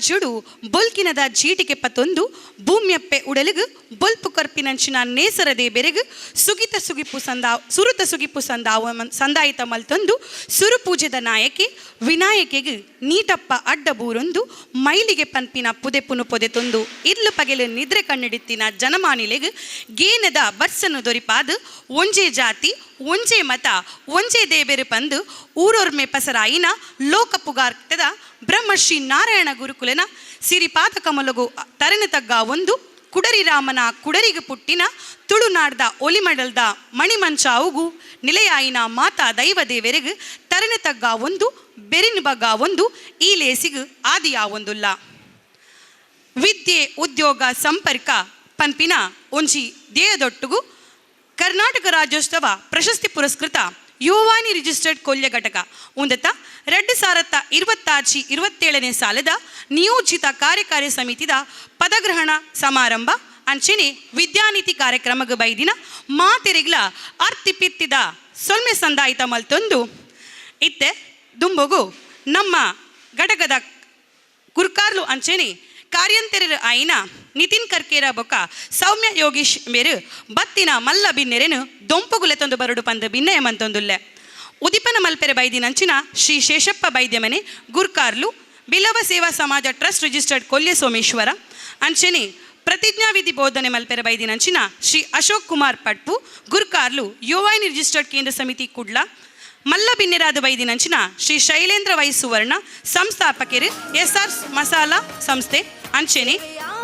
ರಾಜ್ಯಡು ಬೊಲ್ಕಿನದ ಜೀಟಿಗೆ ಪತ್ತೊಂದು ಭೂಮ್ಯಪ್ಪೆ ಉಡಲಿಗ್ ಬೊಲ್ಪು ಕೊರ್ಪಿನಂಚಿನ ನೇಸರ ದೇಬೆರೆಗ್ ಸುಗಿತ ಸುಗಿಪು ಸಂದಾ ಸುರುತ ಸುಗಿಪು ಸಂದಾವ ಸಂದಾಯಿತ ಮಲ್ತೊಂದು ಸುರುಪೂಜೆದ ನಾಯಕೆ ವಿನಾಯಕೆಗ್ ನೀಟಪ್ಪ ಅಡ್ಡ ಬೂರೊಂದು ಮೈಲಿಗೆ ಪನ್ಪಿನ ಪುದೆಪುನು ಪೊದೆತೊಂದು ಇರ್ಲು ಪಗೆಲು ನಿದ್ರೆ ಕಣ್ಣಿಡಿತ್ತಿನ ಜನಮಾನಿಲೆಗ್ ಗೇನದ ಬರ್ಸನು ದೊರಿಪಾದ್ ಒಂಜೇ ಜಾತಿ, ಒಂಜೇ ಮತ, ಒಂಜೇ ದೇಬೆರು ಪಂದು ಊರೊರ್ಮೆ ಪಸರಾಯಿನ ಲೋಕ ಪುಗಾರ್ತೆದ ಬ್ರಹ್ಮಶ್ರೀ ನಾರಾಯಣ ಗುರುಕುಲನ ಸಿರಿಪಾದ ಕಮಲಗು ತರೆನ ತಗ್ಗ ಒಂದು ಕುಡರಿ ರಾಮನ ಕುಡರಿಗೆ ಪುಟ್ಟಿನ ತುಳುನಾಡ್ದ ಒಲಿಮಡಲ್ದ ಮಣಿಮಂಚಾವುಗು ನಿಲೆಯಾಯಿನ ಮಾತಾ ದೈವ ದೇವೆರೆಗ್ ತರೆನ ತಗ್ಗ ಒಂದು ಬೆರಿನ ಬಗ್ಗ ಒಂದು ಈ ಲೇಸಿಗ್ ಆದಿಯಾವೊಂದುಲ್ಲ. ವಿದ್ಯೆ, ಉದ್ಯೋಗ, ಸಂಪರ್ಕ ಪನ್ಪಿನ ಒಂಜಿ ಧ್ಯೇಯದೊಟ್ಟುಗು ಕರ್ನಾಟಕ ರಾಜ್ಯೋತ್ಸವ ಪ್ರಶಸ್ತಿ ಪುರಸ್ಕೃತ ಯುವವಾಣಿ ರಿಜಿಸ್ಟರ್ಡ್ ಕೊಲ್ಯ ಘಟಕ ಉಂದತ 2026-27ನೇ ಸಾಲದ ನಿಯೋಜಿತ ಕಾರ್ಯಕಾರಿ ಸಮಿತಿದ ಪದಗ್ರಹಣ ಸಮಾರಂಭ ಅಂಚೆನೆ ವಿದ್ಯಾನಿಧಿ ಕಾರ್ಯಕ್ರಮಗ್ ಬೈದಿನ ಮಾತೆರೆಗ್ಲ ಅರ್ತಿ ಪಿತ್ತಿದ ಸೊಲ್ಮೆ ಸಂದಾಯಿತ ಮಲ್ತೊಂದು, ಇತ್ತೆ ದುಂಬುಗು ನಮ್ಮ ಘಟಕದ ಗುರ್ಕಾರ್ಲು ಅಂಚೆನೆ ಕಾರ್ಯಂತೆರರು ಆಯಿನ ನಿತಿನ್ ಕರ್ಕೇರ ಬೊಕ್ಕ ಸೌಮ್ಯ ಯೋಗೀಶ್ ಮೇರು ಬತ್ತಿನ ಮಲ್ಲ ಬಿನ್ನೆರೆನು ದೊಂಪುಗುಲೆತೊಂದು ಬರಡು ಪಂದ್ ಬಿನ್ನಯ ಮಂತೊಂದುಲ್ಲೆ. ಉದಿಪನ ಮಲ್ಪೆರೆ ಬೈದಿನಂಚಿನ ಶ್ರೀ ಶೇಷಪ್ಪ ಬೈದ್ಯಮನೆ, ಗುರ್ಕಾರ್ಲು, ಬಿಲವ ಸೇವಾ ಸಮಾಜ ಟ್ರಸ್ಟ್ ರಿಜಿಸ್ಟರ್ಡ್, ಕೊಲ್ಯ ಸೋಮೇಶ್ವರ. ಅಂಚೆನೆ ಪ್ರತಿಜ್ಞಾವಿಧಿ ಬೋಧನೆ ಮಲ್ಪೆರೆ ಬೈದಿನಂಚಿನ ಶ್ರೀ ಅಶೋಕ್ ಕುಮಾರ್ ಪಟ್ಪು, ಗುರ್ಕಾರ್ಲು, ಯುವವಾಹಿನಿ ರಿಜಿಸ್ಟರ್ಡ್ ಕೇಂದ್ರ ಸಮಿತಿ, ಕುಡ್ಲ. ಮಲ್ಲ ಬಿನ್ನೆರಾದ ಬೈದಿನಂಚಿನ ಶ್ರೀ ಶೈಲೇಂದ್ರ ವೈ ಸುವರ್ಣ, ಸಂಸ್ಥಾಪಕರು, ಎಸ್ ಆರ್ ಮಸಾಲಾ ಸಂಸ್ಥೆ, ಅಂಚೆನೆ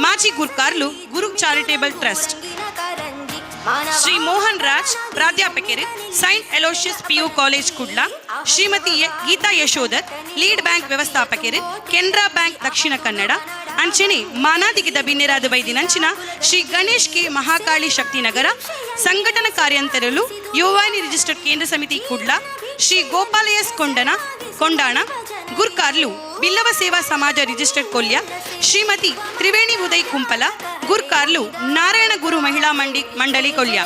ಮಾಜಿ ಗುರ್ಕಾರ್ಲು, ಗುರು ಚಾರಿಟೇಬಲ್ ಟ್ರಸ್ಟ್. ಶ್ರೀ ಮೋಹನ್ ರಾಜ್, ಪ್ರಾಧ್ಯಾಪಕರು, Saint Aloysius PU college, Kudla. ಶ್ರೀಮತಿ ಗೀತಾ ಯಶೋಧರ್, ಲೀಡ್ ಬ್ಯಾಂಕ್ ವ್ಯವಸ್ಥಾಪಕರು, ಕೆನರಾ ಬ್ಯಾಂಕ್, ದಕ್ಷಿಣ ಕನ್ನಡ. ಅಂಚೆನೆ ಮಾನಾದಿಗಿದ ಬಿನ್ನೆರಾದ ಬೈದಿನಂಚಿನ ಶ್ರೀ ಗಣೇಶ್ ಕೆ ಮಹಾಕಾಳಿ, ಶಕ್ತಿನಗರ, ಸಂಘಟನಾ ಕಾರ್ಯಂತರಲು, ಯುವವಾಹಿನಿ ರಿಜಿಸ್ಟರ್ಡ್ ಕೇಂದ್ರ ಸಮಿತಿ, ಕುಡ್ಲ. ಶ್ರೀ ಗೋಪಾಲ ಎಸ್ ಕೊಂಡನ ಕೊಂಡಾಣ, ಗುರ್ಕಾರ್ಲು, ಬಿಲ್ಲವ ಸೇವಾ ಸಮಾಜ ರಿಜಿಸ್ಟರ್ಡ್, ಕೊಲ್ಯ. ಶ್ರೀಮತಿ ತ್ರಿವೇಣಿ ಉದಯ್ ಕುಂಪಲ, ಗುರ್ಕಾರ್ಲು, ನಾರಾಯಣ ಗುರು ಮಹಿಳಾ ಮಂಡಳಿ, ಕೊಲ್ಯ.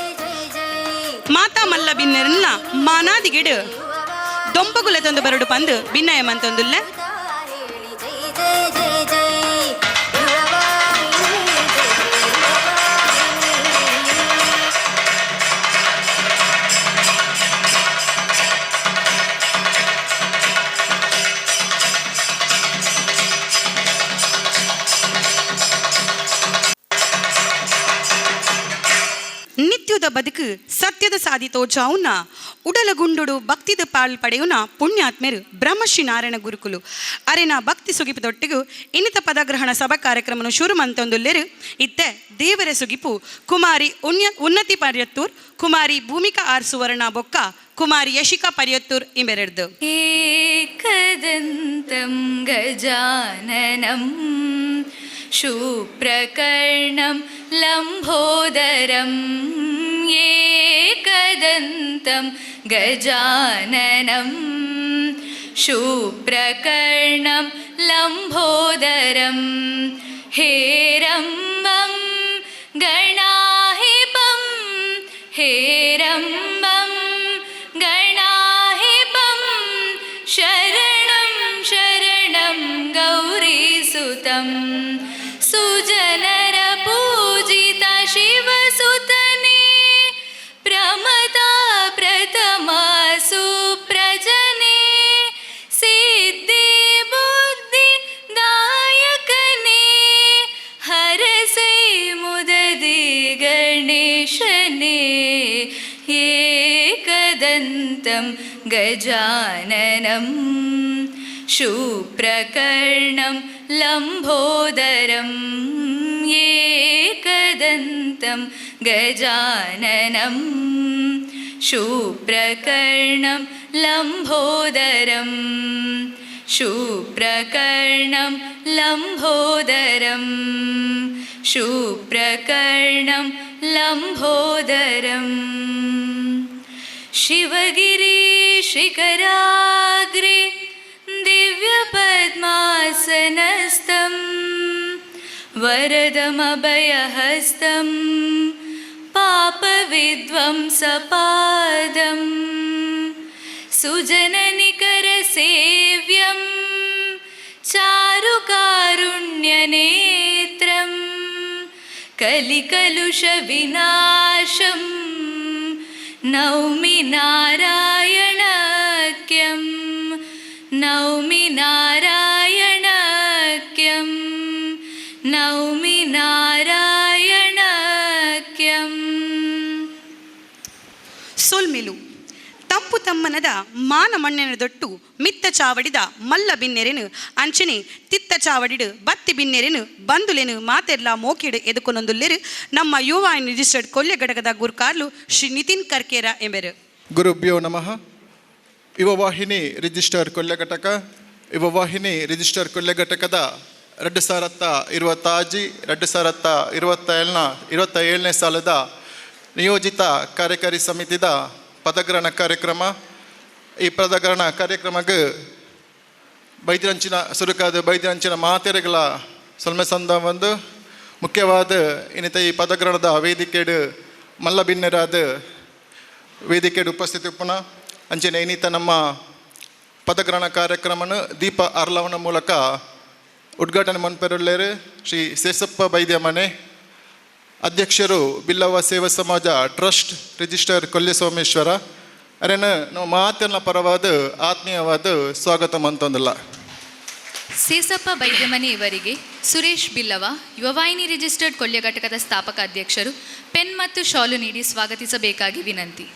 ಮಾತಾ ಮಲ್ಲ ಬಿನ್ನೆರನ್ನ ಮಾನಾದಿಗೆಡು ದೊಂಪಗುಲ ತಂದು ಬರಡು ಪಂದು ಬಿನ್ನಯ ಮಂತೊಂದುಲ್ಲೆ. ಜೈ ಜೈ ಜೈ ಜೈ ಯುವವಾಹಿನಿ, ಜೈ ಯುವವಾಹಿನಿ. ನಿತ್ಯದ ಬದುಕು ಸತ್ಯದ ಸಾದಿ ತೋಜಾವುನ, ಉಡಲ ಗುಂಡುಡು ಭಕ್ತಿದ ಪಾಲ್ ಪಡೆಯುನ ಪುಣ್ಯಾತ್ಮೆರು ಬ್ರಹ್ಮಶ್ರೀ ನಾರಾಯಣ ಗುರುಕುಲು ಅರೆನ ಭಕ್ತಿ ಸುಗಿಪುದೊಟ್ಟಿಗು ಇನ್ನಿತ ಪದಗ್ರಹಣ ಸಭಾ ಕಾರ್ಯಕ್ರಮನು ಶುರು ಮಂತೊಂದುಲ್ಲೆರು. ಇತ್ತೆ ದೇವರ ಸುಗಿಪು ಕುಮಾರಿ ಉನ್ನತಿ ಪರ್ಯತ್ತೂರ್, ಕುಮಾರಿ ಭೂಮಿಕಾ ಆರ್ ಸುವರ್ಣ ಬೊಕ್ಕ ಕುಮಾರಿ ಯಶಿಕಾ ಪರ್ಯತ್ತೂರ್ ಇಂಬೆರೆಡ್ದು. एकदन्तं गजाननं शूर्पकर्णं लम्बोदरम्, एकदन्तं गजाननं शूर्पकर्णं लम्बोदरं, हेरम्बं गणाधिपं, हेरम्बं गणाधिपं, शरणं शरणं गौरीसुतं। सुजनरपूजित शिवसुतने, प्रमदा प्रथमा सुप्रजने, सिद्धि बुद्धि दायकने, हरसै मुददि गणेशने। एकदन्तं गजाननं शूर्पकर्णं लम्बोदरम्, एकदन्तं गजाननं शूर्पकर्णं लम्बोदरं, शूर्पकर्णं लम्बोदरं, शूर्पकर्णं लम्बोदरम्। शिवगिरि शिखराग्रे दिव्यपद्मासनस्थं, वरदमभयहस्तं, पापविध्वंसपादं, सुजननिकरसेव्यं। चारुकारुण्यनेत्रं कलिकलुषविनाशं नौमि नारायणाख्यं नौमि नारायणाख्यं नौमि नारायणाख्यम्. ಸೊಲ್ಮೆಲು ತಂಪು ತಮ್ಮನದ ಮಾನ ಮಣ್ಣೆನ ದೊಟ್ಟು ಮಿತ್ತ ಚಾವಡಿದ ಮಲ್ಲ ಬಿನ್ನೆರೆನು ಅಂಚನೆ ತಿತ್ತ ಚಾವಡಿಡು ಬತ್ತಿ ಬಿನ್ನೆರೆನು ಬಂದುಲೆನು ಮಾತೆರ್ಲ ಮೋಕೆಡು ಎದುಕೊನೊಂದುಲ್ಲೆರು ನಮ್ಮ ಯುವ ರಿಜಿಸ್ಟರ್ಡ್ ಕೊಲ್ಯ ಘಟಕದ ಗುರ್ಕಾರ್ಲು ಶ್ರೀ ನಿತಿನ್ ಕರ್ಕೇರ ಎಂಬೆರು. ಗುರುಭ್ಯೋ ನಮಃ. ಯುವವಾಹಿನಿ ರಿಜಿಸ್ಟರ್ ಕೊಲ್ಯ ಘಟಕ, ಯುವವಾಹಿನಿ ರಿಜಿಸ್ಟರ್ ಕೊಲ್ಯ ಘಟಕದ 2026 2027ನ 27ನೇ ಸಾಲದ ನಿಯೋಜಿತ ಕಾರ್ಯಕಾರಿ ಸಮಿತಿದ ಪದಗ್ರಹಣ ಕಾರ್ಯಕ್ರಮ. ಈ ಪದಗ್ರಹಣ ಕಾರ್ಯಕ್ರಮಕ್ಕೆ ಬೈದ್ರಂಚಿನ ಸುರುಕಾದ ಬೈದ್ರಂಚಿನ ಮಾತೆರೆಗಳ ಸೊಲ್ಮೆ ಸಂದ ಒಂದು ಮುಖ್ಯವಾದ ಇನ್ನಿತ ಈ ಪದಗ್ರಹಣದ ವೇದಿಕೆಡು ಮಲ್ಲ ಬಿನ್ನೆರಾದ ವೇದಿಕೆಡು ಉಪಸ್ಥಿತಿ ಉಪ್ಪುನ ಅಂಚನೆ ಇನ್ನಿತ ನಮ್ಮ ಪದಗ್ರಹಣ ಕಾರ್ಯಕ್ರಮನ ದೀಪ ಅರ್ಲವನ ಮೂಲಕ ಉದ್ಘಾಟನೆ ಮನ್ಪೆರುಳ್ಳೇರು ಶ್ರೀ ಸೇಸಪ್ಪ ಬೈದ್ಯಮನೆ, ಅಧ್ಯಕ್ಷರು ಬಿಲ್ಲವ ಸೇವಾ ಸಮಾಜ ಟ್ರಸ್ಟ್ ರಿಜಿಸ್ಟರ್ ಕೊಲ್ಯ ಸೋಮೇಶ್ವರ ಅರೇನ ನಮ್ಮ ಮಾತಿನ ಪರವಾದ ಆತ್ಮೀಯವಾದ ಸ್ವಾಗತ ಮಂತೊಂದಿಲ್ಲ. ಸೇಸಪ್ಪ ಬೈದ್ಯಮನೆ ಇವರಿಗೆ ಸುರೇಶ್ ಬಿಲ್ಲವ, ಯುವವಾಹಿನಿ ರಿಜಿಸ್ಟರ್ಡ್ ಕೊಲ್ಯ ಘಟಕದ ಸ್ಥಾಪಕ ಅಧ್ಯಕ್ಷರು ಪೆನ್ ಮತ್ತು ಶಾಲು ನೀಡಿ ಸ್ವಾಗತಿಸಬೇಕಾಗಿ ವಿನಂತಿ.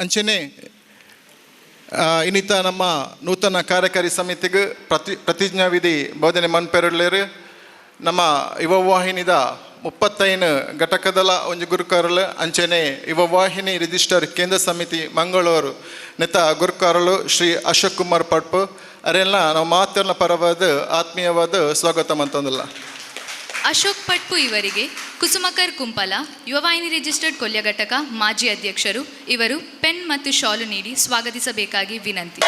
ಅಂಚನೆ ಇನ್ನಿತ ನಮ್ಮ ನೂತನ ಕಾರ್ಯಕಾರಿ ಸಮಿತಿಗೆ ಪ್ರತಿಜ್ಞಾವಿಧಿ ಬೋಧನೆ ಮನ್ಪೆರುಳ್ಳೇರು ನಮ್ಮ ಯುವವಾಹಿನಿದ 35 ಘಟಕದಲ ಒಂಜಿ ಗುರುಕಾರಲು ಅಂಚನೆ ಯುವವಾಹಿನಿ ರಿಜಿಸ್ಟರ್ ಕೇಂದ್ರ ಸಮಿತಿ ಮಂಗಳೂರು ನೆತ ಗುರುಕಾರಲು ಶ್ರೀ ಅಶೋಕ್ ಕುಮಾರ್ ಪಟ್ಪು ಅರೆಲ್ಲ ನಾವು ಮಾತಿನ ಪರವಾದ ಆತ್ಮೀಯವಾದ ಸ್ವಾಗತ ಮಂತಂದಿಲ್ಲ. ಅಶೋಕ್ ಪಟ್ಪು ಇವರಿಗೆ ಕುಸುಮಕರ್ ಕುಂಪಲ, ಯುವವಾಹಿನಿ ರಿಜಿಸ್ಟರ್ಡ್ ಕೊಲ್ಯ ಘಟಕ ಮಾಜಿ ಅಧ್ಯಕ್ಷರು ಇವರು ಪೆನ್ ಮತ್ತು ಶಾಲು ನೀಡಿ ಸ್ವಾಗತಿಸಬೇಕಾಗಿ ವಿನಂತಿ.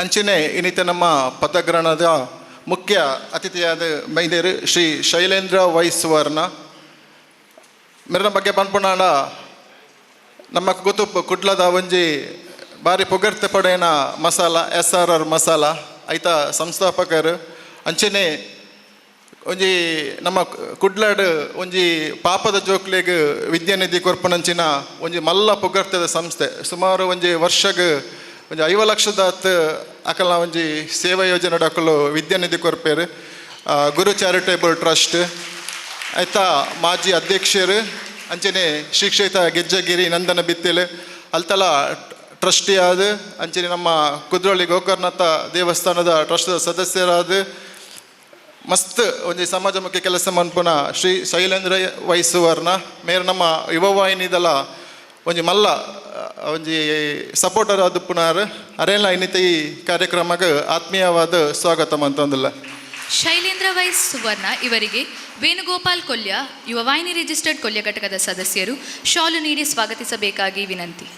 ಅಂಚನೆ ಇನ್ನಿತ ನಮ್ಮ ಪದಗ್ರಹಣದ ಮುಖ್ಯ ಅತಿಥಿಯಾದ ಮೈದೇರು ಶ್ರೀ ಶೈಲೇಂದ್ರ ವೈ ಸುವರ್ಣ ಮೆರನ ಬಗ್ಗೆ ಪನ್ಪುಣಾಂಡ ನಮ್ಮ ಗೊತ್ತು ಕುಡ್ಲದ ಒಂಜಿ ಬಾರಿ ಪುಗರ್ತೆ ಪಡೆಯನ ಮಸಾಲ ಎಸ್ ಆರ್ ಆರ್ ಮಸಾಲ ಐತ ಸಂಸ್ಥಾಪಕರು. ಅಂಚನೆ ಒಂಜಿ ನಮ್ಮ ಕುಡ್ಲಾಡ್ ಒಂಜಿ ಪಾಪದ ಜೋಕ್ಲೆಗ್ ವಿದ್ಯಾನಿಧಿ ಕೊರ್ಪುನಂಚಿನ ಒಂಜಿ ಮಲ್ಲ ಪುಗರ್ತೆದ ಸಂಸ್ಥೆ. ಸುಮಾರು ಒಂಜಿ ವರ್ಷಗ್ ಒಂಜಿ 50 ಲಕ್ಷದ ಅಕಲ್ನ ಒಂಜಿ ಸೇವಾ ಯೋಜನೆ ಅಕಲು ವಿದ್ಯಾನಿಧಿ ಕೊರ್ಪೇರು. ಗುರು ಚಾರಿಟೇಬಲ್ ಟ್ರಸ್ಟ್ ಆಯ್ತಾ ಮಾಜಿ ಅಧ್ಯಕ್ಷರು. ಅಂಚನೆ ಶ್ರೀ ಕ್ಷೇತ್ರ ಗೆಜ್ಜಗಿರಿ ನಂದನ ಬಿತ್ತಿಲು ಅಲ್ತಲ ಟ್ರಸ್ಟಿಯಾದ ಅಂಚನೆ ನಮ್ಮ ಕುದ್ರೋಳಿ ಗೋಕರ್ಣನಾಥ ದೇವಸ್ಥಾನದ ಟ್ರಸ್ಟ್ದ ಸದಸ್ಯರಾದ ಮಸ್ತ್ ಒಂಜಿ ಸಮಾಜಮುಖಿ ಕೆಲಸ ಮನ್ಪುನ ಶ್ರೀ ಶೈಲೇಂದ್ರ ವೈ ಸುವರ್ಣ ಮೇರ್ ನಮ್ಮ ಯುವವಾಹಿನಿದಲ ಒಂಜಿ ಮಲ್ಲ ಒಂಜಿ ಸಪೋರ್ಟರ್ ಆದ ಪುನಾರ್ ಅರೇಲ ಇನ್ನಿತ ಈ ಕಾರ್ಯಕ್ರಮಕ್ಕೆ ಆತ್ಮೀಯವಾದ ಸ್ವಾಗತ ಮಂತೊಂದಿಲ್ಲ. ಶೈಲೇಂದ್ರ ವೈ ಸುವರ್ಣ ಇವರಿಗೆ ವೇಣುಗೋಪಾಲ್ ಕೊಲ್ಯ, ಯುವವಾಹಿನಿ ರಿಜಿಸ್ಟರ್ಡ್ ಕೊಲ್ಯ ಘಟಕದ ಸದಸ್ಯರು ಶಾಲು ನೀಡಿ ಸ್ವಾಗತಿಸಬೇಕಾಗಿ ವಿನಂತಿ.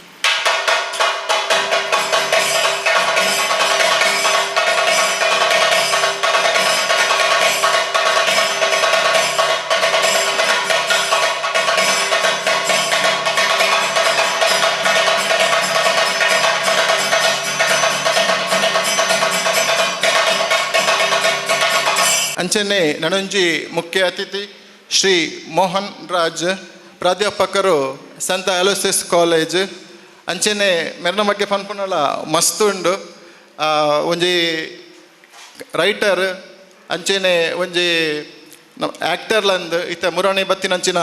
ಅಂಚನೆ ನನೊಂಜಿ ಮುಖ್ಯ ಅತಿಥಿ ಶ್ರೀ ಮೋಹನ್ ರಾಜ್, ಪ್ರಾಧ್ಯಾಪಕರು ಸಂತ ಅಲೋಸಿಯಸ್ ಕಾಲೇಜ್. ಅಂಚನೆ ಮೆರ್ನ ಬಗ್ಗೆ ಪನ್ಪುನಲ ಮಸ್ತ್ ಉಂಡು. ಒಂಜಿ ರೈಟರ್ ಅಂಚನೆ ಒಂಜಿ ಆ್ಯಕ್ಟರ್ಲಂದು ಇತ್ತ ಮುರಾಣಿ ಬತ್ತಿನಂಚಿನ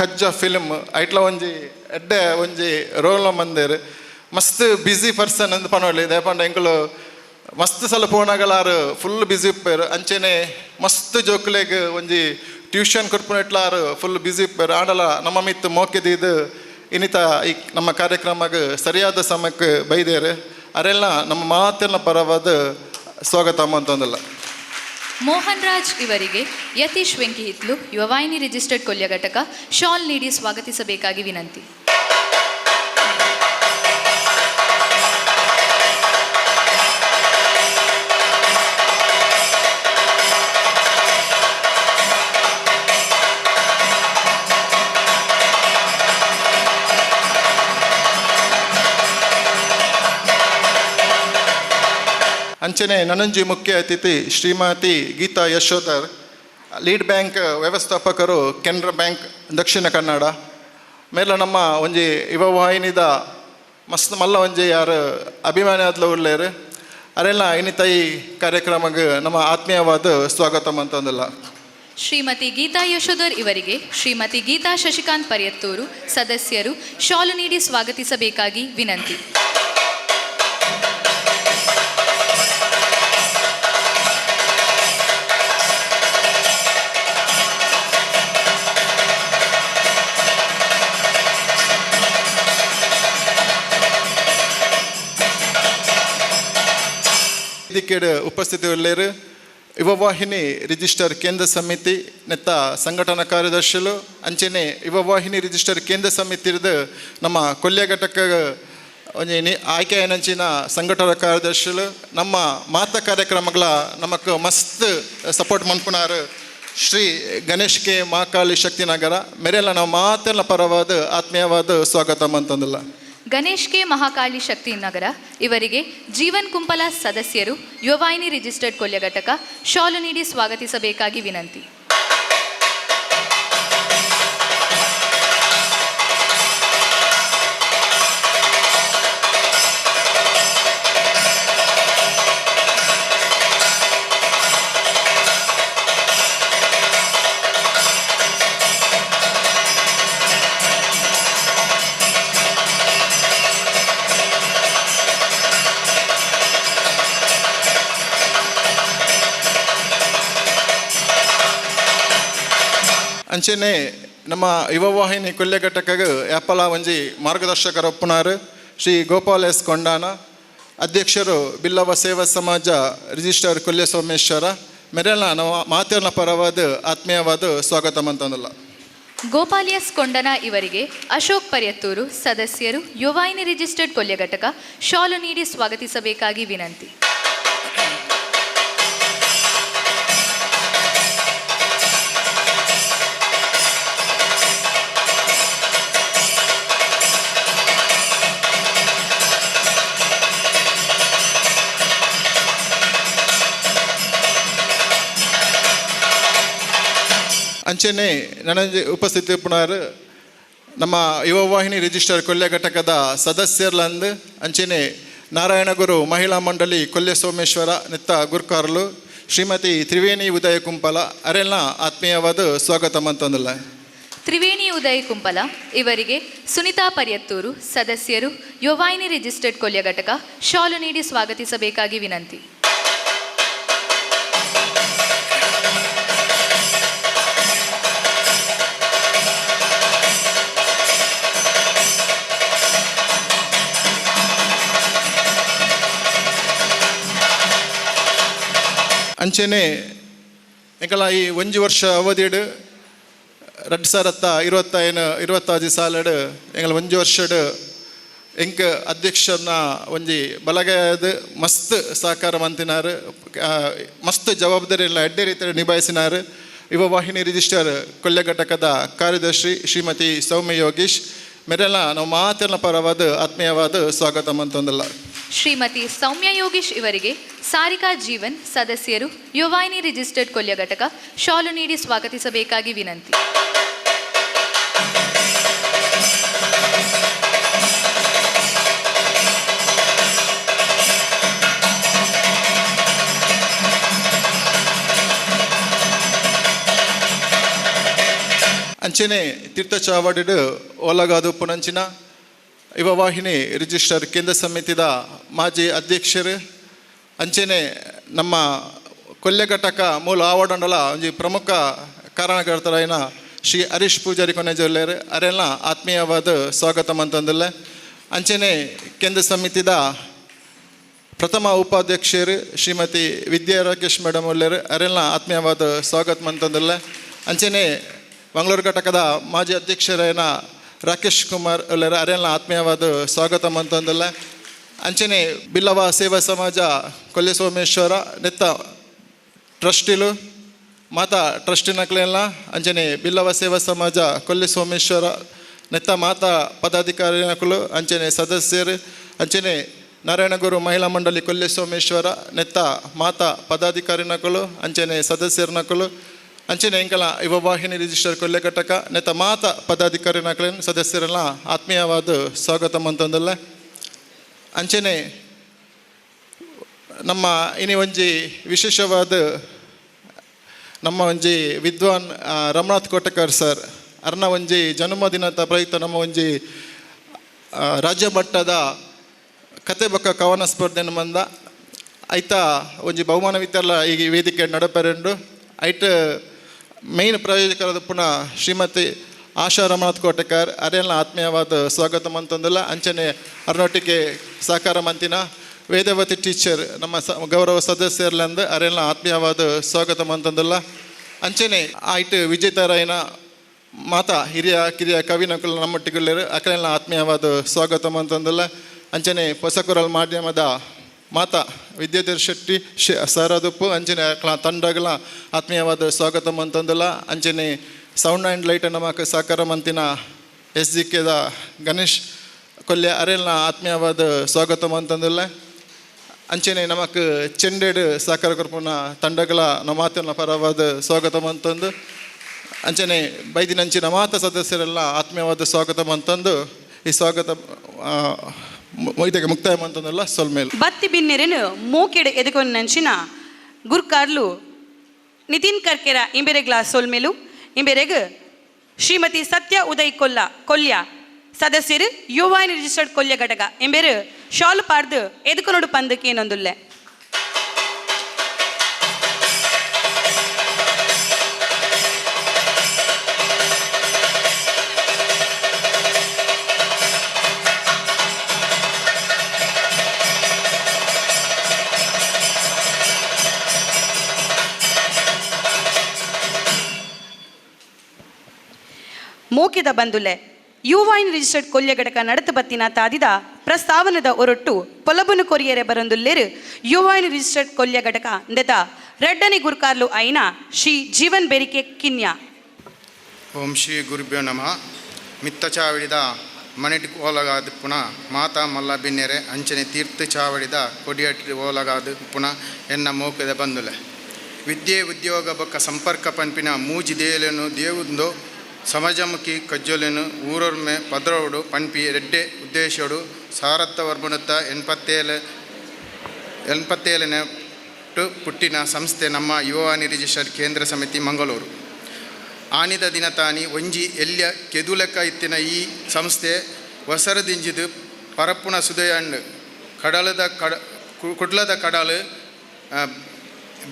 ಕಜ್ಜ ಫಿಲ್ಮ್ ಐಟ್ಲ ಒಂಜಿ ಎಡ್ಡೆ ಒಂಜಿ ರೋಲ್ ಮಂದೇರು. ಮಸ್ತ್ ಬ್ಯುಸಿ ಪರ್ಸನ್ ಅಂದ್ ಪನೊಲಿ. ದಾಯೆಪಂಡ ಎಂಕುಲು ಮಸ್ತ್ ಸಲ ಪೋನಾಗಲಾರು ಫುಲ್ ಬ್ಯುಸಿ ಇಪ್ಪೆರ್. ಅಂಚೆನೆ ಮಸ್ತ್ ಜೋಕುಲೆಗ್ ಒಂಜಿ ಟ್ಯೂಷನ್ ಕೊರ್ಪುನೆಟ್ಲಾರು ಫುಲ್ ಬ್ಯುಸಿ ಇಪ್ಪೆರ್. ಆಂಡಲ ನಮ್ಮ ಮಿತ್ತ್ ಮೋಕೆ ದೀದ್ ಇನ್ನಿತ ಈ ನಮ್ಮ ಕಾರ್ಯಕ್ರಮಗ್ ಸರಿಯಾದ ಸಮಯಕ್ಕೆ ಬೈದೇರು. ಅರೆಲ್ಲ ನಮ್ಮ ಮಾತೆಲ್ಲ ಪರವಾದ ಸ್ವಾಗತ ಅಂತಂದಿಲ್ಲ. ಮೋಹನ್ ರಾಜ್ ಇವರಿಗೆ ಯತೀಶ್ ವೆಂಕಿಹಿತ್ಲು, ಯುವವಾಹಿನಿ ರಿಜಿಸ್ಟರ್ಡ್ ಕೊಲ್ಯ ಘಟಕ, ಶಾಲ್ ನೀಡಿ ಸ್ವಾಗತಿಸಬೇಕಾಗಿ ವಿನಂತಿ. ಅಂಚನೆ ನನಂಜಿ ಮುಖ್ಯ ಅತಿಥಿ ಶ್ರೀಮತಿ ಗೀತಾ ಯಶೋಧರ್, ಲೀಡ್ ಬ್ಯಾಂಕ್ ವ್ಯವಸ್ಥಾಪಕರು, ಕೆನರಾ ಬ್ಯಾಂಕ್ ದಕ್ಷಿಣ ಕನ್ನಡ. ಮೇಲ ನಮ್ಮ ಒಂಜಿ ಯುವ ವಾಹಿನಿದ ಮಸ್ತ್ ಮಲ್ಲ ಒಂಜಿ ಯಾರು ಅಭಿಮಾನಿ ಆದ್ಲ ಉಲ್ಲೇರು. ಅರೆಲ್ಲ ಇನ್ನಿತ ಈ ಕಾರ್ಯಕ್ರಮಕ್ಕೆ ನಮ್ಮ ಆತ್ಮೀಯವಾದ ಸ್ವಾಗತ ಅಂತಂದಿಲ್ಲ. ಶ್ರೀಮತಿ ಗೀತಾ ಯಶೋಧರ್ ಇವರಿಗೆ ಶ್ರೀಮತಿ ಗೀತಾ ಶಶಿಕಾಂತ್ ಪರ್ಯತ್ತೂರು, ಸದಸ್ಯರು, ಶಾಲು ನೀಡಿ ಸ್ವಾಗತಿಸಬೇಕಾಗಿ ವಿನಂತಿ. ವೇದಿಕೆಡ್ ಉಪಸ್ಥಿತಿ ಉಲ್ಲೇರು ಯುವವಾಹಿನಿ ರಿಜಿಸ್ಟರ್ ಕೇಂದ್ರ ಸಮಿತಿ ನೆತ್ತ ಸಂಘಟನಾ ಕಾರ್ಯದರ್ಶಿಲು, ಅಂಚೆನೆ ಯುವವಾಹಿನಿ ರಿಜಿಸ್ಟರ್ ಕೇಂದ್ರ ಸಮಿತಿರ್ದು ನಮ್ಮ ಕೊಲ್ಯ ಘಟಕ ಒಂಜಿ ಆಯ್ಕೆ ಏನಂಚಿನ ಸಂಘಟನಾ ಕಾರ್ಯದರ್ಶಿಲು, ನಮ್ಮ ಮಾತ ಕಾರ್ಯಕ್ರಮಗಳ ನಮಕ್ ಮಸ್ತ್ ಸಪೋರ್ಟ್ ಮನ್ಪುನಾರು ಶ್ರೀ ಗಣೇಶ್ ಕೆ ಮಹಾಕಾಳಿ ಶಕ್ತಿನಗರ ಮೆರೆಲ್ಲ ನಾವು ಮಾತೆಲ್ಲ ಪರವಾದ ಆತ್ಮೀಯವಾದ ಸ್ವಾಗತ ಅಂತಂದಿಲ್ಲ. ಗಣೇಶ್ ಕೆ ಮಹಾಕಾಳಿ ಶಕ್ತಿ ನಗರ ಇವರಿಗೆ ಜೀವನ್ ಕುಂಪಲ, ಸದಸ್ಯರು, ಯುವವಾಹಿನಿ ರಿಜಿಸ್ಟರ್ಡ್ ಕೊಲ್ಯ ಘಟಕ, ಶಾಲು ನೀಡಿ ಸ್ವಾಗತಿಸಬೇಕಾಗಿ ವಿನಂತಿ. ಅಂಚೆನೆ ನಮ್ಮ ಯುವವಾಹಿನಿ ಕೊಲ್ಯ ಘಟಕಗ್ ಯಾಪಲ ಒಂಜಿ ಮಾರ್ಗದರ್ಶಕರ ಒಪ್ಪುನಾರು ಶ್ರೀ ಗೋಪಾಲ್ ಎಸ್ ಕೊಂಡಾನ, ಅಧ್ಯಕ್ಷರು ಬಿಲ್ಲವ ಸೇವಾ ಸಮಾಜ ರಿಜಿಸ್ಟರ್ ಕೊಲ್ಯ ಸೋಮೇಶ್ವರ ಮೆರೆಲ್ಲ ನಮ್ಮ ಮಾತಿನ ಪರವಾದ ಆತ್ಮೀಯವಾದ ಸ್ವಾಗತ ಅಂತಂದಲ್ಲ. ಗೋಪಾಲ್ ಎಸ್ ಕೊಂಡನ ಇವರಿಗೆ ಅಶೋಕ್ ಪರ್ಯತ್ತೂರು, ಸದಸ್ಯರು, ಯುವವಾಹಿನಿ ರಿಜಿಸ್ಟರ್ಡ್ ಕೊಲ್ಯ ಘಟಕ, ಶಾಲು ನೀಡಿ ಸ್ವಾಗತಿಸಬೇಕಾಗಿ ವಿನಂತಿ. ಅಂಚೆನೆ ನನ್ನ ಉಪಸ್ಥಿತಿ ಉಪ್ಪುನಾರು ನಮ್ಮ ಯುವವಾಹಿನಿ ರಿಜಿಸ್ಟರ್ ಕೊಲ್ಯ ಘಟಕದ ಸದಸ್ಯರ್ಲಂದು, ಅಂಚೆನೆ ನಾರಾಯಣಗುರು ಮಹಿಳಾ ಮಂಡಳಿ ಕೊಲ್ಯ ಸೋಮೇಶ್ವರ ನೆತ್ತ ಗುರ್ಕಾರ್ಲು ಶ್ರೀಮತಿ ತ್ರಿವೇಣಿ ಉದಯ ಕುಂಪಲ ಅರೆಲ್ಲ ಆತ್ಮೀಯವಾದ ಸ್ವಾಗತ ಅಂತಂದಿಲ್ಲ. ತ್ರಿವೇಣಿ ಉದಯ ಕುಂಪಲ ಇವರಿಗೆ ಸುನಿತಾ ಪರ್ಯತ್ತೂರು, ಸದಸ್ಯರು, ಯುವವಾಹಿನಿ ರಿಜಿಸ್ಟರ್ಡ್ ಕೊಲ್ಯ ಘಟಕ, ಶಾಲು ನೀಡಿ ಸ್ವಾಗತಿಸಬೇಕಾಗಿ ವಿನಂತಿ. ಅಂಚೆನೆ ಎಂಕಲ ಈ ಒಂಜಿ ವರ್ಷ ಅವಧಿಡ್ 2025 26 ಸಾಲಡ್ ಎಂಕಲ ಒಂಜಿ ವರ್ಷಡ್ ಎಂಕ್ ಅಧ್ಯಕ್ಷನ ಒಂಜಿ ಬಲಗಾಯದ ಮಸ್ತ್ ಸಹಕಾರ ಮಂತಿನಾರು, ಮಸ್ತ್ ಜವಾಬ್ದಾರಿ ಎಲ್ಲ ಎಡ್ಡೆ ರೀತಿಯಲ್ಲಿ ನಿಭಾಯಿಸಿನಾರು ಯುವ ವಾಹಿನಿ ರಿಜಿಸ್ಟರ್ ಕೊಲ್ಯ ಘಟಕದ ಕಾರ್ಯದರ್ಶಿ ಶ್ರೀಮತಿ ಸೌಮ್ಯ ಯೋಗೀಶ್ ಮೆರೆಲ್ಲ ನಾವು ಮಾತೆಲ್ಲ ಪರವಾದ ಆತ್ಮೀಯವಾದ ಸ್ವಾಗತ ಅಂತಂದಲ್ಲ. ಶ್ರೀಮತಿ ಸೌಮ್ಯ ಯೋಗೀಶ್ ಇವರಿಗೆ ಸಾರಿಕಾ ಜೀವನ್, ಸದಸ್ಯರು, ಯುವವಾಹಿನಿ ರಿಜಿಸ್ಟರ್ಡ್ ಕೊಲ್ಯ ಘಟಕ, ಶಾಲು ನೀಡಿ ಸ್ವಾಗತಿಸಬೇಕಾಗಿ ವಿನಂತಿ. ಅಂಚೆನೆ ತೀರ್ಥ ಚಾವಡಿಡ್ ಓಲಗಾದು ಪುನಂಚಿನ ಯುವವಾಹಿನಿ ರಿಜಿಸ್ಟರ್ ಕೇಂದ್ರ ಸಮಿತಿದ ಮಾಜಿ ಅಧ್ಯಕ್ಷರು, ಅಂಚೆನೆ ನಮ್ಮ ಕೊಲ್ಯ ಘಟಕ ಮೂಲ ಆವಡಂಡಲ ಒಂಜಿ ಪ್ರಮುಖ ಕಾರಣಕರ್ತರಾಯಿನ ಶ್ರೀ ಹರೀಶ್ ಪೂಜಾರಿ ಕೊನೆಜೊಲ್ಲೇರು ಅರೆಲ್ಲ ಆತ್ಮೀಯವಾದ ಸ್ವಾಗತ ಮಂತಂದುಲ್ಲೆ. ಅಂಚೆನೆ ಕೇಂದ್ರ ಸಮಿತಿದ ಪ್ರಥಮ ಉಪಾಧ್ಯಕ್ಷರು ಶ್ರೀಮತಿ ವಿದ್ಯಾ ರಾಕೇಶ್ ಮೇಡಮ್ ಉಲ್ಲೇರು, ಅರೆಲ್ಲ ಆತ್ಮೀಯವಾದ ಸ್ವಾಗತ ಮಂತಂದುಲ್ಲೆ. ಅಂಚೆನೆ ಮಂಗಳೂರು ಘಟಕದ ಮಾಜಿ ಅಧ್ಯಕ್ಷರಾಯನ ರಾಕೇಶ್ ಕುಮಾರ್ ಉಲ್ಲೇರು, ಅರೆಲ್ಲ ಆತ್ಮೀಯವಾದ ಸ್ವಾಗತ ಮಂತಂದುಲ್ಲೆ. ಅಂಚೆನೆ ಬಿಲ್ಲವ ಸೇವಾ ಸಮಾಜ ಕೊಲ್ಯ ಸೋಮೇಶ್ವರ ನೆತ್ತ ಟ್ರಸ್ಟಿಲು ಮಾತಾ ಟ್ರಸ್ಟಿನಕ್ಲೆಲ್ಲ, ಅಂಚನೆ ಬಿಲ್ಲವ ಸೇವಾ ಸಮಾಜ ಕೊಲ್ಯ ಸೋಮೇಶ್ವರ ನೆತ್ತ ಮಾತಾ ಪದಾಧಿಕಾರಿನಕುಲು, ಅಂಚನೆ ಸದಸ್ಯರು, ಅಂಚನೆ ನಾರಾಯಣಗುರು ಮಹಿಳಾ ಮಂಡಳಿ ಕೊಲ್ಯ ಸೋಮೇಶ್ವರ ನೆತ್ತ ಮಾತಾ ಪದಾಧಿಕಾರಿನಕುಲು, ಅಂಚನೆ ಸದಸ್ಯರನಕುಲು, ಅಂಚನೆ ಎಂಕಲ ಯುವ ವಾಹಿನಿ ರಿಜಿಸ್ಟರ್ ಕೊಲ್ಯ ಘಟಕ ನೆತ್ತ ಮಾತಾ ಪದಾಧಿಕಾರಿನಕುಲೇನ್ ಸದಸ್ಯರೆಲ್ಲ ಆತ್ಮೀಯವಾದ ಸ್ವಾಗತ ಮಂತಂದಲ್ಲ. ಅಂಚನೆ ನಮ್ಮ ಇನಿ ಒಂಜಿ ವಿಶೇಷವಾದ ನಮ್ಮ ಒಂಜಿ ವಿದ್ವಾನ್ ರಮನಾಥ್ ಕೋಟಕರ್ ಸರ್ ಅರ್ನ ಒಂಜಿ ಜನ್ಮದಿನದ ಪ್ರಯುಕ್ತ ನಮ್ಮ ಒಂಜಿ ರಾಜ್ಯ ಮಟ್ಟದ ಕತೆ ಬೊಕ್ಕ ಕವನ ಸ್ಪರ್ಧೆ ಮಂದ ಐತ ಒಂಜಿ ಬಹುಮಾನ ವಿತರಣ ಈ ವೇದಿಕೆ ನಡಪೆರೆಂಡು. ಐಟ್ ಮೇನ್ ಪ್ರಾಯೋಜಕರಾದ ಪುನಃ ಶ್ರೀಮತಿ ಆಶಾ ರಮನಾಥ್ ಕೋಟೆಕಾರ್ ಅರೆಲ್ಲ ಆತ್ಮೀಯವಾದ ಸ್ವಾಗತ ಮಂತಂದುಲ್ಲ. ಅಂಚನೆ ಅರ್ನೊಟ್ಟಿಗೆ ಸಹಕಾರ ಮಂತಿನ ವೇದವತಿ ಟೀಚರ್ ನಮ್ಮ ಗೌರವ ಸದಸ್ಯರ್ಲಂದು ಅರೆಲ್ಲ ಆತ್ಮೀಯವಾದ ಸ್ವಾಗತ ಮಂತಂದುಲ್ಲ. ಅಂಚನೆ ಆಯ್ತು ವಿಜೇತರಾಯನ ಮಾತಾ ಹಿರಿಯ ಕಿರಿಯ ಕವಿನಕುಲು ನಮ್ಮೊಟ್ಟಿಗುಲ್ಲೇರು, ಅಕಲೆಲ್ಲ ಆತ್ಮೀಯವಾದ ಸ್ವಾಗತ ಮಂತಂದುಲ್ಲ. ಅಂಚನೆ ಹೊಸಕುರಲ್ ಮಾಧ್ಯಮದ ಮಾತಾ ವಿದ್ಯಾಧರ್ ಶೆಟ್ಟಿ ಸರದುಪ್ಪು ಅಂಚನೆ ಅಕ್ಲ ತಂಡಗಳ ಆತ್ಮೀಯವಾದ ಸ್ವಾಗತ ಮಂತಂದುಲ್ಲ. ಅಂಚನೆ ಸೌಂಡ್ ಆ್ಯಂಡ್ ಲೈಟ್ ನಮಕ್ ಸಹಕಾರ ಮಂತಿನ ಎಸ್ ಜಿ ಕೆದ ಗಣೇಶ್ ಕೊಲ್ಯ ಅರೆಲ್ನ ಆತ್ಮೀಯವಾದ ಸ್ವಾಗತ ಮಂತಂದುಲ್ಲ. ಅಂಚನೆ ನಮಕ್ ಚೆಂಡೆಡ್ ಸಹಕಾರ ಕೊರ್ಪುನ ತಂಡಗಳ ನಮ್ಮ ಪರವಾದ ಸ್ವಾಗತ ಮಂತಂದು, ಅಂಚನೆ ಬೈದಿನಂಚಿನ ಮಾತ ಸದಸ್ಯರೆಲ್ಲ ಆತ್ಮೀಯವಾದ ಸ್ವಾಗತ ಮಂತಂದು ಈ ಸ್ವಾಗತ ಇದಕ್ಕೆ ಮುಕ್ತಾಯ ಮಂತಂದೆಲ್ಲ ಸೊಲ್ಮೇಲ್. ಬತ್ತಿ ಬಿನ್ನೆರೆನು ಮೋಕೆಡ್ ಎದುಕೊನ್ನಂಚಿನ ಗುರ್ಕಾರ್ಲು ನಿತಿನ್ ಕರ್ಕೆರ ಇಂಬೆರೆಗ್ಲಾ ಸೊಲ್ಮೆಲು. ಇಂಬೆರೆಗ್ ಶ್ರೀಮತಿ ಸತ್ಯ ಉದಯ್ ಕೊಲ್ಲ ಕೊಲ್ಯ ಸದಸ್ಯರು ಯುವಾಯಿನಿ ರಿಜಿಸ್ಟರ್ಡ್ ಕೊಲ್ಯ ಘಟಕ ಎಂಬೆರು ಶಾಲು ಪಾರ್ದು ಎದುಕೊನೊಡು ಪಂದಕ್ಕೆ ಏನೊಂದುಲ್ಲೆ. ಮೋಕೆದ ಬಂದುಲೆ ಯುವೈನ್ ರಿಜಿಸ್ಟರ್ಡ್ ಕೊಲ್ಯ ಘಟಕ ನಡತು ಬತ್ತಿನ ತಾದಿದ ಪ್ರಸ್ತಾವನದ ಒರೊಟ್ಟು ಪೊಲಬುನು ಕೊರಿಯರೆ ಬರಂದುಲ್ಲೇರು ಯುವೈನ್ ರಿಜಿಸ್ಟರ್ಡ್ ಕೊಲ್ಯ ಘಟಕ ndೆತ ರಡ್ಡನಿ ಗುರ್ಕಾರ್ಲು ಐನ ಶ್ರೀ ಜೀವನ್ ಬೆರಿಕೆ ಕಿನ್ಯಾ. ಓಂ ಶ್ರೀ ಗುರುಭ್ಯೋ ನಮಃ. ಮಿತ್ತ ಚಾವಡಿದ ಮನೆಟ್ ಓಲಗಾದ ಪುನಃ ಮಾತಾ ಮಲ್ಲ ಬಿನ್ನೆರೆ, ಅಂಚನೆ ತೀರ್ಥ ಚಾವಡಿದ ಕೊಡಿಯಟ್ಟಿ ಓಲಗಾದ ಪುನಃ ಎನ್ನ ಮೋಕದ ಬಂದುಲೆ. ವಿದ್ಯೆ ಉದ್ಯೋಗ ಬೊಕ್ಕ ಸಂಪರ್ಕ ಪನ್ಪಿನ ಮೂಜಿ ದೇಲನು ದೇವುಂದು ಸಮಾಜಮುಖಿ ಕಜ್ಜೊಲೆನು ಊರೊರ್ಮೆ ಪದ್ರವಡು ಪನ್ಪಿ ರೆಡ್ಡೆ ಉದ್ದೇಶೋಡು ಸಾರತ್ತ ವರ್ಮುನತ್ತ 87ನೇ ಪುಟ್ಟಿನ ಸಂಸ್ಥೆ ನಮ್ಮ ಯುವವಾಣಿ ರಿಜಿಸ್ಟರ್ಡ್ ಕೇಂದ್ರ ಸಮಿತಿ ಮಂಗಳೂರು. ಆನಿದ ದಿನ ತಾನಿ ಒಂಜಿ ಎಲ್ಯ ಕೆದುಲೆಕ್ಕ ಇತ್ತಿನ ಈ ಸಂಸ್ಥೆ ವಸರದಿಂಜಿದು ಪರಪ್ಪುನ ಸುದೆಯಂಡ್ ಕಡಲದ ಕಡ ಕುಡ್ಲದ ಕಡಲು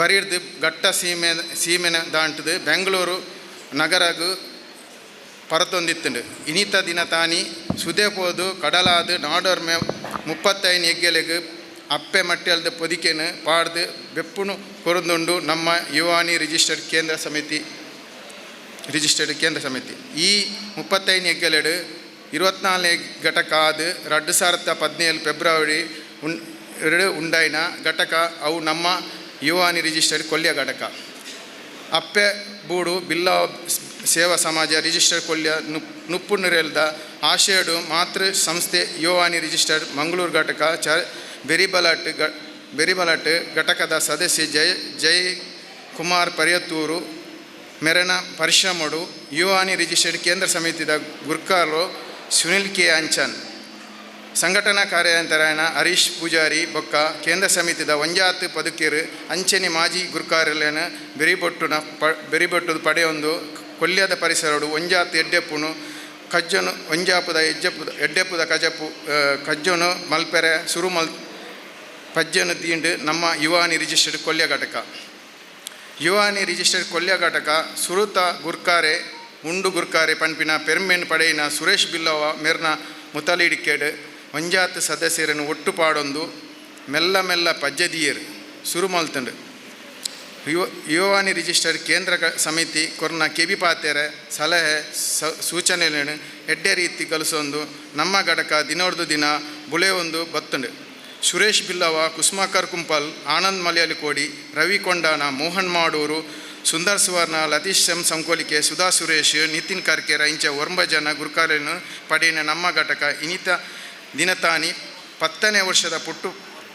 ಬರೀರ್ದು ಘಟ್ಟ ಸೀಮೆ ಸೀಮೆನ ದಾಂಟದು ಬೆಂಗಳೂರು ನಗರಗು ಪರತೊಂದಿತ್ತುಂಡು. ಇನಿತ ದಿನ ತಾನಿ ಸುದೆ ಪೋದು ಕಡಲಾದು ನಾಡೋರ್ಮೆ 35 ಎಗ್ಗೆಲೆಗು ಅಪ್ಪೆ ಮಟ್ಟೆಲ್ದ ಪೊದಿಕೆನು ಪಾಡ್ದು ಬೆಪ್ಪುನು ಕೊರಂದುಂಡು ನಮ್ಮ ಯುವಾನಿ ರಿಜಿಸ್ಟರ್ಡ್ ಕೇಂದ್ರ ಸಮಿತಿ ರಿಜಿಸ್ಟರ್ಡ್ ಕೇಂದ್ರ ಸಮಿತಿ. ಈ 35 ಎಗ್ಗೆಲೆಡು 24 ಘಟಕ ಆದು 2017 ಫೆಬ್ರವರಿ 2 ಉಂಡೈನ ಘಟಕ ಅವು ನಮ್ಮ ಯುವಾನಿ ರಿಜಿಸ್ಟರ್ಡ್ ಕೊಲ್ಯ ಘಟಕ. ಅಪ್ಪೆ ಬೂಡು ಬಿಲ್ಲ ಸೇವಾ ಸಮಾಜ ರಿಜಿಸ್ಟರ್ಡ್ ಕೊಲ್ಯ ನುಪ್ಪು ನಿರೆಲ್ದ ಆಶಯಡು ಮಾತೃ ಸಂಸ್ಥೆ ಯುವಾನಿ ರಿಜಿಸ್ಟರ್ಡ್ ಮಂಗಳೂರು ಘಟಕ ಚ ಬೆರಿಬಲಟ್ ಘಟಕದ ಸದಸ್ಯ ಜಯ ಜಯ ಕುಮಾರ್ ಪರಿಯತ್ತೂರು ಮೆರನ ಪರಿಶ್ರಮಡು ಯುವಾನಿ ರಿಜಿಸ್ಟರ್ಡ್ ಕೇಂದ್ರ ಸಮಿತಿದ ಗುರ್ಕಾರ್ಲು ಸುನಿಲ್ ಕೆ ಅಂಚನ್, ಸಂಘಟನಾ ಕಾರ್ಯಂತರಾಯಣ ಹರೀಶ್ ಪೂಜಾರಿ ಬೊಕ್ಕ ಕೇಂದ್ರ ಸಮಿತಿದ ಒಂಜಾತ್ ಪದುಕೆರು ಅಂಚನೆ ಮಾಜಿ ಗುರ್ಕಾರ್ಲೆನ ಬೆರಿಬೊಟ್ಟುನ ಪ ಬೆರಿಬೊಟ್ಟು ಪಡೆಯೊಂದು ಕೊಲ್ಯದ ಪರಿಸರಡು ಒಂಜಾತ್ ಎಡ್ಡೆಪ್ಪುನು. ಕಜ್ಜನು ಒಂಜಾಪುದ ಎಜ್ಜಪ್ಪುದ ಎಡ್ಡೆಪ್ಪುದ ಕಜಪ್ಪು ಕಜ್ಜನು ಮಲ್ಪೆರೆ ಸುರು ಮಲ್ ಪಜ್ಜನು ತೀಂಡು ನಮ್ಮ ಯುವಾನಿ ರಿಜಿಸ್ಟರ್ಡ್ ಕೊಲ್ಯ ಘಟಕ. ಯುವಾನಿ ರಿಜಿಸ್ಟರ್ಡ್ ಕೊಲ್ಯ ಘಟಕ ಸುರುತ ಗುರ್ಕಾರೆ ಉಂಡು ಗುರ್ಕಾರೆ ಪನ್ಪಿನ ಪೆರ್ಮೆನ್ ಪಡೆಯಿನ ಸುರೇಶ್ ಬಿಲ್ಲವ ಮೆರ್ನ ಮುತಲಿಡಿಕೆಡ್ ಒಂಜಾತ್ ಸದಸ್ಯರನ್ನು ಒಟ್ಟು ಪಾಡೊಂದು ಮೆಲ್ಲ ಮೆಲ್ಲ ಪಜ್ಜದಿಯರು ಸುರು ಮಲ್ತಂಡು. ಯುವವಾಣಿ ರಿಜಿಸ್ಟರ್ ಕೇಂದ್ರ ಸಮಿತಿ ಕೊರ್ನ ಕೆಬಿ ಪಾತೆರೆ ಸಲಹೆ ಸೂಚನೆಗಳನ್ನು ಎಡ್ಡೆ ರೀತಿ ಕಲಿಸೊಂದು ನಮ್ಮ ಘಟಕ ದಿನೋರ್ದು ದಿನ ಬುಳೆಯೊಂದು ಬತ್ತುಂಡು. ಸುರೇಶ್ ಬಿಲ್ಲವ, ಕುಸುಮಾಕರ್ ಕುಂಪಲ್, ಆನಂದ್ ಮಲಯಾಳಿ ಕೋಡಿ, ರವಿ ಕೊಂಡಾಣ, ಮೋಹನ್ ಮಾಡೂರು, ಸುಂದರ್ ಸುವರ್ಣ, ಲತೀಶ್ ಎಂ ಸಂಕೋಲಿಕೆ, ಸುಧಾ ಸುರೇಶ್, ನಿತಿನ್ ಕರ್ಕೆರ ಇಂಚ ಒಂಬ ಜನ ಗುರುಕಾರನ್ನು ಪಡೆಯಿನ ನಮ್ಮ ಘಟಕ ಇನಿತ ದಿನತಾನಿ 10ನೇ ವರ್ಷದ ಪುಟ್ಟು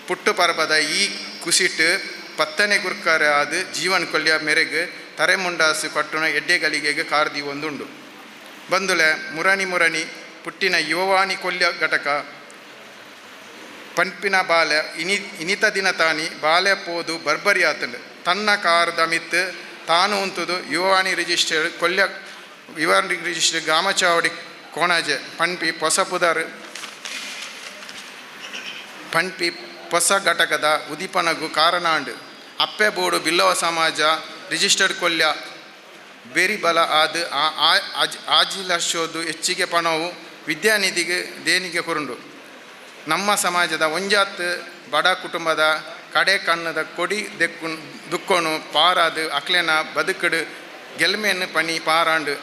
ಪುಟ್ಟು ಪರ್ಬದ ಈ ಕುಸಿಟ್ಟು 10ನೇ ಗುರ್ಕಾರೆ ಆದ ಜೀವನ್ ಕೊಲ್ಯ ಮೇರೆಗೆ ತರೆಮುಂಡಾಸು ಕಟ್ಟುನ ಎಡ್ಡೆಗಲಿಗೆಗೆ ಕಾರ್ದಿ ಒಂದುಂಡು. ಬಂದುಲೆ ಮುರಣಿ ಮುರಣಿ ಪುಟ್ಟಿನ ಯುವವಾಣಿ ಕೊಲ್ಯ ಘಟಕ ಪನ್ಪಿನ ಬಾಲೆ ಇನಿತ ದಿನ ತಾನಿ ಬಾಲೆ ಪೋದು ಬರ್ಬರಿ ಆತಂಡು. ತನ್ನ ಕಾರದ ಮಿತ್ತು ತಾನು ಉಂತುದು ಯುವವಾಣಿ ರಿಜಿಸ್ಟರ್ಡ್ ಕೊಲ್ಯ ಯುವವಾಣಿ ರಿಜಿಸ್ಟರ್ಡ್ ಗಾಮಚಾವಡಿ ಕೋಣಾಜೆ ಪನ್ಪಿ ಪೊಸ ಪುದರ್ ಪನ್ಪಿ ಹೊಸ ಘಟಕದ ಉದಿಪನಗು ಕಾರಣಾಂಡು. ಅಪ್ಪೆ ಬೋರ್ಡು ಬಿಲ್ಲವ ಸಮಾಜ ರಿಜಿಸ್ಟರ್ಡ್ ಕೊಲ್ಯ ಬೇರಿ ಬಲ ಆದ ಆಜಿ ಲಕ್ಷೋದು ಹೆಚ್ಚಿಗೆ ಪಣವು ವಿದ್ಯಾನಿಧಿಗೆ ದೇಣಿಗೆ ಕೊರುಂಡು. ನಮ್ಮ ಸಮಾಜದ ಒಂಜಾತ್ ಬಡ ಕುಟುಂಬದ ಕಡೆ ಕಣ್ಣದ ಕೊಡಿ ದೆಕ್ಕು ದುಕ್ಕೊನು ಪಾರಾದು ಅಕ್ಲೆನ ಬದುಕಡು ಗೆಲ್ಮೆಯನ್ನು ಪನಿ ಪಾರಾಂಡು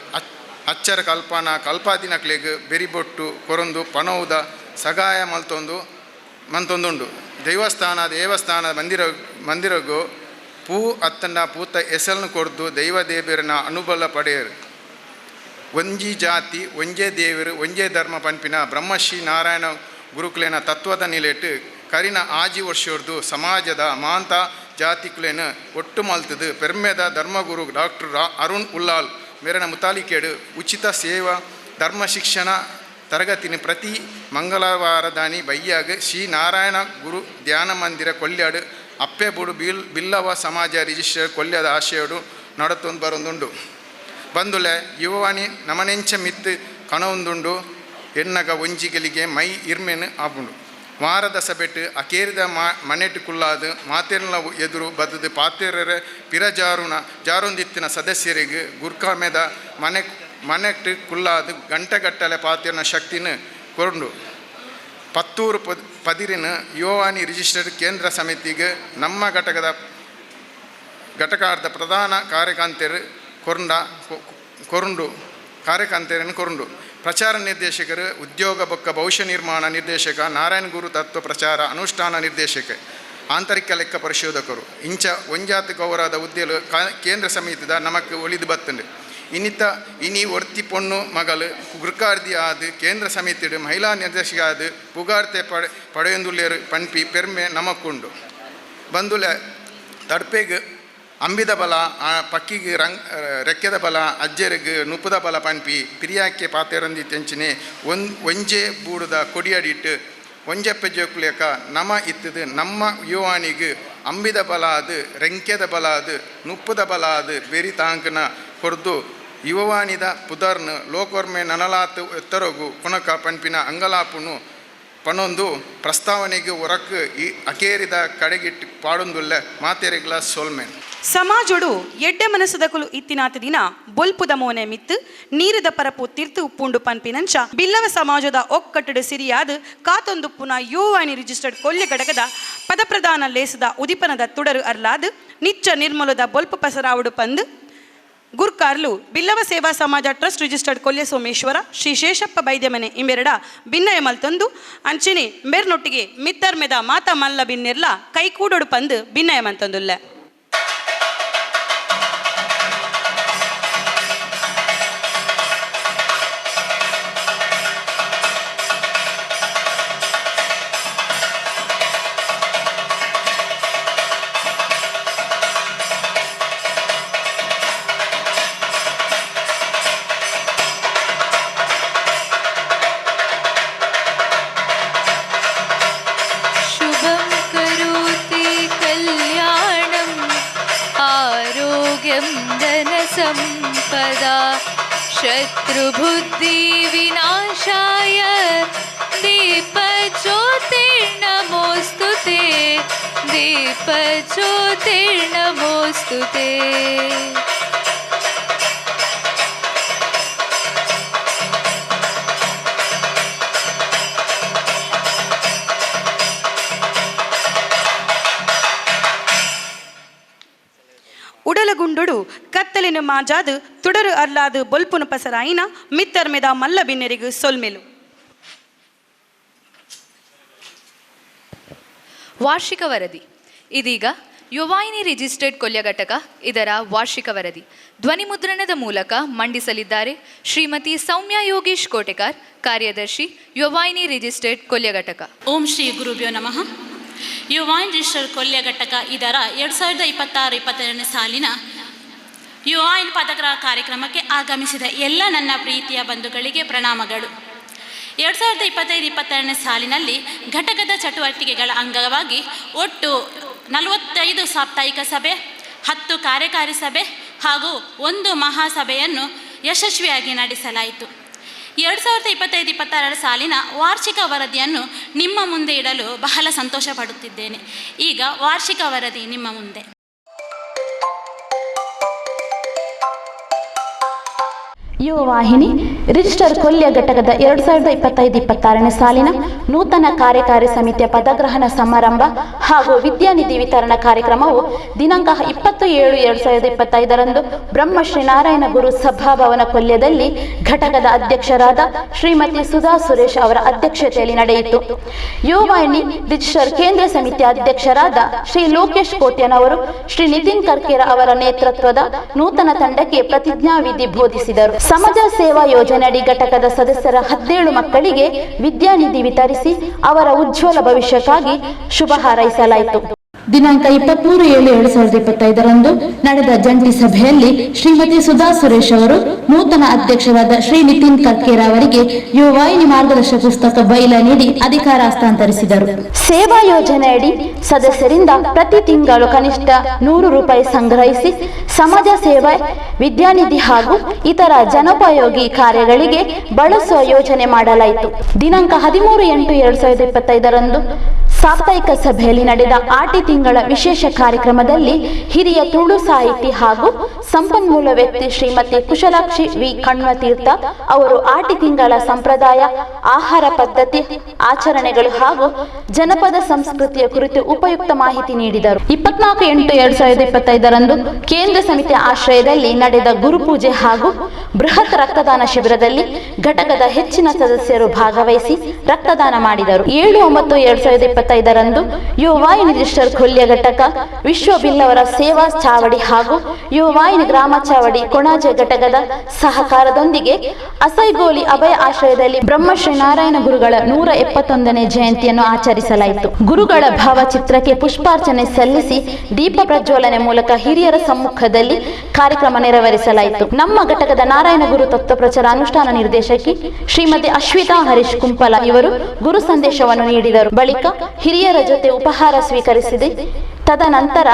ಅಚ್ಚರ ಕಲ್ಪನಾ ಕಲ್ಪಾದಿನಕ್ಲೆಗ್ ಬೆರಿಬೊಟ್ಟು ಕೊರೊಂದು ಪಣವುದ ಸಗಾಯ ಮಲ್ತೊಂದು ಮಂತೊಂದುಂಡು. ದೇವಸ್ಥಾನ ದೇವಸ್ಥಾನ ಮಂದಿರ ಮಂದಿರಗು ಪೂ ಅತ್ತಂಡ ಪೂತ ಎಸಲ್ನು ಕೊರ್ದು ದೈವ ದೇವರನ ಅನುಬಲ ಪಡೆಯರು. ಒಂಜಿ ಜಾತಿ ಒಂಜೇ ದೇವರು ಒಂಜೇ ಧರ್ಮ ಪನ್ಪಿನ ಬ್ರಹ್ಮಶ್ರೀ ನಾರಾಯಣ ಗುರುಕುಲೇನ ತತ್ವದ ನಿಲೆಟ್ ಕರಿನ ಆಜಿ ವರ್ಷರ್ದು ಸಮಾಜದ ಮಾಂತ ಜಾತಿಕುಲೇನ ಒಟ್ಟು ಮಲ್ತದು ಪೆರ್ಮೆದ ಧರ್ಮಗುರು ಡಾಕ್ಟರ್ ಅರುಣ್ ಉಲ್ಲಾಲ್ ಮೇರನ ಮುತಾಲಿಕೇಡು ಉಚಿತ ಸೇವಾ ಧರ್ಮ ಶಿಕ್ಷಣ ತರಗತಿನ ಪ್ರತಿ ಮಂಗಳವಾರದಾನಿ ಬಯ್ಯಾಗ ಶ್ರೀ ನಾರಾಯಣ ಗುರು ಧ್ಯಾನ ಮಂದಿರ ಕೊಲ್ಯಾಡು ಅಪ್ಪೆಬುಡು ಬಿಲ್ಲವ ಸಮಾಜ ರಿಜಿಸ್ಟರ್ ಕೊಲ್ಯದ ಆಶಯೋಡು ನಡತೊಂದು ಬರೊಂದುಂಡು. ಬಂದುಲೆ ಯುವವಾಣಿ ನಮನೆಂಚ ಮಿತ್ತು ಕಣವೊಂದುಂಡು ಎನ್ನಗ ಒಂಜಿಗಲಿಗೆ ಮೈ ಇರ್ಮೆನು ಆಪುಂಡು. ವಾರದ ಸಬೆಟ್ಟು ಅಕೇರಿದ ಮನೆಟ್ಟು ಕುಲ್ಲಾದು ಮಾತೆರ್ನ ಎದುರು ಬದದು ಪಾತೆರರ ಪಿರಜಾರುನ ಜಾರೊಂದಿತ್ತಿನ ಸದಸ್ಯರಿಗೆ ಗುರ್ಕಾಮೆದ ಮನೆ ಮನೆಟ್ಟು ಕುಲ್ಲಾದು ಗಂಟೆಗಟ್ಟಲೆ ಪಾತೆರ್ನ ಶಕ್ತಿನ ಕೊರುಂಡು. ಪತ್ತೂರು ಪದಿರಿನ ಯುವವಾಣಿ ರಿಜಿಸ್ಟರ್ಡ್ ಕೇಂದ್ರ ಸಮಿತಿಗೆ ನಮ್ಮ ಘಟಕದ ಘಟಕಾರ್ಧ ಪ್ರಧಾನ ಕಾರ್ಯಕಾಂತರು ಕೊರುಂಡು ಕಾರ್ಯಕಾಂತರನ್ನು ಕೊರುಂಡು. ಪ್ರಚಾರ ನಿರ್ದೇಶಕರು ಉದ್ಯೋಗ ಬೊಕ್ಕ ಭವಿಷ್ಯ ನಿರ್ಮಾಣ ನಿರ್ದೇಶಕ ನಾರಾಯಣ ಗುರು ತತ್ವ ಪ್ರಚಾರ ಅನುಷ್ಠಾನ ನಿರ್ದೇಶಕ ಆಂತರಿಕ ಲೆಕ್ಕ ಪರಿಶೋಧಕರು ಇಂಚ ಒಂಜಾತ ಗೌರವದ ಹುದ್ದೆಲು ಕೇಂದ್ರ ಸಮಿತಿದ ನಮಕ್ ಒಲಿದು ಬತ್ತಂಡು. ಇನ್ನಿತ ಇನಿ ಒರ್ತಿ ಪೊಣ್ಣು ಮಗಲು ಗುರ್ಕಾರ್ದಿ ಆದ ಕೇಂದ್ರ ಸಮಿತಿಡು ಮಹಿಳಾ ನಿರ್ದೇಶಕ ಆದ ಪುಗಾರ್ತೆ ಪಡೆಯೊಂದುಲ್ಲೇರು ಪನ್ಪಿ ಪೆರ್ಮೆ ನಮಕ್ಕುಂಡು. ಬಂದುಲೆ ತಡ್ಪೆಗ್ ಅಂಬಿದ ಬಲ ಪಕ್ಕಿಗೆ ರೆಕ್ಕೆದ ಬಲ ಅಜ್ಜೆರಿಗೆ ನುಪ್ಪುದ ಬಲ ಪನ್ಪಿ ಪಿರಿಯಾಕೆ ಪಾತೆರಂದಿ ತೆಂಚಿನೆ ಒಂಜೆ ಬೂಡುದ ಕೊಡಿಯಡಿಟ್ಟು ಒಂಜೆಪ್ಪ ಜೋಕ್ಲೇಕ ನಮ ಇತ್ತದು ನಮ್ಮ ಯುವಾನಿಗೆ ಅಂಬಿದ ಬಲ ಅದು ರೆಂಕೆದ ಬಲ ಅದು ನುಪ್ಪುದ ಬಲ ಅದು ಬೆರಿ ತಾಂಕನ ಕೊರ್ದು ಯುವವಾಣಿದ ಪುದರ್ನು ಲೋಕೋರ್ಮೆ ನನಲಾತು ಎತ್ತರಗು ಕುಣಕ ಪನ್ಪಿನ ಅಂಗಲಾಪುನು ಪನೊಂದು ಪ್ರಸ್ತಾವನೆಗೆ ಹೊರಕ್ ಈ ಅಕೇರಿದ ಕಡೆಗಿಟ್ಟು ಪಾಡೊಂದುಲ್ಲ ಮಾತೆರೆಗ್ಲ ಸೋಲ್ಮೆನ್. ಸಮಾಜೊಡು ಎಡ್ಡೆ ಮನಸ್ಸುದಕುಲು ಇತ್ತಿನಾತ ದಿನ ಬೊಲ್ಪುದ ಮೋನೆ ಮಿತ್ತು ನೀರಿದ ಪರಪು ತಿರ್ತು ಉಪ್ಪುಂಡು ಪನ್ಪಿನಂಚ ಬಿಲ್ಲವ ಸಮಾಜದ ಒಕ್ಕಟ್ಟಡು ಸಿರಿಯಾದ ಕಾತೊಂದುಪ್ಪುನ ಯುವವಾಣಿ ರಿಜಿಸ್ಟರ್ಡ್ ಕೊಲ್ಯ ಘಟಕದ ಪದಪ್ರಧಾನ ಲೇಸದ ಉದಿಪನದ ತುಡರು ಅರ್ಲಾದ್ ನಿಚ್ಚ ನಿರ್ಮಲದ ಬೊಲ್ಪು ಪಸರಾವುಡು ಪಂದು ಗುರ್ಕಾರ್ಲು ಬಿಲ್ಲವ ಸೇವಾ ಸಮಾಜ ಟ್ರಸ್ಟ್ ರಿಜಿಸ್ಟರ್ಡ್ ಕೊಲ್ಯ ಸೋಮೇಶ್ವರ ಶ್ರೀ ಶೇಷಪ್ಪ ಬೈದ್ಯಮನೆ ಇಂಬೆರಡ ಭಿನ್ನಯ ಮಲ್ತೊಂದು ಅಂಚಿನಿ ಮೇರ್ನೊಟ್ಟಿಗೆ ಮಿತ್ತರ್ಮೆದ ಮಾತಾ ಮಲ್ಲ ಬಿನ್ನೆರ್ಲ ಕೈಕೂಡೊಡು ಪಂದು ಭಿನ್ನಯ ಮಂತೊಂದುಲ್ಲ. शुभं करोति कल्याणम् आरोग्यं धनसम्पदा ಶತ್ರುಬುದ್ಧಿವಿನಾಶಾಯ ದೀಪಜ್ಯೋತಿರ್ನಮೋऽಸ್ತು ತೇ, ದೀಪಜ್ಯೋತಿರ್ನಮೋऽಸ್ತು ತೇ. ಉಡಲಗುಂಡುಡು ಕತ್ತಲಿನ ಮಾಜಾದು ತುಡರು ಅರ್ಲಾದು ಬೊಲ್ಪುನು ಪಸರಾಯಿನ ಮಿತ್ತರ್ಮೆದ ಮಲ್ಲ ಬಿನ್ನೆರಿಗು ಸೊಲ್ಮೆಲು. ವಾರ್ಷಿಕ ವರದಿ. ಇದೀಗ ಯುವವಾಹಿನಿ ರಿಜಿಸ್ಟರ್ಡ್ ಕೊಲ್ಯ ಘಟಕ ಇದರ ವಾರ್ಷಿಕ ವರದಿ ಧ್ವನಿಮುದ್ರಣದ ಮೂಲಕ ಮಂಡಿಸಲಿದ್ದಾರೆ ಶ್ರೀಮತಿ ಸೌಮ್ಯ ಯೋಗೇಶ್ ಕೋಟೆಕಾರ್, ಕಾರ್ಯದರ್ಶಿ, ಯುವವಾಹಿನಿ ರಿಜಿಸ್ಟರ್ಡ್ ಕೊಲ್ಯ ಘಟಕ. ಓಂ ಶ್ರೀ ಗುರುಭ್ಯೋ ನಮಃ. ಯುವಾಯಿನ್ ರಿಜಿಸ್ಟರ್ ಕೊಲ್ಯ ಘಟಕ ಇದರ 2026-27ನೇ ಸಾಲಿನ ಯುವಾಯಿನ್ ಪದಗ್ರಹ ಕಾರ್ಯಕ್ರಮಕ್ಕೆ ಆಗಮಿಸಿದ ಎಲ್ಲ ನನ್ನ ಪ್ರೀತಿಯ ಬಂಧುಗಳಿಗೆ ಪ್ರಣಾಮಗಳು. 2025-26ನೇ ಸಾಲಿನಲ್ಲಿ ಘಟಕದ ಚಟುವಟಿಕೆಗಳ ಅಂಗವಾಗಿ ಒಟ್ಟು 45 ಸಾಪ್ತಾಹಿಕ ಸಭೆ, 10 ಕಾರ್ಯಕಾರಿ ಸಭೆ ಹಾಗೂ 1 ಮಹಾಸಭೆಯನ್ನು ಯಶಸ್ವಿಯಾಗಿ ನಡೆಸಲಾಯಿತು. 2025-26ರ ಸಾಲಿನ ವಾರ್ಷಿಕ ವರದಿಯನ್ನು ನಿಮ್ಮ ಮುಂದೆ ಇಡಲು ಬಹಳ ಸಂತೋಷ ಪಡುತ್ತಿದ್ದೇನೆ. ಈಗ ವಾರ್ಷಿಕ ವರದಿ ನಿಮ್ಮ ಮುಂದೆ. ಯುವ ವಾಹಿನಿ ರಿಜಿಸ್ಟರ್ ಕೊಲ್ಯ ಘಟಕದ 2025-26ನೇ ಸಾಲಿನ ನೂತನ ಕಾರ್ಯಕಾರಿ ಸಮಿತಿಯ ಪದಗ್ರಹಣ ಸಮಾರಂಭ ಹಾಗೂ ವಿದ್ಯಾನಿಧಿ ವಿತರಣಾ ಕಾರ್ಯಕ್ರಮವು ದಿನಾಂಕ 20-7-2025ರಂದು ಬ್ರಹ್ಮಶ್ರೀ ನಾರಾಯಣ ಗುರು ಸಭಾಭವನ ಕೊಲ್ಯದಲ್ಲಿ ಘಟಕದ ಅಧ್ಯಕ್ಷರಾದ ಶ್ರೀಮತಿ ಸುಧಾ ಸುರೇಶ್ ಅವರ ಅಧ್ಯಕ್ಷತೆಯಲ್ಲಿ ನಡೆಯಿತು. ಯುವವಾಹಿನಿ ರಿಜಿಸ್ಟರ್ ಕೇಂದ್ರ ಸಮಿತಿಯ ಅಧ್ಯಕ್ಷರಾದ ಶ್ರೀ ಲೋಕೇಶ್ ಕೋಟ್ಯನ್ ಅವರು ಶ್ರೀ ನಿತಿನ್ ಕರ್ಕೇರ ಅವರ ನೇತೃತ್ವದ ನೂತನ ತಂಡಕ್ಕೆ ಪ್ರತಿಜ್ಞಾವಿಧಿ ಬೋಧಿಸಿದರು. ಸಮಾಜ ಸೇವಾ ಯೋಜನೆಯಡಿ ಘಟಕದ ಸದಸ್ಯರ 17 ಮಕ್ಕಳಿಗೆ ವಿದ್ಯಾನಿಧಿ ವಿತರಿಸಿ ಅವರ ಉಜ್ವಲ ಭವಿಷ್ಯಕ್ಕಾಗಿ ಶುಭ ಹಾರೈಸಲಾಯಿತು. ದಿನಾಂಕ 23-7-2025ರಂದು ನಡೆದ ಜಂಟಿ ಸಭೆಯಲ್ಲಿ ಶ್ರೀಮತಿ ಸುಧಾ ಸುರೇಶ್ ಅವರು ನೂತನ ಅಧ್ಯಕ್ಷರಾದ ಶ್ರೀ ನಿತಿನ್ ಕರ್ಕೇರ ಅವರಿಗೆ ಯುವವಾಹಿನಿ ಮಾರ್ಗದರ್ಶಕ ಪುಸ್ತಕ ಬೈಲ ನೀಡಿ ಅಧಿಕಾರ ಹಸ್ತಾಂತರಿಸಿದರು. ಸೇವಾ ಯೋಜನೆಯಡಿ ಸದಸ್ಯರಿಂದ ಪ್ರತಿ ತಿಂಗಳು ಕನಿಷ್ಠ 100 ರೂಪಾಯಿ ಸಂಗ್ರಹಿಸಿ ಸಮಾಜ ಸೇವೆ, ವಿದ್ಯಾನಿಧಿ ಹಾಗೂ ಇತರ ಜನೋಪಯೋಗಿ ಕಾರ್ಯಗಳಿಗೆ ಬಳಸುವ ಯೋಜನೆ ಮಾಡಲಾಯಿತು. ದಿನಾಂಕ 13-8-2025ರಂದು ಸಾಪ್ತಾಹಿಕ ಸಭೆಯಲ್ಲಿ ನಡೆದ ಆಟಿ ತಿಂಗಳ ವಿಶೇಷ ಕಾರ್ಯಕ್ರಮದಲ್ಲಿ ಹಿರಿಯ ತುಳು ಸಾಹಿತಿ ಹಾಗೂ ಸಂಪನ್ಮೂಲ ವ್ಯಕ್ತಿ ಶ್ರೀಮತಿ ಕುಶಲಾಕ್ಷಿ ವಿ ಕಣ್ವತೀರ್ಥ ಅವರು ಆಟಿ ತಿಂಗಳ ಸಂಪ್ರದಾಯ, ಆಹಾರ ಪದ್ಧತಿ, ಆಚರಣೆಗಳು ಹಾಗೂ ಜನಪದ ಸಂಸ್ಕೃತಿಯ ಕುರಿತು ಉಪಯುಕ್ತ ಮಾಹಿತಿ ನೀಡಿದರು. 24-8-2025ರಂದು ಕೇಂದ್ರ ಸಮಿತಿಯ ಆಶ್ರಯದಲ್ಲಿ ನಡೆದ ಗುರುಪೂಜೆ ಹಾಗೂ ಬೃಹತ್ ರಕ್ತದಾನ ಶಿಬಿರದಲ್ಲಿ ಘಟಕದ ಹೆಚ್ಚಿನ ಸದಸ್ಯರು ಭಾಗವಹಿಸಿ ರಕ್ತದಾನ ಮಾಡಿದರು. 7-9-2025ರಂದು ಯುವವಾಹಿನಿ ರಿಜಿಸ್ಟರ್ ಕೊಲ್ಯ ಘಟಕ ವಿಶ್ವ ಬಿಲ್ಲವರ ಸೇವಾ ಚಾವಡಿ ಹಾಗೂ ಯುವವಾಹಿನಿ ಗ್ರಾಮ ಚಾವಡಿ ಕೊಣಾಜೆ ಘಟಕದ ಸಹಕಾರದೊಂದಿಗೆ ಅಸೈಗೋಲಿ ಅಭಯ ಆಶ್ರಯದಲ್ಲಿ ಬ್ರಹ್ಮಶ್ರೀ ನಾರಾಯಣ ಗುರುಗಳ 171ನೇ ಜಯಂತಿಯನ್ನು ಆಚರಿಸಲಾಯಿತು. ಗುರುಗಳ ಭಾವಚಿತ್ರಕ್ಕೆ ಪುಷ್ಪಾರ್ಚನೆ ಸಲ್ಲಿಸಿ ದೀಪ ಪ್ರಜ್ವಲನೆ ಮೂಲಕ ಹಿರಿಯರ ಸಮ್ಮುಖದಲ್ಲಿ ಕಾರ್ಯಕ್ರಮ ನೆರವೇರಿಸಲಾಯಿತು. ನಮ್ಮ ಘಟಕದ ನಾರಾಯಣ ಗುರು ತತ್ವ ಪ್ರಚಾರ ಅನುಷ್ಠಾನ ನಿರ್ದೇಶಕಿ ಶ್ರೀಮತಿ ಅಶ್ವಿತಾ ಹರೀಶ್ ಕುಂಪಲ ಇವರು ಗುರು ಸಂದೇಶವನ್ನು ನೀಡಿದರು. ಬಳಿಕ ಹಿರಿಯರ ಜೊತೆ ಉಪಹಾರ ಸ್ವೀಕರಿಸಿದೆ. ತದನಂತರ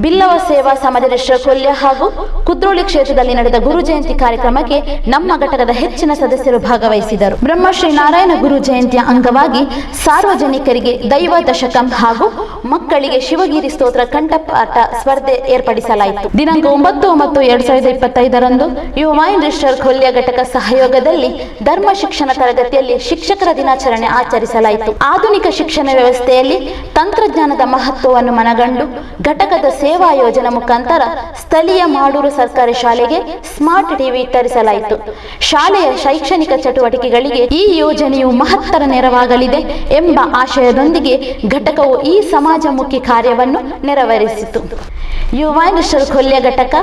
ಬಿಲ್ಲವ ಸೇವಾ ಸಮಾಜ ಕೊಲ್ಯ ಹಾಗೂ ಕುದ್ರೋಳಿ ಕ್ಷೇತ್ರದಲ್ಲಿ ನಡೆದ ಗುರು ಜಯಂತಿ ಕಾರ್ಯಕ್ರಮಕ್ಕೆ ನಮ್ಮ ಘಟಕದ ಹೆಚ್ಚಿನ ಸದಸ್ಯರು ಭಾಗವಹಿಸಿದರು. ಬ್ರಹ್ಮಶ್ರೀ ನಾರಾಯಣ ಗುರು ಜಯಂತಿಯ ಅಂಗವಾಗಿ ಸಾರ್ವಜನಿಕರಿಗೆ ದೈವ ದಶಕಂ ಹಾಗೂ ಮಕ್ಕಳಿಗೆ ಶಿವಗಿರಿ ಸ್ತೋತ್ರ ಕಂಠಪಾಠ ಸ್ಪರ್ಧೆ ಏರ್ಪಡಿಸಲಾಯಿತು. ದಿನಾಂಕ 9-9-2025ರಂದು ಯುವವಾಹಿನಿ ರಿಜಿಸ್ಟರ್ ಕೊಲ್ಯ ಘಟಕ ಸಹಯೋಗದಲ್ಲಿ ಧರ್ಮ ಶಿಕ್ಷಣ ತರಗತಿಯಲ್ಲಿ ಶಿಕ್ಷಕರ ದಿನಾಚರಣೆ ಆಚರಿಸಲಾಯಿತು. ಆಧುನಿಕ ಶಿಕ್ಷಣ ವ್ಯವಸ್ಥೆಯಲ್ಲಿ ತಂತ್ರಜ್ಞಾನದ ಮಹತ್ವವನ್ನು ಮನಗಂಡು ಘಟಕದ ಸೇವಾ ಯೋಜನೆ ಮುಖಾಂತರ ಸ್ಥಳೀಯ ಮಾಡೂರು ಸರ್ಕಾರಿ ಶಾಲೆಗೆ ಸ್ಮಾರ್ಟ್ ಟಿವಿ ವಿತರಿಸಲಾಯಿತು. ಶಾಲೆಯ ಶೈಕ್ಷಣಿಕ ಚಟುವಟಿಕೆಗಳಿಗೆ ಈ ಯೋಜನೆಯು ಮಹತ್ತರ ನೆರವಾಗಲಿದೆ ಎಂಬ ಆಶಯದೊಂದಿಗೆ ಘಟಕವು ಈ ಸಮಾಜಮುಖಿ ಕಾರ್ಯವನ್ನು ನೆರವೇರಿಸಿತು. ಯುವವಾಹಿನಿ ರಿಜಿಸ್ಟರ್ ಕೊಲ್ಯ ಘಟಕ,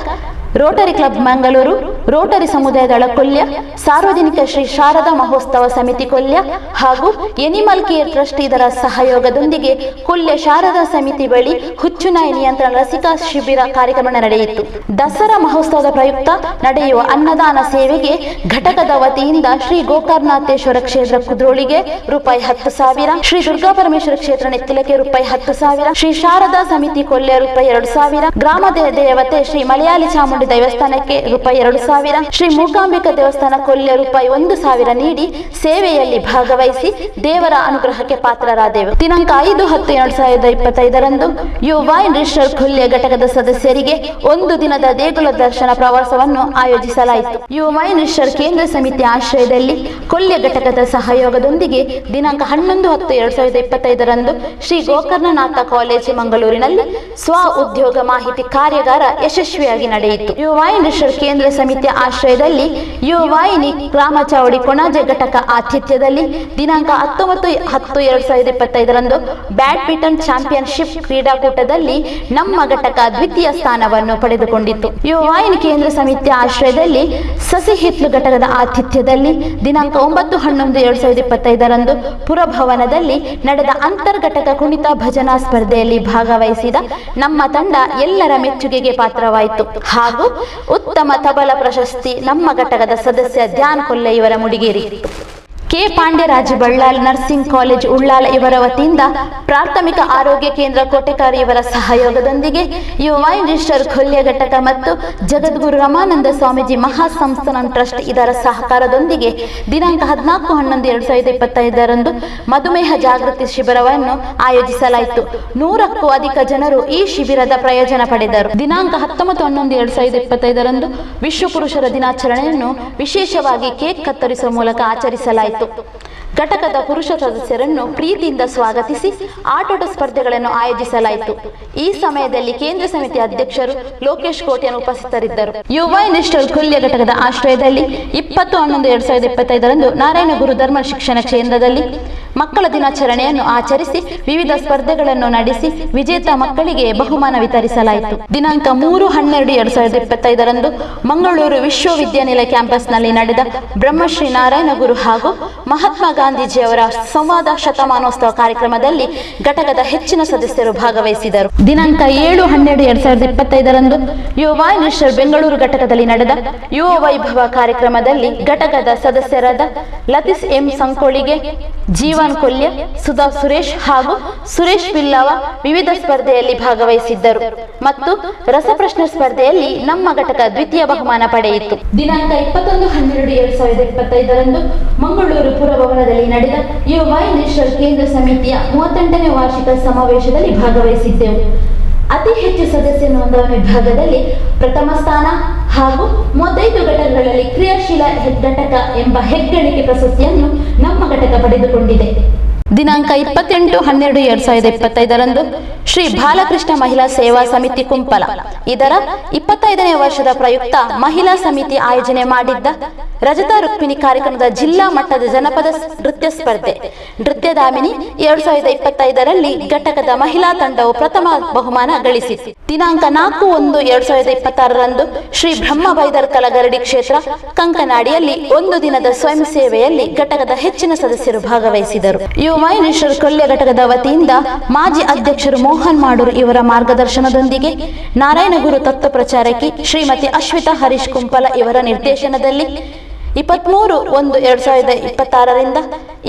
Rotary club Mangaluru, Rotary ಸಮುದಾಯದಳ Kolya, ಸಾರ್ವಜನಿಕ ಶ್ರೀ ಶಾರದಾ ಮಹೋತ್ಸವ ಸಮಿತಿ ಕೊಲ್ಯ ಹಾಗೂ animal care trust ಇದರ ಸಹಯೋಗದೊಂದಿಗೆ ಕೊಲ್ಯ ಶಾರದಾ ಸಮಿತಿ ಬಳಿ ಹುಚ್ಚುನಾಯಿ ನಿಯಂತ್ರಣ ಲಸಿಕಾ ಶಿಬಿರ ಕಾರ್ಯಕ್ರಮ ನಡೆಯಿತು. ದಸರಾ ಮಹೋತ್ಸವದ ಪ್ರಯುಕ್ತ ನಡೆಯುವ ಅನ್ನದಾನ ಸೇವೆಗೆ ಘಟಕದ ವತಿಯಿಂದ ಶ್ರೀ ಗೋಕರ್ಣನಾಥೇಶ್ವರ ಕ್ಷೇತ್ರ ಕುದ್ರೋಳಿಗೆ ರೂಪಾಯಿ 10,000, ಶ್ರೀ ದುರ್ಗಾ ಪರಮೇಶ್ವರ ಕ್ಷೇತ್ರ ನೆತ್ತಿಲಕ್ಕೆ ರೂಪಾಯಿ 10,000, ಶ್ರೀ ಶಾರದಾ ಸಮಿತಿ ಕೊಲ್ಯ ರೂಪಾಯಿ 2,000, ಗ್ರಾಮ ದೇವತೆ ಶ್ರೀ ಮಲಯಾಳಿ ಚಾಮುಂಡಿ ದೇವಸ್ಥಾನಕ್ಕೆ ರೂಪಾಯಿ 2,000, 2,000, Shri Mookambika ದೇವಸ್ಥಾನ ಕೊಲ್ಯ ರೂಪಾಯಿ 1,000 ನೀಡಿ ಸೇವೆಯಲ್ಲಿ ಭಾಗವಹಿಸಿ ದೇವರ ಅನುಗ್ರಹಕ್ಕೆ ಪಾತ್ರರಾದೆವು. ದಿನಾಂಕ 5/10/2025ರಂದು ಯುವವಾಹಿನಿ ರಿಜಿಸ್ಟರ್ ಕೊಲ್ಯ ಘಟಕದ ಸದಸ್ಯರಿಗೆ ಒಂದು ದಿನದ ದೇಗುಲ ದರ್ಶನ ಪ್ರವಾಸವನ್ನು ಆಯೋಜಿಸಲಾಯಿತು. ಯುವವಾಹಿನಿ ರಿಜಿಸ್ಟರ್ ಕೇಂದ್ರ ಸಮಿತಿ ಆಶ್ರಯದಲ್ಲಿ ಕೊಲ್ಯ ಘಟಕದ ಸಹಯೋಗದೊಂದಿಗೆ ದಿನಾಂಕ 11/10/2025ರಂದು ಶ್ರೀ ಗೋಕರ್ಣನಾಥ ಕಾಲೇಜು ಮಂಗಳೂರಿನಲ್ಲಿ ಸ್ವ ಉದ್ಯೋಗ ಮಾಹಿತಿ ಕಾರ್ಯಾಗಾರ ಯಶಸ್ವಿಯಾಗಿ ನಡೆಯಿತು. ಯುವವಾಹಿನಿ ರಿಜಿಸ್ಟರ್ ಕೇಂದ್ರ ಸಮಿತಿಯ ಆಶ್ರಯದಲ್ಲಿ ಯುವವಾಹಿನಿ ಗ್ರಾಮ ಚಾವಡಿ ಕೊಣಾಜೆ ಘಟಕ ಆತಿಥ್ಯದಲ್ಲಿ ದಿನಾಂಕ 19/10/2025ರಂದು ಬ್ಯಾಡ್ಮಿಂಟನ್ ಚಾಂಪಿಯನ್ಶಿಪ್ ಕ್ರೀಡಾಕೂಟದಲ್ಲಿ ನಮ್ಮ ಘಟಕ ದ್ವಿತೀಯ ಸ್ಥಾನವನ್ನು ಪಡೆದುಕೊಂಡಿತು. ಯುವವಾಹಿನಿ ಕೇಂದ್ರ ಸಮಿತಿಯ ಆಶ್ರಯದಲ್ಲಿ ಸಸಿಹಿತ್ಲು ಘಟಕದ ಆತಿಥ್ಯದಲ್ಲಿ ದಿನಾಂಕ 9/11/2025ರಂದು ಪುರಭವನದಲ್ಲಿ ನಡೆದ ಅಂತರ್ಘಟಕ ಕುಣಿತ ಭಜನಾ ಸ್ಪರ್ಧೆಯಲ್ಲಿ ಭಾಗವಹಿಸಿದ ನಮ್ಮ ತಂಡ ಎಲ್ಲರ ಮೆಚ್ಚುಗೆಗೆ ಪಾತ್ರವಾಯಿತು ಹಾಗೂ ಉತ್ತಮ ತಬಲ ಪ್ರಶಸ್ತಿ ನಮ್ಮ ಘಟಕದ ಸದಸ್ಯ ಧ್ಯಾನ್ ಕೊಲ್ಲೆ ಇವರ ಮುಡಿಗೇರಿತ್ತು. K Pandyaraj Ballal nursing college Ullal ಇವರ ವತಿಯಿಂದ ಪ್ರಾಥಮಿಕ ಆರೋಗ್ಯ ಕೇಂದ್ರ ಕೋಟೆಕಾರ್ ಇವರ ಸಹಯೋಗದೊಂದಿಗೆ ಯುವವಾಹಿನಿ ರಿಜಿಸ್ಟರ್ ಕೊಲ್ಯ ಘಟಕ ಮತ್ತು ಜಗದ್ಗುರು ರಮಾನಂದ ಸ್ವಾಮೀಜಿ ಮಹಾಸಂಸ್ಥಾನ ಟ್ರಸ್ಟ್ ಇದರ ಸಹಕಾರದೊಂದಿಗೆ ದಿನಾಂಕ 14/11/2025ರಂದು ಮಧುಮೇಹ ಜಾಗೃತಿ ಶಿಬಿರವನ್ನು ಆಯೋಜಿಸಲಾಯಿತು. 100ಕ್ಕೂ ಅಧಿಕ ಜನರು ಈ ಶಿಬಿರದ ಪ್ರಯೋಜನ ಪಡೆದರು. ದಿನಾಂಕ 19/11/2025ರಂದು ವಿಶ್ವ ಪುರುಷರ ದಿನಾಚರಣೆಯನ್ನು ವಿಶೇಷವಾಗಿ ಕೇಕ್ ಕತ್ತರಿಸುವ ಮೂಲಕ ಆಚರಿಸಲಾಯಿತು. ಘಟಕದ ಪುರುಷ ಸದಸ್ಯರನ್ನು ಪ್ರೀತಿಯಿಂದ ಸ್ವಾಗತಿಸಿ ಆಟೋಟ ಸ್ಪರ್ಧೆಗಳನ್ನು ಆಯೋಜಿಸಲಾಯಿತು. ಈ ಸಮಯದಲ್ಲಿ ಕೇಂದ್ರ ಸಮಿತಿ ಅಧ್ಯಕ್ಷರು ಲೋಕೇಶ್ ಕೋಟ್ಯಾನ್ ಉಪಸ್ಥಿತರಿದ್ದರು. ಯುವೈ ನ್ಯಾಷನಲ್ ಕೊಲ್ಯ ಘಟಕದ ಆಶ್ರಯದಲ್ಲಿ 20/11/2025ರಂದು ನಾರಾಯಣಗುರು ಧರ್ಮ ಶಿಕ್ಷಣ ಕೇಂದ್ರದಲ್ಲಿ ಮಕ್ಕಳ ದಿನಾಚರಣೆಯನ್ನು ಆಚರಿಸಿ ವಿವಿಧ ಸ್ಪರ್ಧೆಗಳನ್ನು ನಡೆಸಿ ವಿಜೇತ ಮಕ್ಕಳಿಗೆ ಬಹುಮಾನ ವಿತರಿಸಲಾಯಿತು. ದಿನಾಂಕ 3/12/2025ರಂದು ಮಂಗಳೂರು ವಿಶ್ವವಿದ್ಯಾನಿಲಯ ಕ್ಯಾಂಪಸ್ನಲ್ಲಿ ನಡೆದ ಬ್ರಹ್ಮಶ್ರೀ ನಾರಾಯಣಗುರು ಹಾಗೂ ಮಹಾತ್ಮ ಗಾಂಧೀಜಿಯವರ ಸಂವಾದ ಶತಮಾನೋತ್ಸವ ಕಾರ್ಯಕ್ರಮದಲ್ಲಿ ಘಟಕದ ಹೆಚ್ಚಿನ ಸದಸ್ಯರು ಭಾಗವಹಿಸಿದರು. ದಿನಾಂಕ 7/12/2025ರಂದು ಯುವ ಮಿಶ್ರ ಬೆಂಗಳೂರು ಘಟಕದಲ್ಲಿ ನಡೆದ ಯುವ ವೈಭವ ಕಾರ್ಯಕ್ರಮದಲ್ಲಿ ಘಟಕದ ಸದಸ್ಯರಾದ ಲತೀಶ್ ಎಂ ಸಂಕೋಳಿಗೆ, ಜೀವನ್ ಕೊಲ್ಯ, ಸುಧಾ ಸುರೇಶ್ ಹಾಗೂ ಸುರೇಶ್ ಬಿಲ್ಲವ ವಿವಿಧ ಸ್ಪರ್ಧೆಯಲ್ಲಿ ಭಾಗವಹಿಸಿದ್ದರು ಮತ್ತು ರಸಪ್ರಶ್ನೆ ಸ್ಪರ್ಧೆಯಲ್ಲಿ ನಮ್ಮ ಘಟಕ ದ್ವಿತೀಯ ಬಹುಮಾನ ಪಡೆಯಿತು. ದಿನಾಂಕ 21/12/2025ರಂದು ಮಂಗಳೂರು ಪುರಭವನದಲ್ಲಿ ನಡೆದ ಯುವ ನ್ಯಾಷನಲ್ ಕೇಂದ್ರ ಸಮಿತಿಯ 38ನೇ ವಾರ್ಷಿಕ ಸಮಾವೇಶದಲ್ಲಿ ಭಾಗವಹಿಸಿದ್ದೆವು. ಅತಿ ಹೆಚ್ಚು ಸದಸ್ಯ ನೋಂದಣಿ ವಿಭಾಗದಲ್ಲಿ ಪ್ರಥಮ ಸ್ಥಾನ ಹಾಗೂ 35 ಘಟಕಗಳಲ್ಲಿ ಕ್ರಿಯಾಶೀಲ ಘಟಕ ಎಂಬ ಹೆಗ್ಗಳಿಕೆ ಪ್ರಶಸ್ತಿಯನ್ನು ನಮ್ಮ ಘಟಕ ಪಡೆದುಕೊಂಡಿದೆ. ದಿನಾಂಕ 28/12/2025ರಂದು ಶ್ರೀ ಬಾಲಕೃಷ್ಣ ಮಹಿಳಾ ಸೇವಾ ಸಮಿತಿ ಕುಂಪಲ ಇದರ 25ನೇ ವರ್ಷದ ಪ್ರಯುಕ್ತ ಮಹಿಳಾ ಸಮಿತಿ ಆಯೋಜನೆ ಮಾಡಿದ್ದ ರಜತ ರುಕ್ಮಿಣಿ ಕಾರ್ಯಕ್ರಮದ ಜಿಲ್ಲಾ ಮಟ್ಟದ ಜನಪದ ನೃತ್ಯ ಸ್ಪರ್ಧೆ ನೃತ್ಯದಾಮಿನಿ 2025ರಲ್ಲಿ ಘಟಕದ ಮಹಿಳಾ ತಂಡವು ಪ್ರಥಮ ಬಹುಮಾನ ಗಳಿಸಿತು. ದಿನಾಂಕ 4/1/2026ರಂದು ಶ್ರೀ ಬ್ರಹ್ಮ ಬೈದರ್ಕಳ ಗರಡಿ ಕ್ಷೇತ್ರ ಕಂಕನಾಡಿಯಲ್ಲಿ ಒಂದು ದಿನದ ಸ್ವಯಂ ಸೇವೆಯಲ್ಲಿ ಘಟಕದ ಹೆಚ್ಚಿನ ಸದಸ್ಯರು ಭಾಗವಹಿಸಿದರು. ಯುವ ಕೊಲ್ಯ ಘಟಕದ ವತಿಯಿಂದ ಮಾಜಿ ಅಧ್ಯಕ್ಷರು ಮೋಹನ್ ಮಾಡೂರು ಇವರ ಮಾರ್ಗದರ್ಶನದೊಂದಿಗೆ ನಾರಾಯಣಗುರು ತತ್ವ ಪ್ರಚಾರಕಿ ಶ್ರೀಮತಿ ಅಶ್ವಿತಾ ಹರೀಶ್ ಕುಂಪಲ ಇವರ ನಿರ್ದೇಶನದಲ್ಲಿ 23/1/2026ರಿಂದ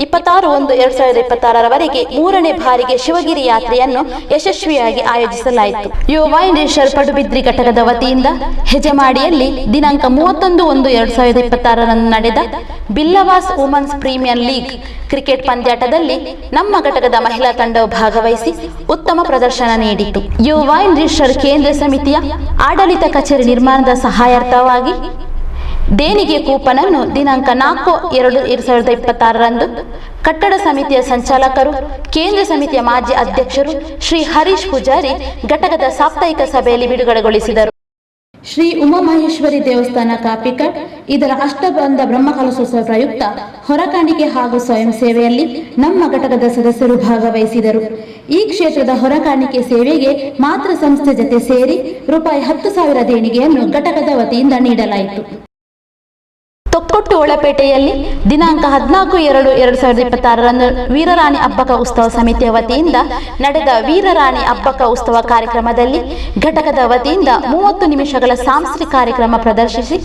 26/1/2026ರವರೆಗೆ ಮೂರನೇ ಬಾರಿಗೆ ಶಿವಗಿರಿ ಯಾತ್ರೆಯನ್ನು ಯಶಸ್ವಿಯಾಗಿ ಆಯೋಜಿಸಲಾಯಿತು. ಯುವ ಪಡುಬಿದ್ರಿ ಘಟಕದ ವತಿಯಿಂದ ಹೆಜಮಾಡಿಯಲ್ಲಿ ದಿನಾಂಕ 31/1/2026ರಂದು ನಡೆದ Billavas women's premier league cricket ಪಂದ್ಯಾಟದಲ್ಲಿ ನಮ್ಮ ಘಟಕದ ಮಹಿಳಾ ತಂಡವು ಭಾಗವಹಿಸಿ ಉತ್ತಮ ಪ್ರದರ್ಶನ ನೀಡಿತು. ಯುವ ಕೇಂದ್ರ ಸಮಿತಿಯ ಆಡಳಿತ ಕಚೇರಿ ನಿರ್ಮಾಣದ ಸಹಾಯಾರ್ಥವಾಗಿ ದೇಣಿಗೆ ಕೂಪನ್ ಅನ್ನು ದಿನಾಂಕ 4/2/2026ರಂದು ಕಟ್ಟಡ ಸಮಿತಿಯ ಸಂಚಾಲಕರು, ಕೇಂದ್ರ ಸಮಿತಿಯ ಮಾಜಿ ಅಧ್ಯಕ್ಷರು ಶ್ರೀ ಹರೀಶ್ ಪೂಜಾರಿ ಘಟಕದ ಸಾಪ್ತಾಹಿಕ ಸಭೆಯಲ್ಲಿ ಬಿಡುಗಡೆಗೊಳಿಸಿದರು. ಶ್ರೀ ಉಮಾಮಹೇಶ್ವರಿ ದೇವಸ್ಥಾನ ಕಾಪಿಕಾಡ್ ಇದರ ಅಷ್ಟಬಂಧ ಬ್ರಹ್ಮಕಲಶೋತ್ಸವ ಪ್ರಯುಕ್ತ ಹೊರಕಾಣಿಕೆ ಹಾಗೂ ಸ್ವಯಂ ಸೇವೆಯಲ್ಲಿ ನಮ್ಮ ಘಟಕದ ಸದಸ್ಯರು ಭಾಗವಹಿಸಿದರು. ಈ ಕ್ಷೇತ್ರದ ಹೊರಕಾಣಿಕೆ ಸೇವೆಗೆ ಮಾತೃ ಸಂಸ್ಥೆ ಜತೆ ಸೇರಿ ರೂಪಾಯಿ 10,000 ದೇಣಿಗೆಯನ್ನು ಘಟಕದ ವತಿಯಿಂದ ನೀಡಲಾಯಿತು. ತೊಕ್ಕೊಟ್ಟು ತೊಕ್ಕೊಟ್ಟು ಒಳಪೇಟೆಯಲ್ಲಿ ದಿನಾಂಕ 14/2/2026ರಂದು ವೀರರಾಣಿ ಅಬ್ಬಕ್ಕ ಉತ್ಸವ ಸಮಿತಿಯ ವತಿಯಿಂದ ನಡೆದ ವೀರರಾಣಿ ಅಬ್ಬಕ್ಕ ಉತ್ಸವ ಕಾರ್ಯಕ್ರಮದಲ್ಲಿ ಘಟಕದ ವತಿಯಿಂದ 30 ನಿಮಿಷಗಳ ಸಾಂಸ್ಕೃತಿಕ ಕಾರ್ಯಕ್ರಮ ಪ್ರದರ್ಶಿಸಿ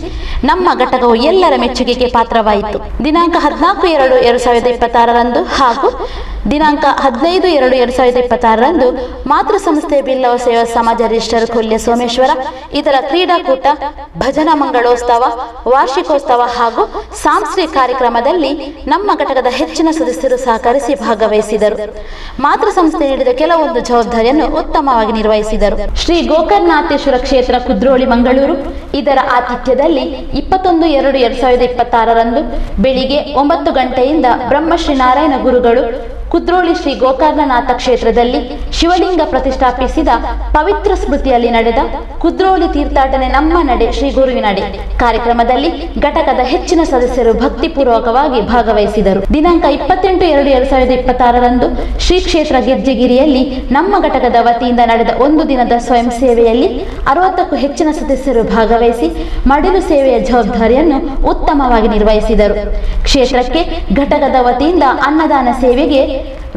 ನಮ್ಮ ಘಟಕವು ಎಲ್ಲರ ಮೆಚ್ಚುಗೆಗೆ ಪಾತ್ರವಾಯಿತು. ದಿನಾಂಕ 14/2/2026ರಂದು ಹಾಗೂ ದಿನಾಂಕ 15/2/2026ರಂದು ಮಾತೃಸಂಸ್ಥೆ ಬಿಲ್ಲವ ಸೇವಾ ಸಮಾಜ ರಿಜಿಸ್ಟರ್ ಕೊಲ್ಯ ಸೋಮೇಶ್ವರ ಇದರ ಕ್ರೀಡಾಕೂಟ, ಭಜನಾ ಮಂಗಳೋತ್ಸವ, ವಾರ್ಷಿಕೋತ್ಸವ ಹಾಗೂ ಸಾಂಸ್ಕೃತಿಕ ಕಾರ್ಯಕ್ರಮದಲ್ಲಿ ನಮ್ಮ ಘಟಕದ ಹೆಚ್ಚಿನ ಸದಸ್ಯರು ಸಹಕರಿಸಿ ಭಾಗವಹಿಸಿದರು. ಮಾತೃಸಂಸ್ಥೆ ನೀಡಿದ ಕೆಲವೊಂದು ಜವಾಬ್ದಾರಿಯನ್ನು ಉತ್ತಮವಾಗಿ ನಿರ್ವಹಿಸಿದರು. ಶ್ರೀ ಗೋಕರ್ಣನಾಥೇಶ್ವರ ಕ್ಷೇತ್ರ ಕುದ್ರೋಳಿ ಮಂಗಳೂರು ಇದರ ಆತಿಥ್ಯದಲ್ಲಿ 21/2/2026ರಂದು ಬೆಳಿಗ್ಗೆ 9 ಗಂಟೆಯಿಂದ ಬ್ರಹ್ಮಶ್ರೀ ನಾರಾಯಣ ಗುರುಗಳು ಕುದ್ರೋಳಿ ಶ್ರೀ ಗೋಕರ್ಣನಾಥ ಕ್ಷೇತ್ರದಲ್ಲಿ ಶಿವಲಿಂಗ ಪ್ರತಿಷ್ಠಾಪಿಸಿದ ಪವಿತ್ರ ಸ್ಮೃತಿಯಲ್ಲಿ ನಡೆದ ಕುದ್ರೋಳಿ ತೀರ್ಥಾಟನೆ ನಮ್ಮ ನಡೆ ಶ್ರೀ ಗುರುವಿನಡೆ ಕಾರ್ಯಕ್ರಮದಲ್ಲಿ ಘಟಕದ ಹೆಚ್ಚಿನ ಸದಸ್ಯರು ಭಕ್ತಿಪೂರ್ವಕವಾಗಿ ಭಾಗವಹಿಸಿದರು. ದಿನಾಂಕ 28/2/2026ರಂದು ಶ್ರೀ ಕ್ಷೇತ್ರ ಗೆಜ್ಜೆಗಿರಿಯಲ್ಲಿ ನಮ್ಮ ಘಟಕದ ವತಿಯಿಂದ ನಡೆದ ಒಂದು ದಿನದ ಸ್ವಯಂ ಸೇವೆಯಲ್ಲಿ 60ಕ್ಕೂ ಹೆಚ್ಚಿನ ಸದಸ್ಯರು ಭಾಗವಹಿಸಿ ಮಡಿಲು ಸೇವೆಯ ಜವಾಬ್ದಾರಿಯನ್ನು ಉತ್ತಮವಾಗಿ ನಿರ್ವಹಿಸಿದರು. ಕ್ಷೇತ್ರಕ್ಕೆ ಘಟಕದ ವತಿಯಿಂದ ಅನ್ನದಾನ ಸೇವೆಗೆ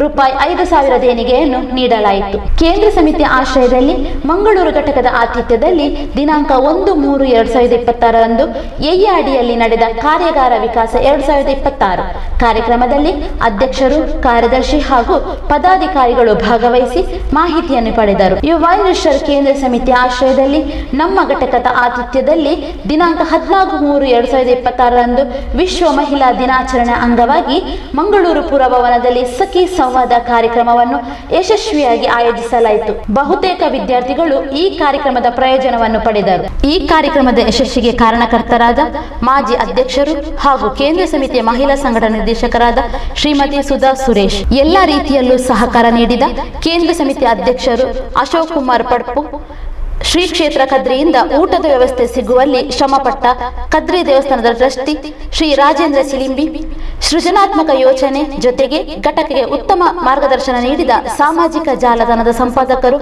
ರೂಪಾಯಿ 5,000 ದೇಣಿಗೆಯನ್ನು ನೀಡಲಾಯಿತು. ಕೇಂದ್ರ ಸಮಿತಿಯ ಆಶ್ರಯದಲ್ಲಿ ಮಂಗಳೂರು ಘಟಕದ ಆತಿಥ್ಯದಲ್ಲಿ ದಿನಾಂಕ 1/3/2026ರಂದು ಎಯ್ಯಾಡಿಯಲ್ಲಿ ನಡೆದ ಕಾರ್ಯಾಗಾರ ವಿಕಾಸ 2026 ಕಾರ್ಯಕ್ರಮದಲ್ಲಿ ಅಧ್ಯಕ್ಷರು, ಕಾರ್ಯದರ್ಶಿ ಹಾಗೂ ಪದಾಧಿಕಾರಿಗಳು ಭಾಗವಹಿಸಿ ಮಾಹಿತಿಯನ್ನು ಪಡೆದರು. ಯುವೈನೇಶ್ವರ್ ಕೇಂದ್ರ ಸಮಿತಿಯ ಆಶ್ರಯದಲ್ಲಿ ನಮ್ಮ ಘಟಕದ ಆತಿಥ್ಯದಲ್ಲಿ ದಿನಾಂಕ 14/3/2026ರಂದು ವಿಶ್ವ ಮಹಿಳಾ ದಿನಾಚರಣೆ ಅಂಗವಾಗಿ ಮಂಗಳೂರು ಪುರಭವನದಲ್ಲಿ ಸಖಿ ಸಂವಾದ ಕಾರ್ಯಕ್ರಮವನ್ನು ಯಶಸ್ವಿಯಾಗಿ ಆಯೋಜಿಸಲಾಯಿತು. ಬಹುತೇಕ ವಿದ್ಯಾರ್ಥಿಗಳು ಈ ಕಾರ್ಯಕ್ರಮದ ಪ್ರಯೋಜನವನ್ನು ಪಡೆದರು. ಈ ಕಾರ್ಯಕ್ರಮದ ಯಶಸ್ಸಿಗೆ ಕಾರಣಕರ್ತರಾದ ಮಾಜಿ ಅಧ್ಯಕ್ಷರು ಹಾಗೂ ಕೇಂದ್ರ ಸಮಿತಿಯ ಮಹಿಳಾ ಸಂಘಟನಾ ನಿರ್ದೇಶಕರಾದ ಶ್ರೀಮತಿ ಸುಧಾ ಸುರೇಶ್, ಎಲ್ಲ ರೀತಿಯಲ್ಲೂ ಸಹಕಾರ ನೀಡಿದ ಕೇಂದ್ರ ಸಮಿತಿಯ ಅಧ್ಯಕ್ಷರು ಅಶೋಕ್ ಕುಮಾರ್ ಪಡ್ಪು, ಶ್ರೀ ಕ್ಷೇತ್ರ ಕದ್ರಿಯಿಂದ ಊಟದ ವ್ಯವಸ್ಥೆ ಸಿಗುವಲ್ಲಿ ಶ್ರಮಪಟ್ಟ ಕದ್ರಿ ದೇವಸ್ಥಾನದ ಟ್ರಸ್ಟಿ ಶ್ರೀ ರಾಜೇಂದ್ರ ಸಿಲಿಂಬಿ, ಸೃಜನಾತ್ಮಕ ಯೋಚನೆ ಜೊತೆಗೆ ಘಟಕಕ್ಕೆ ಉತ್ತಮ ಮಾರ್ಗದರ್ಶನ ನೀಡಿದ ಸಾಮಾಜಿಕ ಜಾಲತಾಣದ ಸಂಪಾದಕರು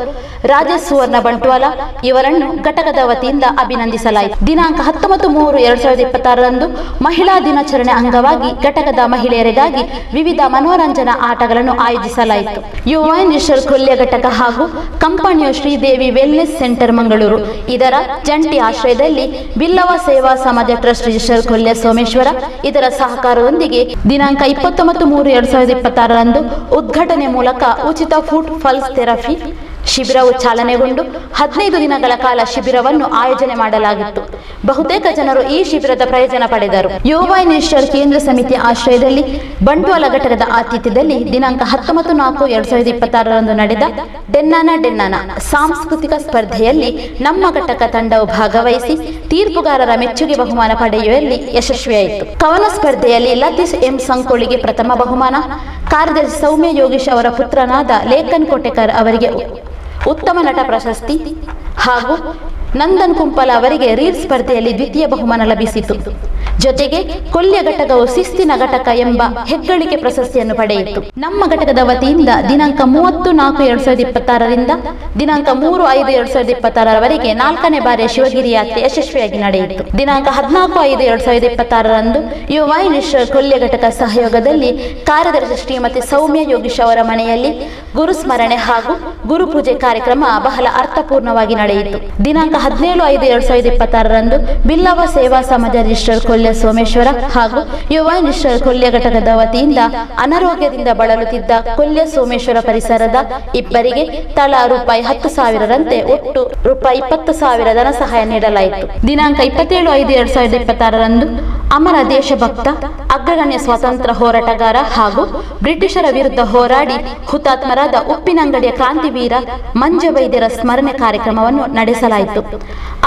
ರಾಜೇಶ್ ಸುವರ್ಣ ಬಂಟ್ವಾಲ ಇವರನ್ನು ಘಟಕದ ವತಿಯಿಂದ ಅಭಿನಂದಿಸಲಾಯಿತು. ದಿನಾಂಕ 19/3/2026ರಂದು ಮಹಿಳಾ ದಿನಾಚರಣೆ ಅಂಗವಾಗಿ ಘಟಕದ ಮಹಿಳೆಯರಿಗಾಗಿ ವಿವಿಧ ಮನೋರಂಜನಾ ಆಟಗಳನ್ನು ಆಯೋಜಿಸಲಾಯಿತು. ಯುವೈನೇಶ್ವರ್ ಕೊಲ್ಯ ಘಟಕ ಹಾಗೂ ಕಂಪನಿಯ ಶ್ರೀದೇವಿ ವೆಲ್ನೆಸ್ ಸೆಂಟರ್ ಮಂಗಳೂರು ಇದರ ಜಂಟಿ ಆಶ್ರಯದಲ್ಲಿ ಬಿಲ್ಲವ ಸೇವಾ ಸಮಾಜ ಟ್ರಸ್ಟ್ ರಿಜಿಸ್ಟರ್ ಕೊಲ್ಯ ಸೋಮೇಶ್ವರ ಇದರ ಸಹಕಾರದೊಂದಿಗೆ ದಿನಾಂಕ 29/3/2026ರಂದು ಉದ್ಘಾಟನೆ ಮೂಲಕ ಉಚಿತ food pulse therapy ಶಿಬಿರವು ಚಾಲನೆಗೊಂಡು 15 ದಿನಗಳ ಕಾಲ ಶಿಬಿರವನ್ನು ಆಯೋಜನೆ ಮಾಡಲಾಗಿತ್ತು. ಬಹುತೇಕ ಜನರು ಈ ಶಿಬಿರದ ಪ್ರಯೋಜನ ಪಡೆದರು. ಯುವೈನೇಶ್ವರ್ ಕೇಂದ್ರ ಸಮಿತಿ ಆಶ್ರಯದಲ್ಲಿ ಬಂಟ್ವಾಳ ಘಟಕದ ಆತಿಥ್ಯದಲ್ಲಿ ದಿನಾಂಕ 19/4/2026ರಂದು ನಡೆದ ಡೆನ್ನಾನ ಡೆನ್ನಾನ ಸಾಂಸ್ಕೃತಿಕ ಸ್ಪರ್ಧೆಯಲ್ಲಿ ನಮ್ಮ ಘಟಕ ತಂಡವು ಭಾಗವಹಿಸಿ ತೀರ್ಪುಗಾರರ ಮೆಚ್ಚುಗೆ ಬಹುಮಾನ ಪಡೆಯುವಲ್ಲಿ ಯಶಸ್ವಿಯಾಯಿತು. ಕವನ ಸ್ಪರ್ಧೆಯಲ್ಲಿ ಲತೀಶ್ ಎಂ ಸಂಕೋಳಿಗೆ ಪ್ರಥಮ ಬಹುಮಾನ, ಕಾರ್ಯದರ್ಶಿ ಸೌಮ್ಯ ಯೋಗೇಶ್ ಅವರ ಪುತ್ರನಾದ ಲೇಖನ್ ಕೋಟೆಕರ್ ಅವರಿಗೆ ಉತ್ತಮ ನಟ ಪ್ರಶಸ್ತಿ ಹಾಗೂ ನಂದನ್ ಕುಂಪಲ ಅವರಿಗೆ ರೀಲ್ ಸ್ಪರ್ಧೆಯಲ್ಲಿ ದ್ವಿತೀಯ ಬಹುಮಾನ ಲಭಿಸಿತು. ಜೊತೆಗೆ ಕೊಲ್ಯ ಘಟಕವು ಶಿಸ್ತಿನ ಘಟಕ ಎಂಬ ಹೆಗ್ಗಳಿಕೆ ಪ್ರಶಸ್ತಿಯನ್ನು ಪಡೆಯಿತು. ನಮ್ಮ ಘಟಕದ ವತಿಯಿಂದ ದಿನಾಂಕ 30/4/2026ರಿಂದ ದಿನಾಂಕ 3/5/2026ರವರೆಗೆ 4ನೇ ಬಾರಿಯ ಶಿವಗಿರಿ ಯಾತ್ರೆ ಯಶಸ್ವಿಯಾಗಿ ನಡೆಯಿತು. ದಿನಾಂಕ 14/5/2026ರಂದು ಯುವೈನೇಶ್ವರ್ ಕೊಲ್ಯ ಘಟಕ ಸಹಯೋಗದಲ್ಲಿ ಕಾರ್ಯದರ್ಶಿ ಶ್ರೀಮತಿ ಸೌಮ್ಯ ಯೋಗೀಶ್ ಅವರ ಮನೆಯಲ್ಲಿ ಗುರುಸ್ಮರಣೆ ಹಾಗೂ ಗುರುಪೂಜೆ ಕಾರ್ಯಕ್ರಮ ಬಹಳ ಅರ್ಥಪೂರ್ಣವಾಗಿ ನಡೆಯಿತು. ದಿನಾಂಕ 17/5/2026ರಂದು ಬಿಲ್ಲವ ಸೇವಾ ಸಮಾಜ ರಿಜಿಸ್ಟರ್ ಕೊಲ್ಯ ಸೋಮೇಶ್ವರ ಹಾಗೂ ಯುವೈನೇಶ್ವರ್ ಕೊಲ್ಯ ಘಟಕದ ವತಿಯಿಂದ ಅನಾರೋಗ್ಯದಿಂದ ಬಳಲುತ್ತಿದ್ದ ಕೊಲ್ಯ ಸೋಮೇಶ್ವರ ಪರಿಸರದ ಇಬ್ಬರಿಗೆ ತಲಾ ರೂಪಾಯಿ 10,000ರಂತೆ ಒಟ್ಟು ರೂಪಾಯಿ 20,000 ಧನ ಸಹಾಯ ನೀಡಲಾಯಿತು. ದಿನಾಂಕ 27/5/2026ರಂದು ಅಮರ ದೇಶಭಕ್ತ, ಅಗ್ರಗಣ್ಯ ಸ್ವಾತಂತ್ರ್ಯ ಹೋರಾಟಗಾರ ಹಾಗೂ ಬ್ರಿಟಿಷರ ವಿರುದ್ಧ ಹೋರಾಡಿ ಹುತಾತ್ಮರಾದ ಉಪ್ಪಿನಂಗಡಿಯ ಕ್ರಾಂತಿವೀರ ಮಂಜ ವೈದ್ಯರ ಸ್ಮರಣೆ ಕಾರ್ಯಕ್ರಮವನ್ನು ನಡೆಸಲಾಯಿತು.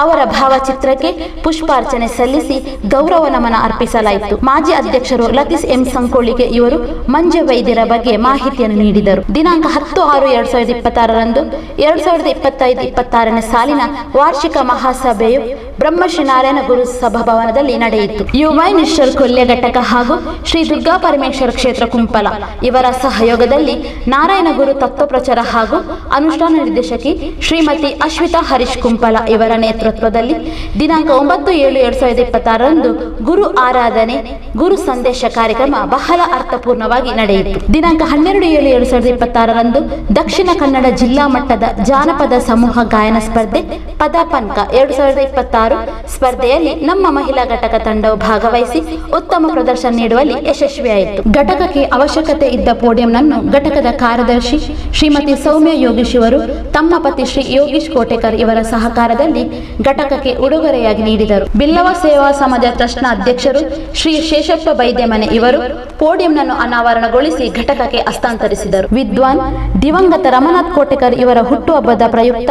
ಅವರ ಭಾವಚಿತ್ರಕ್ಕೆ ಪುಷ್ಪಾರ್ಚನೆ ಸಲ್ಲಿಸಿ ಗೌರವ ನಮನ ಅರ್ಪಿಸಲಾಯಿತು. ಮಾಜಿ ಅಧ್ಯಕ್ಷರು ಲತೀಶ್ ಎಂ ಸಂಕೋಳಿಗೆ ಇವರು ಮಂಜ ವೈದ್ಯರ ಬಗ್ಗೆ ಮಾಹಿತಿಯನ್ನು ನೀಡಿದರು. ದಿನಾಂಕ 10/6/2026ರಂದು 2025-26ನೇ ಸಾಲಿನ ವಾರ್ಷಿಕ ಮಹಾಸಭೆಯು ಬ್ರಹ್ಮಶ್ರೀ ನಾರಾಯಣ ಗುರು ಸಭಾಭವನದಲ್ಲಿ ನಡೆಯಿತು. ಯುವೈನಿಶ್ವರ್ ಕೊಲ್ಯ ಘಟಕ ಹಾಗೂ ಶ್ರೀ ದುರ್ಗಾ ಪರಮೇಶ್ವರ ಕ್ಷೇತ್ರ ಕುಂಪಲ ಇವರ ಸಹಯೋಗದಲ್ಲಿ ನಾರಾಯಣಗುರು ತತ್ವ ಪ್ರಚಾರ ಹಾಗೂ ಅನುಷ್ಠಾನ ನಿರ್ದೇಶಕಿ ಶ್ರೀಮತಿ ಅಶ್ವಿತಾ ಹರೀಶ್ ಕುಂಪಲ ಇವರ ನೇತೃತ್ವದಲ್ಲಿ ದಿನಾಂಕ 9/7/2026ರಂದು ಗುರು ಆರಾಧನೆ ಗುರು ಸಂದೇಶ ಕಾರ್ಯಕ್ರಮ ಬಹಳ ಅರ್ಥಪೂರ್ಣವಾಗಿ ನಡೆಯಿತು. ದಿನಾಂಕ 12/7/2026ರಂದು ದಕ್ಷಿಣ ಕನ್ನಡ ಜಿಲ್ಲಾ ಮಟ್ಟದ ಜಾನಪದ ಸಮೂಹ ಗಾಯನ ಸ್ಪರ್ಧೆ ಪದ ಪನ್ಕ 2026 ಸ್ಪರ್ಧೆಯಲ್ಲಿ ನಮ್ಮ ಮಹಿಳಾ ಘಟಕ ತಂಡವು ಭಾಗವಹಿಸಿ ಉತ್ತಮ ಪ್ರದರ್ಶನ ನೀಡುವಲ್ಲಿ ಯಶಸ್ವಿಯಾಯಿತು. ಘಟಕಕ್ಕೆ ಅವಶ್ಯಕತೆ ಇದ್ದ ಪೋಡಿಯಂನನ್ನು ಘಟಕದ ಕಾರ್ಯದರ್ಶಿ ಶ್ರೀಮತಿ ಸೌಮ್ಯ ಯೋಗೀಶ್ ಇವರು ತಮ್ಮ ಪತಿ ಶ್ರೀ ಯೋಗೀಶ್ ಕೋಟೇಕರ್ ಇವರ ಸಹಕಾರದಲ್ಲಿ ಘಟಕಕ್ಕೆ ಉಡುಗೊರೆಯಾಗಿ ನೀಡಿದರು. ಬಿಲ್ಲವ ಸೇವಾ ಸಮಾಜ ಟ್ರಸ್ಟ್ನ ಅಧ್ಯಕ್ಷರು ಶ್ರೀ ಶೇಷಪ್ಪ ಬೈದ್ಯಮನೆ ಇವರು ಪೋಡಿಯಂನನ್ನು ಅನಾವರಣಗೊಳಿಸಿ ಘಟಕಕ್ಕೆ ಹಸ್ತಾಂತರಿಸಿದರು. ವಿದ್ವಾನ್ ದಿವಂಗತ ರಮನಾಥ್ ಕೋಟೇಕರ್ ಇವರ ಹುಟ್ಟುಹಬ್ಬದ ಪ್ರಯುಕ್ತ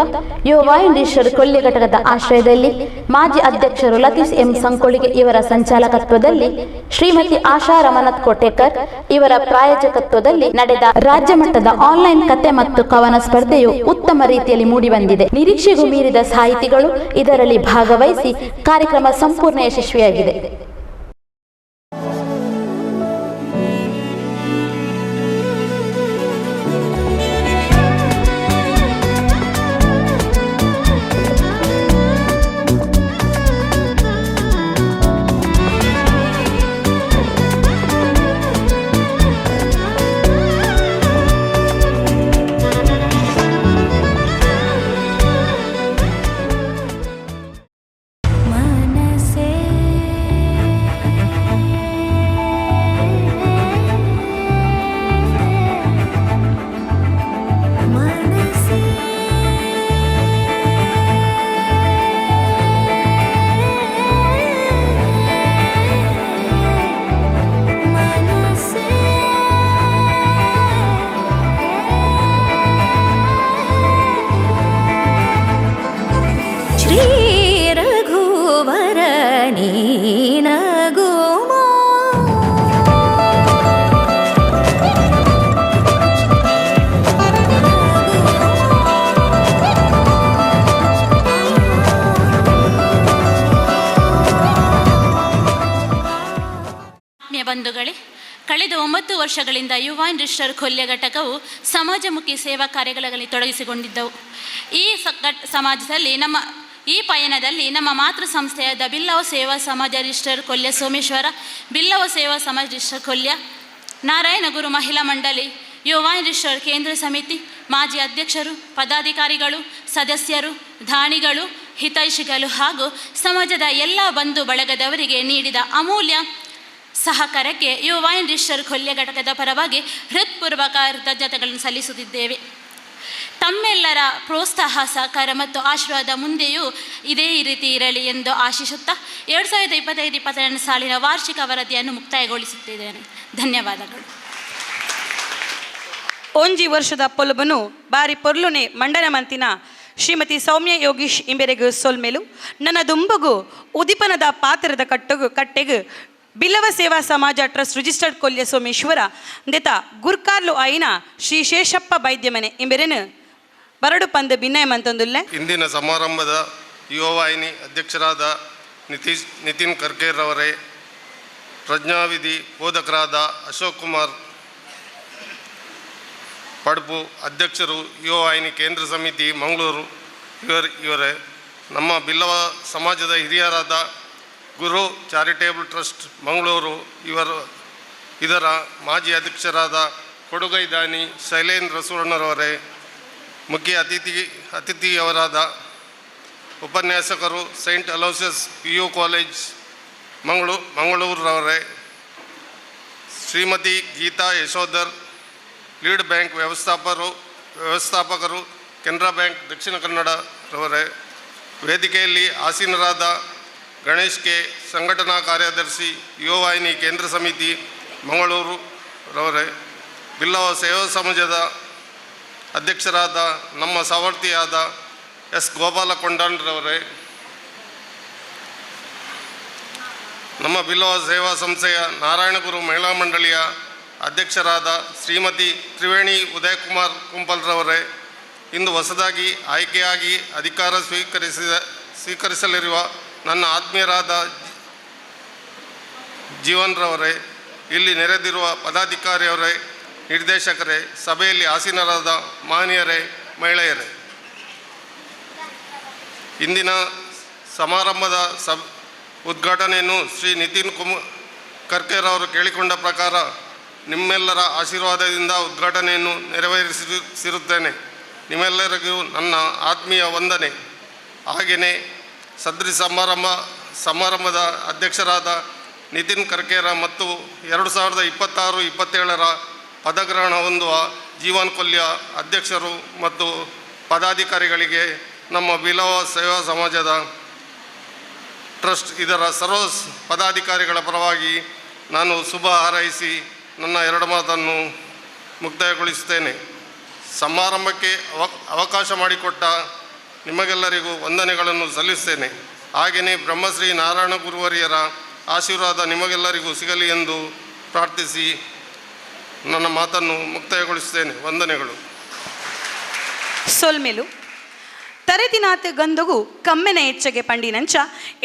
ಯುವವಾಯುಂಡೀಶ್ವರ ಕೊಲ್ಲಿ ಘಟಕದ ಆಶ್ರಯದಲ್ಲಿ ಮಾಜಿ ಅಧ್ಯಕ್ಷರು ಲತೀಶ್ ಎಂ ಸಂಕೊಳಿಗೆ ಇವರ ಸಂಚಾಲಕತ್ವದಲ್ಲಿ ಶ್ರೀಮತಿ ಆಶಾ ರಮನಾಥ್ ಕೋಟೇಕರ್ ಇವರ ಪ್ರಾಯೋಜಕತ್ವದಲ್ಲಿ ನಡೆದ ರಾಜ್ಯ ಮಟ್ಟದ ಆನ್ಲೈನ್ ಕತೆ ಮತ್ತು ಕವನ ಸ್ಪರ್ಧೆಯು ಉತ್ತಮ ರೀತಿಯಲ್ಲಿ ಮೂಡಿಬಂದಿದೆ. ನಿರೀಕ್ಷೆಗೂ ಮೀರಿದ ಸಾಹಿತಿಗಳು ಇದರಲ್ಲಿ ಭಾಗವಹಿಸಿ ಕಾರ್ಯಕ್ರಮ ಸಂಪೂರ್ಣ ಯಶಸ್ವಿಯಾಗಿದೆ. ಮನಸೇ ಮನಸೇ ಮನಸೇ ಶ್ರೀ ರಘುವರ ನೀನಗುಮಾ. ಆತ್ಮೀಯ ಬಂಧುಗಳೇ, ಕಳೆದ 9 ವರ್ಷಗಳಿಂದ ಯುವಾನ್ ರಿಜಿಸ್ಟರ್ ಕೊಲ್ಯ ಘಟಕವು ಸಮಾಜಮುಖಿ ಸೇವಾ ಕಾರ್ಯಗಳಲ್ಲಿ ತೊಡಗಿಸಿಕೊಂಡಿದ್ದವು. ಈ ಸಮಾಜದಲ್ಲಿ ನಮ್ಮ ಈ ಪಯಣದಲ್ಲಿ ನಮ್ಮ ಮಾತೃ ಸಂಸ್ಥೆಯಾದ ಬಿಲ್ಲವ ಸೇವಾ ಸಮಾಜ ರಿಜಿಸ್ಟರ್ ಕೊಲ್ಯ ಸೋಮೇಶ್ವರ, ಬಿಲ್ಲವ ಸೇವಾ ಸಮಾಜ ರಿಜಿಸ್ಟರ್ ಕೊಲ್ಯ, ನಾರಾಯಣಗುರು ಮಹಿಳಾ ಮಂಡಳಿ, ಯುವಾನ್ ರಿಜಿಸ್ಟರ್ ಕೇಂದ್ರ ಸಮಿತಿ, ಮಾಜಿ ಅಧ್ಯಕ್ಷರು, ಪದಾಧಿಕಾರಿಗಳು, ಸದಸ್ಯರು, ದಾನಿಗಳು, ಹಿತೈಷಿಗಳು ಹಾಗೂ ಸಮಾಜದ ಎಲ್ಲ ಬಂಧು ಬಳಗದವರಿಗೆ ನೀಡಿದ ಅಮೂಲ್ಯ ಸಹಕಾರಕ್ಕೆ ಯುವಾನ್ ರಿಜಿಸ್ಟರ್ ಕೊಲ್ಯ ಘಟಕದ ಪರವಾಗಿ ಹೃತ್ಪೂರ್ವಕ ಕೃತಜ್ಞತೆಗಳನ್ನು ಸಲ್ಲಿಸುತ್ತಿದ್ದೇವೆ. ತಮ್ಮೆಲ್ಲರ ಪ್ರೋತ್ಸಾಹ, ಸಹಕಾರ ಮತ್ತು ಆಶೀರ್ವಾದ ಮುಂದೆಯೂ ಇದೇ ರೀತಿ ಇರಲಿ ಎಂದು ಆಶಿಸುತ್ತಾ 2025-26ನೇ ಸಾಲಿನ ವಾರ್ಷಿಕ ವರದಿಯನ್ನು ಮುಕ್ತಾಯಗೊಳಿಸುತ್ತಿದ್ದೇನೆ. ಧನ್ಯವಾದಗಳು. ಒಂಜಿ ವರ್ಷದ ಪೊಲುಬನು ಬಾರಿ ಪೊರ್ಲುನೆ ಮಂಡನ ಮಂತಿನ ಶ್ರೀಮತಿ ಸೌಮ್ಯ ಯೋಗೀಶ್ ಇಂಬೆರೆಗು ಸೊಲ್ಮೆಲು. ನನ್ನ ದುಂಬಗು ಉದಿಪನದ ಪಾತ್ರದ ಕಟ್ಟಗು ಕಟ್ಟೆಗು ಬಿಲ್ಲವ ಸೇವಾ ಸಮಾಜ ಟ್ರಸ್ಟ್ ರಿಜಿಸ್ಟರ್ಡ್ ಕೊಲ್ಯ ಸೋಮೇಶ್ವರ ದೆತ ಗುರ್ಕಾರ್ಲು ಆಯಿನ ಶ್ರೀ ಶೇಷಪ್ಪ ಬೈದ್ಯಮನೆ ಇಂಬೆರೆನು ಬರಡು ಪಂದು ಬಿನ್ನಯ ಮಂತೊಂದುಲ್ಲೆ. ಇಂದಿನ ಸಮಾರಂಭದ ಯುವವಾಹಿನಿ ಅಧ್ಯಕ್ಷರಾದ ನಿತಿನ್ ಕರ್ಕೇರವರೇ, ಪ್ರಜ್ಞಾವಿಧಿ ಬೋಧಕರಾದ ಅಶೋಕ್ ಕುಮಾರ್ ಪಡ್ಪು, ಅಧ್ಯಕ್ಷರು ಯುವವಾಹಿನಿ ಕೇಂದ್ರ ಸಮಿತಿ ಮಂಗಳೂರು ಇವರೇ, ನಮ್ಮ ಬಿಲ್ಲವ ಸಮಾಜದ ಹಿರಿಯರಾದ ಗುರು ಚಾರಿಟೇಬಲ್ ಟ್ರಸ್ಟ್ ಮಂಗಳೂರು ಇದರ ಮಾಜಿ ಅಧ್ಯಕ್ಷರಾದ ಕೊಡುಗೈ ದಾನಿ ಶೈಲೇಂದ್ರ ಸುವರ್ಣರವರೇ, ಮುಖ್ಯ ಅತಿಥಿಯವರಾದ ಉಪನ್ಯಾಸಕರು Saint Aloysius P U college ಮಂಗಳೂರವರೇ, ಶ್ರೀಮತಿ ಗೀತಾ ಯಶೋಧರ್, ಲೀಡ್ ಬ್ಯಾಂಕ್ ವ್ಯವಸ್ಥಾಪಕರು ಕೆನರಾ ಬ್ಯಾಂಕ್ ದಕ್ಷಿಣ ಕನ್ನಡರವರೇ, ವೇದಿಕೆಯಲ್ಲಿ ಆಸೀನರಾದ ಗಣೇಶ್ ಕೆ, ಸಂಘಟನಾ ಕಾರ್ಯದರ್ಶಿ ಯುವವಾಹಿನಿ ಕೇಂದ್ರ ಸಮಿತಿ ಮಂಗಳೂರು ರವರೇ, ಬಿಲ್ಲವ ಸೇವಾ ಸಮಾಜದ ಅಧ್ಯಕ್ಷರಾದ ನಮ್ಮ ಸವರ್ತಿಯಾದ ಎಸ್ ಗೋಪಾಲ ಕೊಂಡಾಣ್ರವರೇ, ನಮ್ಮ ಬಿಲ್ಲವ ಸೇವಾ ಸಂಸ್ಥೆಯ ನಾರಾಯಣಗುರು ಮಹಿಳಾ ಮಂಡಳಿಯ ಅಧ್ಯಕ್ಷರಾದ ಶ್ರೀಮತಿ ತ್ರಿವೇಣಿ ಉದಯಕುಮಾರ್ ಕುಂಪಲ್ರವರೇ, ಇಂದು ಹೊಸದಾಗಿ ಆಯ್ಕೆಯಾಗಿ ಅಧಿಕಾರ ಸ್ವೀಕರಿಸಲಿರುವ ನನ್ನ ಆತ್ಮೀಯರಾದ ಜೀವನ್ರವರೇ, ಇಲ್ಲಿ ನೆರೆದಿರುವ ಪದಾಧಿಕಾರಿಯವರೇ, ನಿರ್ದೇಶಕರೇ, ಸಭೆಯಲ್ಲಿ ಆಸೀನರಾದ ಮಹನೀಯರೇ, ಮಹಿಳೆಯರೇ, ಇಂದಿನ ಸಮಾರಂಭದ ಉದ್ಘಾಟನೆಯನ್ನು ಶ್ರೀ ನಿತಿನ್ ಕರ್ಕೆರವರು ಕೇಳಿಕೊಂಡ ಪ್ರಕಾರ ನಿಮ್ಮೆಲ್ಲರ ಆಶೀರ್ವಾದದಿಂದ ಉದ್ಘಾಟನೆಯನ್ನು ನೆರವೇರಿಸಿರುತ್ತೇನೆ. ನಿಮ್ಮೆಲ್ಲರಿಗೂ ನನ್ನ ಆತ್ಮೀಯ ವಂದನೆ. ಹಾಗೆಯೇ ಸದರಿ ಸಮಾರಂಭದ ಅಧ್ಯಕ್ಷರಾದ ನಿತಿನ್ ಕರ್ಕೇರ ಮತ್ತು 2026-27ರ ಪದಗ್ರಹಣ ಹೊಂದುವ ಜೀವನ್ ಕೊಲ್ಯ ಅಧ್ಯಕ್ಷರು ಮತ್ತು ಪದಾಧಿಕಾರಿಗಳಿಗೆ ನಮ್ಮ ಬಿಲ್ಲವ ಸೇವಾ ಸಮಾಜದ ಟ್ರಸ್ಟ್ ಇದರ ಸರ್ವ ಪದಾಧಿಕಾರಿಗಳ ಪರವಾಗಿ ನಾನು ಶುಭ ಹಾರೈಸಿ ನನ್ನ ಎರಡು ಮಾತನ್ನು ಮುಕ್ತಾಯಗೊಳಿಸುತ್ತೇನೆ. ಸಮಾರಂಭಕ್ಕೆ ಅವಕಾಶ ಮಾಡಿಕೊಟ್ಟ ನಿಮಗೆಲ್ಲರಿಗೂ ವಂದನೆಗಳನ್ನು ಸಲ್ಲಿಸುತ್ತೇನೆ. ಹಾಗೆಯೇ ಬ್ರಹ್ಮಶ್ರೀ ನಾರಾಯಣ ಗುರುವರಿಯರ ಆಶೀರ್ವಾದ ನಿಮಗೆಲ್ಲರಿಗೂ ಸಿಗಲಿ ಎಂದು ಪ್ರಾರ್ಥಿಸಿ ನನ್ನ ಮಾತನ್ನು ಮುಕ್ತಾಯಗೊಳಿಸುತ್ತೇನೆ. ವಂದನೆಗಳು. ಸೊಲ್ಮೆಲು. ತರೆದಿನಾತ್ ಗಂಧಗು ಕಮ್ಮೆನ ಎಚ್ಚಗೆ ಪಂಡಿನಂಚ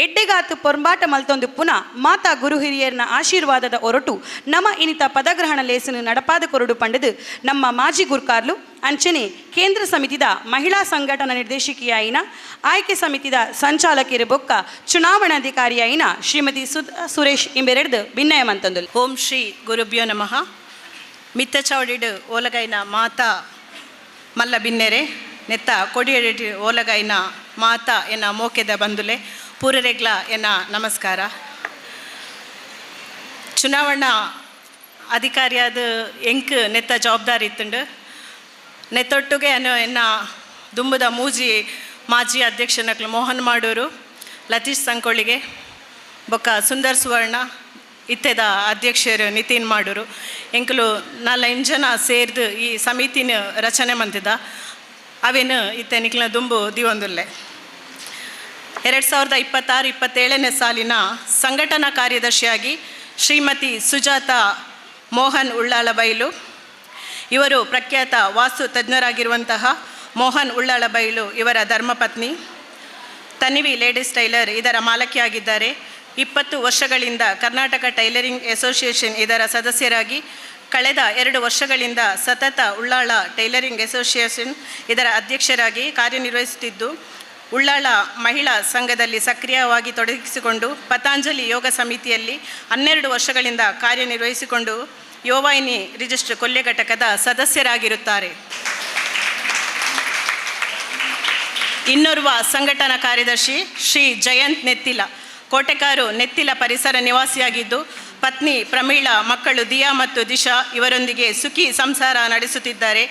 ಎಡ್ಡೆಗಾತ್ ಪೊರ್ಂಬಾಟ ಮಲ್ತೊಂದು ಪುನಃ ಮಾತಾ ಗುರು ಹಿರಿಯರ್ನ ಆಶೀರ್ವಾದದ ಒರಟು ನಮ ಇನಿತ ಪದಗ್ರಹಣ ಲೇಸನು ನಡಪಾದ ಕೊರಡು ಪಂಡದು ನಮ್ಮ ಮಾಜಿ ಗುರ್ಕಾರ್ಲು ಅಂಚನೆ ಕೇಂದ್ರ ಸಮಿತಿದ ಮಹಿಳಾ ಸಂಘಟನಾ ನಿರ್ದೇಶಕಿಯಾಯಿನ, ಆಯ್ಕೆ ಸಮಿತಿದ ಸಂಚಾಲಕಿರು ಬೊಕ್ಕ ಚುನಾವಣಾಧಿಕಾರಿಯಾಯಿನ ಶ್ರೀಮತಿ ಸುಧಾ ಸುರೇಶ್ ಇಂಬೆರೆಡ್ದು ಭಿನ್ನಯ ಮಂತಂದುಲ್. ಓಂ ಶ್ರೀ ಗುರುಭ್ಯೋ ನಮಃ. ಮಿತ್ತಚೌಡಿಡು ಓಲಗೈನ ಮಾತಾ ಮಲ್ಲ ಬಿನ್ನೆರೆ, ನೆತ್ತ ಕೊಡಿಯಡಿ ಓಲಗೈನ ಮಾತಾ ಎನ್ನ ಮೋಕೆದ ಬಂದುಲೆ ಪೂರರೆಗ್ಲ ಎನ್ನ ನಮಸ್ಕಾರ. ಚುನಾವಣಾ ಅಧಿಕಾರಿಯಾದ ಎಂಕ್ ನೆತ್ತ ಜವಾಬ್ದಾರಿ ಇತ್ತುಂಡು. ನೆತ್ತೊಟ್ಟುಗೆ ಅನ್ನು ಎನ್ನ ದುಂಬುದ ಮೂಜಿ ಮಾಜಿ ಅಧ್ಯಕ್ಷನಕ್ಲು ಮೋಹನ್ ಮಾಡೂರು, ಲತೀಶ್ ಸಂಕೊಳಿಗೆ ಬೊಕ್ಕ ಸುಂದರ್ ಸುವರ್ಣ, ಇತ್ತೆದ ಅಧ್ಯಕ್ಷರು ನಿತಿನ್ ಮಾಡೂರು, ಎಂಕುಲು ನಾಲೈನ್ ಜನ ಸೇರ್ದು ಈ ಸಮಿತಿನ ರಚನೆ ಮಂತಿದ. ಅವೇನು ಇತ್ತೆ ನಿಕ್ಲ ದುಂಬು ದಿವೊಂದುಲ್ಲೆ. 2026-27ನೇ ಸಾಲಿನ ಸಂಘಟನಾ ಕಾರ್ಯದರ್ಶಿಯಾಗಿ ಶ್ರೀಮತಿ ಸುಜಾತ ಮೋಹನ್ ಉಳ್ಳಾಳಬೈಲು. ಇವರು ಪ್ರಖ್ಯಾತ ವಾಸ್ತು ತಜ್ಞರಾಗಿರುವಂತಹ ಮೋಹನ್ ಉಳ್ಳಾಳಬೈಲು ಇವರ ಧರ್ಮಪತ್ನಿ. ತನಿವಿ ಲೇಡೀಸ್ ಟೈಲರ್ ಇದರ ಮಾಲಕಿಯಾಗಿದ್ದಾರೆ. 20 ವರ್ಷಗಳಿಂದ ಕರ್ನಾಟಕ ಟೈಲರಿಂಗ್ ಅಸೋಸಿಯೇಷನ್ ಇದರ ಸದಸ್ಯರಾಗಿ, ಕಳೆದ 2 ವರ್ಷಗಳಿಂದ ಸತತ ಉಳ್ಳಾಳ ಟೈಲರಿಂಗ್ ಅಸೋಸಿಯೇಷನ್ ಇದರ ಅಧ್ಯಕ್ಷರಾಗಿ ಕಾರ್ಯನಿರ್ವಹಿಸುತ್ತಿದ್ದು, ಉಳ್ಳಾಳ ಮಹಿಳಾ ಸಂಘದಲ್ಲಿ ಸಕ್ರಿಯವಾಗಿ ತೊಡಗಿಸಿಕೊಂಡು, ಪತಾಂಜಲಿ ಯೋಗ ಸಮಿತಿಯಲ್ಲಿ 12 ವರ್ಷಗಳಿಂದ ಕಾರ್ಯನಿರ್ವಹಿಸಿಕೊಂಡು, ಯುವವಾಹಿನಿ ರಿಜಿಸ್ಟರ್ ಕೊಲ್ಯ ಘಟಕದ ಸದಸ್ಯರಾಗಿರುತ್ತಾರೆ. ಇನ್ನೋರ್ವ ಸಂಘಟನಾ ಕಾರ್ಯದರ್ಶಿ ಶ್ರೀ ಜಯಂತ್ ನೆತ್ತಿಲ, ಕೋಟೆಕಾರು ನೆತ್ತಿಲ ಪರಿಸರ ನಿವಾಸಿಯಾಗಿದ್ದು, ಪತ್ನಿ ಪ್ರಮೀಳಾ, ಮಕ್ಕಳು ದಿಯಾ ಮತ್ತು ದಿಶಾ ಇವರೊಂದಿಗೆ ಸುಖಿ ಸಂಸಾರ ನಡೆಸುತ್ತಿದ್ದಾರೆ.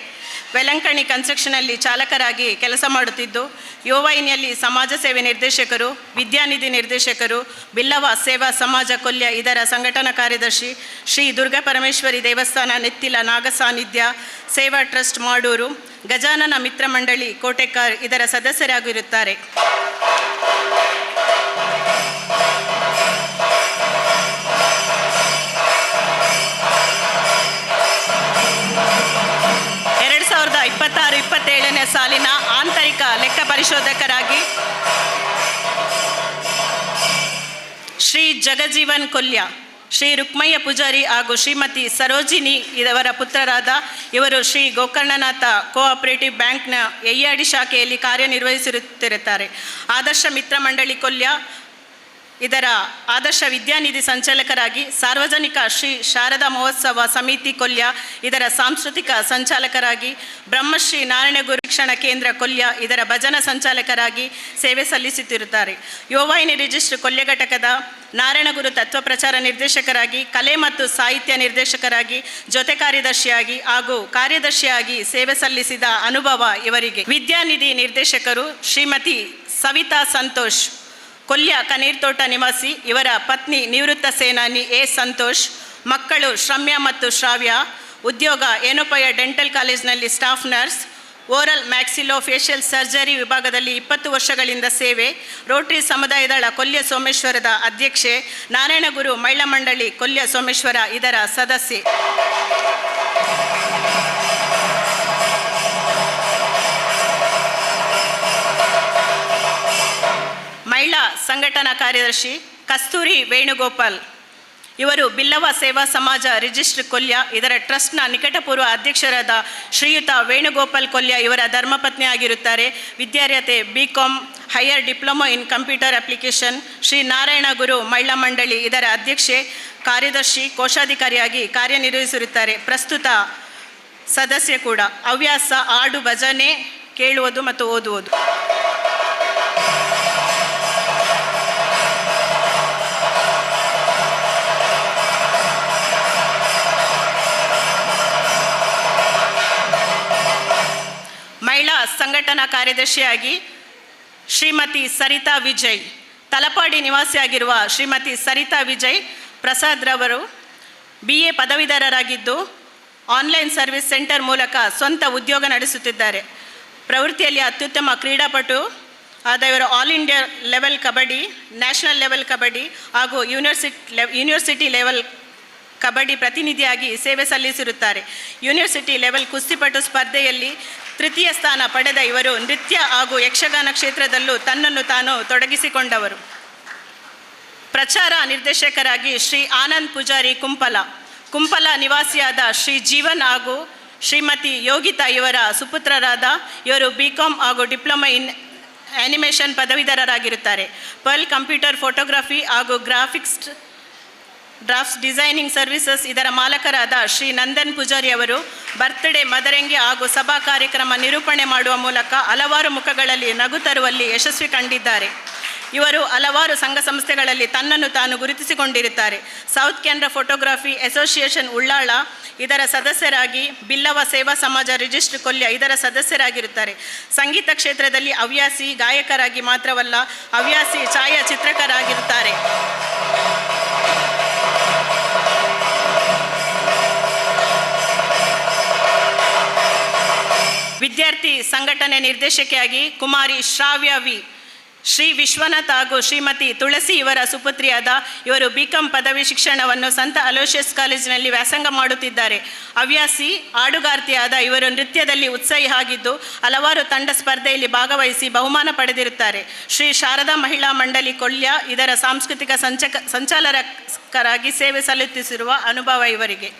ವೆಲಂಕಣಿ ಕನ್ಸ್ಟ್ರಕ್ಷನಲ್ಲಿ ಚಾಲಕರಾಗಿ ಕೆಲಸ ಮಾಡುತ್ತಿದ್ದು, ಯುವವಾಹಿನಿಯಲ್ಲಿ ಸಮಾಜ ಸೇವೆ ನಿರ್ದೇಶಕರು, ವಿದ್ಯಾನಿಧಿ ನಿರ್ದೇಶಕರು, ಬಿಲ್ಲವ ಸೇವಾ ಸಮಾಜ ಕೊಲ್ಯ ಇದರ ಸಂಘಟನಾ ಕಾರ್ಯದರ್ಶಿ, ಶ್ರೀ ದುರ್ಗಾ ಪರಮೇಶ್ವರಿ ದೇವಸ್ಥಾನ ನೆತ್ತಿಲ ನಾಗಸಾನ್ನಿಧ್ಯ ಸೇವಾ ಟ್ರಸ್ಟ್ ಮಾಡೂರು, ಗಜಾನನ ಮಿತ್ರ ಮಂಡಳಿ ಕೋಟೆಕಾರ್ ಇದರ ಸದಸ್ಯರಾಗಿರುತ್ತಾರೆ. 2026-27ನೇ ಸಾಲಿನ ಆಂತರಿಕ ಲೆಕ್ಕ ಪರಿಶೋಧಕರಾಗಿ ಶ್ರೀ ಜಗಜೀವನ್ ಕೊಲ್ಯ, ಶ್ರೀ ರುಕ್ಮಯ್ಯ ಪೂಜಾರಿ ಹಾಗೂ ಶ್ರೀಮತಿ ಸರೋಜಿನಿ ಇವರ ಪುತ್ರರಾದ ಇವರು ಶ್ರೀ ಗೋಕರ್ಣನಾಥ ಕೋಆಪರೇಟಿವ್ ಬ್ಯಾಂಕ್ನ ಯಯ್ಯಾಡಿ ಶಾಖೆಯಲ್ಲಿ ಕಾರ್ಯನಿರ್ವಹಿಸುತ್ತಿರುತ್ತಾರೆ. ಆದರ್ಶ ಮಿತ್ರ ಮಂಡಳಿ ಕೊಲ್ಯ ಇದರ ಆದರ್ಶ ವಿದ್ಯಾನಿಧಿ ಸಂಚಾಲಕರಾಗಿ, ಸಾರ್ವಜನಿಕ ಶ್ರೀ ಶಾರದಾ ಮಹೋತ್ಸವ ಸಮಿತಿ ಕೊಲ್ಯ ಇದರ ಸಾಂಸ್ಕೃತಿಕ ಸಂಚಾಲಕರಾಗಿ, ಬ್ರಹ್ಮಶ್ರೀ ನಾರಾಯಣಗುರು ಶಿಕ್ಷಣ ಕೇಂದ್ರ ಕೊಲ್ಯ ಇದರ ಭಜನಾ ಸಂಚಾಲಕರಾಗಿ ಸೇವೆ ಸಲ್ಲಿಸುತ್ತಿರುತ್ತಾರೆ. ಯುವವಾಹಿನಿ ರಿಜಿಸ್ಟರ್ ಕೊಲ್ಯ ಘಟಕದ ನಾರಾಯಣಗುರು ತತ್ವ ಪ್ರಚಾರ ನಿರ್ದೇಶಕರಾಗಿ, ಕಲೆ ಮತ್ತು ಸಾಹಿತ್ಯ ನಿರ್ದೇಶಕರಾಗಿ, ಜೊತೆ ಕಾರ್ಯದರ್ಶಿಯಾಗಿ ಹಾಗೂ ಕಾರ್ಯದರ್ಶಿಯಾಗಿ ಸೇವೆ ಸಲ್ಲಿಸಿದ ಅನುಭವ ಇವರಿಗೆ. ವಿದ್ಯಾನಿಧಿ ನಿರ್ದೇಶಕರು ಶ್ರೀಮತಿ ಸವಿತಾ ಸಂತೋಷ್, ಕೊಲ್ಯ ಕನೀರ್ತೋಟ ನಿವಾಸಿ. ಇವರ ಪತ್ನಿ ನಿವೃತ್ತ ಸೇನಾನಿ ಎ ಸಂತೋಷ್, ಮಕ್ಕಳು ಶ್ರಮ್ಯ ಮತ್ತು ಶ್ರಾವ್ಯ. ಉದ್ಯೋಗ ಏನೋಪಯ ಡೆಂಟಲ್ ಕಾಲೇಜಿನಲ್ಲಿ staff nurse, oral maxillo facial surgery ವಿಭಾಗದಲ್ಲಿ 20 ವರ್ಷಗಳಿಂದ ಸೇವೆ. ರೋಟರಿ ಸಮುದಾಯದಳ ಕೊಲ್ಯ ಸೋಮೇಶ್ವರದ ಅಧ್ಯಕ್ಷೆ, ನಾರಾಯಣಗುರು ಮಹಿಳಾ ಮಂಡಳಿ ಕೊಲ್ಯ ಸೋಮೇಶ್ವರ ಇದರ ಸದಸ್ಯೆ. ಮಹಿಳಾ ಸಂಘಟನಾ ಕಾರ್ಯದರ್ಶಿ ಕಸ್ತೂರಿ ವೇಣುಗೋಪಾಲ್. ಇವರು ಬಿಲ್ಲವ ಸೇವಾ ಸಮಾಜ ರಿಜಿಸ್ಟರ್ ಕೊಲ್ಯ ಇದರ ಟ್ರಸ್ಟ್ನ ನಿಕಟಪೂರ್ವ ಅಧ್ಯಕ್ಷರಾದ ಶ್ರೀಯುತ ವೇಣುಗೋಪಾಲ್ ಕೊಲ್ಯ ಇವರ ಧರ್ಮಪತ್ನಿ ಆಗಿರುತ್ತಾರೆ. ವಿದ್ಯಾರ್ಹತೆ B Com, higher diploma in computer application. Shri Narayana Guru Mahila Mandali ಇದರ ಅಧ್ಯಕ್ಷೆ, ಕಾರ್ಯದರ್ಶಿ, ಕೋಶಾಧಿಕಾರಿಯಾಗಿ ಕಾರ್ಯನಿರ್ವಹಿಸಿರುತ್ತಾರೆ. ಪ್ರಸ್ತುತ ಸದಸ್ಯ ಕೂಡ. ಹವ್ಯಾಸ ಹಾಡು, ಭಜನೆ ಕೇಳುವುದು ಮತ್ತು ಓದುವುದು. ಮಹಿಳಾ ಸಂಘಟನಾ ಕಾರ್ಯದರ್ಶಿಯಾಗಿ ಶ್ರೀಮತಿ ಸರಿತಾ ವಿಜಯ್, ತಲಪಾಡಿ ನಿವಾಸಿಯಾಗಿರುವ ಶ್ರೀಮತಿ ಸರಿತಾ ವಿಜಯ್ ಪ್ರಸಾದ್ ರವರು ಬಿ.ಎ. ಪದವೀಧರರಾಗಿದ್ದು ಆನ್ಲೈನ್ ಸರ್ವಿಸ್ ಸೆಂಟರ್ ಮೂಲಕ ಸ್ವಂತ ಉದ್ಯೋಗ ನಡೆಸುತ್ತಿದ್ದಾರೆ. ಪ್ರವೃತ್ತಿಯಲ್ಲಿ ಅತ್ಯುತ್ತಮ ಕ್ರೀಡಾಪಟು ಆದ ಇವರು all India level kabaddi, national level kabaddi ಹಾಗೂ ಯೂನಿವರ್ಸಿಟಿ ಲೆವೆಲ್ ಕಬಡ್ಡಿ ಪ್ರತಿನಿಧಿಯಾಗಿ ಸೇವೆ ಸಲ್ಲಿಸಿರುತ್ತಾರೆ. ಯೂನಿವರ್ಸಿಟಿ ಲೆವೆಲ್ ಕುಸ್ತಿಪಟು ಸ್ಪರ್ಧೆಯಲ್ಲಿ ತೃತೀಯ ಸ್ಥಾನ ಪಡೆದ ಇವರು ನೃತ್ಯ ಹಾಗೂ ಯಕ್ಷಗಾನ ಕ್ಷೇತ್ರದಲ್ಲೂ ತನ್ನನ್ನು ತಾನು ತೊಡಗಿಸಿಕೊಂಡವರು. ಪ್ರಚಾರ ನಿರ್ದೇಶಕರಾಗಿ ಶ್ರೀ ಆನಂದ್ ಪೂಜಾರಿ ಕುಂಪಲ, ಕುಂಪಲ ನಿವಾಸಿಯಾದ ಶ್ರೀ ಜೀವನ್ ಹಾಗೂ ಶ್ರೀಮತಿ ಯೋಗಿತಾ ಇವರ ಸುಪುತ್ರರಾದ ಇವರು ಬಿ ಕಾಮ್ ಹಾಗೂ ಡಿಪ್ಲೊಮಾ ಇನ್ ಆ್ಯನಿಮೇಷನ್ ಪದವೀಧರರಾಗಿರುತ್ತಾರೆ. ಪರ್ಲ್ ಕಂಪ್ಯೂಟರ್ ಫೋಟೋಗ್ರಫಿ ಹಾಗೂ ಗ್ರಾಫಿಕ್ಸ್ ಡ್ರಾಫ್ಟ್ಸ್ ಡಿಸೈನಿಂಗ್ ಸರ್ವಿಸಸ್ ಇದರ ಮಾಲಕರಾದ ಶ್ರೀ ನಂದನ್ ಪೂಜಾರಿ ಅವರು ಬರ್ತ್ಡೇ, ಮದರಂಗಿ ಹಾಗೂ ಸಭಾ ಕಾರ್ಯಕ್ರಮ ನಿರೂಪಣೆ ಮಾಡುವ ಮೂಲಕ ಹಲವಾರು ಮುಖಗಳಲ್ಲಿ ನಗು ತರುವಲ್ಲಿ ಯಶಸ್ವಿ ಕಂಡಿದ್ದಾರೆ. ಇವರು ಹಲವಾರು ಸಂಘ ಸಂಸ್ಥೆಗಳಲ್ಲಿ ತನ್ನನ್ನು ತಾನು ಗುರುತಿಸಿಕೊಂಡಿರುತ್ತಾರೆ. South Canara photography association Ullal ಇದರ ಸದಸ್ಯರಾಗಿ, ಬಿಲ್ಲವ ಸೇವಾ ಸಮಾಜ ರಿಜಿಸ್ಟರ್ ಕೊಲ್ಯ ಇದರ ಸದಸ್ಯರಾಗಿರುತ್ತಾರೆ. ಸಂಗೀತ ಕ್ಷೇತ್ರದಲ್ಲಿ ಹವ್ಯಾಸಿ ಗಾಯಕರಾಗಿ ಮಾತ್ರವಲ್ಲ, ಹವ್ಯಾಸಿ ಛಾಯಾಚಿತ್ರಕರಾಗಿರುತ್ತಾರೆ. ವಿದ್ಯಾರ್ಥಿ ಸಂಘಟನೆ ನಿರ್ದೇಶಕಿಯಾಗಿ ಕುಮಾರಿ ಶ್ರಾವ್ಯ ವಿ, ಶ್ರೀ ವಿಶ್ವನಾಥ್ ಹಾಗೂ ಶ್ರೀಮತಿ ತುಳಸಿ ಇವರ ಸುಪುತ್ರಿಯಾದ ಇವರು ಬಿ ಕಾಂ ಪದವಿ ಶಿಕ್ಷಣವನ್ನು ಸಂತ ಅಲೋಷಿಯಸ್ ಕಾಲೇಜಿನಲ್ಲಿ ವ್ಯಾಸಂಗ ಮಾಡುತ್ತಿದ್ದಾರೆ. ಹವ್ಯಾಸಿ ಹಾಡುಗಾರ್ತಿಯಾದ ಇವರು ನೃತ್ಯದಲ್ಲಿ ಉತ್ಸಾಹಿ ಆಗಿದ್ದು ಹಲವಾರು ತಂಡ ಸ್ಪರ್ಧೆಯಲ್ಲಿ ಭಾಗವಹಿಸಿ ಬಹುಮಾನ ಪಡೆದಿರುತ್ತಾರೆ. ಶ್ರೀ ಶಾರದಾ ಮಹಿಳಾ ಮಂಡಳಿ ಕೊಲ್ಯ ಇದರ ಸಾಂಸ್ಕೃತಿಕ ಸಂಚಾಲಕರಾಗಿ ಸೇವೆ ಸಲ್ಲಿಸುತ್ತಿರುವ ಅನುಭವ ಇವರಿಗೆ.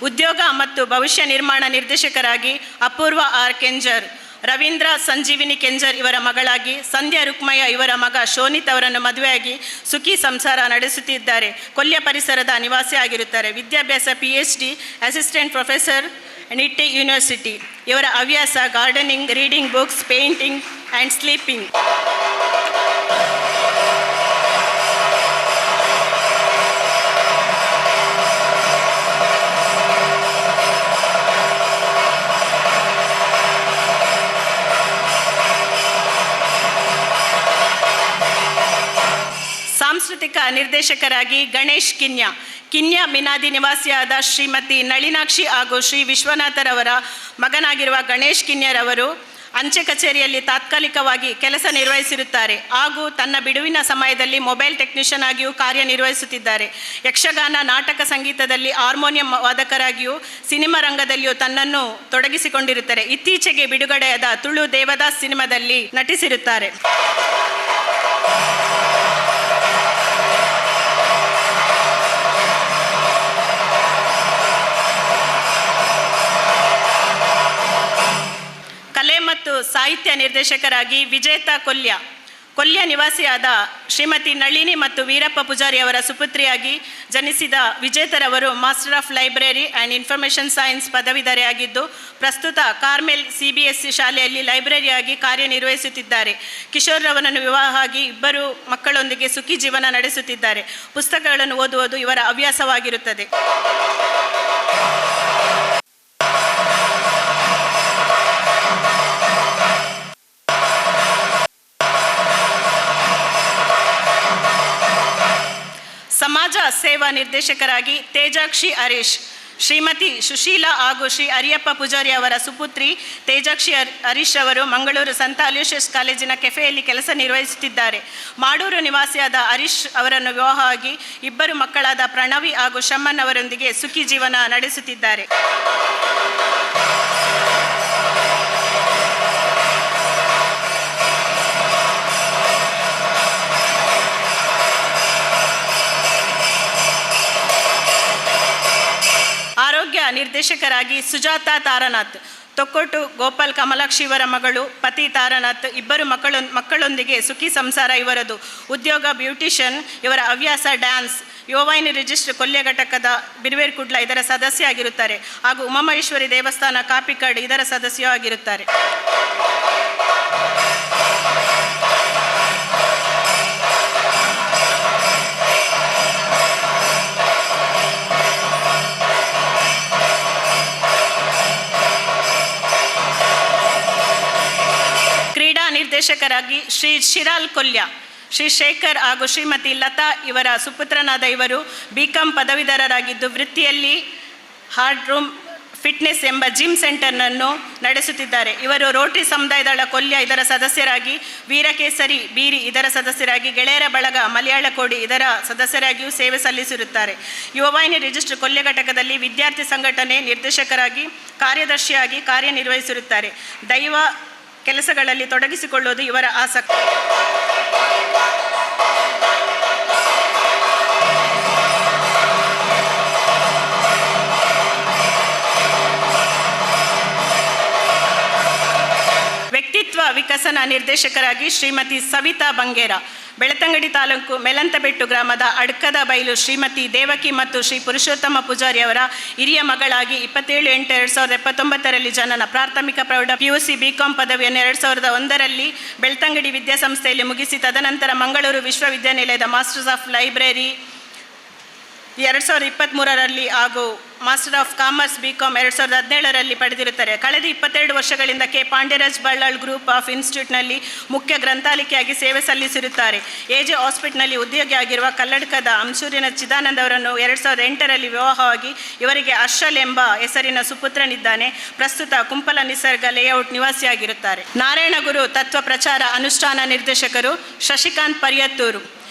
ಉದ್ಯೋಗ ಮತ್ತು ಭವಿಷ್ಯ ನಿರ್ಮಾಣ ನಿರ್ದೇಶಕರಾಗಿ ಅಪೂರ್ವ ಆರ್ ಕೆಂಜರ್, ರವೀಂದ್ರ ಸಂಜೀವಿನಿ ಕೆಂಜರ್ ಇವರ ಮಗಳಾಗಿ ಸಂಧ್ಯಾ ರುಕ್ಮಯ್ಯ ಇವರ ಮಗ ಶೋನಿತ್ ಅವರನ್ನು ಮದುವೆಯಾಗಿ ಸುಖಿ ಸಂಸಾರ ನಡೆಸುತ್ತಿದ್ದಾರೆ. ಕೊಲ್ಯ ಪರಿಸರದ ನಿವಾಸಿ ಆಗಿರುತ್ತಾರೆ. ವಿದ್ಯಾಭ್ಯಾಸ PhD, assistant professor, Nitte university. ಇವರ ಹವ್ಯಾಸ gardening, reading books, painting and sleeping. ಸಾಂಸ್ಕೃತಿಕ ನಿರ್ದೇಶಕರಾಗಿ ಗಣೇಶ್ ಕಿನ್ಯಾ, ಕಿನ್ಯಾ ಮಿನಾದಿ ನಿವಾಸಿಯಾದ ಶ್ರೀಮತಿ ನಳಿನಾಕ್ಷಿ ಹಾಗೂ ಶ್ರೀ ವಿಶ್ವನಾಥರವರ ಮಗನಾಗಿರುವ ಗಣೇಶ್ ಕಿನ್ಯರವರು ಅಂಚೆ ಕಚೇರಿಯಲ್ಲಿ ತಾತ್ಕಾಲಿಕವಾಗಿ ಕೆಲಸ ನಿರ್ವಹಿಸಿರುತ್ತಾರೆ ಹಾಗೂ ತನ್ನ ಬಿಡುವಿನ ಸಮಯದಲ್ಲಿ ಮೊಬೈಲ್ ಟೆಕ್ನಿಷಿಯನ್ ಆಗಿಯೂ ಕಾರ್ಯನಿರ್ವಹಿಸುತ್ತಿದ್ದಾರೆ. ಯಕ್ಷಗಾನ, ನಾಟಕ, ಸಂಗೀತದಲ್ಲಿ ಹಾರ್ಮೋನಿಯಂ ವಾದಕರಾಗಿಯೂ ಸಿನಿಮಾ ರಂಗದಲ್ಲಿಯೂ ತನ್ನನ್ನು ತೊಡಗಿಸಿಕೊಂಡಿರುತ್ತಾರೆ. ಇತ್ತೀಚೆಗೆ ಬಿಡುಗಡೆಯಾದ ತುಳು ದೇವದಾಸ್ ಸಿನಿಮಾದಲ್ಲಿ ನಟಿಸಿರುತ್ತಾರೆ. ಕಲೆ ಮತ್ತು ಸಾಹಿತ್ಯ ನಿರ್ದೇಶಕರಾಗಿ ವಿಜೇತಾ ಕೊಲ್ಯ, ಕೊಲ್ಯ ನಿವಾಸಿಯಾದ ಶ್ರೀಮತಿ ನಳಿನಿ ಮತ್ತು ವೀರಪ್ಪ ಪೂಜಾರಿ ಅವರ ಸುಪುತ್ರಿಯಾಗಿ ಜನಿಸಿದ ವಿಜೇತರವರು master of library and information science ಪದವೀಧರೆಯಾಗಿದ್ದು ಪ್ರಸ್ತುತ ಕಾರ್ಮೆಲ್ ಸಿಬಿಎಸ್ಇ ಶಾಲೆಯಲ್ಲಿ ಲೈಬ್ರರಿಯಾಗಿ ಕಾರ್ಯನಿರ್ವಹಿಸುತ್ತಿದ್ದಾರೆ. ಕಿಶೋರ್ ರವರನ್ನು ವಿವಾಹ ಆಗಿ ಇಬ್ಬರು ಮಕ್ಕಳೊಂದಿಗೆ ಸುಖಿ ಜೀವನ ನಡೆಸುತ್ತಿದ್ದಾರೆ. ಪುಸ್ತಕಗಳನ್ನು ಓದುವುದು ಇವರ ಹವ್ಯಾಸವಾಗಿರುತ್ತದೆ. ಸಮಾಜ ಸೇವಾ ನಿರ್ದೇಶಕರಾಗಿ ತೇಜಾಕ್ಷಿ ಹರೀಶ್, ಶ್ರೀಮತಿ ಸುಶೀಲಾ ಹಾಗೂ ಶ್ರೀ ಹರಿಯಪ್ಪ ಪೂಜಾರಿ ಅವರ ಸುಪುತ್ರಿ ತೇಜಾಕ್ಷಿ ಹರೀಶ್ ಅವರು ಮಂಗಳೂರು ಸಂತ ಅಲೋಷಿಯಸ್ ಕಾಲೇಜಿನ ಕೆಫೆಯಲ್ಲಿ ಕೆಲಸ ನಿರ್ವಹಿಸುತ್ತಿದ್ದಾರೆ. ಮಾಡೂರು ನಿವಾಸಿಯಾದ ಹರೀಶ್ ಅವರನ್ನು ವಿವಾಹವಾಗಿ ಇಬ್ಬರು ಮಕ್ಕಳಾದ ಪ್ರಣವಿ ಹಾಗೂ ಶಮ್ಮನ್ ಅವರೊಂದಿಗೆ ಸುಖಿ ಜೀವನ ನಡೆಸುತ್ತಿದ್ದಾರೆ. ಆರೋಗ್ಯ ನಿರ್ದೇಶಕರಾಗಿ ಸುಜಾತಾ ತಾರನಾಥ್, ತೊಕ್ಕೊಟ್ಟು ಗೋಪಾಲ್ ಕಮಲಾಕ್ಷಿ ಇವರ ಮಗಳು, ಪತಿ ತಾರನಾಥ್, ಇಬ್ಬರು ಮಕ್ಕಳೊಂದಿಗೆ ಸುಖಿ ಸಂಸಾರ ಇವರದು. ಉದ್ಯೋಗ ಬ್ಯೂಟಿಷಿಯನ್. ಇವರ ಹವ್ಯಾಸ ಡ್ಯಾನ್ಸ್. ಯುವವಾಹಿನಿ ರಿಜಿಸ್ಟರ್ ಕೊಲ್ಯ ಘಟಕದ ಬಿರುವೇರ್ ಕುಡ್ಲ ಇದರ ಸದಸ್ಯ ಆಗಿರುತ್ತಾರೆ ಹಾಗೂ ಉಮಾಮಹೇಶ್ವರಿ ದೇವಸ್ಥಾನ ಕಾಪಿಕಾಡ್ ಇದರ ಸದಸ್ಯ ಆಗಿರುತ್ತಾರೆ. ಕ್ರೀಡಾ ನಿರ್ದೇಶಕರಾಗಿ ಶ್ರೀ ಶಿರಾಲ್ ಕೊಲ್ಯ, ಶ್ರೀ ಶೇಖರ್ ಹಾಗೂ ಶ್ರೀಮತಿ ಲತಾ ಇವರ ಸುಪುತ್ರನಾದ ಇವರು ಬಿ.ಕಾಂ ಪದವೀಧರರಾಗಿದ್ದು ವೃತ್ತಿಯಲ್ಲಿ ಹಾರ್ಡ್ ರೂಮ್ ಫಿಟ್ನೆಸ್ ಎಂಬ ಜಿಮ್ ಸೆಂಟರ್ನನ್ನು ನಡೆಸುತ್ತಿದ್ದಾರೆ. ಇವರು ರೋಟರಿ ಸಮುದಾಯದಳ ಕೊಲ್ಯ ಇದರ ಸದಸ್ಯರಾಗಿ, ವೀರಕೇಸರಿ ಬೀರಿ ಇದರ ಸದಸ್ಯರಾಗಿ, ಗೆಳೆಯರ ಬಳಗ ಮಲಯಾಳಕೋಡಿ ಇದರ ಸದಸ್ಯರಾಗಿಯೂ ಸೇವೆ ಸಲ್ಲಿಸಿರುತ್ತಾರೆ. ಯುವವಾಹಿನಿ ರಿಜಿಸ್ಟರ್ ಕೊಲ್ಯ ಘಟಕದಲ್ಲಿ ವಿದ್ಯಾರ್ಥಿ ಸಂಘಟನೆ ನಿರ್ದೇಶಕರಾಗಿ, ಕಾರ್ಯದರ್ಶಿಯಾಗಿ ಕಾರ್ಯನಿರ್ವಹಿಸಿರುತ್ತಾರೆ. ದೈವ ಕೆಲಸಗಳಲ್ಲಿ ತೊಡಗಿಸಿಕೊಳ್ಳುವುದು ಇವರ ಆಸಕ್ತಿ. ವ್ಯಕ್ತಿತ್ವ ವಿಕಸನ ನಿರ್ದೇಶಕರಾಗಿ ಶ್ರೀಮತಿ ಸವಿತಾ ಬಂಗೇರ, ಬೆಳ್ತಂಗಡಿ ತಾಲೂಕು ಮೇಲಂತಬೆಟ್ಟು ಗ್ರಾಮದ ಅಡ್ಕದ ಬೈಲು ಶ್ರೀಮತಿ ದೇವಕಿ ಮತ್ತು ಶ್ರೀ ಪುರುಷೋತ್ತಮ ಪೂಜಾರಿ ಅವರ ಹಿರಿಯ ಮಗಳಾಗಿ 27/8/2079ರಲ್ಲಿ ಜನನ. ಪ್ರಾಥಮಿಕ, ಪ್ರೌಢ, ಪಿಯುಸಿ, ಬಿಕಾಂ ಪದವಿಯನ್ನು 2001ರಲ್ಲಿ ಬೆಳ್ತಂಗಡಿ ವಿದ್ಯಾಸಂಸ್ಥೆಯಲ್ಲಿ ಮುಗಿಸಿ ತದನಂತರ ಮಂಗಳೂರು ವಿಶ್ವವಿದ್ಯಾನಿಲಯದ ಮಾಸ್ಟರ್ಸ್ ಆಫ್ ಲೈಬ್ರರಿ 2023ರಲ್ಲಿ ಹಾಗೂ ಮಾಸ್ಟರ್ ಆಫ್ ಕಾಮರ್ಸ್ ಬಿಕಾಂ 2017ರಲ್ಲಿ ಪಡೆದಿರುತ್ತಾರೆ. ಕಳೆದ 22 ವರ್ಷಗಳಿಂದ K Pandyaraj Ballal group of ಇನ್ಸ್ಟಿಟ್ಯೂಟ್ನಲ್ಲಿ ಮುಖ್ಯ ಗ್ರಂಥಾಲಕಿಯಾಗಿ ಸೇವೆ ಸಲ್ಲಿಸಿರುತ್ತಾರೆ. ಎಜೆ ಹಾಸ್ಪಿಟ್ಲ್ನಲ್ಲಿ ಉದ್ಯೋಗಿಯಾಗಿರುವ ಕಲ್ಲಡ್ಕದ ಅಂಶೂರಿನ ಚಿದಾನಂದ ಅವರನ್ನು 2008ರಲ್ಲಿ ವಿವಾಹವಾಗಿ ಇವರಿಗೆ ಹರ್ಷಲ್ ಎಂಬ ಹೆಸರಿನ ಸುಪುತ್ರನಿದ್ದಾನೆ. ಪ್ರಸ್ತುತ ಕುಂಪಲ ನಿಸರ್ಗ ಲೇಔಟ್ ನಿವಾಸಿಯಾಗಿರುತ್ತಾರೆ. ನಾರಾಯಣಗುರು ತತ್ವ ಪ್ರಚಾರ ಅನುಷ್ಠಾನ ನಿರ್ದೇಶಕರು ಶಶಿಕಾಂತ್ ಪರಿಯತ್ತೂರು,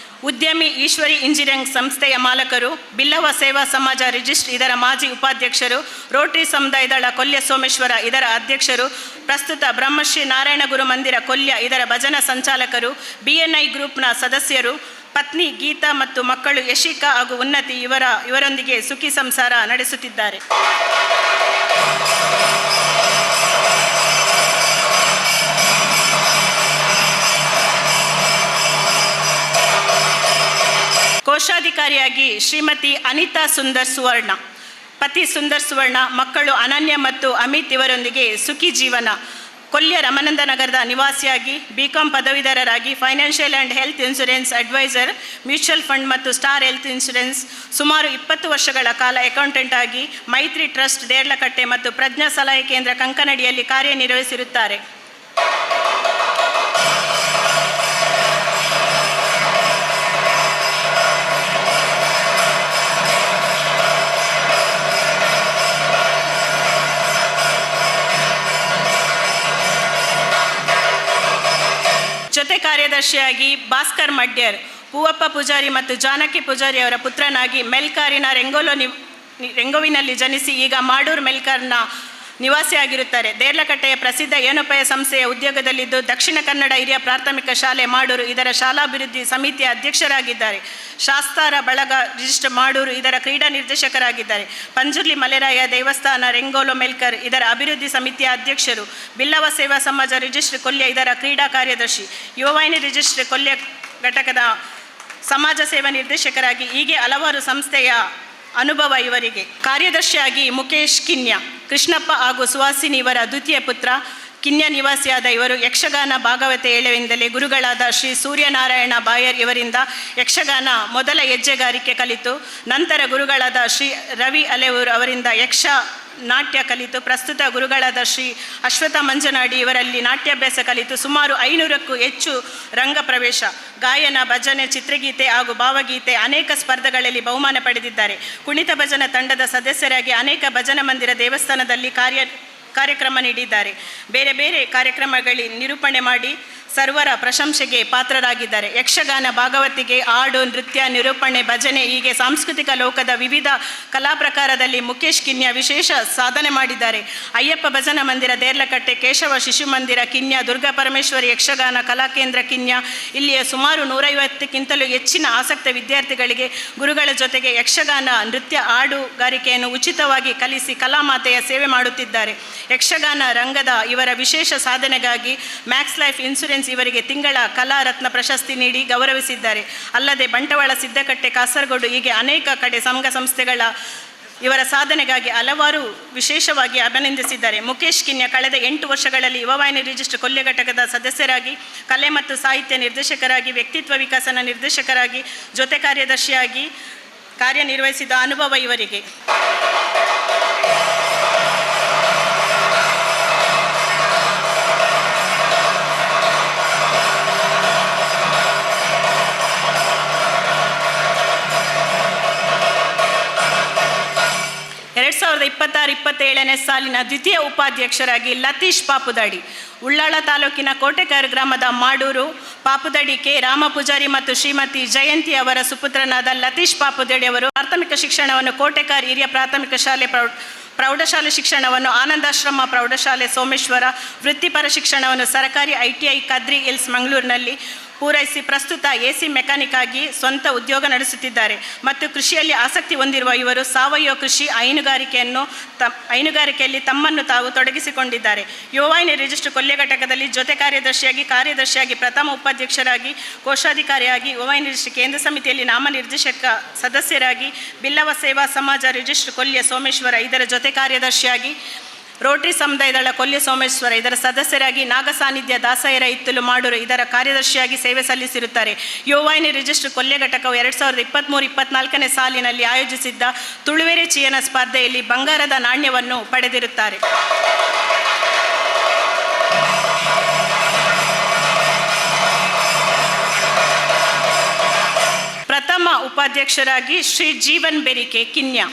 ಉದ್ಯಮಿ, ಈಶ್ವರಿ ಇಂಜಿನಿಯರಿಂಗ್ ಸಂಸ್ಥೆಯ ಮಾಲಕರು, ಬಿಲ್ಲವ ಸೇವಾ ಸಮಾಜ ರಿಜಿಸ್ಟರ್ ಇದರ ಮಾಜಿ ಉಪಾಧ್ಯಕ್ಷರು, ರೋಟರಿ ಸಮುದಾಯದಳ ಕೊಲ್ಯ ಸೋಮೇಶ್ವರ ಇದರ ಅಧ್ಯಕ್ಷರು, ಪ್ರಸ್ತುತ ಬ್ರಹ್ಮಶ್ರೀ ನಾರಾಯಣಗುರು ಮಂದಿರ ಕೊಲ್ಯ ಇದರ ಭಜನಾ ಸಂಚಾಲಕರು, ಬಿಎನ್ಐ ಗ್ರೂಪ್ನ ಸದಸ್ಯರು, ಪತ್ನಿ ಗೀತಾ ಮತ್ತು ಮಕ್ಕಳು ಯಶಿಕಾ ಹಾಗೂ ಉನ್ನತಿ ಇವರೊಂದಿಗೆ ಸುಖಿ ಸಂಸಾರ ನಡೆಸುತ್ತಿದ್ದಾರೆ. ಕೋಶಾಧಿಕಾರಿಯಾಗಿ ಶ್ರೀಮತಿ ಅನಿತಾ ಸುಂದರ್ ಸುವರ್ಣ, ಪತಿ ಸುಂದರ್ ಸುವರ್ಣ, ಮಕ್ಕಳು ಅನನ್ಯ ಮತ್ತು ಅಮಿತ್ ಇವರೊಂದಿಗೆ ಸುಖಿ ಜೀವನ. ಕೊಲ್ಯ ರಮಾನಂದ ನಗರದ ನಿವಾಸಿಯಾಗಿ ಬಿಕಾಂ ಪದವೀಧರರಾಗಿ financial and health insurance advisor, mutual fund ಮತ್ತು ಸ್ಟಾರ್ ಹೆಲ್ತ್ ಇನ್ಶೂರೆನ್ಸ್, ಸುಮಾರು 20 ವರ್ಷಗಳ ಕಾಲ ಅಕೌಂಟೆಂಟ್ ಆಗಿ ಮೈತ್ರಿ ಟ್ರಸ್ಟ್ ದೇರ್ಲಕಟ್ಟೆ ಮತ್ತು ಪ್ರಜ್ಞಾ ಸಲಹೆ ಕೇಂದ್ರ ಕಂಕನಡಿಯಲ್ಲಿ ಕಾರ್ಯನಿರ್ವಹಿಸಿರುತ್ತಾರೆ. ಜೊತೆ ಕಾರ್ಯದರ್ಶಿಯಾಗಿ ಭಾಸ್ಕರ್ ಮಡ್ಯರ್, ಪೂವಪ್ಪ ಪೂಜಾರಿ ಮತ್ತು ಜಾನಕಿ ಪೂಜಾರಿ ಅವರ ಪುತ್ರನಾಗಿ ಮೆಲ್ಕಾರಿನ ರೆಂಗೋವಿನಲ್ಲಿ ಜನಿಸಿ ಈಗ ಮಾಡೂರು ಮೆಲ್ಕಾರ್ನ ನಿವಾಸಿಯಾಗಿರುತ್ತಾರೆ. ದೇರ್ಲಕಟ್ಟೆಯ ಪ್ರಸಿದ್ಧ ಏನೋಪಾಯ ಸಂಸ್ಥೆಯ ಉದ್ಯೋಗದಲ್ಲಿದ್ದು ದಕ್ಷಿಣ ಕನ್ನಡ ಹಿರಿಯ ಪ್ರಾಥಮಿಕ ಶಾಲೆ ಮಾಡೂರು ಇದರ ಶಾಲಾಭಿವೃದ್ಧಿ ಸಮಿತಿಯ ಅಧ್ಯಕ್ಷರಾಗಿದ್ದಾರೆ. ಶಾಸ್ತಾರ ಬಳಗ ರಿಜಿಸ್ಟರ್ ಮಾಡೂರು ಇದರ ಕ್ರೀಡಾ ನಿರ್ದೇಶಕರಾಗಿದ್ದಾರೆ. ಪಂಜುರ್ಲಿ ಮಲೆರಾಯ ದೇವಸ್ಥಾನ ರೆಂಗೋಲು ಮೆಲ್ಕರ್ ಇದರ ಅಭಿವೃದ್ಧಿ ಸಮಿತಿಯ ಅಧ್ಯಕ್ಷರು. ಬಿಲ್ಲವ ಸೇವಾ ಸಮಾಜ ರಿಜಿಸ್ಟರ್ ಕೊಲ್ಯ ಇದರ ಕ್ರೀಡಾ ಕಾರ್ಯದರ್ಶಿ. ಯುವವಾಹಿನಿ ರಿಜಿಸ್ಟರ್ ಕೊಲ್ಯ ಘಟಕದ ಸಮಾಜ ಸೇವಾ ನಿರ್ದೇಶಕರಾಗಿ ಹೀಗೆ ಹಲವಾರು ಸಂಸ್ಥೆಯ ಅನುಭವ ಇವರಿಗೆ. ಕಾರ್ಯದರ್ಶಿಯಾಗಿ ಮುಖೇಶ್ ಕಿನ್ಯಾ, ಕೃಷ್ಣಪ್ಪ ಹಾಗೂ ಸುಹಾಸಿನಿ ಇವರ ದ್ವಿತೀಯ ಪುತ್ರ. ಕಿನ್ಯಾ ನಿವಾಸಿಯಾದ ಇವರು ಯಕ್ಷಗಾನ ಭಾಗವತ ಏಳೆಯಿಂದಲೇ ಗುರುಗಳಾದ ಶ್ರೀ ಸೂರ್ಯನಾರಾಯಣ ಬಾಯರ್ ಇವರಿಂದ ಯಕ್ಷಗಾನ ಮೊದಲ ಹೆಜ್ಜೆಗಾರಿಕೆ ಕಲಿತು ನಂತರ ಗುರುಗಳಾದ ಶ್ರೀ ರವಿ ಅಲೆಯೂರು ಅವರಿಂದ ಯಕ್ಷ ನಾಟ್ಯ ಕಲಿತು ಪ್ರಸ್ತುತ ಗುರುಗಳಾದ ಶ್ರೀ ಅಶ್ವಥ ಮಂಜನಾಡಿ ಇವರಲ್ಲಿ ನಾಟ್ಯಾಭ್ಯಾಸ ಕಲಿತು ಸುಮಾರು 500ಕ್ಕೂ ಹೆಚ್ಚು ರಂಗ ಪ್ರವೇಶ, ಗಾಯನ, ಭಜನೆ, ಚಿತ್ರಗೀತೆ ಹಾಗೂ ಭಾವಗೀತೆ ಅನೇಕ ಸ್ಪರ್ಧೆಗಳಲ್ಲಿ ಬಹುಮಾನ ಪಡೆದಿದ್ದಾರೆ. ಕುಣಿತ ಭಜನಾ ತಂಡದ ಸದಸ್ಯರಾಗಿ ಅನೇಕ ಭಜನಾ ಮಂದಿರ, ದೇವಸ್ಥಾನದಲ್ಲಿ ಕಾರ್ಯಕ್ರಮ ನೀಡಿದ್ದಾರೆ. ಬೇರೆ ಬೇರೆ ಕಾರ್ಯಕ್ರಮಗಳಲ್ಲಿ ನಿರೂಪಣೆ ಮಾಡಿ ಸರ್ವರ ಪ್ರಶಂಸೆಗೆ ಪಾತ್ರರಾಗಿದ್ದಾರೆ. ಯಕ್ಷಗಾನ, ಭಾಗವತಿಕೆ, ಹಾಡು, ನೃತ್ಯ, ನಿರೂಪಣೆ, ಭಜನೆ ಹೀಗೆ ಸಾಂಸ್ಕೃತಿಕ ಲೋಕದ ವಿವಿಧ ಕಲಾ ಪ್ರಕಾರದಲ್ಲಿ ಮುಖೇಶ್ ಕಿನ್ಯ ವಿಶೇಷ ಸಾಧನೆ ಮಾಡಿದ್ದಾರೆ. ಅಯ್ಯಪ್ಪ ಭಜನಾ ಮಂದಿರ ದೇರ್ಲಕಟ್ಟೆ, ಕೇಶವ ಶಿಶು ಮಂದಿರ ಕಿನ್ಯ, ದುರ್ಗಾ ಪರಮೇಶ್ವರಿ ಯಕ್ಷಗಾನ ಕಲಾಕೇಂದ್ರ ಕಿನ್ಯ ಇಲ್ಲಿಯ ಸುಮಾರು 150ಕ್ಕಿಂತಲೂ ಹೆಚ್ಚಿನ ಆಸಕ್ತ ವಿದ್ಯಾರ್ಥಿಗಳಿಗೆ ಗುರುಗಳ ಜೊತೆಗೆ ಯಕ್ಷಗಾನ, ನೃತ್ಯ, ಹಾಡುಗಾರಿಕೆಯನ್ನು ಉಚಿತವಾಗಿ ಕಲಿಸಿ ಕಲಾಮಾತೆಯ ಸೇವೆ ಮಾಡುತ್ತಿದ್ದಾರೆ. ಯಕ್ಷಗಾನ ರಂಗದ ಇವರ ವಿಶೇಷ ಸಾಧನೆಗಾಗಿ ಮ್ಯಾಕ್ಸ್ ಲೈಫ್ ಇನ್ಸುರೆನ್ಸ್ ಇವರಿಗೆ ತಿಂಗಳ ಕಲಾ ರತ್ನ ಪ್ರಶಸ್ತಿ ನೀಡಿ ಗೌರವಿಸಿದ್ದಾರೆ. ಅಲ್ಲದೆ ಬಂಟವಾಳ, ಸಿದ್ದಕಟ್ಟೆ, ಕಾಸರಗೋಡು ಹೀಗೆ ಅನೇಕ ಕಡೆ ಸಂಘ ಸಂಸ್ಥೆಗಳ ಇವರ ಸಾಧನೆಗಾಗಿ ಹಲವಾರು ವಿಶೇಷವಾಗಿ ಅಭಿನಂದಿಸಿದ್ದಾರೆ. ಮುಖೇಶ್ ಕಿನ್ಯ ಕಳೆದ 8 ವರ್ಷಗಳಲ್ಲಿ ಯುವವಾಹಿನಿ ರಿಜಿಸ್ಟರ್ ಕೊಲ್ಯ ಘಟಕದ ಸದಸ್ಯರಾಗಿ, ಕಲೆ ಮತ್ತು ಸಾಹಿತ್ಯ ನಿರ್ದೇಶಕರಾಗಿ, ವ್ಯಕ್ತಿತ್ವ ವಿಕಸನ ನಿರ್ದೇಶಕರಾಗಿ, ಜೊತೆ ಕಾರ್ಯದರ್ಶಿಯಾಗಿ ಕಾರ್ಯನಿರ್ವಹಿಸಿದ ಅನುಭವ ಇವರಿಗೆ. 2026-27ನೇ ಸಾಲಿನ ದ್ವಿತೀಯ ಉಪಾಧ್ಯಕ್ಷರಾಗಿ ಲತೀಶ್ ಪಾಪುದಾಡಿ, ಉಳ್ಳಾಳ ತಾಲೂಕಿನ ಕೋಟೆಕಾರ್ ಗ್ರಾಮದ ಮಾಡೂರು ಪಾಪುದಡಿ ಕೆ ರಾಮ ಪೂಜಾರಿ ಮತ್ತು ಶ್ರೀಮತಿ ಜಯಂತಿ ಅವರ ಸುಪುತ್ರನಾದ ಲತೀಶ್ ಪಾಪುದಡಿ ಅವರು ಪ್ರಾಥಮಿಕ ಶಿಕ್ಷಣವನ್ನು ಕೋಟೆಕಾರ್ ಹಿರಿಯ ಪ್ರಾಥಮಿಕ ಶಾಲೆ, ಪ್ರೌಢಶಾಲೆ ಶಿಕ್ಷಣವನ್ನು ಆನಂದಾಶ್ರಮ ಪ್ರೌಢಶಾಲೆ ಸೋಮೇಶ್ವರ, ವೃತ್ತಿಪರ ಶಿಕ್ಷಣವನ್ನು ಸರ್ಕಾರಿ ITI Kadri hills ಮಂಗಳೂರಿನಲ್ಲಿ ಪೂರೈಸಿ ಪ್ರಸ್ತುತ ಎಸಿ ಮೆಕ್ಯಾನಿಕ್ ಆಗಿ ಸ್ವಂತ ಉದ್ಯೋಗ ನಡೆಸುತ್ತಿದ್ದಾರೆ ಮತ್ತು ಕೃಷಿಯಲ್ಲಿ ಆಸಕ್ತಿ ಹೊಂದಿರುವ ಇವರು ಸಾವಯವ ಕೃಷಿ, ಹೈನುಗಾರಿಕೆಯಲ್ಲಿ ತಮ್ಮನ್ನು ತಾವು ತೊಡಗಿಸಿಕೊಂಡಿದ್ದಾರೆ. ಯುವವಾಹಿನಿ ರಿಜಿಸ್ಟರ್ ಕೊಲ್ಯ ಘಟಕದಲ್ಲಿ ಜೊತೆ ಕಾರ್ಯದರ್ಶಿಯಾಗಿ, ಕಾರ್ಯದರ್ಶಿಯಾಗಿ, ಪ್ರಥಮ ಉಪಾಧ್ಯಕ್ಷರಾಗಿ, ಕೋಶಾಧಿಕಾರಿಯಾಗಿ, ಯುವವಾಹಿನಿ ರಿಜಿಸ್ಟರ್ ಕೇಂದ್ರ ಸಮಿತಿಯಲ್ಲಿ ನಾಮನಿರ್ದೇಶಕ ಸದಸ್ಯರಾಗಿ, ಬಿಲ್ಲವ ಸೇವಾ ಸಮಾಜ ರಿಜಿಸ್ಟರ್ ಕೊಲ್ಯ ಸೋಮೇಶ್ವರ ಇದರ ಜೊತೆ ಕಾರ್ಯದರ್ಶಿಯಾಗಿ, ರೋಟರಿ ಸಮುದಾಯದಳ ಕೊಲ್ಯ ಸೋಮೇಶ್ವರ ಇದರ ಸದಸ್ಯರಾಗಿ, ನಾಗ ಸಾನ್ನಿಧ್ಯ ದಾಸಯರ ಇತ್ತಲು ಮಾಡೂರು ಇದರ ಕಾರ್ಯದರ್ಶಿಯಾಗಿ ಸೇವೆ ಸಲ್ಲಿಸಿರುತ್ತಾರೆ. ಯುವವಾಹಿನಿ ರಿಜಿಸ್ಟರ್ ಕೊಲ್ಯ ಘಟಕವು 2023-24ನೇ ಸಾಲಿನಲ್ಲಿ ಆಯೋಜಿಸಿದ್ದ ತುಳುವೆರೆ ಚಿಯನ ಸ್ಪರ್ಧೆಯಲ್ಲಿ ಬಂಗಾರದ ನಾಣ್ಯವನ್ನು ಪಡೆದಿರುತ್ತಾರೆ. ಪ್ರಥಮ ಉಪಾಧ್ಯಕ್ಷರಾಗಿ ಶ್ರೀ ಜೀವನ್ ಬೆರಿಕೆ ಕಿನ್ಯಾ,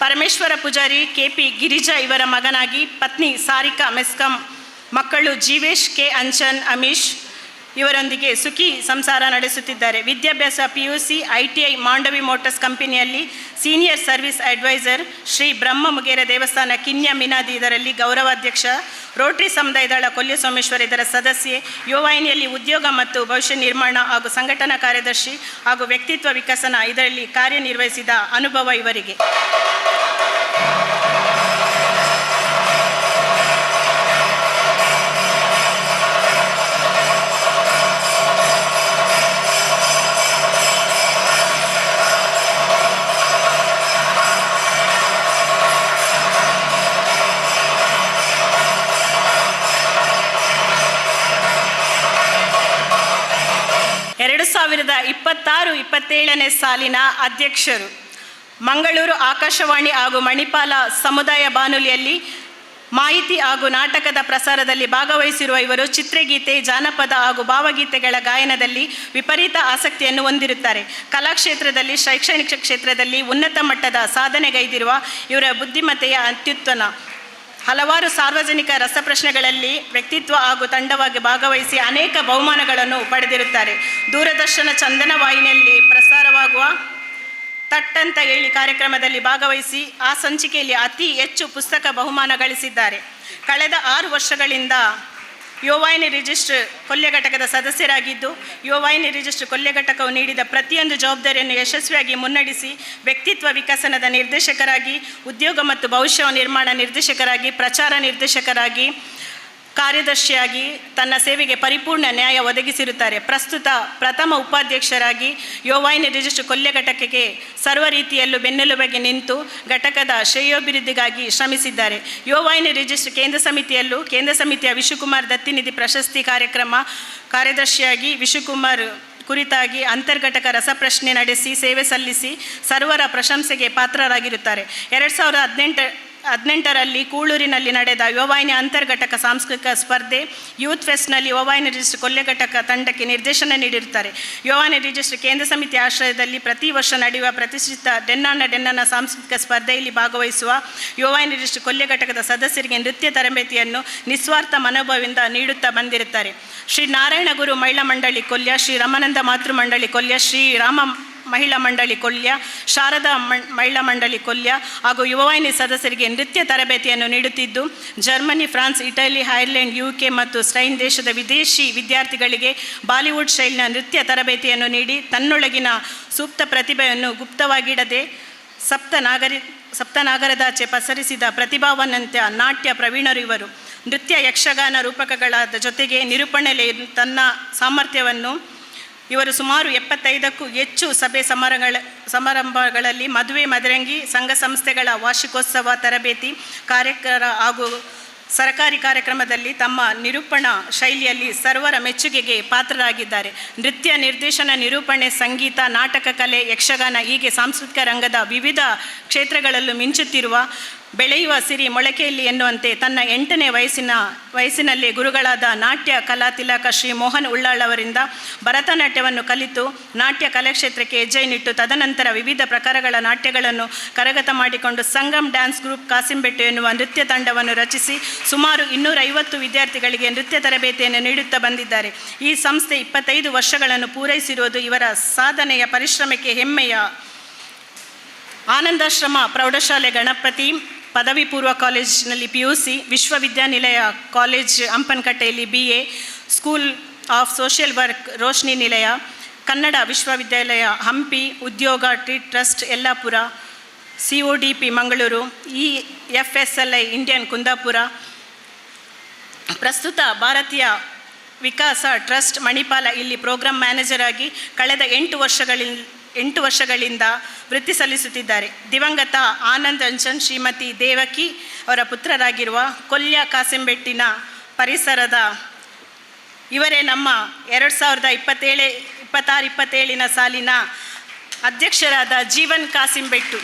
ಪರಮೇಶ್ವರ ಪೂಜಾರಿ ಕೆಪಿ ಗಿರಿಜಾ ಇವರ ಮಗನಾಗಿ, ಪತ್ನಿ ಸಾರಿಕಾ ಮೆಸ್ಕಾಂ, ಮಕ್ಕಳು ಜೀವೇಶ್, ಕೆ ಅಂಚನ್, ಅಮೀಶ್ ಇವರೊಂದಿಗೆ ಸುಖಿ ಸಂಸಾರ ನಡೆಸುತ್ತಿದ್ದಾರೆ. ವಿದ್ಯಾಭ್ಯಾಸ PUC, ITI, Mandovi motors ಕಂಪನಿಯಲ್ಲಿ senior service adviser, Shri Brahma Mugera ದೇವಸ್ಥಾನ ಕಿನ್ಯಾ ಮಿನಾದಿ ಇದರಲ್ಲಿ ಗೌರವಾಧ್ಯಕ್ಷ, ರೋಟರಿ ಸಮುದಾಯದಳ ಕೊಲ್ಯ ಸೋಮೇಶ್ವರ ಇದರ ಸದಸ್ಯೆ, ಯುವವಾಹಿನಿಯಲ್ಲಿ ಉದ್ಯೋಗ ಮತ್ತು ಭವಿಷ್ಯ ನಿರ್ಮಾಣ ಹಾಗೂ ಸಂಘಟನಾ ಕಾರ್ಯದರ್ಶಿ ಹಾಗೂ ವ್ಯಕ್ತಿತ್ವ ವಿಕಸನ ಇದರಲ್ಲಿ ಕಾರ್ಯನಿರ್ವಹಿಸಿದ ಅನುಭವ ಇವರಿಗೆ. 2026-27ನೇ ಸಾಲಿನ ಅಧ್ಯಕ್ಷರು ಮಂಗಳೂರು ಆಕಾಶವಾಣಿ ಹಾಗೂ ಮಣಿಪಾಲ ಸಮುದಾಯ ಬಾನುಲಿಯಲ್ಲಿ ಮಾಹಿತಿ ಹಾಗೂ ನಾಟಕದ ಪ್ರಸಾರದಲ್ಲಿ ಭಾಗವಹಿಸಿರುವ ಇವರು ಚಿತ್ರಗೀತೆ, ಜಾನಪದ ಹಾಗೂ ಭಾವಗೀತೆಗಳ ಗಾಯನದಲ್ಲಿ ವಿಪರೀತ ಆಸಕ್ತಿಯನ್ನು ಹೊಂದಿರುತ್ತಾರೆ. ಕಲಾಕ್ಷೇತ್ರದಲ್ಲಿ, ಶೈಕ್ಷಣಿಕ ಕ್ಷೇತ್ರದಲ್ಲಿ ಉನ್ನತ ಮಟ್ಟದ ಸಾಧನೆಗೈದಿರುವ ಇವರ ಬುದ್ಧಿಮತ್ತೆಯ ಅತ್ಯುತ್ತಮ ಹಲವಾರು ಸಾರ್ವಜನಿಕ ರಸಪ್ರಶ್ನೆಗಳಲ್ಲಿ ವ್ಯಕ್ತಿತ್ವ ಹಾಗೂ ತಂಡವಾಗಿ ಭಾಗವಹಿಸಿ ಅನೇಕ ಬಹುಮಾನಗಳನ್ನು ಪಡೆದಿರುತ್ತಾರೆ. ದೂರದರ್ಶನ ಚಂದನ ವಾಹಿನಿಯಲ್ಲಿ ಪ್ರಸಾರವಾಗುವ ತಟ್ಟಂತ ಹೇಳಿ ಕಾರ್ಯಕ್ರಮದಲ್ಲಿ ಭಾಗವಹಿಸಿ ಆ ಸಂಚಿಕೆಯಲ್ಲಿ ಅತಿ ಹೆಚ್ಚು ಪುಸ್ತಕ ಬಹುಮಾನ ಗಳಿಸಿದ್ದಾರೆ. ಕಳೆದ 6 ವರ್ಷಗಳಿಂದ ಯುವವಾಹಿನಿ ರಿಜಿಸ್ಟರ್ ಕೊಲ್ಯ ಘಟಕದ ಸದಸ್ಯರಾಗಿದ್ದು, ಯುವವಾಹಿನಿ ರಿಜಿಸ್ಟರ್ ಕೊಲ್ಯ ಘಟಕವು ನೀಡಿದ ಪ್ರತಿಯೊಂದು ಜವಾಬ್ದಾರಿಯನ್ನು ಯಶಸ್ವಿಯಾಗಿ ಮುನ್ನಡೆಸಿ ವ್ಯಕ್ತಿತ್ವ ವಿಕಸನದ ನಿರ್ದೇಶಕರಾಗಿ, ಉದ್ಯೋಗ ಮತ್ತು ಭವಿಷ್ಯ ನಿರ್ಮಾಣ ನಿರ್ದೇಶಕರಾಗಿ, ಪ್ರಚಾರ ನಿರ್ದೇಶಕರಾಗಿ, ಕಾರ್ಯದರ್ಶಿಯಾಗಿ ತನ್ನ ಸೇವೆಗೆ ಪರಿಪೂರ್ಣ ನ್ಯಾಯ ಒದಗಿಸಿರುತ್ತಾರೆ. ಪ್ರಸ್ತುತ ಪ್ರಥಮ ಉಪಾಧ್ಯಕ್ಷರಾಗಿ ಯುವವಾಹಿನಿ ರಿಜಿಸ್ಟರ್ ಕೊಲ್ಯ ಘಟಕಕ್ಕೆ ಸರ್ವ ರೀತಿಯಲ್ಲೂ ಬೆನ್ನೆಲುಬಾಗಿ ನಿಂತು ಘಟಕದ ಶ್ರೇಯೋಭಿವೃದ್ಧಿಗಾಗಿ ಶ್ರಮಿಸಿದ್ದಾರೆ. ಯುವವಾಹಿನಿ ರಿಜಿಸ್ಟರ್ ಕೇಂದ್ರ ಸಮಿತಿಯಲ್ಲೂ ಕೇಂದ್ರ ಸಮಿತಿಯ ವಿಶುಕುಮಾರ್ ದತ್ತಿನಿಧಿ ಪ್ರಶಸ್ತಿ ಕಾರ್ಯಕ್ರಮ ಕಾರ್ಯದರ್ಶಿಯಾಗಿ ವಿಶುಕುಮಾರ್ ಕುರಿತಾಗಿ ಅಂತರ್ಘಟಕ ರಸಪ್ರಶ್ನೆ ನಡೆಸಿ ಸೇವೆ ಸಲ್ಲಿಸಿ ಸರ್ವರ ಪ್ರಶಂಸೆಗೆ ಪಾತ್ರರಾಗಿರುತ್ತಾರೆ. 2018 2018ರಲ್ಲಿ ಕೂಳೂರಿನಲ್ಲಿ ನಡೆದ ಯುವವಾಹಿನಿ ಅಂತರ್ಘಟಕ ಸಾಂಸ್ಕೃತಿಕ ಸ್ಪರ್ಧೆ ಯೂತ್ ಫೆಸ್ಟ್ನಲ್ಲಿ ಯುವವಾಹಿನಿ ರಿಜಿಸ್ಟರ್ ಕೊಲ್ಯ ಘಟಕ ತಂಡಕ್ಕೆ ನಿರ್ದೇಶನ ನೀಡಿರುತ್ತಾರೆ. ಯುವವಾಹಿನಿ ರಿಜಿಸ್ಟರ್ ಕೇಂದ್ರ ಸಮಿತಿ ಆಶ್ರಯದಲ್ಲಿ ಪ್ರತಿ ವರ್ಷ ನಡೆಯುವ ಪ್ರತಿಷ್ಠಿತ ಡೆನ್ನಾನ ಡೆನ್ನನ ಸಾಂಸ್ಕೃತಿಕ ಸ್ಪರ್ಧೆಯಲ್ಲಿ ಭಾಗವಹಿಸುವ ಯುವವಾಹಿನಿ ರಿಜಿಸ್ಟರ್ ಕೊಲ್ಯ ಘಟಕದ ಸದಸ್ಯರಿಗೆ ನೃತ್ಯ ತರಬೇತಿಯನ್ನು ನಿಸ್ವಾರ್ಥ ಮನೋಭಾವದಿಂದ ನೀಡುತ್ತಾ ಬಂದಿರುತ್ತಾರೆ. ಶ್ರೀ ನಾರಾಯಣಗುರು ಮಹಿಳಾ ಮಂಡಳಿ ಕೊಲ್ಯ, ಶ್ರೀ ರಮಾನಂದ ಮಾತೃ ಮಂಡಳಿ ಕೊಲ್ಯ, ಶ್ರೀ ರಾಮ ಮಹಿಳಾ ಮಂಡಳಿ ಕೊಲ್ಯ, ಶಾರದಾ ಮಹಿಳಾ ಮಂಡಳಿ ಕೊಲ್ಯ ಹಾಗೂ ಯುವವಾಹಿನಿ ಸದಸ್ಯರಿಗೆ ನೃತ್ಯ ತರಬೇತಿಯನ್ನು ನೀಡುತ್ತಿದ್ದು, Germany, France, Italy, Ireland, UK ಮತ್ತು ಸ್ಪೈನ್ ದೇಶದ ವಿದೇಶಿ ವಿದ್ಯಾರ್ಥಿಗಳಿಗೆ ಬಾಲಿವುಡ್ ಶೈಲಿನ ನೃತ್ಯ ತರಬೇತಿಯನ್ನು ನೀಡಿ ತನ್ನೊಳಗಿನ ಸೂಕ್ತ ಪ್ರತಿಭೆಯನ್ನು ಗುಪ್ತವಾಗಿಡದೆ ಸಪ್ತನಾಗರದಾಚೆ ಪಸರಿಸಿದ ಪ್ರತಿಭಾವನಂತ ನಾಟ್ಯ ಪ್ರವೀಣರು ಇವರು. ನೃತ್ಯ ಯಕ್ಷಗಾನ ರೂಪಕಗಳಾದ ಜೊತೆಗೆ ನಿರೂಪಣೆಯಲ್ಲಿ ತನ್ನ ಸಾಮರ್ಥ್ಯವನ್ನು ಇವರು ಸುಮಾರು 75ಕ್ಕೂ ಹೆಚ್ಚು ಸಭೆ ಸಮಾರಂಭಗಳಲ್ಲಿ ಮದುವೆ, ಮದರಂಗಿ, ಸಂಘ ಸಂಸ್ಥೆಗಳ ವಾರ್ಷಿಕೋತ್ಸವ, ತರಬೇತಿ ಕಾರ್ಯಕ್ರಮ ಹಾಗೂ ಸರಕಾರಿ ಕಾರ್ಯಕ್ರಮದಲ್ಲಿ ತಮ್ಮ ನಿರೂಪಣಾ ಶೈಲಿಯಲ್ಲಿ ಸರ್ವರ ಮೆಚ್ಚುಗೆಗೆ ಪಾತ್ರರಾಗಿದ್ದಾರೆ. ನೃತ್ಯ ನಿರ್ದೇಶನ, ನಿರೂಪಣೆ, ಸಂಗೀತ, ನಾಟಕ ಕಲೆ, ಯಕ್ಷಗಾನ ಹೀಗೆ ಸಾಂಸ್ಕೃತಿಕ ರಂಗದ ವಿವಿಧ ಕ್ಷೇತ್ರಗಳಲ್ಲೂ ಮಿಂಚುತ್ತಿರುವ ಬೆಳೆಯುವ ಸಿರಿ ಮೊಳಕೆಯಲ್ಲಿ ಎನ್ನುವಂತೆ ತನ್ನ 8ನೇ ವಯಸ್ಸಿನಲ್ಲಿ ಗುರುಗಳಾದ ನಾಟ್ಯ ಕಲಾ ತಿಲಕ ಶ್ರೀ ಮೋಹನ್ ಉಳ್ಳಾಳ್ ಅವರಿಂದ ಭರತನಾಟ್ಯವನ್ನು ಕಲಿತು ನಾಟ್ಯ ಕಲಾಕ್ಷೇತ್ರಕ್ಕೆ ಹೆಜ್ಜೆಯನ್ನಿಟ್ಟು ತದನಂತರ ವಿವಿಧ ಪ್ರಕಾರಗಳ ನಾಟ್ಯಗಳನ್ನು ಕರಗತ ಮಾಡಿಕೊಂಡು ಸಂಗಮ್ ಡ್ಯಾನ್ಸ್ ಗ್ರೂಪ್ ಕಾಸಿಂಬೆಟ್ಟು ಎನ್ನುವ ನೃತ್ಯ ತಂಡವನ್ನು ರಚಿಸಿ ಸುಮಾರು 250 ವಿದ್ಯಾರ್ಥಿಗಳಿಗೆ ನೃತ್ಯ ತರಬೇತಿಯನ್ನು ನೀಡುತ್ತಾ ಬಂದಿದ್ದಾರೆ. ಈ ಸಂಸ್ಥೆ 25 ವರ್ಷಗಳನ್ನು ಪೂರೈಸಿರುವುದು ಇವರ ಸಾಧನೆಯ ಪರಿಶ್ರಮಕ್ಕೆ ಹೆಮ್ಮೆಯ. ಆನಂದಾಶ್ರಮ ಪ್ರೌಢಶಾಲೆ ಗಣಪತಿ ಪದವಿ ಪೂರ್ವ ಕಾಲೇಜಿನಲ್ಲಿ PUC, Vishwavidyanilaya college ಹಂಪನಕಟ್ಟೆಯಲ್ಲಿ BA, school of social work Roshni Nilaya, Kannada ವಿಶ್ವವಿದ್ಯಾಲಯ Hampi, Udyoga T trust Yellapur, CODP Mangaluru, EFSLI Indian Kundapura, ಪ್ರಸ್ತುತ ಭಾರತೀಯ ವಿಕಾಸ ಟ್ರಸ್ಟ್ ಮಣಿಪಾಲ ಇಲ್ಲಿ ಪ್ರೋಗ್ರಾಂ ಮ್ಯಾನೇಜರ್ ಆಗಿ ಕಳೆದ 8 ವರ್ಷಗಳಿಂದ ವೃತ್ತಿ ಸಲ್ಲಿಸುತ್ತಿದ್ದಾರೆ. ದಿವಂಗತ ಆನಂದ್ ಅಂಚನ್ ಶ್ರೀಮತಿ ದೇವಕಿ ಅವರ ಪುತ್ರರಾಗಿರುವ ಕೊಲ್ಯ ಕಾಸಿಂಬೆಟ್ಟಿನ ಪರಿಸರದ ಇವರೇ ನಮ್ಮ 2027 26 27ನ ಸಾಲಿನ ಅಧ್ಯಕ್ಷರಾದ ಜೀವನ್ ಕಾಸಿಂಬೆಟ್ಟು.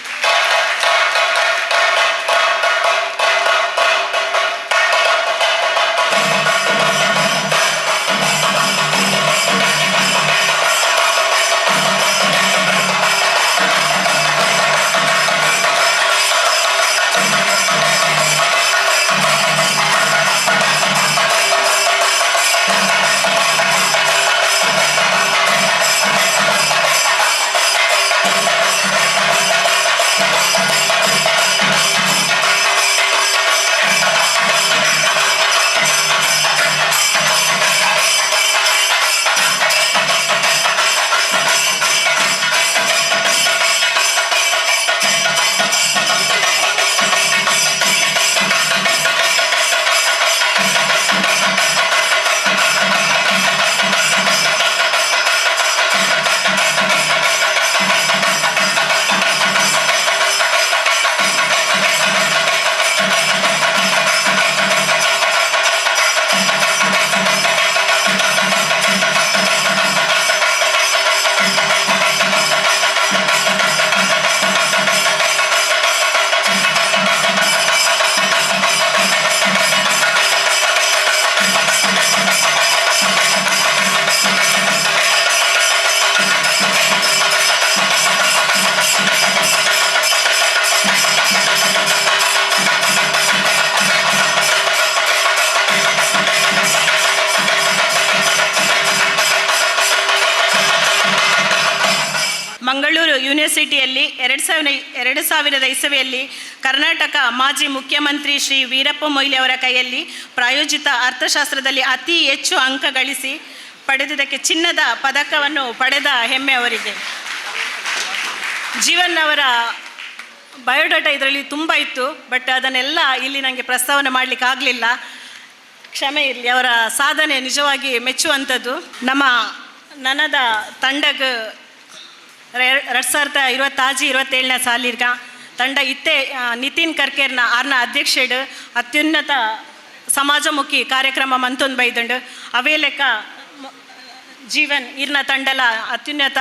ಮಂಗಳೂರು ಯೂನಿವರ್ಸಿಟಿಯಲ್ಲಿ 2000 ಇಸವಿಯಲ್ಲಿ ಕರ್ನಾಟಕ ಮಾಜಿ ಮುಖ್ಯಮಂತ್ರಿ ಶ್ರೀ ವೀರಪ್ಪ ಮೊಯ್ಲಿ ಅವರ ಕೈಯಲ್ಲಿ ಪ್ರಾಯೋಜಿತ ಅರ್ಥಶಾಸ್ತ್ರದಲ್ಲಿ ಅತಿ ಹೆಚ್ಚು ಅಂಕ ಗಳಿಸಿ ಪಡೆದುದಕ್ಕೆ ಚಿನ್ನದ ಪದಕವನ್ನು ಪಡೆದ ಹೆಮ್ಮೆ ಅವರಿಗೆ. ಜೀವನ್ ಅವರ ಬಯೋಡಾಟಾ ಇದರಲ್ಲಿ ತುಂಬ ಇತ್ತು, ಬಟ್ ಅದನ್ನೆಲ್ಲ ಇಲ್ಲಿ ನನಗೆ ಪ್ರಸ್ತಾವನೆ ಮಾಡಲಿಕ್ಕೆ ಆಗಲಿಲ್ಲ, ಕ್ಷಮೆ ಇರಲಿ. ಅವರ ಸಾಧನೆ ನಿಜವಾಗಿ ಮೆಚ್ಚುವಂಥದ್ದು. ನಮ್ಮ ನನದ ತಂಡಗ 2026 27ನೇ ಸಾಲಿರ್ಗ ತಂಡ ಇತ್ತೆ ನಿತಿನ್ ಕರ್ಕೇರ್ನ ಆರ್ನ ಅಧ್ಯಕ್ಷೆಡ್ ಅತ್ಯುನ್ನತ ಸಮಾಜಮುಖಿ ಕಾರ್ಯಕ್ರಮ ಮಂತೊಂದು ಬೈದಂಡು. ಅವೇ ಲೆಕ್ಕ ಜೀವನ್ ಇರ್ನ ತಂಡಲ ಅತ್ಯುನ್ನತ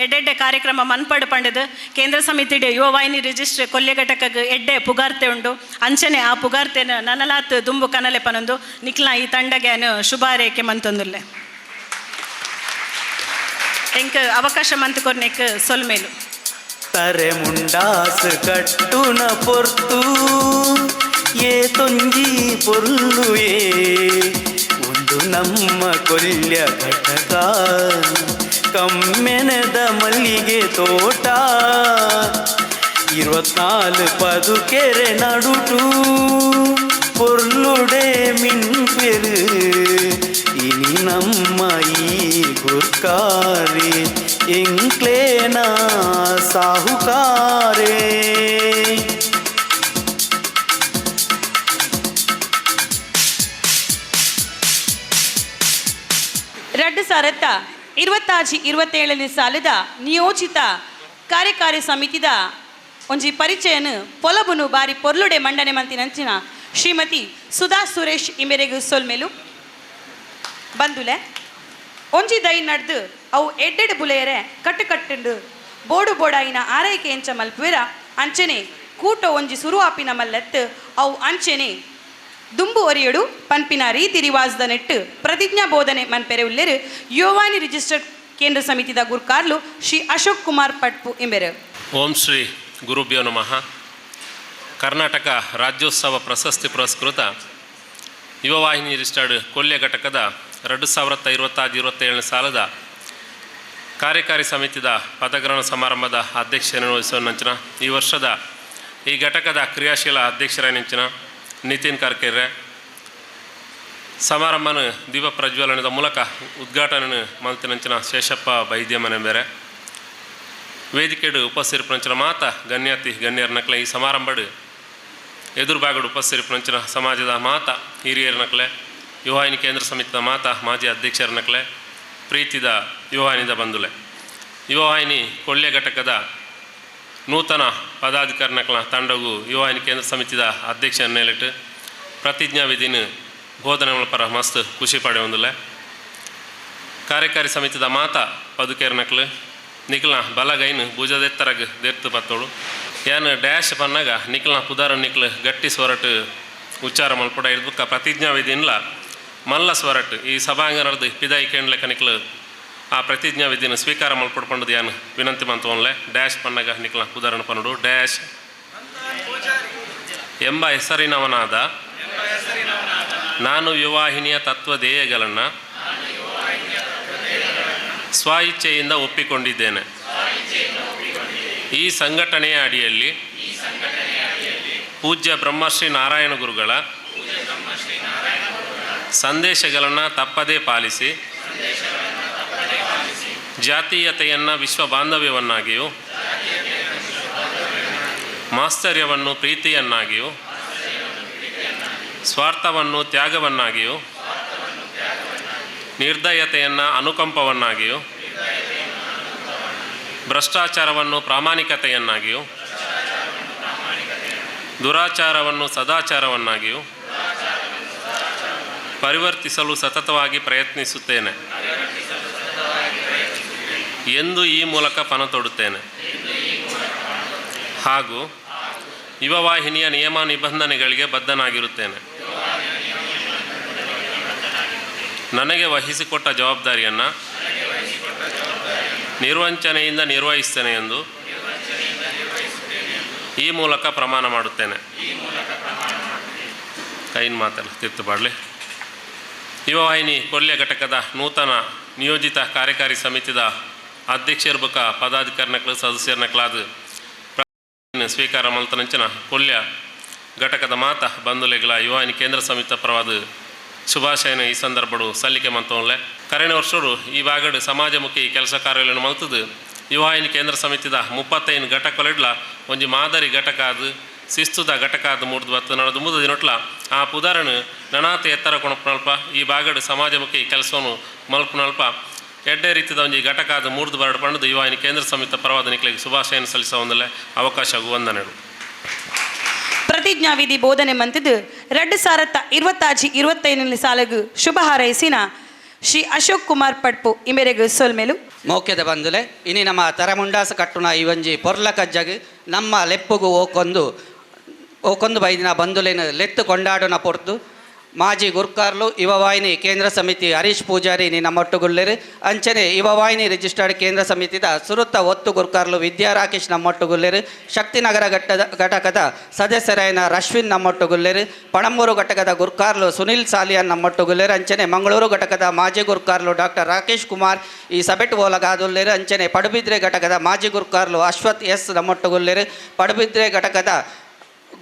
ಎಡ್ಡೆಡ್ಡೆ ಕಾರ್ಯಕ್ರಮ ಮನ್ಪಡು ಪಂಡದು ಕೇಂದ್ರ ಸಮಿತಿಡೆ ಯುವವಾಹಿನಿ ರಿಜಿಸ್ಟ್ರ್ ಕೊಲ್ಯ ಘಟಕಗ್ ಎಡ್ಡೆ ಪುಗಾರ್ತೆ ಉಂಡು. ಅಂಚನೆ ಆ ಪುಗಾರ್ತೆನ ನನಲಾತ್ ದುಂಬು ಕನಲೆ ಪನೊಂದು ನಿಕ್ಲ ಈ ತಂಡಗ್ಯಾನು ಶುಭಾರೇಕೆ ಮಂತೊಂದುಲ್ಲೆ. ಎಂಕ್ ಅವಕಾಶ ಮಂತ್ ಕೊರ್ನೆಕ್ ಸೊಲ್ಮೇಲು. ತರೆ ಮುಂಡಾಸು ಕಟ್ಟುನ ಪೊರ್ತು ಏ ತೊಂಜಿ ಪೊರ್ಲುಯೇ ಒಂದು ನಮ್ಮ ಕೊಲ್ಯ ಘಟಕ ಕಮ್ಮೆನದ ಮಲ್ಲಿಗೆ ತೋಟ 24 ಪದುಕೆರೆ ನಡುಟು ಪೊರ್ಲುಡೆ ಮಿನ್ಪೆರು ಇನಿ ನಮ್ಮ ಈ ಗುರ್ಕಾರೆ ಎಂಕ್ಲೇನ ಸಾಹುಕಾರೆ. ರಡ್ಡು ಸಾರತ್ತ ಇರುವತ್ತಾಜಿ ಇರುವತ್ತೇಳನೇ ಸಾಲದ ನಿಯೋಜಿತ ಕಾರ್ಯಕಾರಿ ಸಮಿತಿದ ಒಂಜಿ ಪರಿಚಯನು ಪೊಲಬುನು ಬಾರಿ ಪೊರ್ಲುಡೆ ಮಂಡನೆ ಮಂತಿನಂಚಿನ ಶ್ರೀಮತಿ ಸುಧಾ ಸುರೇಶ್ ಇಮೆರೆಗು ಸೊಲ್ಮೆಲು. ಬಂದುಲೆ ಒಂಜಿ ದೈ ನಡ್ದು ಅವು ಎಡ್ಡೆಡ್ ಬುಲೆಯರೆ ಕಟ್ಟು ಕಟ್ಟುಂಡು ಬೋಡು ಬೋಡಾಯಿನ ಆರೈಕೆ ಎಂಚ ಮಲ್ಪುವೆರ ಅಂಚನೆ ಕೂಟ ಒಂಜಿ ಸುರು ಆಪಿನ ಮಲ್ಲತ್ತು ಅವು ಅಂಚನೆ ದುಂಬು ಒರಿಯಡು ಪನ್ಪಿನ ರೀತಿ ರಿವಾಜ್ದ ನೆಟ್ಟು ಪ್ರತಿಜ್ಞಾ ಬೋಧನೆ ಮನ್ಪೆರೆ ಉಲ್ಲೇರು ಯೋವಾನಿ ರಿಜಿಸ್ಟರ್ಡ್ ಕೇಂದ್ರ ಸಮಿತಿದ ಗುರ್ಕಾರ್ಲು ಶ್ರೀ ಅಶೋಕ್ ಕುಮಾರ್ ಪಟ್ಪು ಎಂಬೆರು. ಓಂ ಶ್ರೀ ಗುರುಭ್ಯೋ ನಮಃ. ಕರ್ನಾಟಕ ರಾಜ್ಯೋತ್ಸವ ಪ್ರಶಸ್ತಿ ಪುರಸ್ಕೃತ ಯುವವಾಹಿನಿ ರಿಜಿಸ್ಟರ್ಡ್ ಕೊಲ್ಯ ಘಟಕದ 2026-27ನೇ ಸಾಲದ ಕಾರ್ಯಕಾರಿ ಸಮಿತಿದ ಪದಗ್ರಹಣ ಸಮಾರಂಭದ ಅಧ್ಯಕ್ಷತೆಯನ್ನು ವಹಿಸುವ ನಂಚಿನ ಈ ವರ್ಷದ ಈ ಘಟಕದ ಕ್ರಿಯಾಶೀಲ ಅಧ್ಯಕ್ಷರಾಗಿನ ನಿತಿನ್ ಕರ್ಕೆರೆ ಸಮಾರಂಭನ ದೀಪ ಪ್ರಜ್ವಲನದ ಮೂಲಕ ಉದ್ಘಾಟನೆ ಮಲ್ತಿನಂಚಿನ ಶೇಷಪ್ಪ ಬೈದ್ಯಮನೆ ಬೇರೆ ವೇದಿಕೆಡು ಉಪಸ್ಥಿರಪಂಚಿನ ಮಾತ ಗಣ್ಯಾತಿ ಗಣ್ಯರ ನಕಲೆ ಈ ಸಮಾರಂಭಡು ಎದುರುಭಾಗಡು ಉಪಸ್ಥಿರಪಂಚಿನ ಸಮಾಜದ ಮಾತ ಹಿರಿಯರ ನಕಲೆ ಯುವವಾಹಿನಿ ಕೇಂದ್ರ ಸಮಿತಿದ ಮಾತ ಮಾಜಿ ಅಧ್ಯಕ್ಷರ ನಕಲೆ ಪ್ರೀತಿದ ಯುವವಾಹಿನಿದ ಬಂಧುಲೆ ಯುವವಾಹಿನಿ ಕೊಳ್ಳೆ ಘಟಕದ ನೂತನ ಪದಾಧಿಕಾರಿ ನಕಲ ತಂಡಗು ಯುವವಾಹಿನಿ ಕೇಂದ್ರ ಸಮಿತಿದ ಅಧ್ಯಕ್ಷರ ಮೇಲಿಟ್ಟು ಪ್ರತಿಜ್ಞಾ ವಿಧಿನ ಬೋಧನೆ ಪರ ಮಸ್ತ್ ಖುಷಿ ಪಡೆಯೊಂದುಲ್ಲೆ. ಕಾರ್ಯಕಾರಿ ಸಮಿತಿದ ಮಾತ ಪದುಕೇರ್ ನಕಲು ನಿಖಲ್ನ ಬಲಗೈನು ಭುಜದೆತ್ತರಗ್ ದೆರ್ತು ಪತ್ತೋಳು ಯಾನ್ ಡ್ಯಾಶ್ ಪನ್ನಾಗ ನಿಖಲ್ನ ಪುದಾರ ನಿಖಲ್ ಗಟ್ಟಿ ಸ್ವರಟ್ ಉಚ್ಚಾರ ಮಲ್ಪಡ ಇರ್ಬುಕ್ಕ ಪ್ರತಿಜ್ಞಾ ವಿಧಿನ್ಲ ಮಲ್ಲ ಸ್ವರಟ್ ಈ ಸಭಾಂಗಣದ ಪಿದಾಯಿ ಕೇಂದ್ಲಕ ನಿಖಲ್ ಆ ಪ್ರತಿಜ್ಞಾ ವಿಧಿನ ಸ್ವೀಕಾರ ಮಲ್ಪಡ್ಕೊಂಡು ಯಾನ್ ವಿನಂತಿ ಮಂತವನ್ಲೆ. ಡ್ಯಾಶ್ ಪನ್ನಾಗ ನಿಖಲ್ನ ಪುದಾರನ ಪನ್ನಡು. ಡ್ಯಾಶ್ ಎಂಬ ಹೆಸರಿನವನಾದ ನಾನು ಯುವವಾಹಿನಿಯ ತತ್ವಧ್ಯೇಯಗಳನ್ನು ಸ್ವ ಇಚ್ಛೆಯಿಂದ ಒಪ್ಪಿಕೊಂಡಿದ್ದೇನೆ. ಈ ಸಂಘಟನೆಯ ಅಡಿಯಲ್ಲಿ ಪೂಜ್ಯ ಬ್ರಹ್ಮಶ್ರೀ ನಾರಾಯಣ ಗುರುಗಳ ಸಂದೇಶಗಳನ್ನು ತಪ್ಪದೇ ಪಾಲಿಸಿ ಜಾತೀಯತೆಯನ್ನು ವಿಶ್ವ ಬಾಂಧವ್ಯವನ್ನಾಗಿಯೂ ಮಾತ್ಸರ್ಯವನ್ನು ಪ್ರೀತಿಯನ್ನಾಗಿಯೂ ಸ್ವಾರ್ಥವನ್ನು ತ್ಯಾಗವನ್ನಾಗಿಯೂ ನಿರ್ದಯತೆಯನ್ನು ಅನುಕಂಪವನ್ನಾಗಿಯೂ ಭ್ರಷ್ಟಾಚಾರವನ್ನು ಪ್ರಾಮಾಣಿಕತೆಯನ್ನಾಗಿಯೂ ದುರಾಚಾರವನ್ನು ಸದಾಚಾರವನ್ನಾಗಿಯೂ ಪರಿವರ್ತಿಸಲು ಸತತವಾಗಿ ಪ್ರಯತ್ನಿಸುತ್ತೇನೆ ಎಂದು ಈ ಮೂಲಕ ಪಣ ತೊಡುತ್ತೇನೆ. ಹಾಗೂ ಯುವವಾಹಿನಿಯ ನಿಯಮ ನಿಬಂಧನೆಗಳಿಗೆ ಬದ್ಧನಾಗಿರುತ್ತೇನೆ. ನನಗೆ ವಹಿಸಿಕೊಟ್ಟ ಜವಾಬ್ದಾರಿಯನ್ನು ನಿರ್ವಂಚನೆಯಿಂದ ನಿರ್ವಹಿಸ್ತೇನೆ ಎಂದು ಈ ಮೂಲಕ ಪ್ರಮಾಣ ಮಾಡುತ್ತೇನೆ. ಕೈನ್ ಮಾತಲ್ಲ ತಿರ್ತುಪಾಡಲಿ. ಯುವವಾಹಿನಿ ಕೊಲ್ಯ ಘಟಕದ ನೂತನ ನಿಯೋಜಿತ ಕಾರ್ಯಕಾರಿ ಸಮಿತಿದ ಅಧ್ಯಕ್ಷರ ಬೊಕ ಪದಾಧಿಕಾರಿನಕ್ಲು ಸದಸ್ಯರನಕ್ಲಾದ ಸ್ವೀಕಾರ ಮಲ್ತನಂಚಿನ ಕೊಲ್ಯ ಘಟಕದ ಮಾತ ಬಂಧುಲೆಗಳ ಯುವವಾಹಿನಿ ಕೇಂದ್ರ ಸಮಿತಿ ಪರವಾದ ಶುಭಾಶಯನ ಈ ಸಂದರ್ಭಡು ಸಲ್ಲಿಕೆ ಮಂತವನ್ಲೆ. ಕರೆನ ವರ್ಷರು ಈ ಭಾಗಡು ಸಮಾಜಮುಖಿ ಕೆಲಸ ಕಾರ್ಯಗಳನ್ನು ಮಲ್ತದು ಯುವವಾಹಿನಿ ಕೇಂದ್ರ ಸಮಿತಿದ 35 ಘಟಕಗಳಿಡ್ಲ ಒಂಜಿ ಮಾದರಿ ಘಟಕ ಅದು ಶಿಸ್ತುದ ಘಟಕ ಅದು ಮೂರ್ದು ಬತ್ತು ನಡೆದು ಮುದ ದಿನೊಟ್ಲ ಆ ಪುದಾರನು ನನಾತ ಎತ್ತರ ಕೊಣಪನಲ್ಪ ಈ ಭಾಗಡು ಸಮಾಜಮುಖಿ ಕೆಲಸವನ್ನು ಮಲ್ಪನಲ್ಪ ಎಡ್ಡೆ ರೀತಿದ ಒಂಜಿ ಘಟಕ ಅದು ಮೂರ್ದು ಬರಡು ಪಂಡದು ಯುವವಾಹಿನಿ ಕೇಂದ್ರ ಸಮಿತಿ ಪರವಾದ ನಿಕ್ಲೆಗ್ ಶುಭಾಶಯನ ಸಲ್ಲಿಸ ಒಂದಲೆ ಅವಕಾಶ ವಂದನೆಗಳು. ಪ್ರತಿಜ್ಞಾವಿಧಿ ಬೋಧನೆ ಮಂತಿದ್ದು 2026-25 ಸಾಲಗು ಶುಭ ಹಾರೈಸಿನ ಶ್ರೀ ಅಶೋಕ್ ಕುಮಾರ್ ಪಡ್ಪು ಇಮೆರೆಗ್ ಸೊಲ್ಮೆಲು. ಮೋಕೆದ ಬಂದುಲೆ ಇನಿ ನಮ್ಮ ತರಮುಂಡಾಸ ಕಟ್ಟುನ ಈ ಒಂಜಿ ಪೊರ್ಲ ಕಜ್ಜಗ್ ನಮ್ಮ ಲೆಪ್ಪುಗು ಓಕೊಂದು ಓಕೊಂದು ಬೈದಿನ ಬಂದುಲೇನು ಲೆತ್ತು ಕೊಂಡಾಡುನ ಪೊರ್ತು ಮಾಜಿ ಗುರ್ಕಾರ್ಲು ಯುವವಾಹಿನಿ ಕೇಂದ್ರ ಸಮಿತಿ ಹರೀಶ್ ಪೂಜಾರಿ ಇನಿ ನಮ್ಮೊಟ್ಟುಗುಲ್ಲೆರು. ಅಂಚನೆ ಯುವವಾಹಿನಿ ರಿಜಿಸ್ಟರ್ಡ್ ಕೇಂದ್ರ ಸಮಿತಿದ ಸುರುತ್ತ ಒತ್ತು ಗುರ್ಕಾರ್ಲು ವಿದ್ಯಾ ರಾಕೇಶ್ ನಮ್ಮೊಟ್ಟುಗುಲ್ಲೆರು. ಶಕ್ತಿನಗರ ಘಟಕದ ಸದಸ್ಯರಾಯನ ರಶ್ವಿನ್ ನಮ್ಮೊಟ್ಟುಗುಲ್ಲೆರು. ಪಣಂಬೂರು ಘಟಕದ ಗುರ್ಕಾರ್ಲು ಸುನಿಲ್ ಸಾಲಿಯಾನ್ ನಮ್ಮೊಟ್ಟುಗುಲ್ಲೆರು. ಅಂಚನೆ ಮಂಗಳೂರು ಘಟಕದ ಮಾಜಿ ಗುರ್ಕಾರ್ಲು ಡಾಕ್ಟರ್ ರಾಕೇಶ್ ಕುಮಾರ್ ಈ ಸಬೆಟ್ ಓಲಗಾದುಲ್ಲೆರು. ಅಂಚನೆ ಪಡುಬಿದ್ರೆ ಘಟಕದ ಮಾಜಿ ಗುರ್ಕಾರ್ಲು ಅಶ್ವಥ್ ಎಸ್ ನಮ್ಮೊಟ್ಟುಗುಲ್ಲೆರು. ಪಡುಬಿದ್ರೆ ಘಟಕದ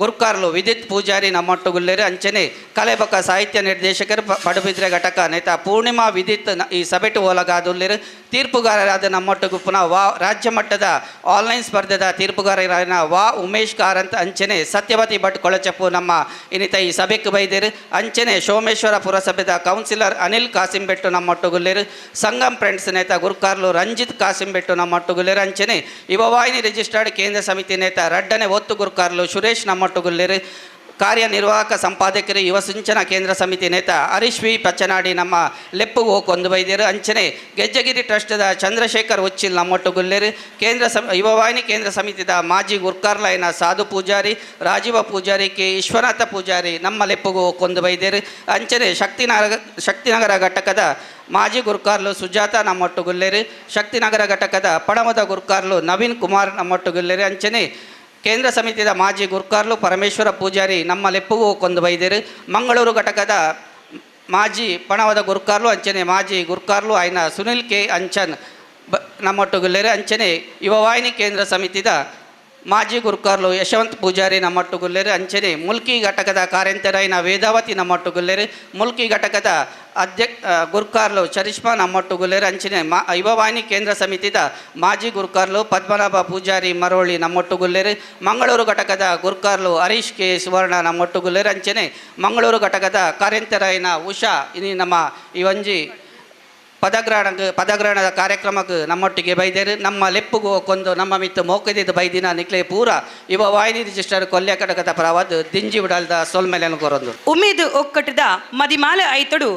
ಗುರ್ಕಾರ್ಲು ವಿದಿತ್ ಪೂಜಾರಿ ನಮ್ಮೊಟ್ಟುಗುಲ್ಲೆರು. ಅಂಚನೆ ಕಲೆಬಕ ಸಾಹಿತ್ಯ ನಿರ್ದೇಶಕರು ಪಡುಬಿದ್ರೆ ಘಟಕ ನೇತಾ ಪೂರ್ಣಿಮಾ ವಿದಿತ್ ಈ ಸಬೆಟು ಓಲಗಾದುಲ್ಲೆರು. ತೀರ್ಪುಗಾರರಾದ ನಮ್ಮೊಟ್ಟುಗು ಪುನಃ ವಾ ರಾಜ್ಯ ಮಟ್ಟದ ಆನ್ಲೈನ್ ಸ್ಪರ್ಧೆದ ತೀರ್ಪುಗಾರರಾದ ವಾ ಉಮೇಶ್ ಕಾರಂತ್ ಅಂಚನೆ ಸತ್ಯವತಿ ಭಟ್ ಕೊಳಚಪ್ಪು ನಮ್ಮ ಇನ್ನಿತ ಈ ಸಭೆಗೆ ಬೈದೇರು. ಅಂಚನೆ ಸೋಮೇಶ್ವರ ಪುರಸಭೆದ ಕೌನ್ಸಿಲರ್ ಅನಿಲ್ ಕಾಸಿಂಬೆಟ್ಟು ನಮ್ಮೊಟ್ಟುಗುಲ್ಲೆರು. ಸಂಗಮ್ ಫ್ರೆಂಡ್ಸ್ ನೇತಾ ಗುರ್ಕಾರ್ಲು ರಂಜಿತ್ ಕಾಸಿಂಬೆಟ್ಟು ನಮ್ಮೊಟ್ಟುಗುಲ್ಲೆರು. ಅಂಚನೆ ಯುವವಾಹಿನಿ ರಿಜಿಸ್ಟರ್ಡ್ ಕೇಂದ್ರ ಸಮಿತಿ ನೇತಾ ರಡ್ಡನೆ ಒತ್ತು ಗುರ್ಕಾರ್ಲು ಸುರೇಶ್ ನಮ್ಮೊಟ್ಟುಗುಲ್ಲೆರು. ಕಾರ್ಯನಿರ್ವಾಹಕ ಸಂಪಾದಕರು ಯುವ ಸಿಂಚನ ಕೇಂದ್ರ ಸಮಿತಿ ನೇತ ಹರೀಶ್ ವಿ ಪಚ್ಚನಾಡಿ ನಮ್ಮ ಲೆಪ್ಪುಗು ಕೊಂದು ಬೈದೇರು. ಅಂಚನೆ ಗೆಜ್ಜಗಿರಿ ಟ್ರಸ್ಟ್ದ ಚಂದ್ರಶೇಖರ್ ಉಚ್ಚಿಲ್ ನಮ್ಮೊಟ್ಟುಗುಲ್ಲೆರು. ಕೇಂದ್ರ ಯುವವಾಹಿನಿ ಕೇಂದ್ರ ಸಮಿತಿದ ಮಾಜಿ ಗುರ್ಕಾರ್ಲೈನ ಸಾಧು ಪೂಜಾರಿ, ರಾಜೀವ ಪೂಜಾರಿ, ಕೆ ವಿಶ್ವನಾಥ ಪೂಜಾರಿ ನಮ್ಮ ಲೆಪ್ಪುಗು ಕೊಂದು ಬೈದೇರು. ಅಂಚನೆ ಶಕ್ತಿನಗರ ಘಟಕದ ಮಾಜಿ ಗುರ್ಕಾರ್ಲು ಸುಜಾತ ನಮ್ಮೊಟ್ಟುಗುಲ್ಲೆರು. ಶಕ್ತಿನಗರ ಘಟಕದ ಪಡಮದ ಗುರ್ಕಾರ್ಲು ನವೀನ್ ಕುಮಾರ್ ನಮ್ಮೊಟ್ಟುಗುಲ್ಲೆರು. ಅಂಚನೆ ಕೇಂದ್ರ ಸಮಿತಿದ ಮಾಜಿ ಗುರ್ಕಾರ್ಲು ಪರಮೇಶ್ವರ ಪೂಜಾರಿ ನಮ್ಮ ಲೆಪ್ಪುಗೂ ಕೊಂದು ಬೈದೇರು. ಮಂಗಳೂರು ಘಟಕದ ಮಾಜಿ ಪಣವದ ಗುರ್ಕಾರ್ಲು ಅಂಚನೆ ಮಾಜಿ ಗುರ್ಕಾರ್ಲು ಆಯ್ನ ಸುನಿಲ್ ಕೆ ಅಂಚನ್ ನಮ್ಮೊಟ್ಟುಗುಲ್ಲೆರು. ಅಂಚನೆ ಯುವವಾಹಿನಿ ಕೇಂದ್ರ ಸಮಿತಿದ ಮಾಜಿ ಗುರ್ಕಾರ್ಲು ಯಶವಂತ್ ಪೂಜಾರಿ ನಮ್ಮೊಟ್ಟುಗುಲ್ಲೆರು. ಅಂಚನೆ ಮುಲ್ಕಿ ಘಟಕದ ಕಾರ್ಯಂತರಾಯನ ವೇದಾವತಿ ನಮ್ಮೊಟ್ಟುಗುಲ್ಲೆರು. ಮುಲ್ಕಿ ಘಟಕದ ಗುರ್ಕಾರ್ಲು ಚರಿಷ್ಮಾ ನಮ್ಮೊಟ್ಟುಗುಲ್ಲೆರು. ಅಂಚನೆ ಯುವವಾಹಿನಿ ಕೇಂದ್ರ ಸಮಿತಿದ ಮಾಜಿ ಗುರ್ಕಾರ್ಲು ಪದ್ಮನಾಭ ಪೂಜಾರಿ ಮರೋಳಿ ನಮ್ಮೊಟ್ಟುಗುಲ್ಲೆರು. ಮಂಗಳೂರು ಘಟಕದ ಗುರ್ಕಾರ್ಲು ಹರೀಶ್ ಕೆ ಸುವರ್ಣ ನಮ್ಮೊಟ್ಟುಗುಲ್ಲೆರು. ಅಂಚನೆ ಮಂಗಳೂರು ಘಟಕದ ಕಾರ್ಯಂತರಾಯನ ಉಷಾ ಇನಿ ನಮ್ಮ ಈ ಒಂಜಿ ಪದಗ್ರಹಣದ ಕಾರ್ಯಕ್ರಮಕ್ಕೆ ನಮ್ಮೊಟ್ಟಿಗೆ ಬೈದೇರು. ನಮ್ಮ ಲೆಪ್ಪುಗು ಕೊಂದು ನಮ್ಮ ಮಿತ್ತು ಮೋಕದಿದ್ದ ಬೈದಿನ ನಿಕ್ಲೆ ಪೂರ ಇವ ವಾಹಿನಿ ರಿಜಿಸ್ಟರ್ ಕೊಲ್ಯ ಘಟಕದ ಪರವಾದ ದಿಂಜಿ ಬಿಡಲ್ದ ಸೊಲ್ಮೆಲೆನು ಕೊರೊಂದು. ಉಮೇದು ಒಕ್ಕಟ್ಟದ ಮದಿಮಾಲ ಐತೊಡು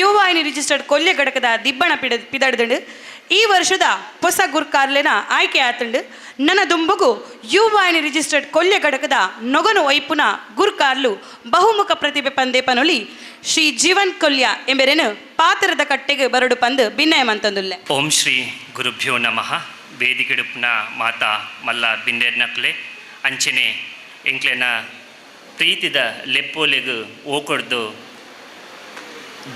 ಯುವವಾಹಿನಿ ರಿಜಿಸ್ಟರ್ಡ್ ಕೊಲ್ಯ ಘಟಕದ ದಿಬ್ಬಣ ಪಿದಡ್ದಂಡು ಈ ವರ್ಷದ ಹೊಸ ಗುರ್ಕಾರ್ಲೆನ ಆಯ್ಕೆ ಆತಂಡು. ನನ್ನ ದುಂಬುಗು ಯುವವಾಹಿನಿ ರಿಜಿಸ್ಟರ್ಡ್ ಕೊಲ್ಯ ಘಟಕದ ನೊಗನು ಒಯ್ಪುನ ಗುರ್ಕಾರ್ಲು ಬಹುಮುಖ ಪ್ರತಿಭೆ ಪಂದೆ ಪನೊಲಿ ಶ್ರೀ ಜೀವನ್ ಕೊಲ್ಯ ಎಂಬೆರೇನು ಪಾತ್ರದ ಕಟ್ಟೆಗೆ ಬರಡು ಪಂದು ಭಿನ್ನಯಮಂತಂದುಲ್ಲೆ. ಓಂ ಶ್ರೀ ಗುರುಭ್ಯೋ ನಮಃ. ವೇದಿಕೆಡುಪ್ನ ಮಾತಾ ಮಲ್ಲ ಬಿಂದೆರ್ನಕ್ಲೆ ಅಂಚನೆ ಎಂಕ್ಲೆನ ಪ್ರೀತಿದ ಲೆಪ್ಪೋಲೆಗು ಓಕೊಡ್ದು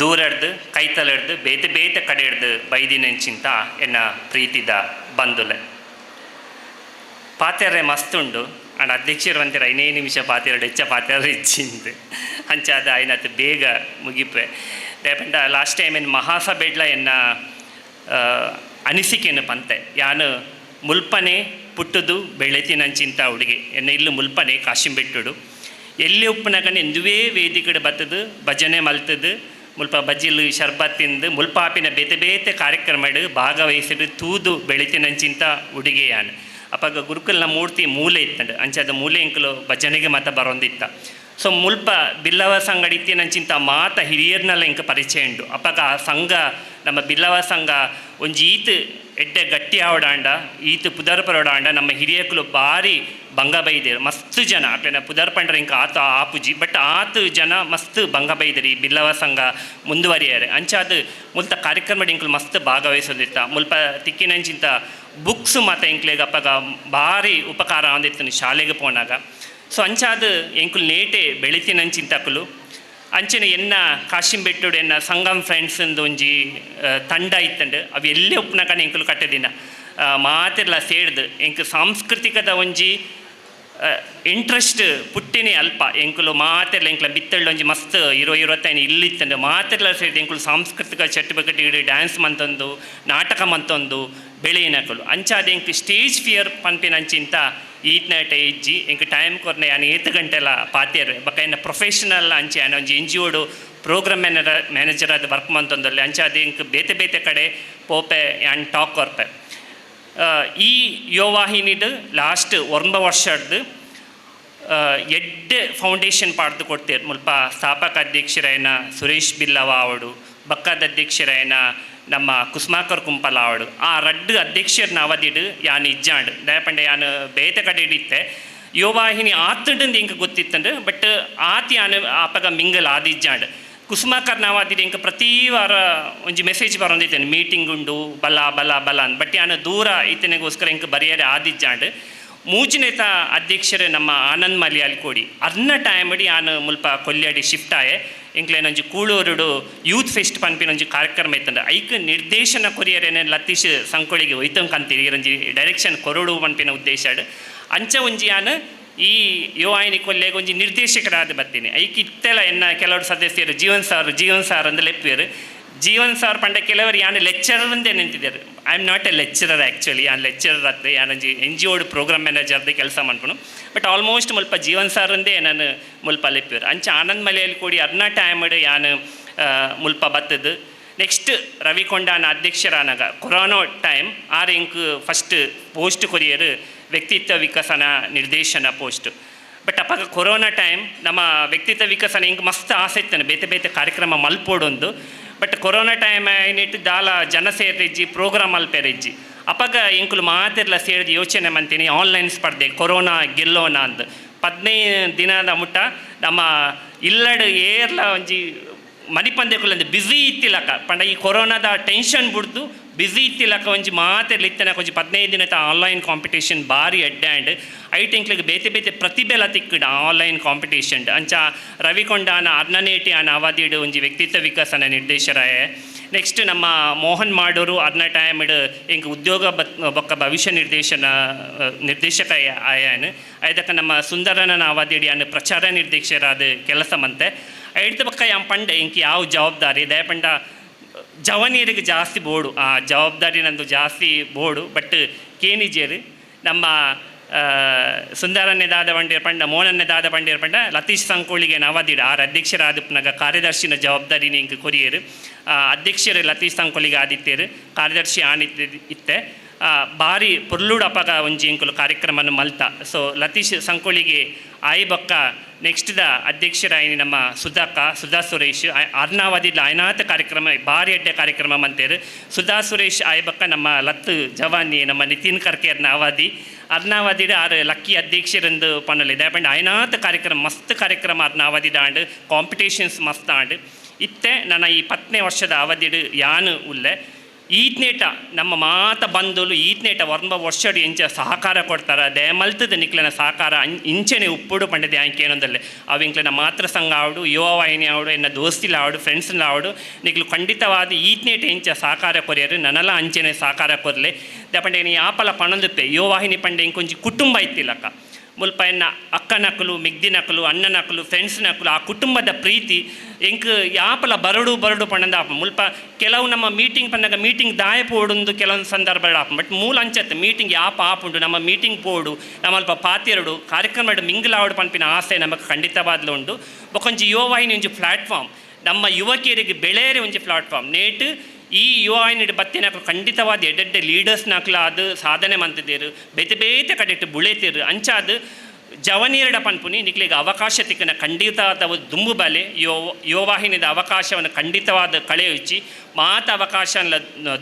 ದೂರಡ್ದು ಕೈತಲಡ್ದು ಬೇತೆ ಬೇತೆ ಕಡೆ ಹಿಡ್ದು ಬೈದಿನಂಚಿಂತ ಎನ್ನ ಪ್ರೀತಿದ ಬಂದುಲೆ ಪಾತೆರೆ ಮಸ್ತುಂಡು. ಅಂಡ್ ಅಧ್ಯಕ್ಷರು ಅಂತೀರ ಐನೇ ನಿಮಿಷ ಪಾತೆರಡು ಹೆಚ್ಚ ಪಾತೆರ ಇಚ್ಚಿಂದು ಅಂಚಾದ ಐನತ್ ಬೇಗ ಮುಗಿಪೆ. ದಾಯೆಪಂಡ ಲಾಸ್ಟ್ ಟೈಮ್ ಎನ್ ಮಹಾಸಭೆಡ್ಲ ಎನ್ನ ಅನಿಸಿಕೆಯನ್ನು ಪಂತೆ ಯಾನು ಮುಲ್ಪನೆ ಪುಟ್ಟುದು ಬೆಳೆತಿನಂಚಿಂತ ಹುಡುಗಿ ಎನ್ನ ಇಲ್ಲು ಮುಲ್ಪನೆ ಕಾಶಿಂಬೆಟ್ಟುಡು ಎಲ್ಲಿ ಉಪ್ಪುನಗನೆ ಎಂದುವೇ ವೇದಿಕೆಡು ಬತ್ತದು ಭಜನೆ ಮಲ್ತದು ಮುಲ್ಪ ಬಜಿಲು ಶರ್ಬತ್ ತಿಂದು ಮುಲ್ಪಾಪಿನ ಬೇತೆ ಬೇತೆ ಕಾರ್ಯಕ್ರಮಡು ಭಾಗವಹಿಸಿಡು ತೂದು ಬೆಳಿತಿನಂಚಿಂತ ಉಡುಗೆ ಯಾನು. ಅಪ್ಪಾಗ ಗುರುಕುಲ್ನ ಮೂರ್ತಿ ಮೂಲೆ ಇತ್ತಂಡು ಅಂಚಾದ ಮೂಲೆ ಇಂಕಲು ಭಜನೆಗೆ ಮಾತ ಬರೋಂದಿತ್ತ. ಸೊ ಮುಲ್ಪ ಬಿಲ್ಲವ ಸಂಘ ಇತ್ತಿನಂಚಿಂತ ಮಾತ ಹಿರಿಯರ್ನೆಲ್ಲ ಇಂಕ ಪರಿಚಯ ಉಂಡು. ಅಪ್ಪಾಗ ಆ ಸಂಘ ನಮ್ಮ ಬಿಲ್ಲವ ಸಂಘ ಒಂಜಿ ಈತ್ ಎಡ್ಡೆ ಗಟ್ಟಿ ಆವಡಾಂಡ ಈತ್ ಪುದರ್ ಪರೋಡಾಂಡ ನಮ್ಮ ಹಿರಿಯಕುಲು ಭಾರಿ ಬಂಗ ಬೈದೇರು ಮಸ್ತ್ ಜನ. ಅಪ್ಪ ಪುದರ್ ಪಂಡ್ರೆ ಇಂಕ ಆತ ಆಪುಜಿ ಬಟ್ ಆತ ಜನ ಮಸ್ತ್ ಬಂಗ ಬೈದಿರಿ ಬಿಲ್ಲವ ಸಂಘ ಮುಂದುವರಿಯಾರೆ. ಅಂಚಾದ ಮುಲ್ತ ಕಾರ್ಯಕ್ರಮ ಇಂಕುಲು ಮಸ್ತ್ ಭಾಗವಹಿಸೋದಿತ್ತ. ಮುಲ್ಪ ತಿಕ್ಕಿನಂಚಿಂತ ಬುಕ್ಸ್ ಮಾತ ಇಂಕ್ಲೆಗ್ ಅಪ್ಪಗ ಭಾರಿ ಉಪಕಾರ ಆಂದಿತ್ತು ಶಾಲೆಗೆ ಪೋನಾಗ. ಸೊ ಅಂಚಾದ ಎಂಕುಲು ನೇಟೆ ಬೆಳಿತಿನಂಚಿಂತಕುಲು ಅಂಚನೆ ಎನ್ನ ಕಾಶಿಂಬೆಟ್ಟುಡು ಎನ್ನ ಸಂಗಮ್ ಫ್ರೆಂಡ್ಸ್ ಒಂಜಿ ತಂಡ ಇತ್ತಂಡು ಅವು ಎಲ್ಲೇ ಉಪ್ಪುನಕನೆ ಎಂಕುಲು ಕಟ್ಟದಿನ ಮಾತೆರ್ಲ ಸೇರ್ದು ಎಂಕ್ ಸಾಂಸ್ಕೃತಿಕದ ಒಂಜಿ ಇಂಟ್ರೆಸ್ಟ್ ಪುಟ್ಟಿನಿ ಅಲ್ಪ ಎಂಕುಲು ಮಾತೆರ್ಲ ಎಂಕ್ಲ ಬಿತ್ತಳ್ಳು ಒಂಜಿ ಮಸ್ತ್ 20-25 ಇಲ್ಲಿತ್ತಂಡು ಮಾತೆರ್ಲ ಸೇರ್ದು ಎಂಕುಲು ಸಾಂಸ್ಕೃತಿಕ ಚಟುವಟಿಕೆ ಡ್ಯಾನ್ಸ್ ಮಂತೊಂದು ನಾಟಕ ಮಂತೊಂದು ಬೆಳೆಯಿನಕುಲು. ಅಂಚಾದ ಎಂಕ್ ಸ್ಟೇಜ್ ಫಿಯರ್ ಪನ್ಪಿನ ಅಂಚಿಂತ ಈತ್ನಾಟ ಇಜ್ಜಿ ಎಂಕ್ ಟೈಮ್ ಕೊರ್ನೆ ಯಾನ್ ಏತ್ ಗಂಟೆಲ ಪಾತೇರ್ ಬೊಕ ಎನ್ನ ಪ್ರೊಫೆಷನಲ್ ಅಂಚೆ ಯಾನ್ ಒಂಜಿ ಎನ್ ಜಿ ಓಡು ಪ್ರೋಗ್ರಾಮ್ ಮ್ಯಾನೇಜರ್ ಆದ್ ವರ್ಕ್ ಮಂತೊಂದುಲ್ಲೆ. ಅಂಚಾದ ಎಂಕ್ ಬೇತೆ ಬೇತೆ ಕಡೆ ಪೋಪೆ ಯಾನ್ ಟಾಕ್ ಕೊರ್ಪೆ. ಈ ಯುವವಾಹಿನಿಡ್ ಲಾಸ್ಟ್ 9 ವರ್ಷಡ್ದು ಎಡ್ಡೆ ಫೌಂಡೇಶನ್ ಪಾಡ್ದು ಕೊಡ್ತೇರು. ಮುಲ್ಪ ಸ್ಥಾಪಕ ಅಧ್ಯಕ್ಷರಾಯನ ಸುರೇಶ್ ಬಿಲ್ಲವ ಅವಡು ಬಕ್ಕದ ಅಧ್ಯಕ್ಷರಾಯನ ನಮ್ಮ ಕುಸ್ಮಾಕರ್ ಕುಂಪಲ ಆವಡು ಆ ರಡ್ಡು ಅಧ್ಯಕ್ಷರನ್ನ ಅವಧಿಡು ಯಾನ್ ಇಜ್ಜಾಂಡ್ ದಯಪಂಡೆ ಯಾನ್ ಬೇತೆ ಕಡೆ ಇತ್ತೆ ಯುವವಾಹಿನಿ ಆತಂಡು ಇಂಕ ಗೊತ್ತಿತ್ತಂಡು ಬಟ್ ಆತಿ ಯಾನ್ ಆಪಗ ಮಿಂಗಲ್ ಆದಿಜ್ಜಾಂಡ್ ಕುಸುಮಾಕರ್ ನಾವಾದಿಡು ಇಂಕ ಪ್ರತಿ ವಾರ ಒಂಜಿ ಮೆಸೇಜ್ ಬರೊಂದಿತ್ತೇನೆ ಮೀಟಿಂಗ್ ಉಂಡು ಬಲ ಬಲ ಬಲ ಅಂದ್ ಬಟ್ ಯಾನ್ ದೂರ ಇತ್ತನೆಗೋಸ್ಕರ ಇಂಕ ಬರಿಯರೆ ಆದಿಜ್ಜಾಂಡ್ ಮೂಜಿನೇತ ಅಧ್ಯಕ್ಷರು ನಮ್ಮ ಆನಂದ್ ಮಲಿಯಾಲ್ ಕೋಡಿ ಅರ್ನ ಟೈಮಡಿ ಯಾನ್ ಮುಲ್ಪ ಕೊಲ್ಯಾಡಿ ಶಿಫ್ಟ್ ಆಯೆ ಎಂಕ್ಲೇನೊಂಜಿ ಕೂಳೂರುಡು ಯೂತ್ ಫೆಸ್ಟ್ ಪನ್ಪಿನೊಂಜಿ ಕಾರ್ಯಕ್ರಮ ಇತ್ತಂಡ ಐಕ್ ನಿರ್ದೇಶನ ಕೊರಿಯರೇನೆ ಲತೀಶ್ ಸಂಕೊಳಿಗೆ ಒಯ್ತಂಕಂತೀರಿ ಇರಂಜಿ ಡೈರೆಕ್ಷನ್ ಕೊರಡು ಪನ್ಪಿನ ಉದ್ದೇಶ ಅಂಚ ಒಂಜಿ ಯಾನ್ ಈ ಯುವಾಯಿನಿ ಕೊಲ್ಲೆಗ್ ಒಂಜಿ ನಿರ್ದೇಶಕರಾದ ಬತ್ತೀನಿ ಐಕ್ ಇತ್ತೆಲ ಎನ್ನ ಕೆಲವರು ಸದಸ್ಯರು ಜೀವನ್ ಸಾರ್ ಜೀವನ್ ಸಾರ್ ಅಂದ್ ಲೆಪ್ಪೇರು ಜೀವನ್ ಸಾರ್ ಪಂಡ ಕೆಲವರು ಯಾನ್ ಲೆಕ್ಚರರ್ ಅಂದೇ ನಿಂತಿದ್ದಾರೆ. I am not a lecturer actually ಯಾನ್ ಲೆಕ್ಚರರ್ ಅತ್ತೆ ಯಾನೊಂಜಿ ಎನ್ ಜಿ ಓಡ್ ಪ್ರೋಗ್ರಾಮ್ ಮ್ಯಾನೇಜರ್ದು ಕೆಲಸ ಮನ್ಪುನು ಬಟ್ ಆಲ್ಮೋಸ್ಟ್ ಮುಲ್ಪ ಜೀವನ್ ಸಾರ್ ಅಂದೇ ನಾನು ಮುಲ್ಪ ಲೆಪ್ಪೇರು ಅಂಚ ಆನಂದ್ ಮಲೆಯಲ್ಲಿ ಕೂಡಿ ಅರ್ನಾ ಟೈಮ್ಡ್ ಯಾನ್ ಮುಲ್ಪ ಬತ್ತದು. ನೆಕ್ಸ್ಟ್ ರವಿಕೊಂಡಾನ ಅಧ್ಯಕ್ಷರಾನಾಗ ಕೊರೋನಾ ಟೈಮ್ ಆರ್ ಇಂಕ್ ಫಸ್ಟ್ ಪೋಸ್ಟ್ ಕೊರಿಯರ್ ವ್ಯಕ್ತಿತ್ವ ವಿಕಸನ ನಿರ್ದೇಶನ ಪೋಸ್ಟ್. ಬಟ್ ಅಪಗ ಕೊರೋನಾ ಟೈಮ್ ನಮ್ಮ ವ್ಯಕ್ತಿತ್ವ ವಿಕಸನ ಇಂಕ್ ಮಸ್ತ್ ಆಸೆ ಇತ್ತನೆ ಬೇತೆ ಬೇತೆ ಕಾರ್ಯಕ್ರಮ ಮಲ್ಪೋಡೊಂದು. ಬಟ್ ಕೊರೋನಾ ಟೈಮ್ ಐನಿಟ್ಟು ದಾಲ ಜನ ಸೇರಿಜ್ಜಿ ಪ್ರೋಗ್ರಾಮ್ ಮಲ್ಪೆರಿಜ್ಜಿ ಅಪಗ ಇಂಕುಲು ಮಾತೆರ್ಲ ಸೇರಿದ ಯೋಚನೆ ಮಂತೀನಿ ಆನ್ಲೈನ್ ಸ್ಪರ್ಧೆ ಕೊರೋನಾ ಗೆಲ್ಲೋಣ ಅಂದ್ 15 ದಿನದ ಮುಟ್ಟ ನಮ್ಮ ಇಲ್ಲಡು ಏರ್ಲ ಒಂಜಿ ಮನಿಪಂದೆ ಬ್ಯುಸಿ ಇತ್ತಿಲಕ ಪಂಡ ಈ ಕೊರೋನಾದ ಟೆನ್ಷನ್ ಬಿಡ್ದು ಬ್ಯುಸಿ ಇತ್ತಿಲಕ ಒಂಜಿ ಮಾತೆರ್ಲ ಇತ್ತನಕ ಒಂಜಿ 15 ದಿನದ ಆನ್ಲೈನ್ ಕಾಂಪಿಟೇಷನ್ ಭಾರಿ ಅಡ್ಡಾಂಡ್ ಐಟ್ ಇಂಕ್ಲಿಗೆ ಬೇತೆ ಬೇತೆ ಪ್ರತಿಭೆಲ ತಿಕ್ಕಡ ಆನ್ಲೈನ್ ಕಾಂಪಿಟೇಷನ್ ಅಂಚ ರವಿಕೊಂಡಾನ ಅರ್ನನೇಟಿ ಆನ ಅವಧಿಡು ಒಂಜಿ ವ್ಯಕ್ತಿತ್ವ ವಿಕಸನ ನಿರ್ದೇಶರಾಯ. ನೆಕ್ಸ್ಟ್ ನಮ್ಮ ಮೋಹನ್ ಮಾಡೂರು ಅರ್ನ ಟೈಮ್ಡ್ ಇಂಕ್ ಉದ್ಯೋಗ ಬೊಕ್ಕ ಭವಿಷ್ಯ ನಿರ್ದೇಶನ ನಿರ್ದೇಶಕ ಆಯಾನ್ ಐದಕ್ಕ ನಮ್ಮ ಸುಂದರನ ಅವಧಿಡಿ ಅನ್ನ ಪ್ರಚಾರ ನಿರ್ದೇಶಕರಾದ ಕೆಲಸ ಮಂತೆ ಐಡ್ತ ಬೊಕ್ಕ ಯಾಂ ಪಂಡೆ ಇಂಕ್ ಯಾವ ಜವಾಬ್ದಾರಿ ದಯಪಂಡ ಜವನಿಯರಿಗೆ ಜಾಸ್ತಿ ಬೋಡು ಆ ಜವಾಬ್ದಾರಿ ನಂದು ಜಾಸ್ತಿ ಬೋಡು ಬಟ್ ಕೇನಿಜೇರು ನಮ್ಮ ಸುಂದರನ್ನೇ ದಾದ ಬಂಡೀರ್ ಪಂಡ ಮೋಹನನ್ನೇ ದಾದ ಬಂಡೀರ್ ಪಂಡ ಲತೀಶ್ ಸಂಕೋಳಿಗೆ ನವದಿಡ ಆರ್ ಅಧ್ಯಕ್ಷರಾದಪ್ಪನಾಗ ಕಾರ್ಯದರ್ಶಿನ ಜವಾಬ್ದಾರಿ ನಿಂಗೆ ಕೊರಿಯರು ಅಧ್ಯಕ್ಷರು ಲತೀಶ್ ಸಂಕೋಳಿಗೆ ಆದಿತ್ಯರು ಕಾರ್ಯದರ್ಶಿ ಆನಿತ್ಯ ಇತ್ತೆ ಭಾರಿ ಪೊರ್ಲುಡು ಅಪಗ ಒಂಜಿ ಇಂಕುಲು ಕಾರ್ಯಕ್ರಮನ ಮಲ್ತ. ಸೊ ಲತೀಶ್ ಸಂಕೋಳಿಗೆ ಆಯಿ ಬೊಕ್ಕ ನೆಕ್ಸ್ಟ್ the ಅಧ್ಯಕ್ಷರಾಯಿನಿ ನಮ್ಮ ಸುಧಾಕ ಸುಧಾ ಸುರೇಶ್ ಅರ್ನಾವದಿಲ್ಲ ಆಯ್ನಾಥ ಕಾರ್ಯಕ್ರಮ ಭಾರಿ ಅಡ್ಡೆ ಕಾರ್ಯಕ್ರಮ ಮಂತೇರು ಸುಧಾ ಸುರೇಶ್ ಆಯ್ಬಕ್ಕ ನಮ್ಮ ಲತ್ತು ಜವಾನಿ ನಮ್ಮ ನಿತಿನ್ ಕರ್ಕೇರ್ನ ಅವಧಿ ಅರ್ನಾವದಿಡ ಆರು ಲಕ್ಕಿ ಅಧ್ಯಕ್ಷರೆಂದು ಪನ್ನಲಿ ದಯಪಂಡ ಆಯ್ನಾಥ ಕಾರ್ಯಕ್ರಮ ಮಸ್ತ್ ಕಾರ್ಯಕ್ರಮ ಅರ್ನಾವದಿ ದಾಂಡ್ ಕಾಂಪಿಟೇಷನ್ಸ್ ಮಸ್ತ್ ಆಂಡ್ ಇತ್ತೆ ನನ್ನ ಈ 10ನೇ ವರ್ಷದ ಅವಧಿಡು ಯಾನು ಉಲ್ಲೆ ಈತ್ನೇಟ ನಮ್ಮ ಮಾತ ಬಂಧುಲು ಈತ್ನೇಟ ವರ್ಮ ವರ್ಷಡು ಎಂಚ ಸಹಕಾರ ಕೊಡ್ತಾರ ದಯಮಲ್ತದ ನಿಕ್ಲನ ಸಹಕಾರ ಇಂಚನೆ ಉಪ್ಪುಡು ಪಂಡದೆ ಆಂಕೆ ಏನೊಂದಲ್ಲೇ ಅವು ಇಂಕ್ಲನ ಮಾತೃ ಸಂಘ ಆವಡು ಯುವ ವಾಹಿನಿ ಆವಡು ಎನ್ನ ದೋಸ್ತಿಲ ಆವಡು ಫ್ರೆಂಡ್ಸ್ನ ಆವಡು ನಿಕ್ಲು ಖಂಡಿತವಾದ ಈತ್ನೇಟ ಎಂಚ ಸಹಕಾರ ಕೊರಿಯರು ನನಲ ಅಂಚನೆ ಸಹಕಾರ ಕೊರ್ಲೆ ದಪಂಡೆ ನೀ ಆಪಲ ಪಣಂದುಪ್ಪೆ ಯುವ ವಾಹಿನಿ ಪಂಡೆ ಇಂಕೊಂಚಿ ಕುಟುಂಬ ಇತ್ತಿಲ್ಲಕ್ಕ ಮುಲ್ಪ ಎನ್ನ ಅಕ್ಕನಕಲು ಮಿಗ್ದಿನಕಲು ಅಣ್ಣನಕಲು ಫ್ರೆಂಡ್ಸ್ನಕಲು ಆ ಕುಟುಂಬದ ಪ್ರೀತಿ ಎಂಕ್ ಯಾಪಲ ಬರಡು ಬರಡು ಪಣ್ಣಂದ ಆಪ ಮುಲ್ಪ ಕೆಲವು ನಮ್ಮ ಮೀಟಿಂಗ್ ಪನ್ನಾಗ ಮೀಟಿಂಗ್ ದಾಯ ಪೋಡುಂದು ಕೆಲವೊಂದು ಸಂದರ್ಭ ಆಪ ಬಟ್ ಮೂಲ ಅಂಚತ್ತು ಮೀಟಿಂಗ್ ಯಾಪ ಆಪುಂಡು ನಮ್ಮ ಮೀಟಿಂಗ್ ಪೋಡು ನಮ್ಮ ಅಲ್ಪ ಪಾತಿರಡು ಕಾರ್ಯಕ್ರಮ ಮಿಂಗಲಾವಡು ಪನ್ಪಿನ ಆಸೆ ನಮಗೆ ಖಂಡಿತವಾದ್ಲು ಉಂಡು. ಬೊಕೊಂಜಿ ಯುವವಾಹಿನಿ ಒಂಜಿ ಪ್ಲಾಟ್ಫಾರ್ಮ್ ನಮ್ಮ ಯುವಕಿಯರಿಗೆ ಬೆಳೆಯರೆ ಒಂಜಿ ಪ್ಲಾಟ್ಫಾರ್ಮ್ ನೇಟ್ ಈ ಯುವವಾಹಿನಿ ಬತ್ತಿನಕಲು ಖಂಡಿತವಾದ ಎಡ್ಡೆಡ್ಡೆ ಲೀಡರ್ಸ್ನಕ್ಲ ಅದು ಸಾಧನೆ ಮಂತಿದ್ದೀರು ಬೇತೆ ಬೇತೆ ಕಡೆಟ್ಟು ಬುಳೆತೀರು ಅಂಚಾದ ಜವನೀರಡ ಪನ್ಪುನಿ ನಿಕ್ಲಿಗೆ ಅವಕಾಶ ತಿಕ್ಕನ ಖಂಡಿತವಾದ ದುಂಬು ಬಲೆ ಯುವವಾಹಿನಿದ ಅವಕಾಶವನ್ನು ಖಂಡಿತವಾದ ಕಳೆಯುಚ್ಚಿ ಮಾತ ಅವಕಾಶ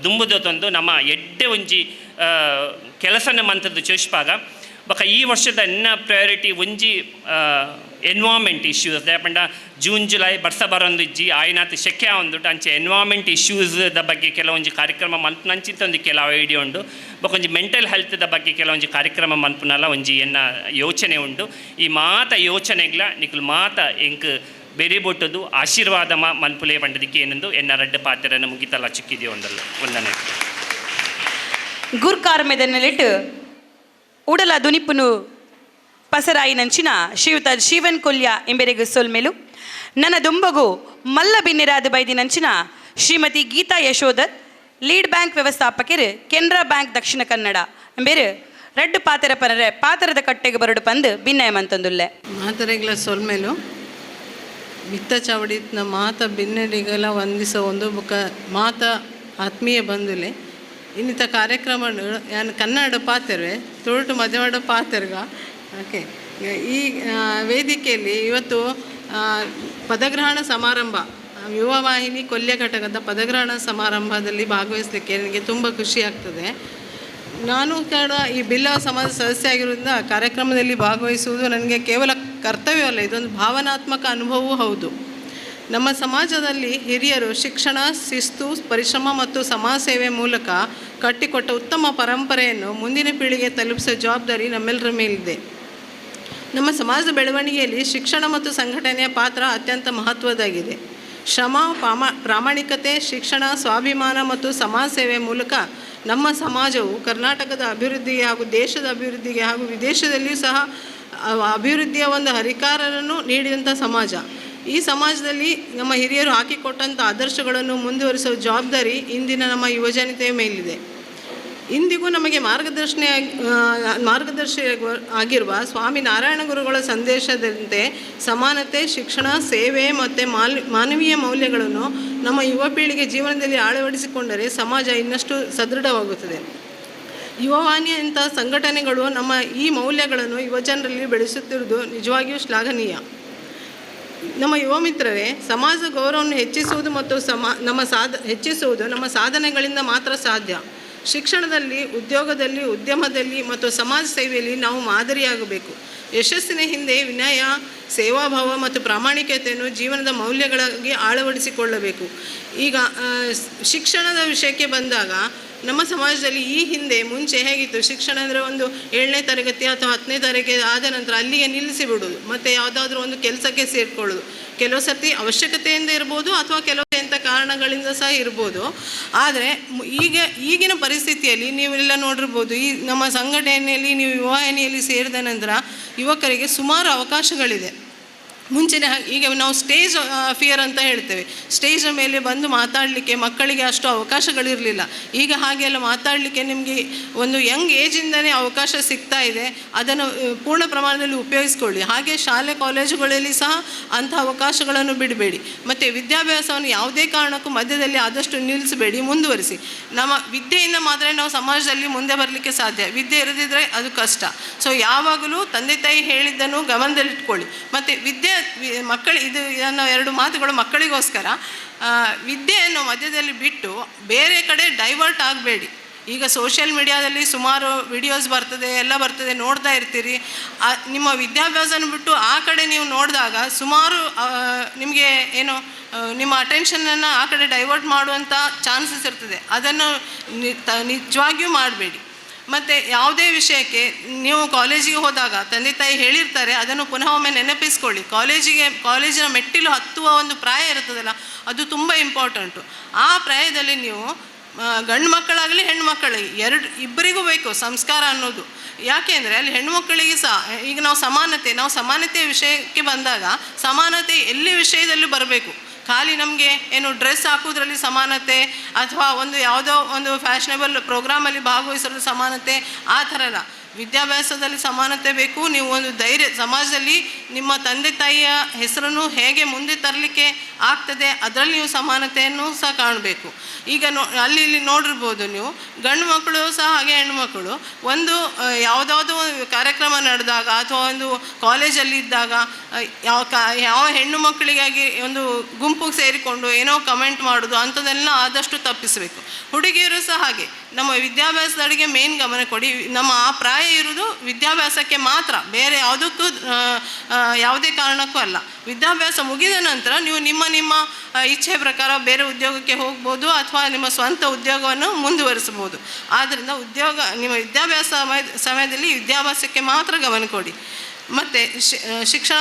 ದುಂಬುದು ತಂದು ನಮ್ಮ ಎಡ್ಡೆ ಒಂಜಿ ಕೆಲಸನ ಮಂತದ್ದು ಚೋಷ್ಪಾಗ ಬೊಕ ಈ ವರ್ಷದ ಎನ್ನ ಪ್ರಯಾರಿಟಿ ಒಂಜಿ ಎನ್ವಾರ್ಮೆಂಟ್ ಇಶ್ಯೂಸ್ ಪಂಡ ಜೂನ್ ಜುಲೈ ಬರ್ಸ ಬರೊಂದಿಜ್ಜಿ ಆಯ್ನಾತ್ ಶೆಕೆ ಆವೊಂದುಂಡು ಅಂಚೆ ಎನ್ವಾರ್ಮೆಂಟ್ ಇಶ್ಯೂಸ್ the ಬಗ್ಗೆ ಕೆಲವೊಂಜಿ ಕಾರ್ಯಕ್ರಮ ಮನ್ಪುನಂಚಿಂತ ಒಂಜಿ ಕೆಲವು ಐಡಿಯಾ ಉಂಡು ಬೊಕೊಂಜಿ ಮೆಂಟಲ್ ಹೆಲ್ತ್ the ಬಗ್ಗೆ ಕೆಲವೊಂಜಿ ಕಾರ್ಯಕ್ರಮ ಮನ್ಪುನಲ ಒಂಜಿ ಎನ್ನ ಯೋಚನೆ ಉಂಡು. ಈ ಮಾತ ಯೋಚನೆಗ್ಲ ನಿಕುಲು ಮಾತ ಎಂಕ್ ಬೆರಿ ಬೊಟ್ಟದು ಆಶೀರ್ವಾದ ಮನ್ಪುಲೆ ಪಂಡದಿಕ್ಕೆ ಏನೆಂದು ಎನ್ನ ರಡ್ಡ ಪಾತ್ರನ ಮುಗಿತಲ್ಲ ಚಿಕ್ಕಿದೆಯೋ ಒಂದಲ್ಲ ಒಂದನೇ ಗುರ್ಕಾರ್ ಮೆದನಲಿಟ್ಟು ಉಡಲ ದುನಿಪುನು ಪಸರಾಯಿ ನಂಚಿನ ಶ್ರೀಯುತ ಶಿವನ್ ಕೊಲ್ಯ ಎಂಬೆರೆಗು ಸೊಲ್ಮೆಲು ನನ್ನ ದುಂಬಗು ಮಲ್ಲ ಬಿನ್ನಿರಾದ ಬೈದಿನಂಚಿನ ಶ್ರೀಮತಿ ಗೀತಾ ಯಶೋಧರ್ ಲೀಡ್ ಬ್ಯಾಂಕ್ ವ್ಯವಸ್ಥಾಪಕರು ಕೆನರಾ ಬ್ಯಾಂಕ್ ದಕ್ಷಿಣ ಕನ್ನಡ ಎಂಬೇರು ರಡ್ಡು ಪಾತೆರ ಪನರೆ ಪಾತರದ ಕಟ್ಟೆಗೆ ಬರಡು ಪಂದು ಭಿನ್ನಯಮಂತಂದುಲ್ಲೆ ಮಾತರೆಗ್ಲ ಸೊಲ್ಮೆಲು ಬಿತ್ತ ಚಾವಡಿತ್ನ ಮಾತ ಬಿನ್ನಡಿಗೆಲ್ಲ ವಂದಿಸ ಒಂದು ಬುಕ್ಕ ಮಾತ ಆತ್ಮೀಯ ಬಂಧುಲೆ ಇನ್ನಿತ ಕಾರ್ಯಕ್ರಮ ಯಾನ್ ಕನ್ನಡ ಪಾತೆರ್ವೆ ತುಳುಟು ಮಧ್ಯವಾಡ ಪಾತೆರ್ಗ ಓಕೆ. ಈ ವೇದಿಕೆಯಲ್ಲಿ ಇವತ್ತು ಪದಗ್ರಹಣ ಸಮಾರಂಭ ಯುವವಾಹಿನಿ ಕೊಲ್ಯ ಘಟಕದ ಪದಗ್ರಹಣ ಸಮಾರಂಭದಲ್ಲಿ ಭಾಗವಹಿಸಲಿಕ್ಕೆ ನನಗೆ ತುಂಬ ಖುಷಿಯಾಗ್ತದೆ. ನಾನು ಕೂಡ ಈ ಬಿಲ್ಲವ ಸಮಾಜ ಸದಸ್ಯ ಆಗಿರೋದ್ರಿಂದ ಕಾರ್ಯಕ್ರಮದಲ್ಲಿ ಭಾಗವಹಿಸುವುದು ನನಗೆ ಕೇವಲ ಕರ್ತವ್ಯವಲ್ಲ, ಇದೊಂದು ಭಾವನಾತ್ಮಕ ಅನುಭವವೂ ಹೌದು. ನಮ್ಮ ಸಮಾಜದಲ್ಲಿ ಹಿರಿಯರು ಶಿಕ್ಷಣ, ಶಿಸ್ತು, ಪರಿಶ್ರಮ ಮತ್ತು ಸಮಾಜ ಸೇವೆ ಮೂಲಕ ಕಟ್ಟಿಕೊಟ್ಟ ಉತ್ತಮ ಪರಂಪರೆಯನ್ನು ಮುಂದಿನ ಪೀಳಿಗೆ ತಲುಪಿಸುವ ಜವಾಬ್ದಾರಿ ನಮ್ಮೆಲ್ಲರ ಮೇಲಿದೆ. ನಮ್ಮ ಸಮಾಜದ ಬೆಳವಣಿಗೆಯಲ್ಲಿ ಶಿಕ್ಷಣ ಮತ್ತು ಸಂಘಟನೆಯ ಪಾತ್ರ ಅತ್ಯಂತ ಮಹತ್ವದ್ದಾಗಿದೆ. ಶ್ರಮ, ಪ್ರಾಮಾಣಿಕತೆ, ಶಿಕ್ಷಣ, ಸ್ವಾಭಿಮಾನ ಮತ್ತು ಸಮಾಜ ಸೇವೆ ಮೂಲಕ ನಮ್ಮ ಸಮಾಜವು ಕರ್ನಾಟಕದ ಅಭಿವೃದ್ಧಿಗೆ ಹಾಗೂ ದೇಶದ ಅಭಿವೃದ್ಧಿಗೆ ಹಾಗೂ ವಿದೇಶದಲ್ಲಿಯೂ ಸಹ ಅಭಿವೃದ್ಧಿಯ ಒಂದು ಹರಿಕಾರರನ್ನು ನೀಡಿದಂಥ ಸಮಾಜ. ಈ ಸಮಾಜದಲ್ಲಿ ನಮ್ಮ ಹಿರಿಯರು ಹಾಕಿಕೊಟ್ಟಂಥ ಆದರ್ಶಗಳನ್ನು ಮುಂದುವರಿಸುವ ಜವಾಬ್ದಾರಿ ಇಂದಿನ ನಮ್ಮ ಯುವಜನತೆಯ ಮೇಲಿದೆ. ಇಂದಿಗೂ ನಮಗೆ ಮಾರ್ಗದರ್ಶಿ ಆಗಿರುವ ಸ್ವಾಮಿ ನಾರಾಯಣ ಗುರುಗಳ ಸಂದೇಶದಂತೆ ಸಮಾನತೆ, ಶಿಕ್ಷಣ, ಸೇವೆ ಮತ್ತು ಮಾನವೀಯ ಮೌಲ್ಯಗಳನ್ನು ನಮ್ಮ ಯುವ ಪೀಳಿಗೆ ಜೀವನದಲ್ಲಿ ಅಳವಡಿಸಿಕೊಂಡರೆ ಸಮಾಜ ಇನ್ನಷ್ಟು ಸದೃಢವಾಗುತ್ತದೆ. ಯುವವಾಹಿನಿಯಂಥ ಸಂಘಟನೆಗಳು ನಮ್ಮ ಈ ಮೌಲ್ಯಗಳನ್ನು ಯುವಜನರಲ್ಲಿ ಬೆಳೆಸುತ್ತಿರುವುದು ನಿಜವಾಗಿಯೂ ಶ್ಲಾಘನೀಯ. ನಮ್ಮ ಯುವ ಮಿತ್ರರೇ, ಸಮಾಜದ ಗೌರವವನ್ನು ಹೆಚ್ಚಿಸುವುದು ಮತ್ತು ಹೆಚ್ಚಿಸುವುದು ನಮ್ಮ ಸಾಧನೆಗಳಿಂದ ಮಾತ್ರ ಸಾಧ್ಯ. ಶಿಕ್ಷಣದಲ್ಲಿ, ಉದ್ಯೋಗದಲ್ಲಿ, ಉದ್ಯಮದಲ್ಲಿ ಮತ್ತು ಸಮಾಜ ಸೇವೆಯಲ್ಲಿ ನಾವು ಮಾದರಿಯಾಗಬೇಕು. ಯಶಸ್ಸಿನ ಹಿಂದೆ ವಿನಯ, ಸೇವಾಭಾವ ಮತ್ತು ಪ್ರಾಮಾಣಿಕತೆಯನ್ನು ಜೀವನದ ಮೌಲ್ಯಗಳಾಗಿ ಅಳವಡಿಸಿಕೊಳ್ಳಬೇಕು. ಈಗ ಶಿಕ್ಷಣದ ವಿಷಯಕ್ಕೆ ಬಂದಾಗ ನಮ್ಮ ಸಮಾಜದಲ್ಲಿ ಈ ಹಿಂದೆ ಮುಂಚೆ ಹೇಗಿತ್ತು, ಶಿಕ್ಷಣ ಅಂದರೆ ಒಂದು 7ನೇ ತರಗತಿ ಅಥವಾ 10ನೇ ತರಗತಿ ಆದ ನಂತರ ಅಲ್ಲಿಗೆ ನಿಲ್ಲಿಸಿ ಬಿಡೋದು, ಮತ್ತು ಯಾವುದಾದ್ರೂ ಒಂದು ಕೆಲಸಕ್ಕೆ ಸೇರಿಕೊಳ್ಳೋದು. ಕೆಲವು ಸರ್ತಿ ಅವಶ್ಯಕತೆಯಿಂದ ಇರ್ಬೋದು ಅಥವಾ ಕೆಲವು ಎಂಥ ಕಾರಣಗಳಿಂದ ಸಹ ಇರ್ಬೋದು. ಆದರೆ ಈಗಿನ ಪರಿಸ್ಥಿತಿಯಲ್ಲಿ ನೀವೆಲ್ಲ ನೋಡಿರ್ಬೋದು, ಈ ನಮ್ಮ ಸಂಘಟನೆಯಲ್ಲಿ ನೀವು ಯುವವಾಹಿನಿಯಲ್ಲಿ ಸೇರಿದ ನಂತರ ಯುವಕರಿಗೆ ಸುಮಾರು ಅವಕಾಶಗಳಿದೆ. ಮುಂಚಿನ ಈಗ ನಾವು ಸ್ಟೇಜ್ ಫಿಯರ್ ಅಂತ ಹೇಳ್ತೇವೆ, ಸ್ಟೇಜ್ ಮೇಲೆ ಬಂದು ಮಾತಾಡಲಿಕ್ಕೆ ಮಕ್ಕಳಿಗೆ ಅಷ್ಟು ಅವಕಾಶಗಳಿರಲಿಲ್ಲ. ಈಗ ಹಾಗೆಲ್ಲ ಮಾತಾಡಲಿಕ್ಕೆ ನಿಮಗೆ ಒಂದು ಯಂಗ್ ಏಜಿಂದಲೇ ಅವಕಾಶ ಸಿಗ್ತಾ ಇದೆ, ಅದನ್ನು ಪೂರ್ಣ ಪ್ರಮಾಣದಲ್ಲಿ ಉಪಯೋಗಿಸ್ಕೊಳ್ಳಿ. ಹಾಗೆ ಶಾಲೆ ಕಾಲೇಜುಗಳಲ್ಲಿ ಸಹ ಅಂಥ ಅವಕಾಶಗಳನ್ನು ಬಿಡಬೇಡಿ. ಮತ್ತು ವಿದ್ಯಾಭ್ಯಾಸವನ್ನು ಯಾವುದೇ ಕಾರಣಕ್ಕೂ ಮಧ್ಯದಲ್ಲಿ ಆದಷ್ಟು ನಿಲ್ಲಿಸಬೇಡಿ, ಮುಂದುವರಿಸಿ. ನಮ್ಮ ವಿದ್ಯೆಯಿಂದ ಮಾತ್ರ ನಾವು ಸಮಾಜದಲ್ಲಿ ಮುಂದೆ ಬರಲಿಕ್ಕೆ ಸಾಧ್ಯ, ವಿದ್ಯೆ ಇರದಿದ್ದರೆ ಅದು ಕಷ್ಟ. ಸೊ ಯಾವಾಗಲೂ ತಂದೆ ತಾಯಿ ಹೇಳಿದ್ದನ್ನು ಗಮನದಲ್ಲಿಟ್ಕೊಳ್ಳಿ. ಮತ್ತು ವಿದ್ಯೆ ಮಕ್ಕಳು, ಇದು ನನ್ನ 2 ಮಾತುಗಳು ಮಕ್ಕಳಿಗೋಸ್ಕರ. ವಿದ್ಯೆಯನ್ನು ಮಧ್ಯದಲ್ಲಿ ಬಿಟ್ಟು ಬೇರೆ ಕಡೆ ಡೈವರ್ಟ್ ಆಗಬೇಡಿ. ಈಗ ಸೋಷಿಯಲ್ ಮೀಡಿಯಾದಲ್ಲಿ ಸುಮಾರು ವಿಡಿಯೋಸ್ ಬರ್ತದೆ, ಎಲ್ಲ ಬರ್ತದೆ, ನೋಡ್ತಾ ಇರ್ತೀರಿ. ನಿಮ್ಮ ವಿದ್ಯಾಭ್ಯಾಸನ ಬಿಟ್ಟು ಆ ಕಡೆ ನೀವು ನೋಡಿದಾಗ ಸುಮಾರು ನಿಮಗೆ ಏನು ನಿಮ್ಮ ಅಟೆನ್ಷನನ್ನು ಆ ಕಡೆ ಡೈವರ್ಟ್ ಮಾಡುವಂಥ ಚಾನ್ಸಸ್ ಇರ್ತದೆ. ಅದನ್ನು ನಿಜವಾಗಿಯೂ ಮಾಡಬೇಡಿ. ಮತ್ತು ಯಾವುದೇ ವಿಷಯಕ್ಕೆ ನೀವು ಕಾಲೇಜಿಗೆ ಹೋದಾಗ ತಂದೆ ತಾಯಿ ಹೇಳಿರ್ತಾರೆ, ಅದನ್ನು ಪುನಃ ಒಮ್ಮೆ ನೆನಪಿಸ್ಕೊಳ್ಳಿ. ಕಾಲೇಜಿನ ಮೆಟ್ಟಿಲು ಹತ್ತುವ ಒಂದು ಪ್ರಾಯ ಇರ್ತದಲ್ಲ, ಅದು ತುಂಬ ಇಂಪಾರ್ಟೆಂಟು. ಆ ಪ್ರಾಯದಲ್ಲಿ ನೀವು ಗಂಡು ಮಕ್ಕಳಾಗಲಿ ಹೆಣ್ಣು ಮಕ್ಕಳಾಗಲಿ ಇಬ್ಬರಿಗೂ ಬೇಕು ಸಂಸ್ಕಾರ ಅನ್ನೋದು. ಯಾಕೆ ಅಂದರೆ ಅಲ್ಲಿ ಹೆಣ್ಣು ಮಕ್ಕಳಿಗೆ ಸಹ ಈಗ ನಾವು ಸಮಾನತೆಯ ವಿಷಯಕ್ಕೆ ಬಂದಾಗ ಸಮಾನತೆ ಎಲ್ಲಿ ವಿಷಯದಲ್ಲೂ ಬರಬೇಕು. ಖಾಲಿ ನಮಗೆ ಏನು ಡ್ರೆಸ್ ಹಾಕೋದ್ರಲ್ಲಿ ಸಮಾನತೆ ಅಥವಾ ಒಂದು ಯಾವುದೋ ಒಂದು ಫ್ಯಾಷನಬಲ್ ಪ್ರೋಗ್ರಾಮಲ್ಲಿ ಭಾಗವಹಿಸಲು ಸಮಾನತೆ, ಆ ಥರ ಅಲ್ಲ. ವಿದ್ಯಾಭ್ಯಾಸದಲ್ಲಿ ಸಮಾನತೆ ಬೇಕು. ನೀವು ಒಂದು ಧೈರ್ಯ, ಸಮಾಜದಲ್ಲಿ ನಿಮ್ಮ ತಂದೆ ತಾಯಿಯ ಹೆಸರನ್ನು ಹೇಗೆ ಮುಂದೆ ತರಲಿಕ್ಕೆ ಆಗ್ತದೆ ಅದರಲ್ಲಿ ನೀವು ಸಮಾನತೆಯನ್ನು ಸಹ ಕಾಣಬೇಕು. ಈಗ ಅಲ್ಲಿ ಇಲ್ಲಿ ನೋಡಿರ್ಬೋದು ನೀವು, ಗಂಡು ಮಕ್ಕಳು ಸಹ ಹಾಗೆ ಹೆಣ್ಣು ಮಕ್ಕಳು ಒಂದು ಯಾವುದಾದ್ರೂ ಒಂದು ಕಾರ್ಯಕ್ರಮ ನಡೆದಾಗ ಅಥವಾ ಒಂದು ಕಾಲೇಜಲ್ಲಿ ಇದ್ದಾಗ ಯಾವ ಹೆಣ್ಣು ಮಕ್ಕಳಿಗಾಗಿ ಒಂದು ಗುಂಪಿಗೆ ಸೇರಿಕೊಂಡು ಏನೋ ಕಮೆಂಟ್ ಮಾಡೋದು ಅಂಥದ್ದೆಲ್ಲ ಆದಷ್ಟು ತಪ್ಪಿಸಬೇಕು. ಹುಡುಗಿಯರು ಸಹ ಹಾಗೆ ನಮ್ಮ ವಿದ್ಯಾಭ್ಯಾಸದ ಅಡಿಗೆ ಮೇನ್ ಗಮನ ಕೊಡಿ. ನಮ್ಮ ಆ ಪ್ರಾಯ ಇರುವುದು ವಿದ್ಯಾಭ್ಯಾಸಕ್ಕೆ ಮಾತ್ರ, ಬೇರೆ ಯಾವುದಕ್ಕೂ ಯಾವುದೇ ಕಾರಣಕ್ಕೂ ಅಲ್ಲ. ವಿದ್ಯಾಭ್ಯಾಸ ಮುಗಿದ ನಂತರ ನೀವು ನಿಮ್ಮ ನಿಮ್ಮ ಇಚ್ಛೆ ಪ್ರಕಾರ ಬೇರೆ ಉದ್ಯೋಗಕ್ಕೆ ಹೋಗ್ಬೋದು ಅಥವಾ ನಿಮ್ಮ ಸ್ವಂತ ಉದ್ಯೋಗವನ್ನು ಮುಂದುವರಿಸ್ಬೋದು. ಆದ್ದರಿಂದ ನಿಮ್ಮ ವಿದ್ಯಾಭ್ಯಾಸ ಸಮಯದಲ್ಲಿ ವಿದ್ಯಾಭ್ಯಾಸಕ್ಕೆ ಮಾತ್ರ ಗಮನ ಕೊಡಿ. ಮತ್ತು ಶಿಕ್ಷಣ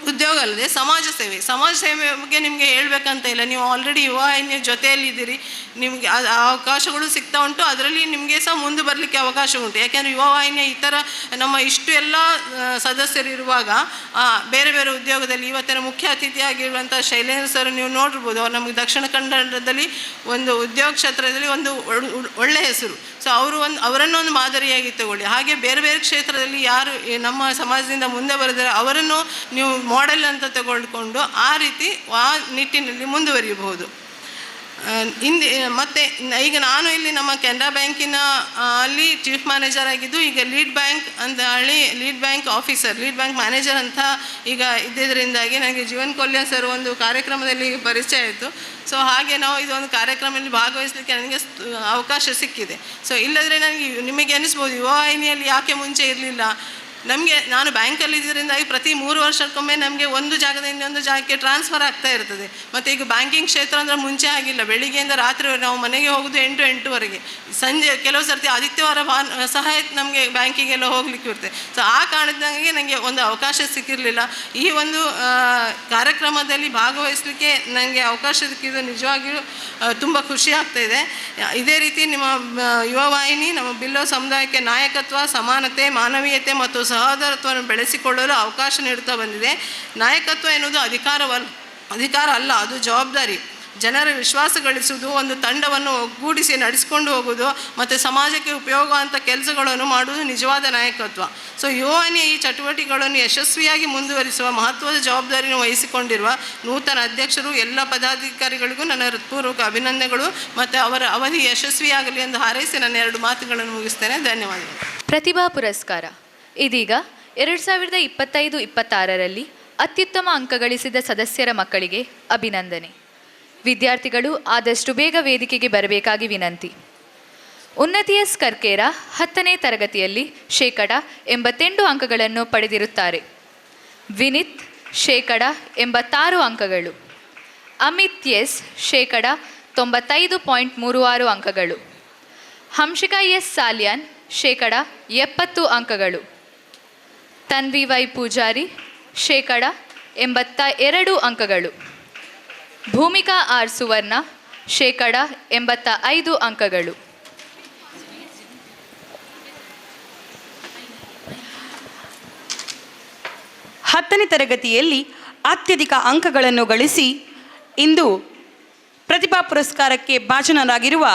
ಉದ್ಯೋಗ ಅಲ್ಲದೆ ಸಮಾಜ ಸೇವೆ, ಸಮಾಜ ಸೇವೆ ಬಗ್ಗೆ ನಿಮಗೆ ಹೇಳಬೇಕಂತ ಇಲ್ಲ. ನೀವು ಆಲ್ರೆಡಿ ಯುವವಾಹಿನಿಯ ಜೊತೆಯಲ್ಲಿದ್ದೀರಿ, ನಿಮಗೆ ಅವಕಾಶಗಳು ಸಿಗ್ತಾ ಉಂಟು, ಅದರಲ್ಲಿ ನಿಮಗೆ ಸಹ ಮುಂದೆ ಬರಲಿಕ್ಕೆ ಅವಕಾಶ ಉಂಟು. ಯಾಕೆಂದರೆ ಯುವವಾಹಿನಿಯ ಇತರ ನಮ್ಮ ಇಷ್ಟು ಎಲ್ಲ ಸದಸ್ಯರಿರುವಾಗ ಬೇರೆ ಬೇರೆ ಉದ್ಯೋಗದಲ್ಲಿ ಇವತ್ತಿನ ಮುಖ್ಯ ಅತಿಥಿಯಾಗಿರುವಂಥ ಶೈಲೇಂದ್ರ ಸರ್ ನೀವು ನೋಡಿರ್ಬೋದು, ಅವರು ನಮಗೆ ದಕ್ಷಿಣ ಕನ್ನಡದಲ್ಲಿ ಒಂದು ಉದ್ಯೋಗ ಕ್ಷೇತ್ರದಲ್ಲಿ ಒಂದು ಒಳ್ಳೆಯ ಹೆಸರು. ಸೊ ಅವರು ಒಂದು ಅವರನ್ನು ಒಂದು ಮಾದರಿಯಾಗಿ ತಗೊಳ್ಳಿ. ಹಾಗೆ ಬೇರೆ ಬೇರೆ ಕ್ಷೇತ್ರದಲ್ಲಿ ಯಾರು ನಮ್ಮ ಸಮಾಜದಿಂದ ಮುಂದೆ ಬರೆದರೆ ಅವರನ್ನು ನೀವು ಮಾಡೆಲ್ ಅಂತ ತಗೊಂಡ್ಕೊಂಡು ಆ ರೀತಿ ಆ ನಿಟ್ಟಿನಲ್ಲಿ ಮುಂದುವರಿಯಬಹುದು. ಹಿಂದೆ ಮತ್ತು ಈಗ ನಾನು ಇಲ್ಲಿ ನಮ್ಮ ಕೆನರಾ ಬ್ಯಾಂಕಿನ ಅಲ್ಲಿ ಚೀಫ್ ಮ್ಯಾನೇಜರ್ ಆಗಿದ್ದು, ಈಗ ಲೀಡ್ ಬ್ಯಾಂಕ್ ಅಂತ ಹೇಳಿ lead bank officer, lead bank manager ಅಂತ ಈಗ ಇದ್ದಿದ್ದರಿಂದಾಗಿ ನನಗೆ ಜೀವನ್ ಕೊಲ್ಯ ಸರ್ ಒಂದು ಕಾರ್ಯಕ್ರಮದಲ್ಲಿ ಪರಿಚಯ ಆಯಿತು. ಸೊ ಹಾಗೆ ನಾವು ಇದೊಂದು ಕಾರ್ಯಕ್ರಮದಲ್ಲಿ ಭಾಗವಹಿಸಲಿಕ್ಕೆ ನನಗೆ ಅವಕಾಶ ಸಿಕ್ಕಿದೆ. ಸೊ ಇಲ್ಲದ್ರೆ ನನಗೆ ನಿಮಗೆ ಅನಿಸ್ಬೋದು ಯುವವಾಹಿನಿಯಲ್ಲಿ ಯಾಕೆ ಮುಂಚೆ ಇರಲಿಲ್ಲ. ನಮಗೆ ನಾನು ಬ್ಯಾಂಕಲ್ಲಿ ಇದ್ದರಿಂದಾಗಿ ಪ್ರತಿ 3 ವರ್ಷಕ್ಕೊಮ್ಮೆ ನಮಗೆ ಒಂದು ಜಾಗದಿಂದ ಇನ್ನೊಂದು ಜಾಗಕ್ಕೆ ಟ್ರಾನ್ಸ್ಫರ್ ಆಗ್ತಾ ಇರ್ತದೆ. ಮತ್ತು ಈಗ ಬ್ಯಾಂಕಿಂಗ್ ಕ್ಷೇತ್ರ ಅಂದರೆ ಮುಂಚೆ ಆಗಿಲ್ಲ, ಬೆಳಿಗ್ಗೆಯಿಂದ ರಾತ್ರಿ ನಾವು ಮನೆಗೆ ಹೋಗೋದು 8, 8:30, ಸಂಜೆ ಕೆಲವು ಸರ್ತಿ ಆದಿತ್ಯವಾರ ಸಹ ನಮಗೆ ಬ್ಯಾಂಕಿಗೆಲ್ಲ ಹೋಗಲಿಕ್ಕೆ ಇರ್ತದೆ. ಸೊ ಆ ಕಾರಣದಿಂದಾಗಿ ನನಗೆ ಒಂದು ಅವಕಾಶ ಸಿಕ್ಕಿರಲಿಲ್ಲ. ಈ ಒಂದು ಕಾರ್ಯಕ್ರಮದಲ್ಲಿ ಭಾಗವಹಿಸಲಿಕ್ಕೆ ನನಗೆ ಅವಕಾಶ ಸಿಕ್ಕಿದ್ದು ನಿಜವಾಗಿಯೂ ತುಂಬ ಖುಷಿ ಆಗ್ತಾಯಿದೆ. ಇದೇ ರೀತಿ ನಿಮ್ಮ ಯುವವಾಹಿನಿ ನಮ್ಮ ಬಿಲ್ಲೋ ಸಮುದಾಯಕ್ಕೆ ನಾಯಕತ್ವ, ಸಮಾನತೆ, ಮಾನವೀಯತೆ ಮತ್ತು ಸಹೋದರತ್ವವನ್ನು ಬೆಳೆಸಿಕೊಳ್ಳಲು ಅವಕಾಶ ನೀಡುತ್ತಾ ಬಂದಿದೆ. ನಾಯಕತ್ವ ಎನ್ನುವುದು ಅಧಿಕಾರ ಅಲ್ಲ, ಅದು ಜವಾಬ್ದಾರಿ. ಜನರ ವಿಶ್ವಾಸ ಗಳಿಸುವುದು, ಒಂದು ತಂಡವನ್ನು ಒಗ್ಗೂಡಿಸಿ ನಡೆಸಿಕೊಂಡು ಹೋಗುವುದು ಮತ್ತು ಸಮಾಜಕ್ಕೆ ಉಪಯೋಗವಂತ ಕೆಲಸಗಳನ್ನು ಮಾಡುವುದು ನಿಜವಾದ ನಾಯಕತ್ವ. ಸೊ ಯುವವಾಹಿನಿಯ ಈ ಚಟುವಟಿಕೆಗಳನ್ನು ಯಶಸ್ವಿಯಾಗಿ ಮುಂದುವರಿಸುವ ಮಹತ್ವದ ಜವಾಬ್ದಾರಿಯನ್ನು ವಹಿಸಿಕೊಂಡಿರುವ ನೂತನ ಅಧ್ಯಕ್ಷರು, ಎಲ್ಲ ಪದಾಧಿಕಾರಿಗಳಿಗೂ ನನ್ನ ಹೃತ್ಪೂರ್ವಕ ಅಭಿನಂದನೆಗಳು ಮತ್ತು ಅವರ ಅವಧಿ ಯಶಸ್ವಿಯಾಗಲಿ ಎಂದು ಹಾರೈಸಿ ನನ್ನ 2 ಮಾತುಗಳನ್ನು ಮುಗಿಸ್ತೇನೆ. ಧನ್ಯವಾದಗಳು. ಪ್ರತಿಭಾ ಪುರಸ್ಕಾರ ಇದೀಗ 2025-26ರಲ್ಲಿ ಅತ್ಯುತ್ತಮ ಅಂಕ ಗಳಿಸಿದ ಸದಸ್ಯರ ಮಕ್ಕಳಿಗೆ ಅಭಿನಂದನೆ. ವಿದ್ಯಾರ್ಥಿಗಳು ಆದಷ್ಟು ಬೇಗ ವೇದಿಕೆಗೆ ಬರಬೇಕಾಗಿ ವಿನಂತಿ. ಉನ್ನತಿ ಎಸ್ ಕರ್ಕೇರ 10ನೇ ತರಗತಿಯಲ್ಲಿ 88% ಅಂಕಗಳನ್ನು ಪಡೆದಿರುತ್ತಾರೆ. ವಿನಿತ್ 86% ಅಂಕಗಳು, ಅಮಿತ್ ಎಸ್ 95.36% ಅಂಕಗಳು, ಹಂಶಿಕಾ ಎಸ್ ಸಾಲಿಯಾನ್ 70% ಅಂಕಗಳು, ತನ್ವಿ ವೈ ಪೂಜಾರಿ 82% ಅಂಕಗಳು, ಭೂಮಿಕಾ ಆರ್ ಸುವರ್ಣ 85% ಅಂಕಗಳು. ಹತ್ತನೇ ತರಗತಿಯಲ್ಲಿ ಅತ್ಯಧಿಕ ಅಂಕಗಳನ್ನು ಗಳಿಸಿ ಇಂದು ಪ್ರತಿಭಾ ಪುರಸ್ಕಾರಕ್ಕೆ ಭಾಜನರಾಗಿರುವ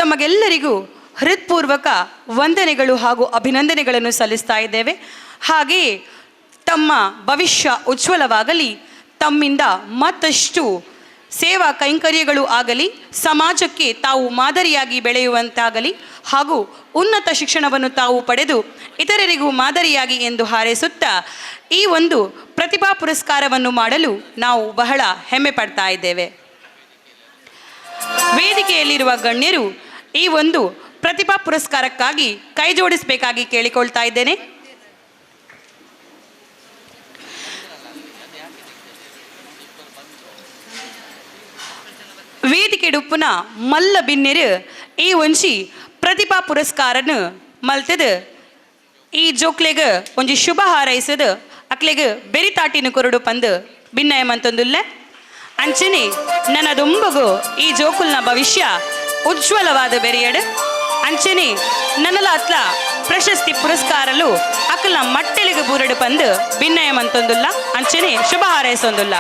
ತಮಗೆಲ್ಲರಿಗೂ ಹೃತ್ಪೂರ್ವಕ ವಂದನೆಗಳು ಹಾಗೂ ಅಭಿನಂದನೆಗಳನ್ನು ಸಲ್ಲಿಸ್ತಾ ಇದ್ದೇವೆ. ಹಾಗೆಯೇ ತಮ್ಮ ಭವಿಷ್ಯ ಉಜ್ವಲವಾಗಲಿ, ತಮ್ಮಿಂದ ಮತ್ತಷ್ಟು ಸೇವಾ ಕೈಂಕರ್ಯಗಳು ಆಗಲಿ, ಸಮಾಜಕ್ಕೆ ತಾವು ಮಾದರಿಯಾಗಿ ಬೆಳೆಯುವಂತಾಗಲಿ ಹಾಗೂ ಉನ್ನತ ಶಿಕ್ಷಣವನ್ನು ತಾವು ಪಡೆದು ಇತರರಿಗೂ ಮಾದರಿಯಾಗಿ ಎಂದು ಹಾರೈಸುತ್ತಾ ಈ ಒಂದು ಪ್ರತಿಭಾ ಪುರಸ್ಕಾರವನ್ನು ಮಾಡಲು ನಾವು ಬಹಳ ಹೆಮ್ಮೆ ಪಡ್ತಾ ಇದ್ದೇವೆ. ವೇದಿಕೆಯಲ್ಲಿರುವ ಗಣ್ಯರು ಈ ಒಂದು ಪ್ರತಿಭಾ ಪುರಸ್ಕಾರಕ್ಕಾಗಿ ಕೈ ಜೋಡಿಸಬೇಕಾಗಿ ಕೇಳಿಕೊಳ್ತಾ ಇದ್ದೇನೆ. ವೇದಿಕೆಡುಪ್ಪುನ ಮಲ್ಲ ಬಿನ್ನೆರು ಈ ಒಂಜಿ ಪ್ರತಿಭಾ ಪುರಸ್ಕಾರನು ಮಲ್ತದು ಈ ಜೋಕ್ಲೆಗ್ ಒಂಜಿ ಶುಭ ಹಾರೈಸದು ಅಕ್ಲೆಗ್ ಬೆರಿತಾಟಿನ ಕೊರಡು ಪಂದು ಭಿನ್ನಯ ಮಂತೊಂದುಲ್ಲೆ. ಅಂಚನೆ ನನ್ನ ದುಂಬಗು ಈ ಜೋಕುಲ್ನ ಭವಿಷ್ಯ ಉಜ್ವಲವಾದ ಬೆರೆಯಡು. ಅಂಚನೆ ನನ್ನಲಾತ್ಲ ಪ್ರಶಸ್ತಿ ಪುರಸ್ಕಾರಲು ಅಕ್ಲ ಮಟ್ಟೆಲಿಗೆ ಬೂರಡು ಪಂದು ಭಿನ್ನಯ ಮಂತೊಂದುಲ್ಲ. ಅಂಚನೆ ಶುಭ ಹಾರೈಸೊಂದುಲ್ಲ.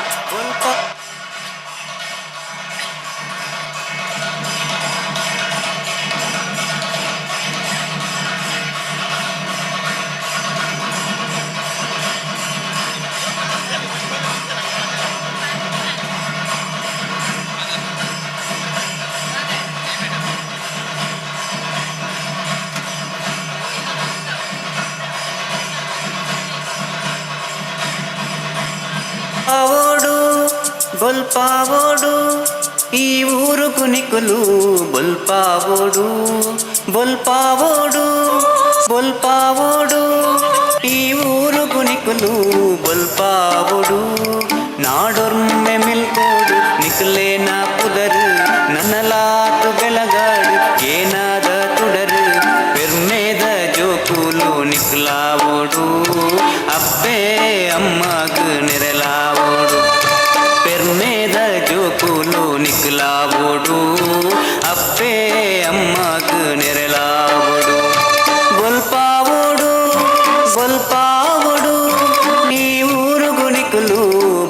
ಬೊಲ್ಪಾವೋಡು ಈ ಊರು ಕುನಿಕುಲು ಬೊಲ್ಪಾವೋಡು ಬೊಲ್ಪಾವೋಡು ಬೊಲ್ಪಾವೋಡು ಈ ಊರು ಕುನಿಕುಲು ಬೊಲ್ಪಾವೋಡು ನಾಡೊರ್ಮೆ ಮಿಲ್ಕೋಡು ನಿಕ್ಲೇನ ಪುದರು ನನ್ನಲಾತು ಬೆಳಗಾಡು ಏನಾದ ತುಡರು ಪೆರ್ಮೇದ ಜೋಕುಲು ನಿಕ್ಲಾವೋಡು ಅಪ್ಪೆ ಅಮ್ಮಗ್ ನೆರಲಾವೋಡು ಪೆರ್ಮೇದ ಜೋಕುಲು ನಿಕ್ಲಾವೋಡು ಅಪ್ಪೆ ಅಮ್ಮಗ್ ನೆರಲಾವೋಡು ಬೊಲ್ಪಾವೋಡು ಬೊಲ್ಪಾವೋಡು ಈ ಊರು ಗುಣಿಕುಲು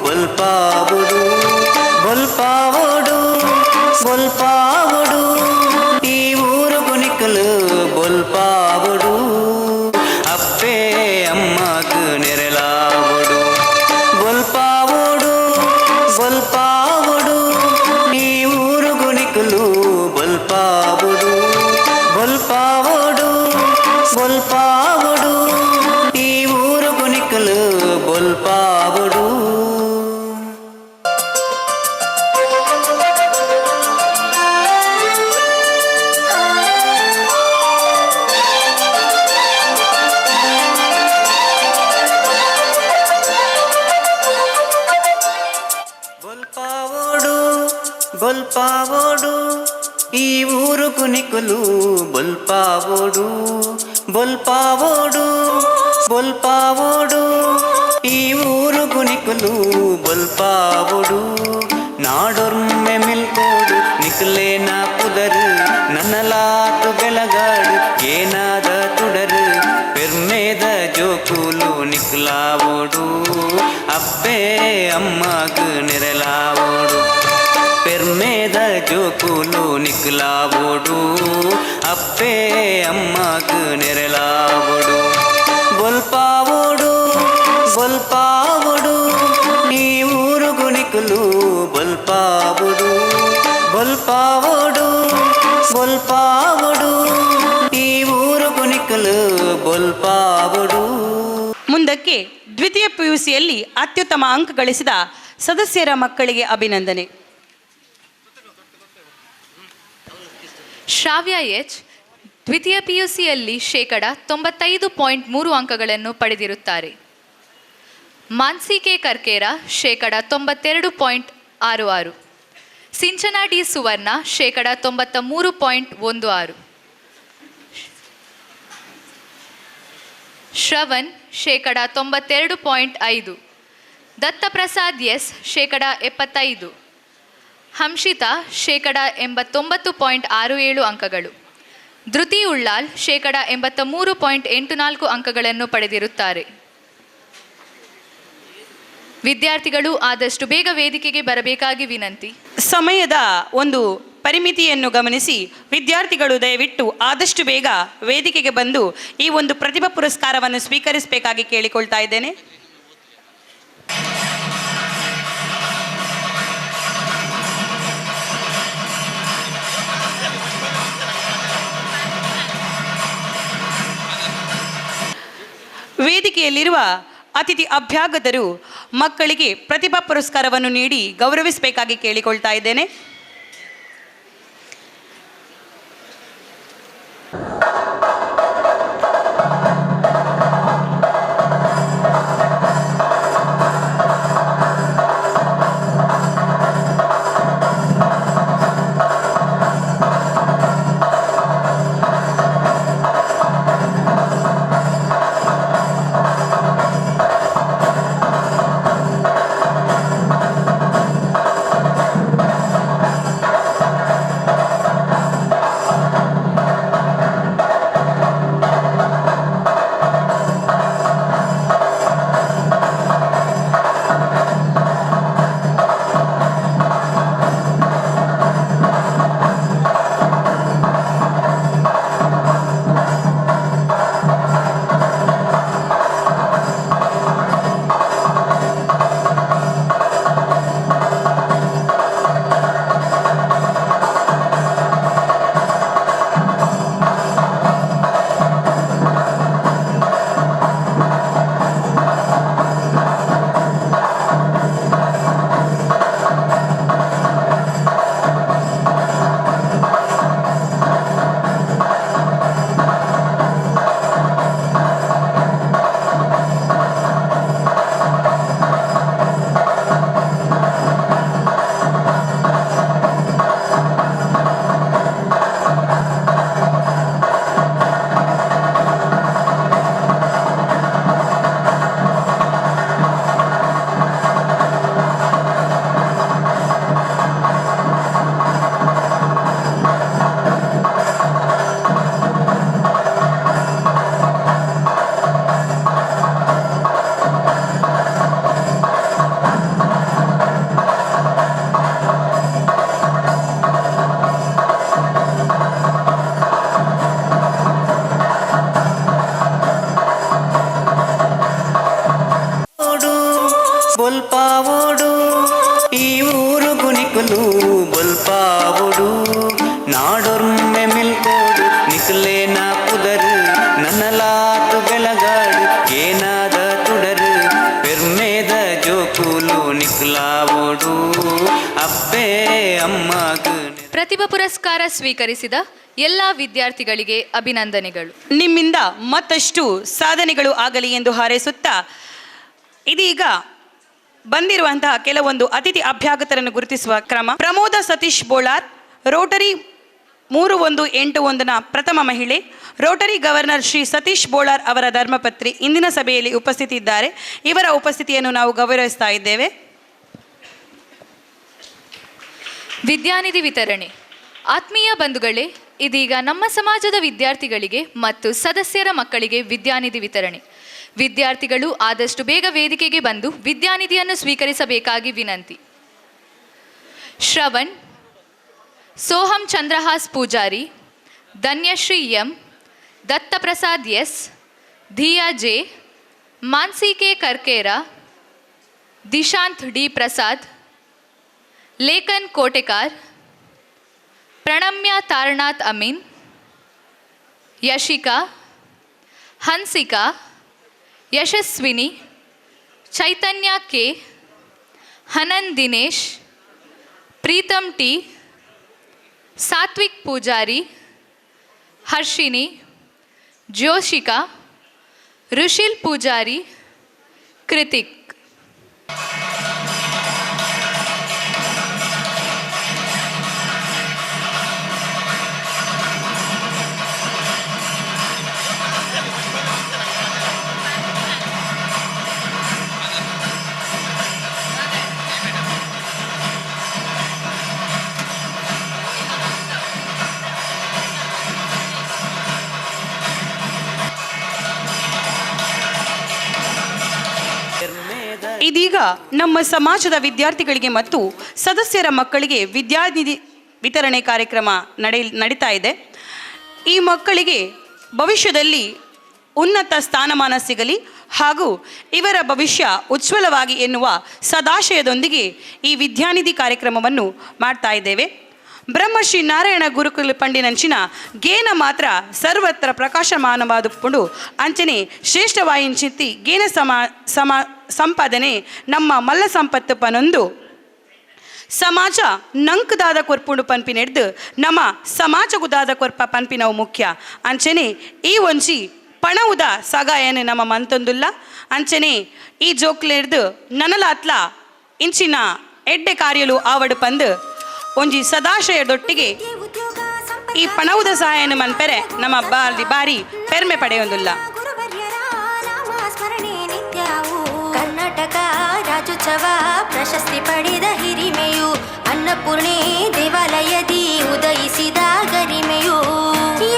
ಬೊಲ್ಪಾವೋಡು ಬೊಲ್ಪಾವೋಡು ಬೊಲ್ಪಾವೋಡು ಈ ಊರು ಗುಣಿಕುಲು ಬೊಲ್ಪಾವೋಡು ಅಪ್ಪೆ ಅಮ್ಮಗ್ ನೆರಲಾವೋಡು ಬೊಲ್ಪಾವೋಡು ಬೊಲ್ಪಾವೋಡು ಈ ಊರು ಗುಣಿಕುಲು ಬೊಲ್ಪಾವೋಡು ಈ ಊರು ಕುನಿಕುಲು ಬೊಲ್ಪಾವೋಡು ಬೊಲ್ಪಾವೋಡು ಬೊಲ್ಪಾವೋಡು ಈ ಊರು ಕುನಿಕುಲು ಬೊಲ್ಪಾವೋಡು ನಾಡೊರ್ಮೆ ಮಿಲ್ಕೋಡು ನಿಕ್ಲೇನ ಪುದರು ನನ್ನಲಾತು ಬೆಳಗಾಡು ಏನಾದ ತುಡರು ಪೆರ್ಮೇದ ಜೋಕುಲು ನಿಕ್ಲಾವೋಡು ಅಪ್ಪೆ ಅಮ್ಮಗ್ ನೆರಲಾವೋಡು ಪೆರ್ಮೇದ ಜೋಕುಲು ನಿಕ್ಲಾವೋಡು ಅಪ್ಪೆ ಅಮ್ಮಗ್ ನೆರಲಾವೋಡು ಬೊಲ್ಪಾವೋಡು ಬೊಲ್ಪಾವೋಡು ಈ ಊರು ಗುಣಿಕುಲು ಬೊಲ್ಪಾವೋಡು ಬೊಲ್ಪಾವೋಡು ಬೊಲ್ಪಾವೋಡು ಈ ಊರು ಗುಣಿಕುಲು ಬೊಲ್ಪಾವೋಡು. ಮುಂದಕ್ಕೆ ದ್ವಿತೀಯ ಪಿಯುಸಿಯಲ್ಲಿ ಅತ್ಯುತ್ತಮ ಅಂಕ ಗಳಿಸಿದ ಸದಸ್ಯರ ಮಕ್ಕಳಿಗೆ ಅಭಿನಂದನೆ. ಶ್ರಾವ್ಯ ಎಚ್ ದ್ವಿತೀಯ ಪಿಯುಸಿಯಲ್ಲಿ 95.3% ಅಂಕಗಳನ್ನು ಪಡೆದಿರುತ್ತಾರೆ. ಮಾನ್ಸಿ ಕೆ ಕರ್ಕೇರ 92.66%, ಸಿಂಚನಾ ಡಿ ಸುವರ್ಣ 93.16%, ಶ್ರವಣ್ 92.5%, ದತ್ತಪ್ರಸಾದ್ ಎಸ್ 75%, ಹಂಶಿತಾ 89.67% ಅಂಕಗಳು, ಧೃತಿ ಉಳ್ಳಾಲ್ 83.84% ಅಂಕಗಳನ್ನು ಪಡೆದಿರುತ್ತಾರೆ. ವಿದ್ಯಾರ್ಥಿಗಳು ಆದಷ್ಟು ಬೇಗ ವೇದಿಕೆಗೆ ಬರಬೇಕಾಗಿ ವಿನಂತಿ. ಸಮಯದ ಒಂದು ಪರಿಮಿತಿಯನ್ನು ಗಮನಿಸಿ ವಿದ್ಯಾರ್ಥಿಗಳು ದಯವಿಟ್ಟು ಆದಷ್ಟು ಬೇಗ ವೇದಿಕೆಗೆ ಬಂದು ಈ ಒಂದು ಪ್ರತಿಭಾ ಪುರಸ್ಕಾರವನ್ನು ಸ್ವೀಕರಿಸಬೇಕಾಗಿ ಕೇಳಿಕೊಳ್ತಾ ಇದ್ದೇನೆ. ವೇದಿಕೆಯಲ್ಲಿರುವ ಅತಿಥಿ ಅಭ್ಯಾಗತರು ಮಕ್ಕಳಿಗೆ ಪ್ರತಿಭಾ ಪುರಸ್ಕಾರವನ್ನು ನೀಡಿ ಗೌರವಿಸಬೇಕಾಗಿ ಕೇಳಿಕೊಳ್ತಾ ಇದ್ದೇನೆ. ಬೊಲ್ಪಾವೋಡು ಈ ಊರು ಗುಣಿಕುಲು ಬೊಲ್ಪಾವೋಡು ನಾಡೊರ್ಮೆ ಮಿಲ್ಕೋಡು ನಿಕ್ಲೇನ ಪುದರು ನನ್ನಲಾತು ಬೆಳಗಾಡು ಏನಾದ ತುಡರು ಪೆರ್ಮೇದ ಜೋಕುಲು ನಿಕ್ಲಾವೋಡು ಅಪ್ಪೆ ಅಮ್ಮಗ್. ಪ್ರತಿಭಾ ಪುರಸ್ಕಾರ ಸ್ವೀಕರಿಸಿದ ಎಲ್ಲ ವಿದ್ಯಾರ್ಥಿಗಳಿಗೆ ಅಭಿನಂದನೆಗಳು. ನಿಮ್ಮಿಂದ ಮತ್ತಷ್ಟು ಸಾಧನೆಗಳು ಆಗಲಿ ಎಂದು ಹಾರೈಸುತ್ತಾ, ಇದೀಗ ಬಂದಿರುವಂತಹ ಕೆಲವೊಂದು ಅತಿಥಿ ಅಭ್ಯಾಗತರನ್ನು ಗುರುತಿಸುವ ಕ್ರಮ. ಪ್ರಮೋದ ಸತೀಶ್ ಬೋಳಾರ್, ರೋಟರಿ 3181ನ ಪ್ರಥಮ ಮಹಿಳೆ, ರೋಟರಿ ಗವರ್ನರ್ ಶ್ರೀ ಸತೀಶ್ ಬೋಳಾರ್ ಅವರ ಧರ್ಮಪತ್ರಿ ಇಂದಿನ ಸಭೆಯಲ್ಲಿ ಉಪಸ್ಥಿತಿದ್ದಾರೆ. ಇವರ ಉಪಸ್ಥಿತಿಯನ್ನು ನಾವು ಗೌರವಿಸ್ತಾ ಇದ್ದೇವೆ. ವಿದ್ಯಾನಿಧಿ ವಿತರಣೆ. ಆತ್ಮೀಯ ಬಂಧುಗಳೇ, ಇದೀಗ ನಮ್ಮ ಸಮಾಜದ ವಿದ್ಯಾರ್ಥಿಗಳಿಗೆ ಮತ್ತು ಸದಸ್ಯರ ಮಕ್ಕಳಿಗೆ ವಿದ್ಯಾನಿಧಿ ವಿತರಣೆ. ವಿದ್ಯಾರ್ಥಿಗಳು ಆದಷ್ಟು ಬೇಗ ವೇದಿಕೆಗೆ ಬಂದು ವಿದ್ಯಾನಿಧಿಯನ್ನು ಸ್ವೀಕರಿಸಬೇಕಾಗಿ ವಿನಂತಿ. Shravan, Soham Chandrahas Pujari, Dhanyashree M, Dattaprasad S, Dhiya J, Mansi K Karkera, Dishanth D Prasad, Lekhan Kotekar, Pranamya Taranath Amin, Yashika, Hansika, Yashaswini, Chaitanya K, Hanan Dinesh, Preetham T, Sathvik Pujari, Harshini, Jyoshika, Rushil Pujari, Krithik. ಇದೀಗ ನಮ್ಮ ಸಮಾಜದ ವಿದ್ಯಾರ್ಥಿಗಳಿಗೆ ಮತ್ತು ಸದಸ್ಯರ ಮಕ್ಕಳಿಗೆ ವಿದ್ಯಾನಿಧಿ ವಿತರಣೆ ಕಾರ್ಯಕ್ರಮ ನಡೀತಾ ಇದೆ. ಈ ಮಕ್ಕಳಿಗೆ ಭವಿಷ್ಯದಲ್ಲಿ ಉನ್ನತ ಸ್ಥಾನಮಾನ ಸಿಗಲಿ ಹಾಗೂ ಇವರ ಭವಿಷ್ಯ ಉಜ್ವಲವಾಗಿ ಎನ್ನುವ ಸದಾಶಯದೊಂದಿಗೆ ಈ ವಿದ್ಯಾನಿಧಿ ಕಾರ್ಯಕ್ರಮವನ್ನು ಮಾಡ್ತಾ ಇದ್ದೇವೆ. ಬ್ರಹ್ಮಶ್ರೀ ನಾರಾಯಣ ಗುರುಕುಲ ಪಂಡಿನಂಚಿನ ಗೇನ ಮಾತ್ರ ಸರ್ವತ್ರ ಪ್ರಕಾಶಮಾನವಾದುಕೊಂಡು ಅಂಚನೆ ಶ್ರೇಷ್ಠವಾಯಿಂಚಿತಿ ಗೇನ ಸಮ ಸಂಪಾದನೆ ನಮ್ಮ ಮಲ್ಲ ಸಂಪತ್ತು ಪನೊಂದು ಸಮಾಜ ನಂಕುದಾದ ಕೊರ್ಪುಂಡು ಪನ್ಪಿನೆಡ್ದು ನಮ್ಮ ಸಮಾಜಗುದಾದ ಕೊರ್ಪ ಪನ್ಪಿನವು ಮುಖ್ಯ. ಅಂಚನೆ ಈ ಒಂಜಿ ಪಣವುದ ಸಗಾಯನೆ ನಮ್ಮ ಮಂತೊಂದುಲ್ಲ. ಅಂಚನೆ ಈ ಜೋಕ್ಲೆಡ್ದು ನನಲಾತ್ಲ ಇಂಚಿನ ಎಡ್ಡೆ ಕಾರ್ಯಲು ಆವಡು ಪಂದು ಒಂಜಿ ಸದಾಶಯದೊಟ್ಟಿಗೆ ಈ ಪಣವುದ ಸಹಾಯನ ಮನ್ಪೆರೆ ನಮ್ಮ ಬಾರಿ ಬಾರಿ ಪೆರ್ಮೆ ಪಡೆಯೊಂದುಲ್ಲ. ಕರ್ನಾಟಕ ರಾಜ್ಯೋತ್ಸವ ಪ್ರಶಸ್ತಿ ಪಡೆದ ಹಿರಿಮೆಯು, ಅನ್ನಪೂರ್ಣೆ ದೇವಾಲಯದಿ ಉದಯಿಸಿದ ಗರಿಮೆಯು,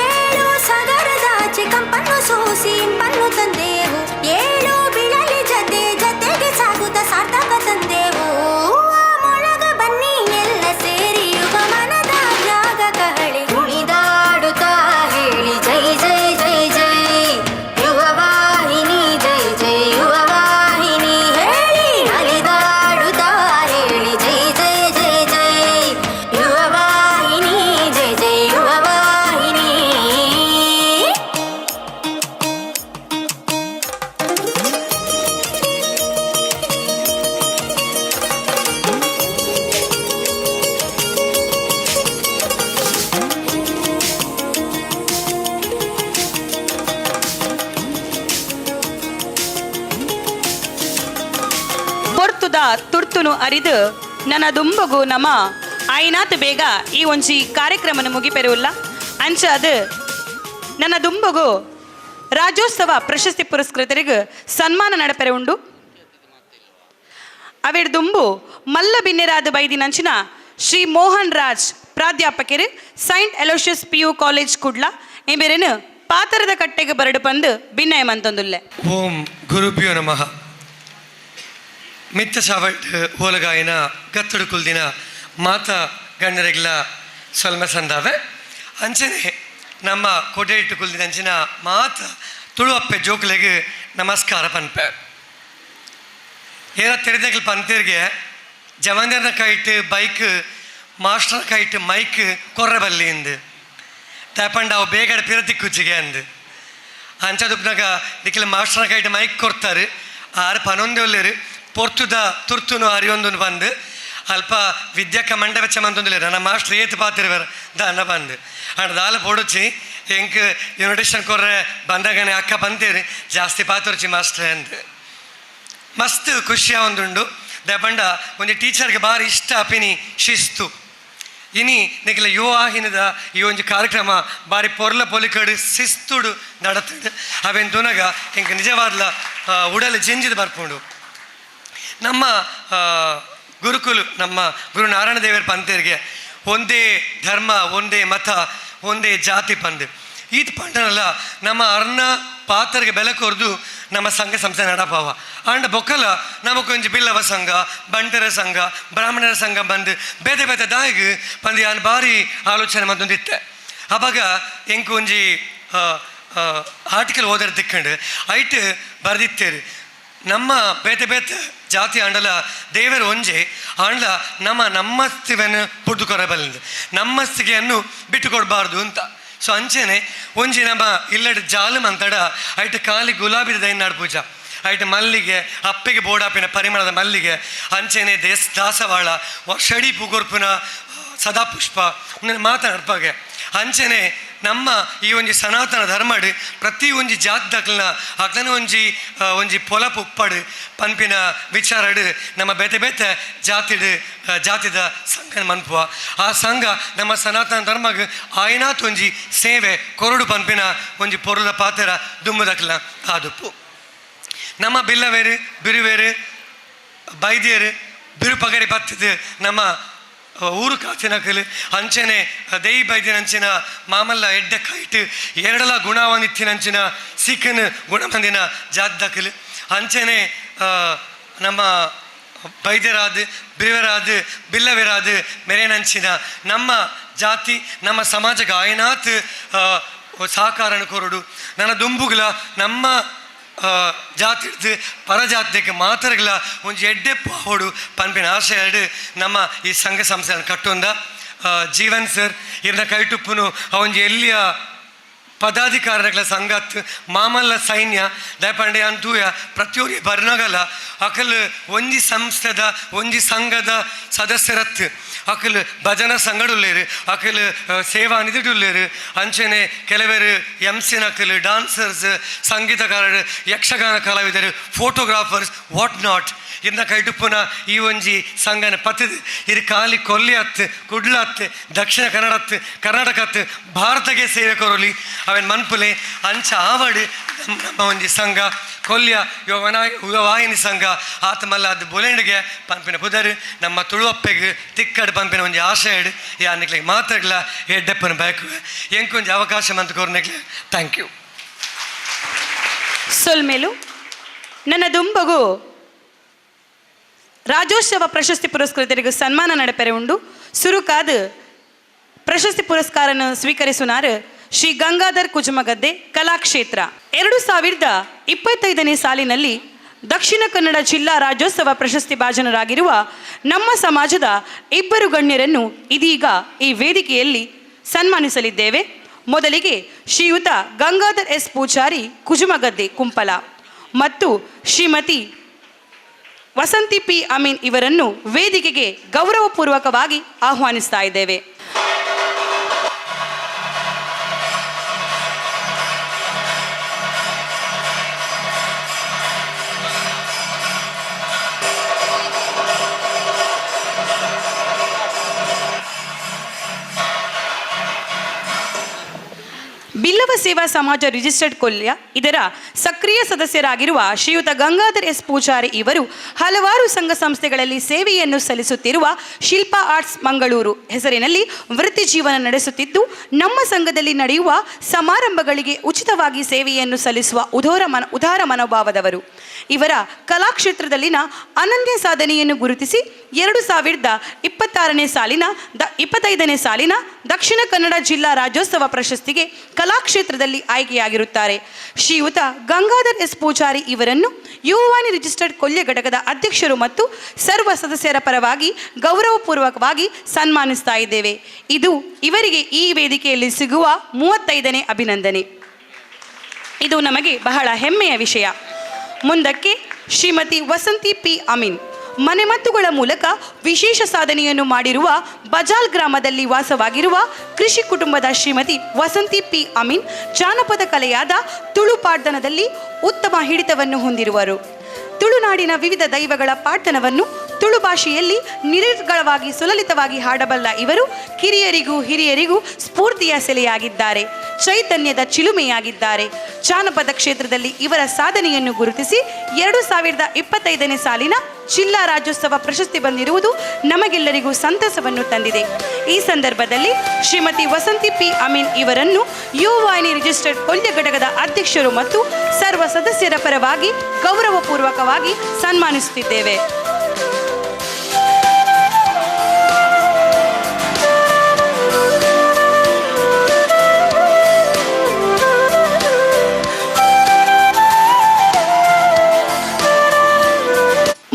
ಏಳು ಸಾಗರದಾಚೆ ಕಂಪನ್ನು ಸೂಸಿ ಇಂಪನ್ನು ತಂದೆವು, ಏಳು ಬಿಳಲಿ ಜತೆ ಜತೆಗೆ ಸಾಗುತ್ತ ಸಾರ್ಥಕ ತಂದೆವು. ಮೊಳಗ ಬನ್ನಿ ಎಲ್ಲ ಸೇರಿ ಯುಗ ಮನದ ತ್ಯಾಗ ಕಹಳೆ ಕುಣಿದಾಡುತ್ತಾ ಹೇಳಿ ಜೈ ಜೈ ಜೈ ಜೈ ಯುವವಾಹಿನಿ, ಜೈ ಜೈ ಯುವವಾಹಿನಿ ಹೇಳಿ ನಲಿದಾಡುತ್ತಾ ಹೇಳಿ ಜೈ ಜೈ ಜೈ ಜೈ ಯುವವಾಹಿನಿ, ಜೈ ಜೈ ಯುವವಾಹಿನಿ. ಪೊರ್ತುದ ತುರ್ತುನು ಅರಿದು ನನ್ನ ದುಂಬಗು ನಮ ಆಯ್ನಾತ್ ಬೇಗ ಈ ಒಂಜಿ ಕಾರ್ಯಕ್ರಮನ ಮುಗಿಪೆರುವುಲ್ಲ. ಅಂಚ ಅದು ನನ್ನ ದುಂಬಗು ರಾಜ್ಯೋತ್ಸವ ಪ್ರಶಸ್ತಿ ಪುರಸ್ಕೃತರಿಗೆ ಸನ್ಮಾನ ನಡಪೆರೆ ಉಂಡು. ಅವೆಡ್ ದುಂಬು ಮಲ್ಲ ಬಿನ್ನೆರಾದ ಬೈದಿನಂಚಿನ ಶ್ರೀ ಮೋಹನ್ ರಾಜ್ ಪ್ರಾಧ್ಯಾಪಕರು, Saint Aloysius P U college Kudla ಎಂಬೆರೆನು ಪಾತರದ ಕಟ್ಟೆಗೆ ಬರಡು ಪಂದು ಭಿನ್ನಯ ಮಂತೊಂದುಲ್ಲೆ. ಓಂ ಗುರುಭ್ಯೋ ನಮಃ. ಮಿತ್ತ ಸಾವಟ್ ಓಲಗಾಯನ ಗತ್ತಡು ಕುಲ್ದಿನ ಮಾತ ಗಣ್ಣರೆಗ್ಲ ಸೊಲ್ಮೆ ಸಂದಾವೆ. ಅಂಚನೆ ನಮ್ಮ ಕೊಡೆ ಇಟ್ಟು ಕುಲ್ದಿನ ಅಂಚಿನ ಮಾತ ತುಳುವಪ್ಪೆ ಜೋಕ್ಲೆಗ್ ನಮಸ್ಕಾರ ಪನ್ಪೆ. ಏನ ತೆರೆದಗ್ಲ ಪಂತೇರಿಗೆ ಜವಂದರ್ನ ಕೈಟ್ ಬೈಕ್, ಮಾಸ್ಟರ್ ಕೈಟ್ ಮೈಕ್ ಕೊರ್ರೆ ಬಲ್ಲಿ ಇಂದು ದಾಪಂಡ ಅವು ಬೇಗಡೆ ಪಿರತಿಕ್ಕುಜ್ಜಿಗೆ ಅಂದು ಅಂಚದುಪ್ನಾಗ ದಿಕ್ಕಿಲ ಮಾಸ್ಟರ್ನ ಕೈಟ್ ಮೈಕ್ ಕೊಡ್ತಾರೆ. ಆರು ಪನೊಂದೇ ಒಲ್ಲೇರು ಪೊರ್ತುದ ತುರ್ತುನು ಅರಿಯೊಂದು ಬಂದು ಅಲ್ಪ ವಿದ್ಯಾಕ ಮಂಡವೆಚ್ಚ ಮಂತೊಂದಿಲ್ಲ ನನ್ನ ಮಾಸ್ಟರ್ ಏತು ಪಾತಿರುವರು ದಾನ ಬಂದು ಅಂಡ್ ದಾಲ ಪೊಡುಚಿ ಎಂಕ್ ಇನ್ವಿಟೇಷನ್ ಕೊರ್ರೆ ಬಂದಾಗನೆ ಅಕ್ಕ ಬಂತೇರಿ ಜಾಸ್ತಿ ಪಾತುರ್ಚಿ ಮಾಸ್ಟ್ರೆ ಅಂದ್ ಮಸ್ತ್ ಖುಷಿಯ ಒಂದುಂಡು. ದಯಪಂಡ ಒಂಜಿ ಟೀಚರ್ಗೆ ಬಾರಿ ಇಷ್ಟ ಆಪಿನಿ ಶಿಸ್ತು. ಇನಿ ನಿಕಲ ಯುವವಾಹಿನಿದ ಈ ಒಂಜಿ ಕಾರ್ಯಕ್ರಮ ಬಾರಿ ಪೊರ್ಲ ಪೊಲಿಕಡು ಶಿಸ್ತುಡು ನಡತುಡು. ಅವೇನು ತುನಗ ಎಂಕ್ ನಿಜವಾದ್ಲ ಉಡಲು ಜಿಂಜಿದ್ ಬರ್ಪುಂಡು. ನಮ್ಮ ಗುರುಕುಲು ನಮ್ಮ ಗುರು ನಾರಾಯಣ ದೇವರ ಪಂತೇರಿಗೆ ಒಂದೇ ಧರ್ಮ, ಒಂದೇ ಮತ, ಒಂದೇ ಜಾತಿ ಪಂದು ಈತ ಪಂಡನಲ್ಲ ನಮ್ಮ ಅರ್ಣ ಪಾತ್ರಗೆ ಬೆಲೆ ಕೊರ್ದು ನಮ್ಮ ಸಂಘ ಸಂಸ್ಥೆ ನಡಪಾವ. ಆಂಡ ಬೊಕ್ಕಲ ನಮಕೊಂಜಿ ಬಿಲ್ಲವ ಸಂಘ, ಬಂಟರ ಸಂಘ, ಬ್ರಾಹ್ಮಣರ ಸಂಘ ಬಂದು ಬೇತೆ ಬೇತೆ ದಾಯಿಗ್ ಪಂದು ಯಾನ್ ಬಾರಿ ಆಲೋಚನೆ ಮಂತೊಂದಿತ್ತೆ. ಅವಾಗ ಎಂಕ್ ಒಂಜಿ ಆರ್ಟಿಕಲ್ ಓದರ್ ತಿಕ್ಕಂಡು ಐಟ್ ಬರೆದಿತ್ತೇರು ನಮ್ಮ ಬೇತೆ ಬೇತೆ ಜಾತಿ ಆಂಡಲ ದೇವರು ಒಂಜೆ ಆಂಡ್ಲ ನಮ್ಮ ನಮ್ಮಸ್ತಿವನ್ನು ಪುಡ್ದು ಕೊರಬಲ್ಲಿಂದು ನಮ್ಮಸ್ತಿಗೆಯನ್ನು ಬಿಟ್ಟು ಕೊಡಬಾರ್ದು ಅಂತ. ಸೊ ಅಂಚೆನೆ ಒಂಜಿ ನಮ್ಮ ಇಲ್ಲಡ್ ಜಾಲು ಮಂತಡ ಐಟ್ ಖಾಲಿ ಗುಲಾಬಿದ ದೈನಾಡ್ ಪೂಜಾ, ಐಟ್ ಮಲ್ಲಿಗೆ ಅಪ್ಪೆಗೆ ಬೋಡಾಪಿನ ಪರಿಮಳದ ಮಲ್ಲಿಗೆ, ಅಂಚೆನೆ ದೇಶ ದಾಸವಾಳ ವರ್ಷಡಿ ಪೂಗೊರ್ಪುನ ಸದಾಪುಷ್ಪ ಮಾತನಾಡ್ಪಾಗೆ. ಅಂಚೆನೆ ನಮ್ಮ ಈ ಒಂಜಿ ಸನಾತನ ಧರ್ಮಡ್ ಪ್ರತಿ ಒಂಜಿ ಜಾತಿ ದಾಖಲಿನ ಅಗ್ಲನ ಒಂಜಿ ಒಂಜಿ ಪೊಲ ಪುಪ್ಪಡು ಪನ್ಪಿನ ವಿಚಾರಡ್ ನಮ್ಮ ಬೇತೆ ಬೇತೆ ಜಾತಿಡ್ ಜಾತಿದ ಸಂಘ ಮನ್ಪುವ. ಆ ಸಂಘ ನಮ್ಮ ಸನಾತನ ಧರ್ಮಗ್ ಆಯ್ನಾತ್ ಒಂಜಿ ಸೇವೆ ಕೊರಡು ಪನ್ಪಿನ ಒಂಜಿ ಪೊರುದ ಪಾತ್ರ ದುಮ್ಮುದಕ್ಲ ಆದುಪ್ಪು. ನಮ್ಮ ಬಿಲ್ಲವೇರು ಬಿರುವೇರು ಬೈದ್ಯರು ಬಿರುಪಗರಿ ಬತ್ತದು ನಮ್ಮ ಊರು ಕಾಚಿನಕಲು ಅಂಚನೆ ದೇಯಿ ಬೈದಿನಂಚಿನ ಮಾಮಲ್ಲ ಎಡ್ಡೆ ಕೈಟ್ ಎರಡಲ ಗುಣವನಿತ್ತಿನಂಚಿನ ಸಿಕ್ಕನ ಗುಣಮಂದಿನ ಜಾತಿದಕಲು ಅಂಚನೆ ನಮ್ಮ ಬೈದ್ಯರಾದ ಬಿರುವರಾದ ಬಿಲ್ಲವರಾದ ಮೆರೆನಂಚಿನ ನಮ್ಮ ಜಾತಿ ನಮ್ಮ ಸಮಾಜಕ್ಕೆ ಆಯನಾತ್ ಸಹಕಾರನ ಕೊರಡು. ನನ್ನ ದುಂಬುಗಳ ನಮ್ಮ ಜಾತಿ ಹಿಡ್ದು ಪರಜಾತಿಗೆ ಮಾತ್ರಗಳ ಒಂಜಿ ಎಡ್ಡೆ ಪಾವೋಡು ಪನ್ಪಿನ ಆಶೆ ಎರಡು ನಮ್ಮ ಈ ಸಂಘ ಸಂಸ್ಥೆಯನ್ನು ಕಟ್ಟೊಂದ ಜೀವನ್ ಸರ್ ಇರ್ನ ಕೈಟುಪ್ಪುನು ಒಂಜಿ ಎಲ್ಲಿಯ ಪದಾಧಿಕಾರಿಗಳ ಸಂಘತ್ ಮಾಮಲ್ಲ ಸೈನ್ಯ ದಯಪಂಡೆ ಅಂತೂಯ ಪ್ರತಿಯೊರಿ ಬರ್ನಗಲ ಅಕಲ್ ಒಂಜಿ ಸಂಸ್ಥೆದ ಒಂಜಿ ಸಂಘದ ಸದಸ್ಯರತ್ ಅಕಲ್ ಭಜನಾ ಸಂಘಡುಲ್ಲೇರು ಅಕಲ್ ಸೇವಾ ನಿಧಿಡುಲ್ಲೇರು ಅಂಚನೆ ಕೆಲವರು ಎಮ್ ಸಿ ನಕಲ್ ಡಾನ್ಸರ್ಸ್ ಸಂಗೀತಗಾರರು ಯಕ್ಷಗಾನ ಕಲಾವಿದರು ಫೋಟೋಗ್ರಾಫರ್ಸ್ what not ಇನ್ನ ಕೈಟುಪ್ಪುನ ಈ ಒಂಜಿ ಸಂಘನ ಪತ್ತದು ಇರು ಖಾಲಿ ಕೊಲ್ಯತ್ ಕುಡ್ಲತ್ ದಕ್ಷಿಣ ಕನ್ನಡತ್ ಕರ್ನಾಟಕತ್ ಭಾರತಕ್ಕೆ ಸೇವೆ ಕೊರಲಿ ಅವನ್ ಮನ್ಪುಲೆ ಅಂಚ ಆವಡು ನಮ್ಮ ಒಂಜಿ ಸಂಘ ಕೊಲ್ಯ ಯುವವಾಹಿನಿ ಸಂಘ ಆತಮಲ್ಲ ಅದು ಬುಲೆಂಡ್ಗೆ ಪಂಪಿನ ಪುದರ್ ನಮ್ಮ ತುಳುವಪ್ಪೆಗೆ ತಿಕ್ಕಡ್ ಪಂಪಿನ ಒಂಜಿ ಆಶೆ ಇಡು ಯಾನಿಕ್ಲೆ ಮಾತ್ರಗ್ಲ ಎಡ್ಡೆಪ್ಪನ ಬಯಕುವೆ ಎಂಕೊಂಜಿ ಅವಕಾಶ ಮಂತ್ ಕೋರ್ನೆಗ್ಲೆ thank you. ಸೊಲ್ಮೇಲು ನನ್ನ ದುಂಬಗು ರಾಜ್ಯೋತ್ಸವ ಪ್ರಶಸ್ತಿ ಪುರಸ್ಕೃತರಿಗೆ ಸನ್ಮಾನ ನಡೆಪೆರೆ ಉಂಡು. ಸುರುಕಾದ ಪ್ರಶಸ್ತಿ ಪುರಸ್ಕಾರನ ಸ್ವೀಕರಿಸುನಾರು ಶ್ರೀ ಗಂಗಾಧರ್ ಕುಜುಮಗದ್ದೆ ಕಲಾಕ್ಷೇತ್ರ. 2025ನೇ ಸಾಲಿನಲ್ಲಿ ದಕ್ಷಿಣ ಕನ್ನಡ ಜಿಲ್ಲಾ ರಾಜ್ಯೋತ್ಸವ ಪ್ರಶಸ್ತಿ ಭಾಜನರಾಗಿರುವ ನಮ್ಮ ಸಮಾಜದ ಇಬ್ಬರು ಗಣ್ಯರನ್ನು ಇದೀಗ ಈ ವೇದಿಕೆಯಲ್ಲಿ ಸನ್ಮಾನಿಸಲಿದ್ದೇವೆ. ಮೊದಲಿಗೆ ಶ್ರೀಯುತ ಗಂಗಾಧರ್ ಎಸ್ ಪೂಜಾರಿ ಕುಜುಮಗದ್ದೆ ಕುಂಪಲ ಮತ್ತು ಶ್ರೀಮತಿ ವಸಂತಿ ಪಿ ಅಮೀನ್ ಇವರನ್ನು ವೇದಿಕೆಗೆ ಗೌರವಪೂರ್ವಕವಾಗಿ ಆಹ್ವಾನಿಸ್ತಾ ಇದ್ದೇವೆ. ಬಿಲ್ಲವ ಸೇವಾ ಸಮಾಜ ರಿಜಿಸ್ಟರ್ಡ್ ಕೊಲ್ಯ ಇದರ ಸಕ್ರಿಯ ಸದಸ್ಯರಾಗಿರುವ ಶ್ರೀಯುತ ಗಂಗಾಧರ್ ಎಸ್ ಪೂಜಾರಿ ಇವರು ಹಲವಾರು ಸಂಘ ಸಂಸ್ಥೆಗಳಲ್ಲಿ ಸೇವೆಯನ್ನು ಸಲ್ಲಿಸುತ್ತಿರುವ ಶಿಲ್ಪಾ ಆರ್ಟ್ಸ್ ಮಂಗಳೂರು ಹೆಸರಿನಲ್ಲಿ ವೃತ್ತಿ ಜೀವನ ನಡೆಸುತ್ತಿದ್ದು, ನಮ್ಮ ಸಂಘದಲ್ಲಿ ನಡೆಯುವ ಸಮಾರಂಭಗಳಿಗೆ ಉಚಿತವಾಗಿ ಸೇವೆಯನ್ನು ಸಲ್ಲಿಸುವ ಉದಾರ ಮನೋಭಾವದವರು. ಇವರ ಕಲಾಕ್ಷೇತ್ರದಲ್ಲಿನ ಅನನ್ಯ ಸಾಧನೆಯನ್ನು ಗುರುತಿಸಿ 2026ನೇ ಸಾಲಿನ 25ನೇ ಸಾಲಿನ ದಕ್ಷಿಣ ಕನ್ನಡ ಜಿಲ್ಲಾ ರಾಜ್ಯೋತ್ಸವ ಪ್ರಶಸ್ತಿಗೆ ಕಲಾಕ್ಷೇತ್ರದಲ್ಲಿ ಆಯ್ಕೆಯಾಗಿರುತ್ತಾರೆ. ಶ್ರೀಯುತ ಗಂಗಾಧರ್ ಎಸ್ ಪೂಜಾರಿ ಇವರನ್ನು ಯುವವಾಣಿ ರಿಜಿಸ್ಟರ್ಡ್ ಕೊಲ್ಯ ಘಟಕದ ಅಧ್ಯಕ್ಷರು ಮತ್ತು ಸರ್ವ ಸದಸ್ಯರ ಪರವಾಗಿ ಗೌರವಪೂರ್ವಕವಾಗಿ ಸನ್ಮಾನಿಸ್ತಾ ಇದ್ದೇವೆ. ಇದು ಇವರಿಗೆ ಈ ವೇದಿಕೆಯಲ್ಲಿ ಸಿಗುವ 35ನೇ ಅಭಿನಂದನೆ. ಇದು ನಮಗೆ ಬಹಳ ಹೆಮ್ಮೆಯ ವಿಷಯ. ಮುಂದಕ್ಕೆ ಶ್ರೀಮತಿ ವಸಂತಿ ಪಿ ಅಮೀನ್ ಮನೆಮದ್ದುಗಳ ಮೂಲಕ ವಿಶೇಷ ಸಾಧನೆಯನ್ನು ಮಾಡಿರುವ ಬಜಾಲ್ ಗ್ರಾಮದಲ್ಲಿ ವಾಸವಾಗಿರುವ ಕೃಷಿ ಕುಟುಂಬದ ಶ್ರೀಮತಿ ವಸಂತಿ ಪಿ ಅಮೀನ್ ಜಾನಪದ ಕಲೆಯಾದ ತುಳು ಪಾಡ್ದನದಲ್ಲಿ ಉತ್ತಮ ಹಿಡಿತವನ್ನು ಹೊಂದಿರುವರು. ತುಳುನಾಡಿನ ವಿವಿಧ ದೈವಗಳ ಪಾಡ್ದನವನ್ನು ತುಳು ಭಾಷೆಯಲ್ಲಿ ನಿರರ್ಗಳವಾಗಿ ಸುಲಲಿತವಾಗಿ ಹಾಡಬಲ್ಲ ಇವರು ಕಿರಿಯರಿಗೂ ಹಿರಿಯರಿಗೂ ಸ್ಫೂರ್ತಿಯ ಸೆಲೆಯಾಗಿದ್ದಾರೆ, ಚೈತನ್ಯದ ಚಿಲುಮೆಯಾಗಿದ್ದಾರೆ. ಜಾನಪದ ಕ್ಷೇತ್ರದಲ್ಲಿ ಇವರ ಸಾಧನೆಯನ್ನು ಗುರುತಿಸಿ 2025ನೇ ಸಾಲಿನ ಜಿಲ್ಲಾ ರಾಜ್ಯೋತ್ಸವ ಪ್ರಶಸ್ತಿ ಬಂದಿರುವುದು ನಮಗೆಲ್ಲರಿಗೂ ಸಂತಸವನ್ನು ತಂದಿದೆ. ಈ ಸಂದರ್ಭದಲ್ಲಿ ಶ್ರೀಮತಿ ವಸಂತಿ ಪಿ ಅಮೀನ್ ಇವರನ್ನು ಯುವವಾಹಿನಿ ರಿಜಿಸ್ಟರ್ಡ್ ಕೊಲ್ಯ ಘಟಕದ ಅಧ್ಯಕ್ಷರು ಮತ್ತು ಸರ್ವ ಸದಸ್ಯರ ಪರವಾಗಿ ಗೌರವಪೂರ್ವಕವಾಗಿ ಸನ್ಮಾನಿಸುತ್ತಿದ್ದೇವೆ.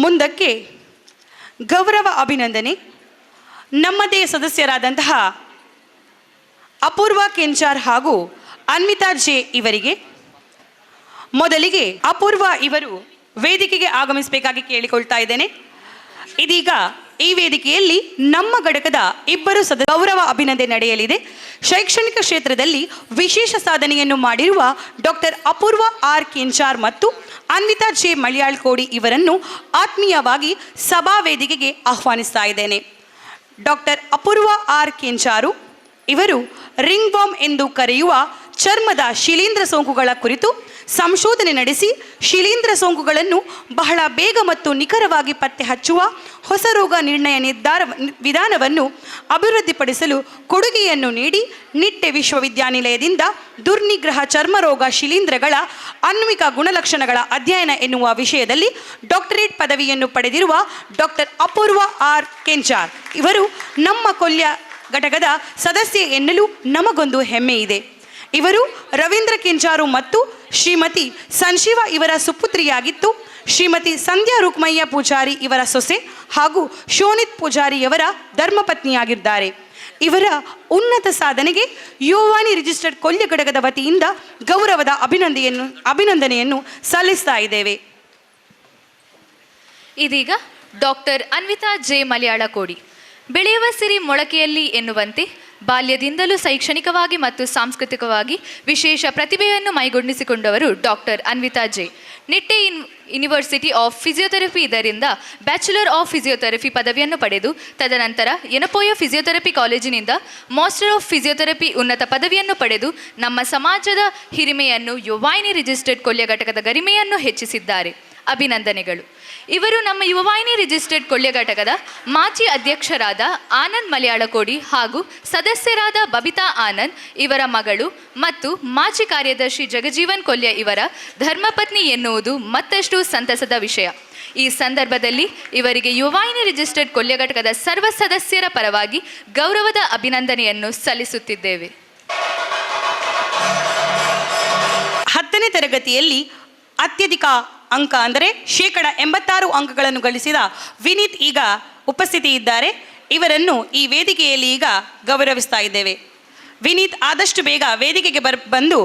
ಮುಂದಕ್ಕೆ ಗೌರವ ಅಭಿನಂದನೆ ನಮ್ಮದೇ ಸದಸ್ಯರಾದಂತಹ ಅಪೂರ್ವ ಕೆಂಚಾರ್ ಹಾಗೂ ಅನ್ವಿತಾ ಜೆ ಇವರಿಗೆ. ಮೊದಲಿಗೆ ಅಪೂರ್ವ ಇವರು ವೇದಿಕೆಗೆ ಆಗಮಿಸಬೇಕಾಗಿ ಕೇಳಿಕೊಳ್ತಾ ಇದ್ದೇನೆ. ಇದೀಗ ಈ ವೇದಿಕೆಯಲ್ಲಿ ನಮ್ಮ ಘಟಕದ ಇಬ್ಬರು ಗೌರವ ಅಭಿನಂದನೆ ನಡೆಯಲಿದೆ. ಶೈಕ್ಷಣಿಕ ಕ್ಷೇತ್ರದಲ್ಲಿ ವಿಶೇಷ ಸಾಧನೆಯನ್ನು ಮಾಡಿರುವ ಡಾಕ್ಟರ್ ಅಪೂರ್ವ ಆರ್ ಕೆಂಚಾರ್ ಮತ್ತು ಅನ್ವಿತಾ ಜೆ ಮಲಯಾಳ್ ಕೋಡಿ ಇವರನ್ನು ಆತ್ಮೀಯವಾಗಿ ಸಭಾ ವೇದಿಕೆಗೆ ಆಹ್ವಾನಿಸ್ತಾ ಇದ್ದೇನೆ. ಡಾಕ್ಟರ್ ಅಪೂರ್ವ ಆರ್ ಕೆಂಚಾರು ಇವರು ರಿಂಗ್ ಬಾಂಬ್ ಎಂದು ಕರೆಯುವ ಚರ್ಮದ ಶಿಲೀಂಧ್ರ ಸೋಂಕುಗಳ ಕುರಿತು ಸಂಶೋಧನೆ ನಡೆಸಿ ಶಿಲೀಂಧ್ರ ಸೋಂಕುಗಳನ್ನು ಬಹಳ ಬೇಗ ಮತ್ತು ನಿಖರವಾಗಿ ಪತ್ತೆ ಹಚ್ಚುವ ಹೊಸ ರೋಗ ನಿರ್ಣಯ ನಿರ್ಧಾರ ವಿಧಾನವನ್ನು ಅಭಿವೃದ್ಧಿಪಡಿಸಲು ಕೊಡುಗೆಯನ್ನು ನೀಡಿ ನಿಟ್ಟೆ ವಿಶ್ವವಿದ್ಯಾನಿಲಯದಿಂದ ದುರ್ನಿಗ್ರಹ ಚರ್ಮರೋಗ ಶಿಲೀಂಧ್ರಗಳ ಆಣ್ವಿಕ ಗುಣಲಕ್ಷಣಗಳ ಅಧ್ಯಯನ ಎನ್ನುವ ವಿಷಯದಲ್ಲಿ ಡಾಕ್ಟರೇಟ್ ಪದವಿಯನ್ನು ಪಡೆದಿರುವ ಡಾಕ್ಟರ್ ಅಪೂರ್ವ ಆರ್ ಕೆಂಚಾರ್ ಇವರು ನಮ್ಮ ಕೊಲ್ಯ ಘಟಕದ ಸದಸ್ಯೆ ಎನ್ನಲು ನಮಗೊಂದು ಹೆಮ್ಮೆ ಇದೆ. ಇವರು ರವೀಂದ್ರ ಕೆಂಚಾರು ಮತ್ತು ಶ್ರೀಮತಿ ಸಂಶಿವ ಇವರ ಸುಪುತ್ರಿಯಾಗಿತ್ತು. ಶ್ರೀಮತಿ ಸಂಧ್ಯಾ ರುಕ್ಮಯ್ಯ ಪೂಜಾರಿ ಇವರ ಸೊಸೆ ಹಾಗೂ ಶೋನಿತ್ ಪೂಜಾರಿಯವರ ಧರ್ಮಪತ್ನಿಯಾಗಿದ್ದಾರೆ. ಇವರ ಉನ್ನತ ಸಾಧನೆಗೆ ಯುವವಾಣಿ ರಿಜಿಸ್ಟರ್ಡ್ ಕೊಲ್ಯ ಘಟಕದ ವತಿಯಿಂದ ಗೌರವದ ಅಭಿನಂದನೆಯನ್ನು ಸಲ್ಲಿಸ್ತಾ ಇದ್ದೇವೆ. ಇದೀಗ ಡಾಕ್ಟರ್ ಅನ್ವಿತಾ ಜೆ ಮಲಯಾಳ ಕೋಡಿ. ಬೆಳೆಯುವ ಸಿರಿ ಮೊಳಕೆಯಲ್ಲಿ ಎನ್ನುವಂತೆ ಬಾಲ್ಯದಿಂದಲೂ ಶೈಕ್ಷಣಿಕವಾಗಿ ಮತ್ತು ಸಾಂಸ್ಕೃತಿಕವಾಗಿ ವಿಶೇಷ ಪ್ರತಿಭೆಯನ್ನು ಮೈಗೂಡಿಸಿಕೊಂಡವರು doctor Anvita J. Nitte university of physiotherapy ಇದರಿಂದ ಬ್ಯಾಚುಲರ್ ಆಫ್ ಫಿಸಿಯೋಥೆರಪಿ ಪದವಿಯನ್ನು ಪಡೆದು ತದನಂತರ ಯನಪೋಯ ಫಿಸಿಯೋಥೆರಪಿ ಕಾಲೇಜಿನಿಂದ ಮಾಸ್ಟರ್ ಆಫ್ ಫಿಸಿಯೋಥೆರಪಿ ಉನ್ನತ ಪದವಿಯನ್ನು ಪಡೆದು ನಮ್ಮ ಸಮಾಜದ ಹಿರಿಮೆಯನ್ನು ಯುವವಾಹಿನಿ ರಿಜಿಸ್ಟರ್ಡ್ ಕೊಲ್ಯ ಘಟಕದ ಗರಿಮೆಯನ್ನು ಹೆಚ್ಚಿಸಿದ್ದಾರೆ. ಅಭಿನಂದನೆಗಳು. ಇವರು ನಮ್ಮ ಯುವವಾಹಿನಿ ರಿಜಿಸ್ಟರ್ಡ್ ಕೊಲ್ಯ ಘಟಕದ ಮಾಜಿ ಅಧ್ಯಕ್ಷರಾದ ಆನಂದ್ ಮಲಯಾಳಕೋಡಿ ಹಾಗೂ ಸದಸ್ಯರಾದ ಬಬಿತಾ ಆನಂದ್ ಇವರ ಮಗಳು ಮತ್ತು ಮಾಜಿ ಕಾರ್ಯದರ್ಶಿ ಜಗಜೀವನ್ ಕೊಲ್ಯ ಇವರ ಧರ್ಮಪತ್ನಿ ಎನ್ನುವುದು ಮತ್ತಷ್ಟು ಸಂತಸದ ವಿಷಯ. ಈ ಸಂದರ್ಭದಲ್ಲಿ ಇವರಿಗೆ ಯುವವಾಹಿನಿ ರಿಜಿಸ್ಟರ್ಡ್ ಕೊಲ್ಯ ಘಟಕದ ಸರ್ವ ಸದಸ್ಯರ ಪರವಾಗಿ ಗೌರವದ ಅಭಿನಂದನೆಯನ್ನು ಸಲ್ಲಿಸುತ್ತಿದ್ದೇವೆ. 10ನೇ ತರಗತಿಯಲ್ಲಿ ಅತ್ಯಧಿಕ ಅಂಕ ಅಂದರೆ 86% ಅಂಕಗಳನ್ನು ಗಳಿಸಿದ ವಿನೀತ್ ಈಗ ಉಪಸ್ಥಿತಿ ಇದ್ದಾರೆ. ಇವರನ್ನು ಈ ವೇದಿಕೆಯಲ್ಲಿ ಈಗ ಗೌರವಿಸ್ತಾ ಇದ್ದೇವೆ. ವಿನೀತ್ ಆದಷ್ಟು ಬೇಗ ವೇದಿಕೆಗೆ ಬಂದು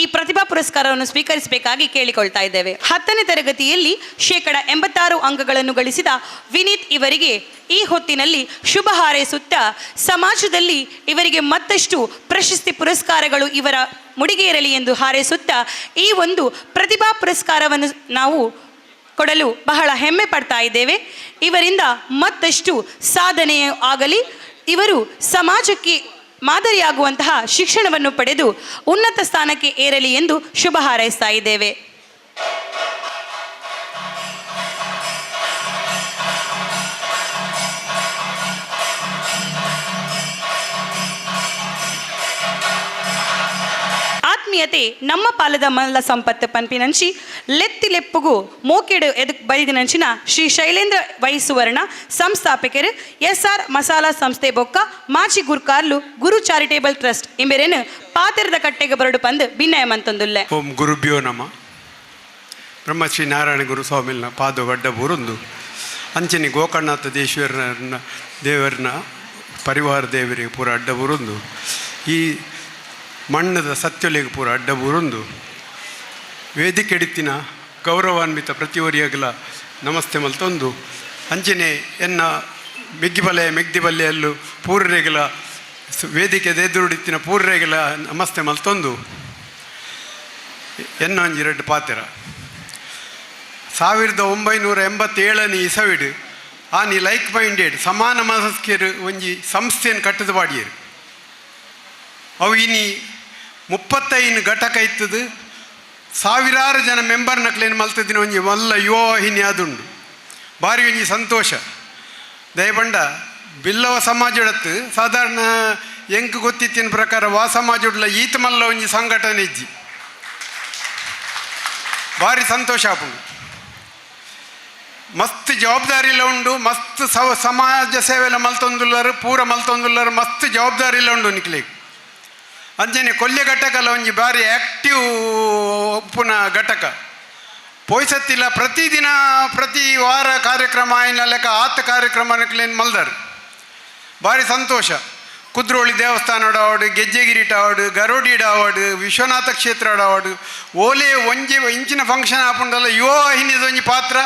ಈ ಪ್ರತಿಭಾ ಪುರಸ್ಕಾರವನ್ನು ಸ್ವೀಕರಿಸಬೇಕಾಗಿ ಕೇಳಿಕೊಳ್ತಾ ಇದ್ದೇವೆ. 10ನೇ ತರಗತಿಯಲ್ಲಿ 86% ಅಂಕಗಳನ್ನು ಗಳಿಸಿದ ವಿನೀತ್ ಇವರಿಗೆ ಈ ಹೊತ್ತಿನಲ್ಲಿ ಶುಭ ಹಾರೈಸುತ್ತಾ ಸಮಾಜದಲ್ಲಿ ಇವರಿಗೆ ಮತ್ತಷ್ಟು ಪ್ರಶಸ್ತಿ ಪುರಸ್ಕಾರಗಳು ಇವರ ಮುಡಿಗೇರಲಿ ಎಂದು ಹಾರೈಸುತ್ತಾ ಈ ಒಂದು ಪ್ರತಿಭಾ ಪುರಸ್ಕಾರವನ್ನು ನಾವು ಕೊಡಲು ಬಹಳ ಹೆಮ್ಮೆ ಪಡ್ತಾ ಇದ್ದೇವೆ. ಇವರಿಂದ ಮತ್ತಷ್ಟು ಸಾಧನೆಯೂ ಆಗಲಿ, ಇವರು ಸಮಾಜಕ್ಕೆ ಮಾದರಿಯಾಗುವಂತಹ ಶಿಕ್ಷಣವನ್ನು ಪಡೆದು ಉನ್ನತ ಸ್ಥಾನಕ್ಕೆ ಏರಲಿ ಎಂದು ಶುಭ ಹಾರೈಸ್ತಾ ಇದ್ದೇವೆ. ಆತ್ಮೀಯತೆ ನಮ್ಮ ಪಾಲದ ಮಲ್ಲ ಸಂಪತ್ತು ಪನ್ಪಿನಂಚಿ ಲೆತ್ತಿ ಲೆಪ್ಪುಗು ಮೋಕೆಡು ಎದು ಬೈದಿನಂಚಿನ ಶ್ರೀ ಶೈಲೇಂದ್ರ ವೈಸುವರ್ಣ ಸಂಸ್ಥಾಪಕರು ಎಸ್ ಆರ್ ಮಸಾಲಾ ಸಂಸ್ಥೆ ಬೊಕ್ಕ ಮಾಜಿ ಗುರ್ಕಾರ್ಲು ಗುರು ಚಾರಿಟೇಬಲ್ ಟ್ರಸ್ಟ್ ಇಂಬೆರೇನು ಪಾತೆರದ ಕಟ್ಟೆಗೆ ಬರಡು ಪಂದು ಭಿನ್ನಯ ಮಂತೊಂದುಲ್ಲೆ. ಓಂ ಗುರುಭ್ಯೋ ನಮ. ಬ್ರಹ್ಮಶ್ರೀ ನಾರಾಯಣ ಗುರು ಸ್ವಾಮಿನ ಪಾದ ಗಡ್ಡ ಬೂರೊಂದು ಅಂಚನೆ ಗೋಕರ್ಣನಾಥ ದೇಶ್ವರನ ದೇವರನ ಪರಿವಾರ ದೇವರಿಗೆ ಪೂರ ಅಡ್ಡ ಬೂರೊಂದು ಈ ಮಣ್ಣದ ಸತ್ಯೊಲೆಗೆ ಪೂರ ಅಡ್ಡ ಬೂರೊಂದು ವೇದಿಕೆಡಿತ್ತಿನ ಗೌರವಾನ್ವಿತ ಪ್ರತಿಯೊರಿಯಗಲ ನಮಸ್ತೆ ಮಲ್ತೊಂದು ಅಂಚನೆ ಎನ್ನ ಮೆಗ್ಗಿಬಲೆ ಮೆಗ್ದಿಬಲ್ಲೆಯಲ್ಲೂ ಪೂರ್ರೆಗಲ ವೇದಿಕೆ ಎದುರುಡಿತ್ತಿನ ಪೂರ್ರೆಗಲ ನಮಸ್ತೆ ಮಲ್ತೊಂದು ಎನ್ನ ಒಂಜಿ ರಡ್ಡ್ ಪಾತೆರ. 1987ನೇ ಇಸವಿಡ್ ಆನಿ ಲೈಕ್ ಮೈಂಡೆಡ್ ಸಮಾನ ಮನಸ್ಕರು ಒಂಜಿ ಸಂಸ್ಥೆಯನ್ನು ಕಟ್ಟದ ಪಾಡಿಯರು. ಅವು ಇನಿ 35 ಘಟಕ ಇತ್ತದು, ಸಾವಿರಾರು ಜನ ಮೆಂಬರ್ ನಕ್ಲೇನು ಮಲ್ತದಿನ ಒಂಜಿ ಮಲ್ಲ ಯುವವಾಹಿನಿ ಆದುಂಡು. ಭಾರಿ ಒಂಜಿ ಸಂತೋಷ. ದಯಪಂಡ ಬಿಲ್ಲವ ಸಮಾಜಡತ್ತು ಸಾಧಾರಣ ಎಂಕ್ ಗೊತ್ತಿತ್ತಿನ ಪ್ರಕಾರ ವಾ ಸಮಾಜುಡ್ಲ ಈತ ಮಲ್ಲ ಒಂಜಿ ಸಂಘಟನೆ ಇಜ್ಜಿ. ಭಾರಿ ಸಂತೋಷ ಆಪುಂಡು. ಮಸ್ತ್ ಜವಾಬ್ದಾರಿಲ ಉಂಡು, ಮಸ್ತ್ ಸಮಾಜ ಸೇವೆಲ ಮಲ್ತೊಂದುಲ್ಲರು, ಪೂರ ಮಲ್ತೊಂದುಲ್ಲರು, ಮಸ್ತ್ ಜವಾಬ್ದಾರಿಲ ಉಂಡು ನಿಕ್ಲೆಗ್. ಅಂಚನೆ ಕೊಲ್ಯ ಘಟಕಲ ಒಂಜಿ ಭಾರಿ ಆ್ಯಕ್ಟಿವ್ ಉಪ್ಪುನ ಘಟಕ. ಪೋಯ್ಸತ್ತಿಲ್ಲ ಪ್ರತಿದಿನ ಪ್ರತಿ ವಾರ ಕಾರ್ಯಕ್ರಮ ಆಯ್ನ ಲೆಕ್ಕ ಆತ ಕಾರ್ಯಕ್ರಮ ನಿಕ್ಲೇನ್ ಮಲ್ದಾರ್. ಭಾರಿ ಸಂತೋಷ. ಕುದ್ರೋಳಿ ದೇವಸ್ಥಾನಡ್ ಆವಡ್, ಗೆಜ್ಜೆಗಿರಿಟ್ ಆವಡ್, ಗರೋಡಿಡ್ ಆವಡ್, ವಿಶ್ವನಾಥ ಕ್ಷೇತ್ರ ಆವಡ್, ಓಲೆ ಒಂಜಿ ಇಂಚಿನ ಫಂಕ್ಷನ್ ಆಪುಂಡಲ್ಲ ಯುವವಾಹಿನಿದ ಒಂಜಿ ಪಾತ್ರ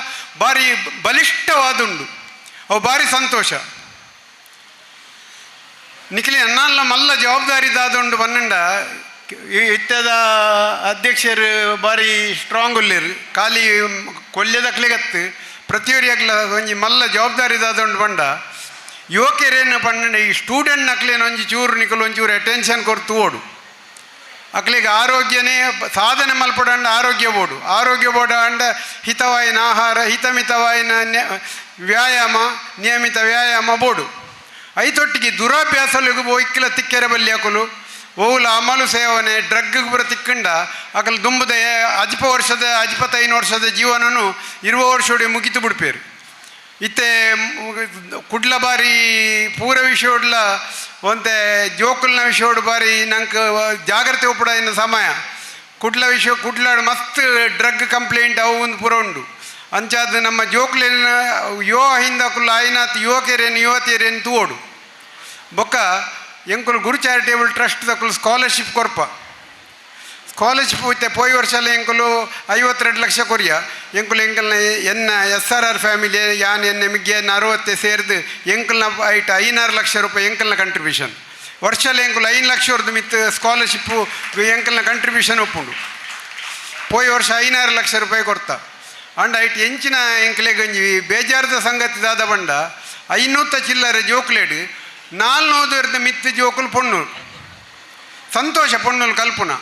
ಭಾರಿ ಬಲಿಷ್ಠವಾದುಂಡು. ಅವು ಭಾರಿ ಸಂತೋಷ. ನಿಖಿಲಿ ಅನ್ನಾನ್ಲ ಮಲ್ಲ ಜವಾಬ್ದಾರಿ ದಾದುಂಡು ಬನ್ನಂಡ. ಇತ್ತದ ಅಧ್ಯಕ್ಷರು ಭಾರಿ ಸ್ಟ್ರಾಂಗ್ ಉಲ್ಲೇರು, ಖಾಲಿ ಕೊಲ್ಯದಕ್ಲೆಗತ್ತು ಪ್ರತಿಯೊರಿಯಾಗ್ಲ ಒಂಜಿ ಮಲ್ಲ ಜವಾಬ್ದಾರಿ ದಾದುಂಡು ಬಂಡ. ಯುವಕರೇನು ಪನ್ನಂಡ ಈ ಸ್ಟೂಡೆಂಟ್ ನಕ್ಲೇನು ಒಂಜಿ ಚೂರು ನಿಕಲು ಒಂಚೂರು ಅಟೆನ್ಷನ್ ಕೊರ್ತು ಓಡು. ಅಕ್ಲಿಗೆ ಆರೋಗ್ಯನೇ ಸಾಧನೆ ಮಲ್ಪಡಂಡ ಆರೋಗ್ಯ ಬೋಡು, ಆರೋಗ್ಯ ಬೋಡ ಅಂಡ ಹಿತವಾಯಿನ ಆಹಾರ, ಹಿತಮಿತವಾಯಿನ ವ್ಯಾಯಾಮ, ನಿಯಮಿತ ವ್ಯಾಯಾಮ ಬೋಡು. ಐತೊಟ್ಟಿಗೆ ದುರಾಭ್ಯಾಸಲಿಗೆ ಒಯ್ಕಿಲ ತಿಕ್ಕೆರೆ ಬಲ್ಲಿ ಅಕಲು ಓವುಲ ಅಮಲು ಸೇವನೆ ಡ್ರಗ್ ಪೂರ ತಿಕ್ಕಂಡ ಅಕಲು ದುಂಬುದ ಅಜ್ಪ ವರ್ಷದ ಅಜ್ಪತ್ತೈದು ವರ್ಷದ ಜೀವನನು ಇರುವ ವರ್ಷೋಡಿ ಮುಗಿತು ಬಿಡ್ಪೇರು. ಇತ್ತೆ ಕುಡ್ಲ ಬಾರಿ ಪೂರ ವಿಷಯೋಡ್ಲ ಒಂತೆ ಜೋಕುಲ್ನ ವಿಷಯೋಡು ಬಾರಿ ನಂಗೆ ಜಾಗ್ರತೆ ಉಪ್ಪಡ ಇನ್ನು ಸಮಯ. ಕುಡ್ಲ ವಿಷಯ ಕುಡ್ಲಾಡು ಮಸ್ತ್ ಡ್ರಗ್ ಕಂಪ್ಲೇಂಟ್ ಅವು ಒಂದು ಪೂರ ಉಂಡು. ಅಂಚಾದ ನಮ್ಮ ಜೋಕುಲೇನ ಯುವ ಹಿಂದಕುಲ್ಲ ಆಯ್ನಾತ್ ಯುವಕರೇನು ಯುವತಿಯರೇನು ತೂವೋಡು. ಬೊಕ್ಕ ಎಂಕುಲು ಗುರು ಚಾರಿಟೇಬಲ್ ಟ್ರಸ್ಟ್ ದಕುಲು ಸ್ಕಾಲರ್ಶಿಪ್ ಕೊರ್ಪ. ಸ್ಕಾಲರ್ಶಿಪ್ ಇತ್ತೆ ಪೋಯಿ ವರ್ಷ ಎಂಕುಲು 52 ಲಕ್ಷ ಕೊರಿಯ. ಎಂಕುಲು ಎಂಕಲ್ನ ಎನ್ನ ಎಸ್ ಆರ್ ಆರ್ ಫ್ಯಾಮಿಲಿ ಯಾನ್ ಎನ್ನ ಮಿಗ್ಗೆ ಎನ್ನ 60 ಸೇರ್ದು ಎಂಕಲ್ನ ಐಟ್ 5 ಲಕ್ಷ ರೂಪಾಯಿ ಎಂಕಲ್ನ ಕಂಟ್ರಿಬ್ಯೂಷನ್. ವರ್ಷಲ ಎಂಕುಲು 5 ಲಕ್ಷ ಹೊರ್ದು ಮಿತ್ ಸ್ಕಾಲರ್ಶಿಪ್ಪು ಎಂಕಲ್ನ ಕಂಟ್ರಿಬ್ಯೂಷನ್ ಒಪ್ಪುಂಡು. ಪೋಯಿ ವರ್ಷ 5 ಲಕ್ಷ ರೂಪಾಯಿ ಕೊರ್ತ. ಅಂಡ ಐಟ್ ಎಂಚಿನ ಎಂಕಲೆಗ್ ಒಂಜಿ ಬೇಜಾರದ ಸಂಗತಿ ದಾದ ಬಂಡ 500 ಚಿಲ್ಲರೆ ಜೋಕ್ಲೇಡ್ 400 ಮಿತ್ ಜೋಕುಲು ಪೊಣ್ಣು. ಸಂತೋಷ ಪೊಣ್ಣುಲು ಕಲ್ಪುನ.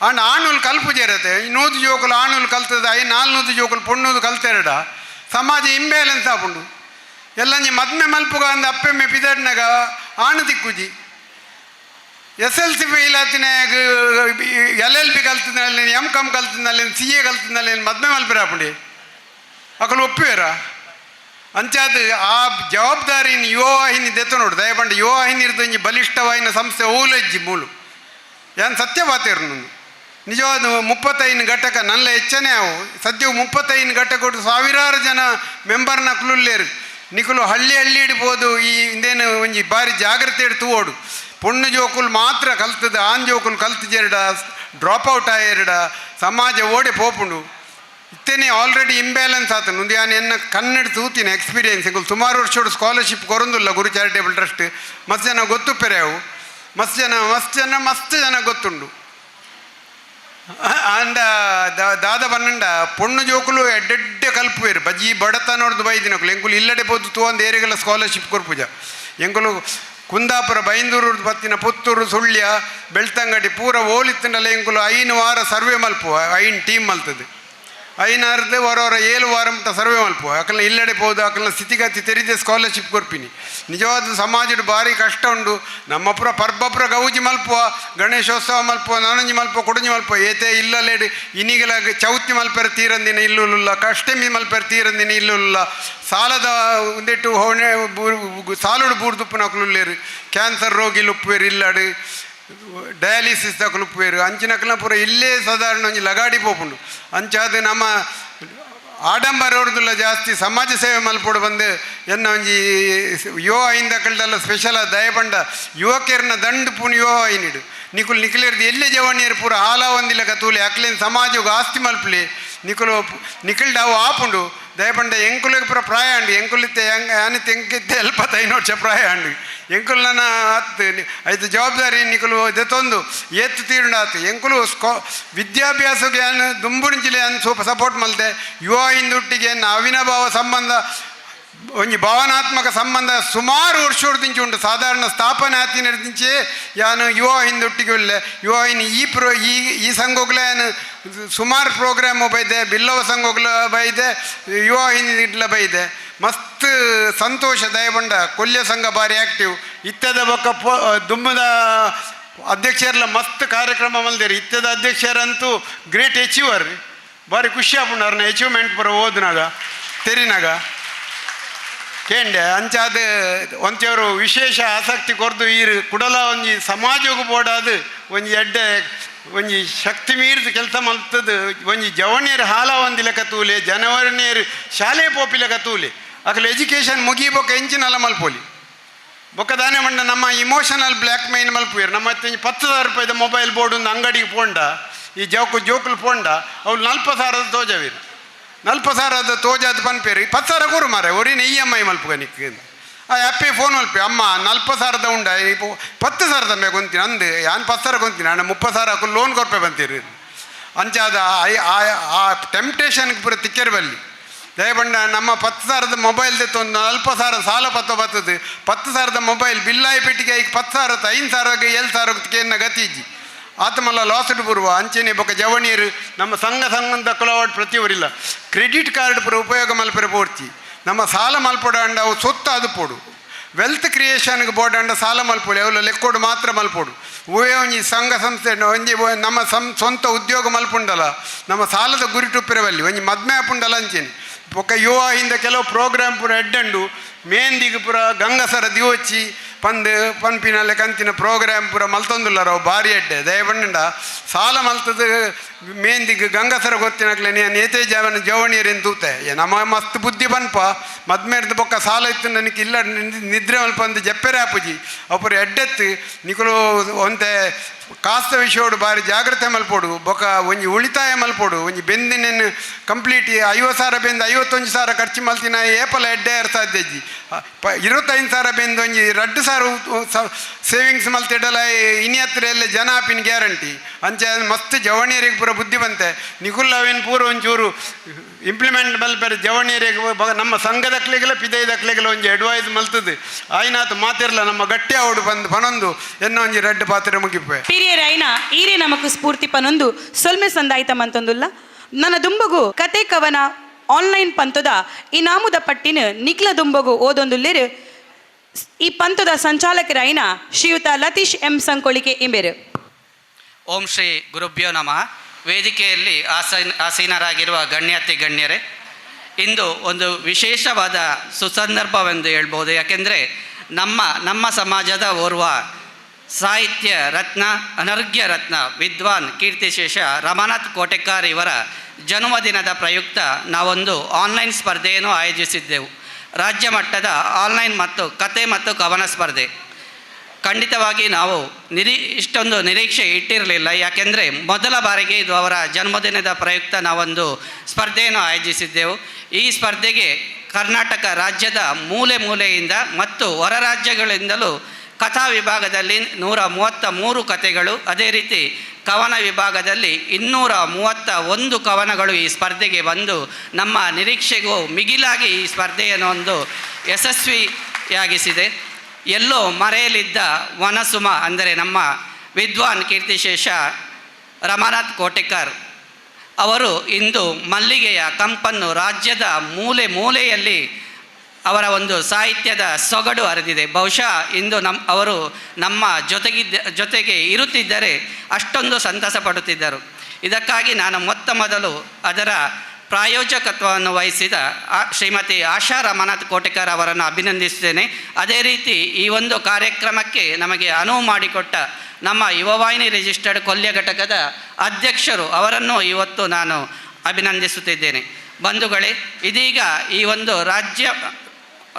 ಅಂಡ್ ಆಣುಲು ಕಲ್ಪು ಜೇರತೆ 100 ಜೋಕುಲು ಆಣುಲು ಕಲ್ತದ 400 ಜೋಕುಲು ಪೊಣ್ಣುದು ಕಲ್ತೆರಡ ಸಮಾಜ ಇಂಬ್ಯಾಲೆನ್ಸ್ ಆಪುಂಡು. ಎಲ್ಲಂಜಿ ಮದ್ಮೆ ಮಲ್ಪುಗ ಅಂದ ಅಪ್ಪೆಮ್ಮೆ ಪಿದಡ್ನಾಗ ಆಣು ತಿಕ್ಕುಜಿ. ಎಸ್ ಎಲ್ ಸಿ ಫೇಲ್ ಆತಿನ ಎಲ್ ಎಲ್ ಬಿ ಕಲ್ತಿನಲ್ಲಿ, ಎಮ್ ಕಾಮ್ ಕಲ್ತಿನಲ್ಲಿ, ಸಿ ಎ ಕಲ್ತಿನಲ್ಲಿ ಮದ್ಮೆ ಮಲ್ಪಿರ ಆಪುಂಡಿ ಅಕಲು ಒಪ್ಪುವೇರ. ಅಂಚಾದ ಆ ಜವಾಬ್ದಾರಿನ ಯುವವಾಹಿನಿ ದೆತ್ತ ನೋಡು. ದಯಪಂಡ ಯುವವಾಹಿನಿ ಇರ್ತಂಜಿ ಬಲಿಷ್ಠವಾಹಿನ ಸಂಸ್ಥೆ ಓಲಜ್ಜಿ ಮೂಲು ಯಾನ್ ಸತ್ಯ ಬಾತೇರು. ನಿಜವಾದ 35 ಘಟಕ ನಲ್ಲ ಹೆಚ್ಚನೇ ಅವು ಸದ್ಯವು 35 ಘಟಕ ಕೊಟ್ಟು ಸಾವಿರಾರು ಜನ ಮೆಂಬರ್ನ ಕುಲುಲ್ಲೇರು. ನಿಕುಲು ಹಳ್ಳಿ ಹಳ್ಳಿ ಇಡ್ಬೋದು. ಈ ಇಂದೇನು ಒಂಜಿ ಬಾರಿ ಜಾಗ್ರತೆ ಇಡ್ತು ಓಡು. ಪೊಣ್ಣು ಜೋಕುಲು ಮಾತ್ರ ಕಲ್ತದ, ಆನ್ ಜೋಕುಲು ಕಲ್ತು ಡ್ರಾಪ್ ಔಟ್ ಆಯೆರಡ ಸಮಾಜ ಓಡೆ ಪೋಪುಂಡು. ಇತ್ತೇನೆ ಆಲ್ರೆಡಿ ಇಂಬ್ಯಾಲೆನ್ಸ್ ಆತ ನುಂದು ಯಾನ್ ಎನ್ನ ಕನ್ನಡ ತೂತಿನ ಎಕ್ಸ್ಪೀರಿಯನ್ಸ್. ಎಂಕುಲು ಸುಮಾರು ವರ್ಷೋಡು ಸ್ಕಾಲರ್ಶಿಪ್ ಕೊರೊಂದುಲ್ಲ ಗುರು ಚಾರಿಟೇಬಲ್ ಟ್ರಸ್ಟ್. ಮಸ್ತ್ ಜನ ಗೊತ್ತುಪ್ಪೆರೆ ಅವು, ಮಸ್ತ್ ಜನ ಮಸ್ತ್ ಜನ ಮಸ್ತ್ ಜನ ಗೊತ್ತುಂಡು. ಅಂಡ ದಾದ ಬನ್ನಂಡ ಪೊಣ್ಣು ಜೋಕುಲು ಎಡ್ಡೆಡ್ಡೆ ಕಲ್ಪುವೇರು ಬಜ್ಜಿ ಬಡತನೋಡ್ದು ಬೈದಿನಕುಲು. ಎಂಕುಲು ಇಲ್ಲಡೆ ಪೋದು ತೂವಂದು ಏರಿಗೆಲ್ಲ ಸ್ಕಾಲರ್ಶಿಪ್ ಕೊರ್ಪುಜ. ಎಂಕುಲು ಕುಂದಾಪುರ ಬೈಂದೂರು ಬತ್ತಿನ ಪುತ್ತೂರು ಸುಳ್ಯ ಬೆಳ್ತಂಗಡಿ ಪೂರ ಓಲಿತ್ತಂಡಲ್ಲ ಎಂಕುಲು 5 ವಾರ ಸರ್ವೆ ಮಲ್ಪುವ, 5 ಟೀಮ್ ಮಲ್ತದೆ. 5 ವರ 7 ವಾರ ಮುಟ್ಟ ಸರ್ವೆ ಮಲ್ಪುವ. ಅಕಲ್ನ ಇಲ್ಲಡೆ ಪೋದು ಅಕಲ್ನ ಸ್ಥಿತಿಗತಿ ತೆರಿದೆ ಸ್ಕಾಲರ್ಶಿಪ್ ಕೊರ್ಪಿನಿ. ನಿಜವಾದ ಸಮಾಜದ ಭಾರಿ ಕಷ್ಟ ಉಂಡು. ನಮ್ಮಪುರ ಪರ್ಬಪುರ ಗೌಜಿ ಮಲ್ಪುವ, ಗಣೇಶೋತ್ಸವ ಮಲ್ಪುವ, ನಾನಂಜಿ ಮಲ್ಪುವ, ಕೊಡಂಜಿ ಮಲ್ಪುವ. ಏತೆ ಇಲ್ಲಲೇಡು ಇನಿಗಲ ಚೌತಿ ಮಲ್ಪೆರ ತೀರಂದಿನ ಇಲ್ಲುಲ್ಲ, ಕಷ್ಟಮಿ ಮಲ್ಪೆರ ತೀರಂದಿನ ಇಲ್ಲುಲ್ಲ. ಸಾಲದ ಒಂದಿಟ್ಟು ಹೋಣೆ ಸಾಲುಡು ಬೂರ್ದುಪ್ಪುನ ಅಕುಲುಲ್ಲೇರು, ಕ್ಯಾನ್ಸರ್ ರೋಗಿ ಲುಪ್ಪುವೇರು ಇಲ್ಲಾಡು, ಡಯಾಲಿಸಿಸ್ ದಕುಲುಪ್ಪುವೇರು. ಅಂಚಿನಕಲ್ನ ಪೂರ ಇಲ್ಲೇ ಸಾಧಾರಣ ಒಂಜಿ ಲಗಾಡಿ ಪೋಪುಂಡು. ಅಂಚಾದ ನಮ್ಮ ಆಡಂಬರ ಹೊಡ್ದುಲ್ಲ ಜಾಸ್ತಿ ಸಮಾಜ ಸೇವೆ ಮಲ್ಪೊಡು ಬಂದು ಎನ್ನ ಒಂಜಿ ಯುವ ಐಂದಕಲ್ದಲ್ಲ ಸ್ಪೆಷಲ್ ದಯಪಂಡ ಯುವಕರನ್ನ ದಂಡು ಪೂನ್ ಯುವ ಐನಿಡು ನಿಕುಲು ನಿಕುಲಿರ್ದು ಎಲ್ಲೆ ಜವಣಿಯರು ಪೂರ ಹಾಲ ಒಂದಿಲ್ಲ ಕತೂಲಿ ಅಕ್ಲೇನ್ ಸಮಾಜಗ್ ಆಸ್ತಿ ಮಲ್ಪಲಿ ನಿಕುಲು ನಿಕಲ್ಡ್ ಅವು ಆಪುಂಡು. ದಯಪಂಡ ಎಂಕುಲಿಗೆ ಪೂರ ಪ್ರಾಯ ಅಂಡು ಎಂಕುಲಿತ್ತೆ ಯಾನಿತ್ತೆ ಎಂಕಿತ್ತೆ 75 ವರ್ಷ ಪ್ರಾಯ ಅಂಡು ಎಂಕುಲು ನನ್ನ ಆತ್ ಐತು ಜವಾಬ್ದಾರಿ ನಿಕುಲು ದೆತ್ತೊಂದು ಏತ್ತು ತೀರುಂಡು ಆತು. ಎಂಕುಲು ವಿದ್ಯಾಭ್ಯಾಸಕ್ಕೆ ಯಾನ್ ದುಂಬುಣಿಂಚಿಲೆ ಯಾನ್ ಸೂಪ ಸಪೋರ್ಟ್ ಮಲ್ತೆ. ಯುವ ಹಿಂದುಟ್ಟಿಗೆ ಅವಿನಾಭಾವ ಸಂಬಂಧ ಒಂಜಿ ಭಾವನಾತ್ಮಕ ಸಂಬಂಧ ಸುಮಾರು ವರ್ಷದಿಂಚೆ ಉಂಟು. ಸಾಧಾರಣ ಸ್ಥಾಪನೆ ಆತಿನದಿಂಚೆ ಯಾನು ಯುವ ಹಿಂದೊಟ್ಟಿಗೆ ಉಲ್ಲೆ. ಯುವ ಇನ್ ಈ ಪ್ರೋ ಈ ಈ ಸಂಘೋಗ್ಲ ಯಾನು ಸುಮಾರು ಪ್ರೋಗ್ರಾಮ್ ಬೈದೆ, ಬಿಲ್ಲವ ಸಂಘೋಗ್ಲ ಬೈದೆ, ಯುವ ಹಿಂದಿಡ್ಲ ಬೈದೆ. ಮಸ್ತ್ ಸಂತೋಷ ದಯಬಂಡ ಕೊಲ್ಯ ಸಂಘ ಭಾರಿ ಆ್ಯಕ್ಟಿವ್ ಇತ್ತದ ಬೊಕ್ಕ ದುಮ್ಮದ ಅಧ್ಯಕ್ಷರೆಲ್ಲ ಮಸ್ತ್ ಕಾರ್ಯಕ್ರಮ ಮಲ್ದೇರಿ. ಇತ್ತದ ಅಧ್ಯಕ್ಷರಂತೂ ಗ್ರೇಟ್ ಅಚೀವರ್, ಭಾರಿ ಖುಷಿ ಆಪುಂಡು ಅವ್ರನ್ನ ಅಚೀವ್ಮೆಂಟ್ ಪೂರ ಓದ್ನಾಗ ತೆರಿನಾಗ ಕೇಂಡೆ. ಅಂಚಾದ ಒಂಚೂರು ವಿಶೇಷ ಆಸಕ್ತಿ ಕೊರ್ದು ಈರು ಕುಡಲ ಒಂಜಿ ಸಮಾಜಕ್ಕೆ ಬೋಡಾದ ಒಂಜಿ ಎಡ್ಡೆ ಒಂಜಿ ಶಕ್ತಿ ಮೀರಿದ ಕೆಲಸ ಮಲ್ತದ. ಒಂಜಿ ಜವಣಿಯರು ಹಾಲ ಒಂದಿ ಲೆಕ್ಕ ತೂಲೆ, ಜನವರಿಯರು ಶಾಲೆ ಪೋಪಿ ಲೆಕ್ಕ ತೂಲೆ, ಅಕಲು ಎಜುಕೇಷನ್ ಮುಗಿ ಬೊಕ್ಕ ಎಂಚಿನಲ್ಲ ಮಲ್ಪೋಲಿ ಬೊಕ್ಕ ದಾನೆ ಮಂಡ ನಮ್ಮ ಇಮೋಷನಲ್ ಬ್ಲ್ಯಾಕ್ ಮೇಲ್ ಮಲ್ಪುವೆರ್. ನಮ್ಮ ಒಂಜಿ 10,000 ರೂಪಾಯಿದ ಮೊಬೈಲ್ ಬೋರ್ಡ್ ಒಂದು ಅಂಗಡಿಗೆ ಪೋಂಡ ಈ ಜೋಕು ಜೋಕುಲು ಪೋಂಡ ಅವ್ರು 40,000 ತೋಜವೀರು, 40,000 ತೋಜಾದ ಪನ್ಪೇರು 10,000 ಕೂರು ಮಾರೆ ಒರಿನ ಇ ಎಮ್ I ಮಲ್ಪುಗ ನಿಕ್ ಆ ಆ್ಯಪೇ ಫೋನ್ ಮಲ್ಪೆ ಅಮ್ಮ 40,000 ಉಂಡ ಇಪ್ಪ 10,000 ಮೇ ಗೊಂತೀನಿ ಅಂದು ಯಾನ್ 10,000 ಗೊಂತೀನಿ ಅಣ್ಣ 30,000 ಹಾಕು ಲೋನ್ ಕೊರ್ಪೆ ಬಂತೀರಿ. ಅಂಚಾದ ಆ ಟೆಂಪ್ಟೇಷನ್ಗೆ ಪೂರ ತಿಕ್ಕೇರು ಬಲ್ಲಿ ದಯಬಂಡ ನಮ್ಮ 10,000 ಮೊಬೈಲ್ ಒಂದು 40,000 ಸಾಲ ಪತ್ತ ಬರ್ತದೆ. 10,000 ಮೊಬೈಲ್ ಬಿಲ್ಲಾಯಿ ಪೆಟ್ಟಿಗೆ ಈಗ 10,000 5,000 7,000 ಕೇನ್ನ ಗತಿ ಇಜ್ಜಿ ಆತಮಲ್ಲ ಲಾಸ್ಡ್ ಬರುವ. ಅಂಚೆನೆ ಬೊಕ್ಕ ಜವಣಿಯರು ನಮ್ಮ ಸಂಘ ಸಂಘದ ಕುಲವಾಡ್ ಪ್ರತಿಯವರಿಲ್ಲ ಕ್ರೆಡಿಟ್ ಕಾರ್ಡ್ ಪೂರ ಉಪಯೋಗ ಮಲ್ಪರೆ ಪೋರ್ತಿ ನಮ್ಮ ಸಾಲ ಮಲ್ಪೊಡ ಅಂಡ ಅವು ಸೊತ್ತು ಅದು ಪೋಡು ವೆಲ್ತ್ ಕ್ರಿಯೇಷನ್ಗೆ ಬೋರ್ಡ್ ಅಂಡ ಸಾಲ ಮಲ್ಪೊಲಿ ಅವೆಲ್ಲ ಲೆಕ್ಕೋಡು ಮಾತ್ರ ಮಲ್ಪೊಡು. ಓಯೇ ಒಂಜಿ ಸಂಘ ಸಂಸ್ಥೆ ಒಂಜಿ ನಮ್ಮ ಸ್ವಂತ ಉದ್ಯೋಗ ಮಲ್ಪುಂಡಲ ನಮ್ಮ ಸಾಲದ ಗುರಿಟುಪ್ಪಿರವಲ್ಲಿ ಒಂಜಿ ಮದ್ಮೆ ಆಪುಂಡಲ ಅಂಚೆನೆ ಬೊಕ್ಕ ಯುವ ಹಿಂದೆ ಕೆಲವು ಪ್ರೋಗ್ರಾಮ್ ಪೂರ ಎಡ್ಡಂಡು ಮೇಂದಿಗೆ ಪೂರ ಗಂಗಸರ ದಿವೋಚಿ ಪಂದ್ ಪನ್ಪಿನಲ್ಲೆ ಕಂತಿನ ಪ್ರೋಗ್ರಾಮ್ ಪೂರ ಮಲ್ತೊಂದುಲ್ಲಾರ ಅವು ಭಾರಿ ಎಡ್ಡೆ. ದಯಪಂಡ ಸಾಲ ಮಲ್ತದ ಮೇಂದಿಗೆ ಗಂಗಸರ ಗೊತ್ತಿನಕ್ಲೆ ನೇತೆ ಜವನ ಜವಣಿಯರೇನು ತೂತೆ ನಮ್ಮ ಮಸ್ತ್ ಬುದ್ಧಿ ಪನ್ಪ ಮದ್ಮೇರ್ದ ಬೊಕ್ಕ ಸಾಲ ಇತ್ತು ನನಗೆ ಇಲ್ಲ ನಿದ್ರೆ ಮಲ್ಪಂದು ಜಪ್ಪೆರೆ ಆಪುಜಿ ಅವು ಎಡ್ಡೆತ್ತು ನಿಕುಲು ಒಂತೆ ಕಾಸ್ತ ವಿಷಯೋಡು ಭಾರಿ ಜಾಗ್ರತೆ ಮಲ್ಪೊಡು ಬೊಕ್ಕ ಒಂಜಿ ಉಳಿತಾಯ ಮಲ್ಪೊಡು ಒಂಜಿ ಬೆಂದಿನ ಕಂಪ್ಲೀಟ್ 50,000 ಬೆಂದು 51,000 ಖರ್ಚು ಮಲ್ತಿನ ಏಪಲ ಎಡ್ಡೆ ಸಾಧ್ಯ ಇಜ್ಜಿ. 25,000 ಬೆಂದು ಒಂಜಿ 2,000 ಸೇವಿಂಗ್ಸ್ ಮಲ್ತಿಡಲ ಇನಿ ಹತ್ರ ಎಲ್ಲ ಜನ ಆಪಿನ ಗ್ಯಾರಂಟಿ. ಅಂಚೆ ಮಸ್ತ್ ಜವಣಿಯರಿಗೆ ಪೂರ ಬುದ್ಧಿ ಬಂತೆ ನಿಕುಲ್ ಅವೇನು ಪೂರ ಒಂಚೂರು ಇಂಪ್ಲಿಮೆಂಟ್ ಮಲ್ಪೆರೆ ಜವಣಿಯರಿಗೆ ನಮ್ಮ ಸಂಘದಕ್ಲಿಗೆಲ್ಲ ಪಿದೈದಕ್ಲಿಗೆಲ್ಲ ಒಂಜಿ ಅಡ್ವೈಸ್ ಮಲ್ತದೆ ಆಯ್ನಾತು ಮಾತಿರಲ್ಲ ನಮ್ಮ ಗಟ್ಟಿ ಅವಡು ಬಂದು ಪನೊಂದು ಎನ್ನ ಒಂಜಿ ರೆಡ್ ಪಾತ್ರೆ ಮುಗಿಪೆ. ಪಿರಿಯರಾಯ್ನ ಈರೇ ನಮಕು ಸ್ಫೂರ್ತಿ ಪನೊಂದು ಸೊಲ್ಮೆ ಸಂದಾಯ್ತ ಮಂತೊಂದುಲ್ಲ. ನನ್ನ ದುಂಬಗು ಕತೆ ಕವನ ಆನ್ಲೈನ್ ಪಂತದ ಇನಾಮುದ ಪಟ್ಟಿನ ನಿಕ್ಲ ದುಂಬಗು ಓದೊಂದುಲ್ಲೇರು ಈ ಪಂತದ ಸಂಚಾಲಕರಾಯಿನ ಶ್ರೀಯುತ ಲತೀಶ್ ಎಂ ಸಂಕೊಳಿಕೆ ಇಂಬೇರು. ಓಂ ಶ್ರೀ ಗುರುಭ್ಯೋ ನಮಃ. ವೇದಿಕೆಯಲ್ಲಿ ಆಸೀನರಾಗಿರುವ ಗಣ್ಯಾತಿ ಗಣ್ಯರೇ, ಇಂದು ಒಂದು ವಿಶೇಷವಾದ ಸುಸಂದರ್ಭವೆಂದು ಹೇಳ್ಬೋದು. ಯಾಕೆಂದರೆ ನಮ್ಮ ನಮ್ಮ ಸಮಾಜದ ಓರ್ವ ಸಾಹಿತ್ಯ ರತ್ನ, ಅನರ್ಘ್ಯ ರತ್ನ, ವಿದ್ವಾನ್ ಕೀರ್ತಿಶೇಷ ರಮಾನಾಥ್ ಕೋಟೆಕಾರ್ ಇವರ ಜನ್ಮದಿನದ ಪ್ರಯುಕ್ತ ನಾವೊಂದು ಆನ್ಲೈನ್ ಸ್ಪರ್ಧೆಯನ್ನು ಆಯೋಜಿಸಿದ್ದೆವು. ರಾಜ್ಯ ಮಟ್ಟದ ಆನ್ಲೈನ್ ಮತ್ತು ಕತೆ ಮತ್ತು ಕವನ ಸ್ಪರ್ಧೆ. ಖಂಡಿತವಾಗಿ ನಾವು ಇಷ್ಟೊಂದು ನಿರೀಕ್ಷೆ ಇಟ್ಟಿರಲಿಲ್ಲ. ಯಾಕೆಂದರೆ ಮೊದಲ ಬಾರಿಗೆ ಇದು ಅವರ ಜನ್ಮದಿನದ ಪ್ರಯುಕ್ತ ನಾವೊಂದು ಸ್ಪರ್ಧೆಯನ್ನು ಆಯೋಜಿಸಿದ್ದೆವು. ಈ ಸ್ಪರ್ಧೆಗೆ ಕರ್ನಾಟಕ ರಾಜ್ಯದ ಮೂಲೆ ಮೂಲೆಯಿಂದ ಮತ್ತು ಹೊರ ರಾಜ್ಯಗಳಿಂದಲೂ ಕಥಾ ವಿಭಾಗದಲ್ಲಿ 133 ಕಥೆಗಳು, ಅದೇ ರೀತಿ ಕವನ ವಿಭಾಗದಲ್ಲಿ 231 ಕವನಗಳು ಈ ಸ್ಪರ್ಧೆಗೆ ಬಂದು ನಮ್ಮ ನಿರೀಕ್ಷೆಗೂ ಮಿಗಿಲಾಗಿ ಈ ಸ್ಪರ್ಧೆಯನ್ನು ಒಂದು ಯಶಸ್ವಿಯಾಗಿಸಿದೆ. ಎಲ್ಲೋ ಮರೆಯಲಿದ್ದ ವನಸುಮ ಅಂದರೆ ನಮ್ಮ ವಿದ್ವಾನ್ ಕೀರ್ತಿಶೇಷ ರಮಾನಾಥ್ ಕೋಟೆಕಾರ್ ಅವರು ಇಂದು ಮಲ್ಲಿಗೆಯ ಕಂಪನ್ನು ರಾಜ್ಯದ ಮೂಲೆ ಮೂಲೆಯಲ್ಲಿ ಅವರ ಒಂದು ಸಾಹಿತ್ಯದ ಸೊಗಡು ಹರಿದಿದೆ. ಬಹುಶಃ ಇಂದು ಅವರು ನಮ್ಮ ಜೊತೆಗೆ ಇರುತ್ತಿದ್ದರೆ ಅಷ್ಟೊಂದು ಸಂತಸ ಪಡುತ್ತಿದ್ದರು. ಇದಕ್ಕಾಗಿ ನಾನು ಮೊತ್ತ ಮೊದಲು ಅದರ ಪ್ರಾಯೋಜಕತ್ವವನ್ನು ವಹಿಸಿದ ಶ್ರೀಮತಿ ಆಶಾ ರಮಾನಾಥ್ ಕೋಟೆಕಾರ್ ಅವರನ್ನು ಅಭಿನಂದಿಸುತ್ತೇನೆ. ಅದೇ ರೀತಿ ಈ ಒಂದು ಕಾರ್ಯಕ್ರಮಕ್ಕೆ ನಮಗೆ ಅನುವು ಮಾಡಿಕೊಟ್ಟ ನಮ್ಮ ಯುವವಾಹಿನಿ ರಿಜಿಸ್ಟರ್ಡ್ ಕೊಲ್ಯ ಘಟಕದ ಅಧ್ಯಕ್ಷರು ಅವರನ್ನು ಇವತ್ತು ನಾನು ಅಭಿನಂದಿಸುತ್ತಿದ್ದೇನೆ. ಬಂಧುಗಳೇ, ಇದೀಗ ಈ ಒಂದು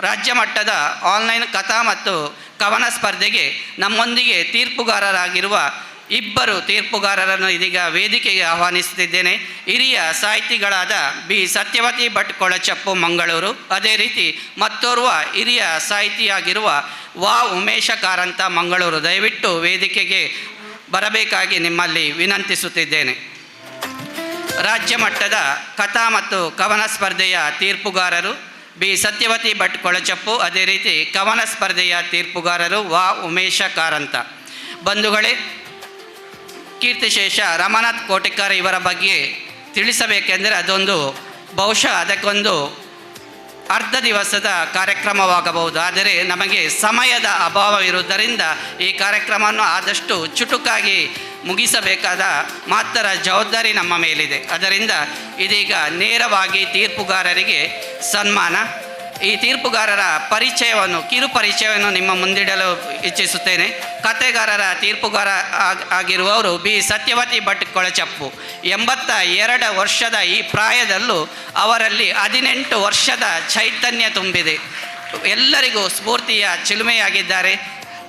ರಾಜ್ಯ ಮಟ್ಟದ ಆನ್ಲೈನ್ ಕಥಾ ಮತ್ತು ಕವನ ಸ್ಪರ್ಧೆಗೆ ನಮ್ಮೊಂದಿಗೆ ತೀರ್ಪುಗಾರರಾಗಿರುವ ಇಬ್ಬರು ತೀರ್ಪುಗಾರರನ್ನು ಇದೀಗ ವೇದಿಕೆಗೆ ಆಹ್ವಾನಿಸುತ್ತಿದ್ದೇನೆ. ಹಿರಿಯ ಸಾಹಿತಿಗಳಾದ ಬಿ ಸತ್ಯವತಿ ಭಟ್ ಕೊಳಚಪ್ಪು ಮಂಗಳೂರು, ಅದೇ ರೀತಿ ಮತ್ತೋರ್ವ ಹಿರಿಯ ಸಾಹಿತಿಯಾಗಿರುವ ವಾ ಉಮೇಶ ಕಾರಂತ ಮಂಗಳೂರು. ದಯವಿಟ್ಟು ವೇದಿಕೆಗೆ ಬರಬೇಕಾಗಿ ನಿಮ್ಮಲ್ಲಿ ವಿನಂತಿಸುತ್ತಿದ್ದೇನೆ. ರಾಜ್ಯ ಮಟ್ಟದ ಕಥಾ ಮತ್ತು ಕವನ ಸ್ಪರ್ಧೆಯ ತೀರ್ಪುಗಾರರು ಬಿ ಸತ್ಯವತಿ ಭಟ್ ಕೊಳಚಪ್ಪು, ಅದೇ ರೀತಿ ಕವನ ಸ್ಪರ್ಧೆಯ ತೀರ್ಪುಗಾರರು ವಾ ಉಮೇಶ ಕಾರಂತ. ಬಂಧುಗಳೇ, ಕೀರ್ತಿಶೇಷ ರಮಾನಾಥ್ ಕೋಟೆಕಾರ್ ಇವರ ಬಗ್ಗೆ ತಿಳಿಸಬೇಕೆಂದರೆ ಅದೊಂದು ಬಹುಶಃ ಅದಕ್ಕೊಂದು ಅರ್ಧ ದಿವಸದ ಕಾರ್ಯಕ್ರಮವಾಗಬಹುದು. ಆದರೆ ನಮಗೆ ಸಮಯದ ಅಭಾವವಿರುವುದರಿಂದ ಈ ಕಾರ್ಯಕ್ರಮವನ್ನು ಆದಷ್ಟು ಚುಟುಕಾಗಿ ಮುಗಿಸಬೇಕಾದ ಮಾತ್ರ ಜವಾಬ್ದಾರಿ ನಮ್ಮ ಮೇಲಿದೆ. ಅದರಿಂದ ಇದೀಗ ನೇರವಾಗಿ ತೀರ್ಪುಗಾರರಿಗೆ ಸನ್ಮಾನ. ಈ ತೀರ್ಪುಗಾರರ ಪರಿಚಯವನ್ನು, ಕಿರು ಪರಿಚಯವನ್ನು ನಿಮ್ಮ ಮುಂದಿಡಲು ಇಚ್ಛಿಸುತ್ತೇನೆ. ಕತೆಗಾರರ ತೀರ್ಪುಗಾರ ಆಗಿರುವವರು ಬಿ ಸತ್ಯವತಿ ಭಟ್ ಕೊಳಚಪ್ಪು. 82 ವರ್ಷದ ಈ ಪ್ರಾಯದಲ್ಲೂ ಅವರಲ್ಲಿ 18 ವರ್ಷದ ಚೈತನ್ಯ ತುಂಬಿದೆ. ಎಲ್ಲರಿಗೂ ಸ್ಫೂರ್ತಿಯ ಚಿಲುಮೆಯಾಗಿದ್ದಾರೆ.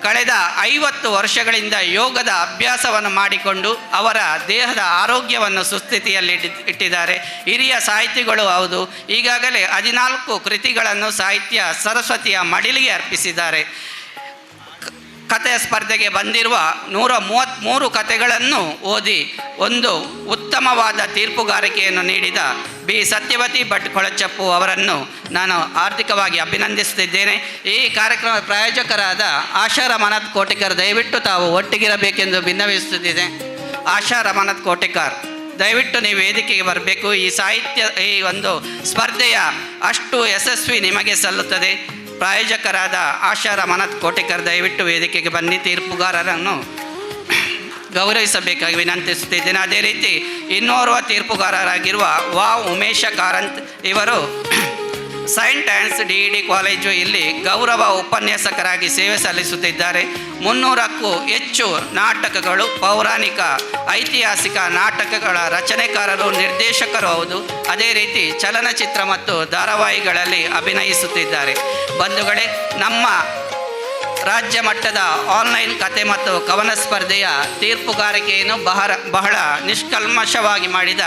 ಕಳೆದ 50 ವರ್ಷಗಳಿಂದ ಯೋಗದ ಅಭ್ಯಾಸವನ್ನು ಮಾಡಿಕೊಂಡು ಅವರ ದೇಹದ ಆರೋಗ್ಯವನ್ನು ಸುಸ್ಥಿತಿಯಲ್ಲಿ ಇಟ್ಟಿದ್ದಾರೆ. ಹಿರಿಯ ಸಾಹಿತಿಗಳು ಹೌದು. ಈಗಾಗಲೇ 14 ಕೃತಿಗಳನ್ನು ಸಾಹಿತ್ಯ ಸರಸ್ವತಿಯ ಮಡಿಲಿಗೆ ಅರ್ಪಿಸಿದ್ದಾರೆ. ಕಥೆಯ ಸ್ಪರ್ಧೆಗೆ ಬಂದಿರುವ 133 ಕಥೆಗಳನ್ನು ಓದಿ ಒಂದು ಉತ್ತಮವಾದ ತೀರ್ಪುಗಾರಿಕೆಯನ್ನು ನೀಡಿದ ಬಿ ಸತ್ಯವತಿ ಭಟ್ ಕೊಳಚಪ್ಪು ಅವರನ್ನು ನಾನು ಆರ್ಥಿಕವಾಗಿ ಅಭಿನಂದಿಸುತ್ತಿದ್ದೇನೆ. ಈ ಕಾರ್ಯಕ್ರಮದ ಪ್ರಾಯೋಜಕರಾದ ಆಶಾ ರಮಾನಾಥ್ ಕೋಟೆಕಾರ್, ದಯವಿಟ್ಟು ತಾವು ಒಟ್ಟಿಗಿರಬೇಕೆಂದು ಭಿನ್ನವಿಸುತ್ತಿದ್ದೇನೆ. ಆಶಾ ರಮಾನಾಥ್ ಕೋಟೆಕಾರ್, ದಯವಿಟ್ಟು ನೀವು ವೇದಿಕೆಗೆ ಬರಬೇಕು. ಈ ಸಾಹಿತ್ಯ, ಈ ಒಂದು ಸ್ಪರ್ಧೆಯ ಅಷ್ಟು ಯಶಸ್ವಿ ನಿಮಗೆ ಸಲ್ಲುತ್ತದೆ. ಪ್ರಾಯೋಜಕರಾದ ಆಶಾ ರಮಾನಾಥ್ ಕೋಟೆಕರ್, ದಯವಿಟ್ಟು ವೇದಿಕೆಗೆ ಬನ್ನಿ. ತೀರ್ಪುಗಾರರನ್ನು ಗೌರವಿಸಬೇಕಾಗಿ ವಿನಂತಿಸುತ್ತಿದ್ದೇನೆ. ಅದೇ ರೀತಿ ಇನ್ನೋರ್ವ ತೀರ್ಪುಗಾರರಾಗಿರುವ ವಾ ಉಮೇಶ ಕಾರಂತ್ ಇವರು Saint Ann's D E D college ಇಲ್ಲಿ ಗೌರವ ಉಪನ್ಯಾಸಕರಾಗಿ ಸೇವೆ ಸಲ್ಲಿಸುತ್ತಿದ್ದಾರೆ. 300ಕ್ಕೂ ಹೆಚ್ಚು ನಾಟಕಗಳು, ಪೌರಾಣಿಕ ಐತಿಹಾಸಿಕ ನಾಟಕಗಳ ರಚನೆಕಾರರು, ನಿರ್ದೇಶಕರು ಹೌದು. ಅದೇ ರೀತಿ ಚಲನಚಿತ್ರ ಮತ್ತು ಧಾರಾವಾಹಿಗಳಲ್ಲಿ ಅಭಿನಯಿಸುತ್ತಿದ್ದಾರೆ. ಬಂಧುಗಳೇ, ನಮ್ಮ ರಾಜ್ಯ ಮಟ್ಟದ ಆನ್ಲೈನ್ ಕತೆ ಮತ್ತು ಕವನ ಸ್ಪರ್ಧೆಯ ತೀರ್ಪುಗಾರಿಕೆಯನ್ನು ಬಹಳ ನಿಷ್ಕಲ್ಮಶವಾಗಿ ಮಾಡಿದ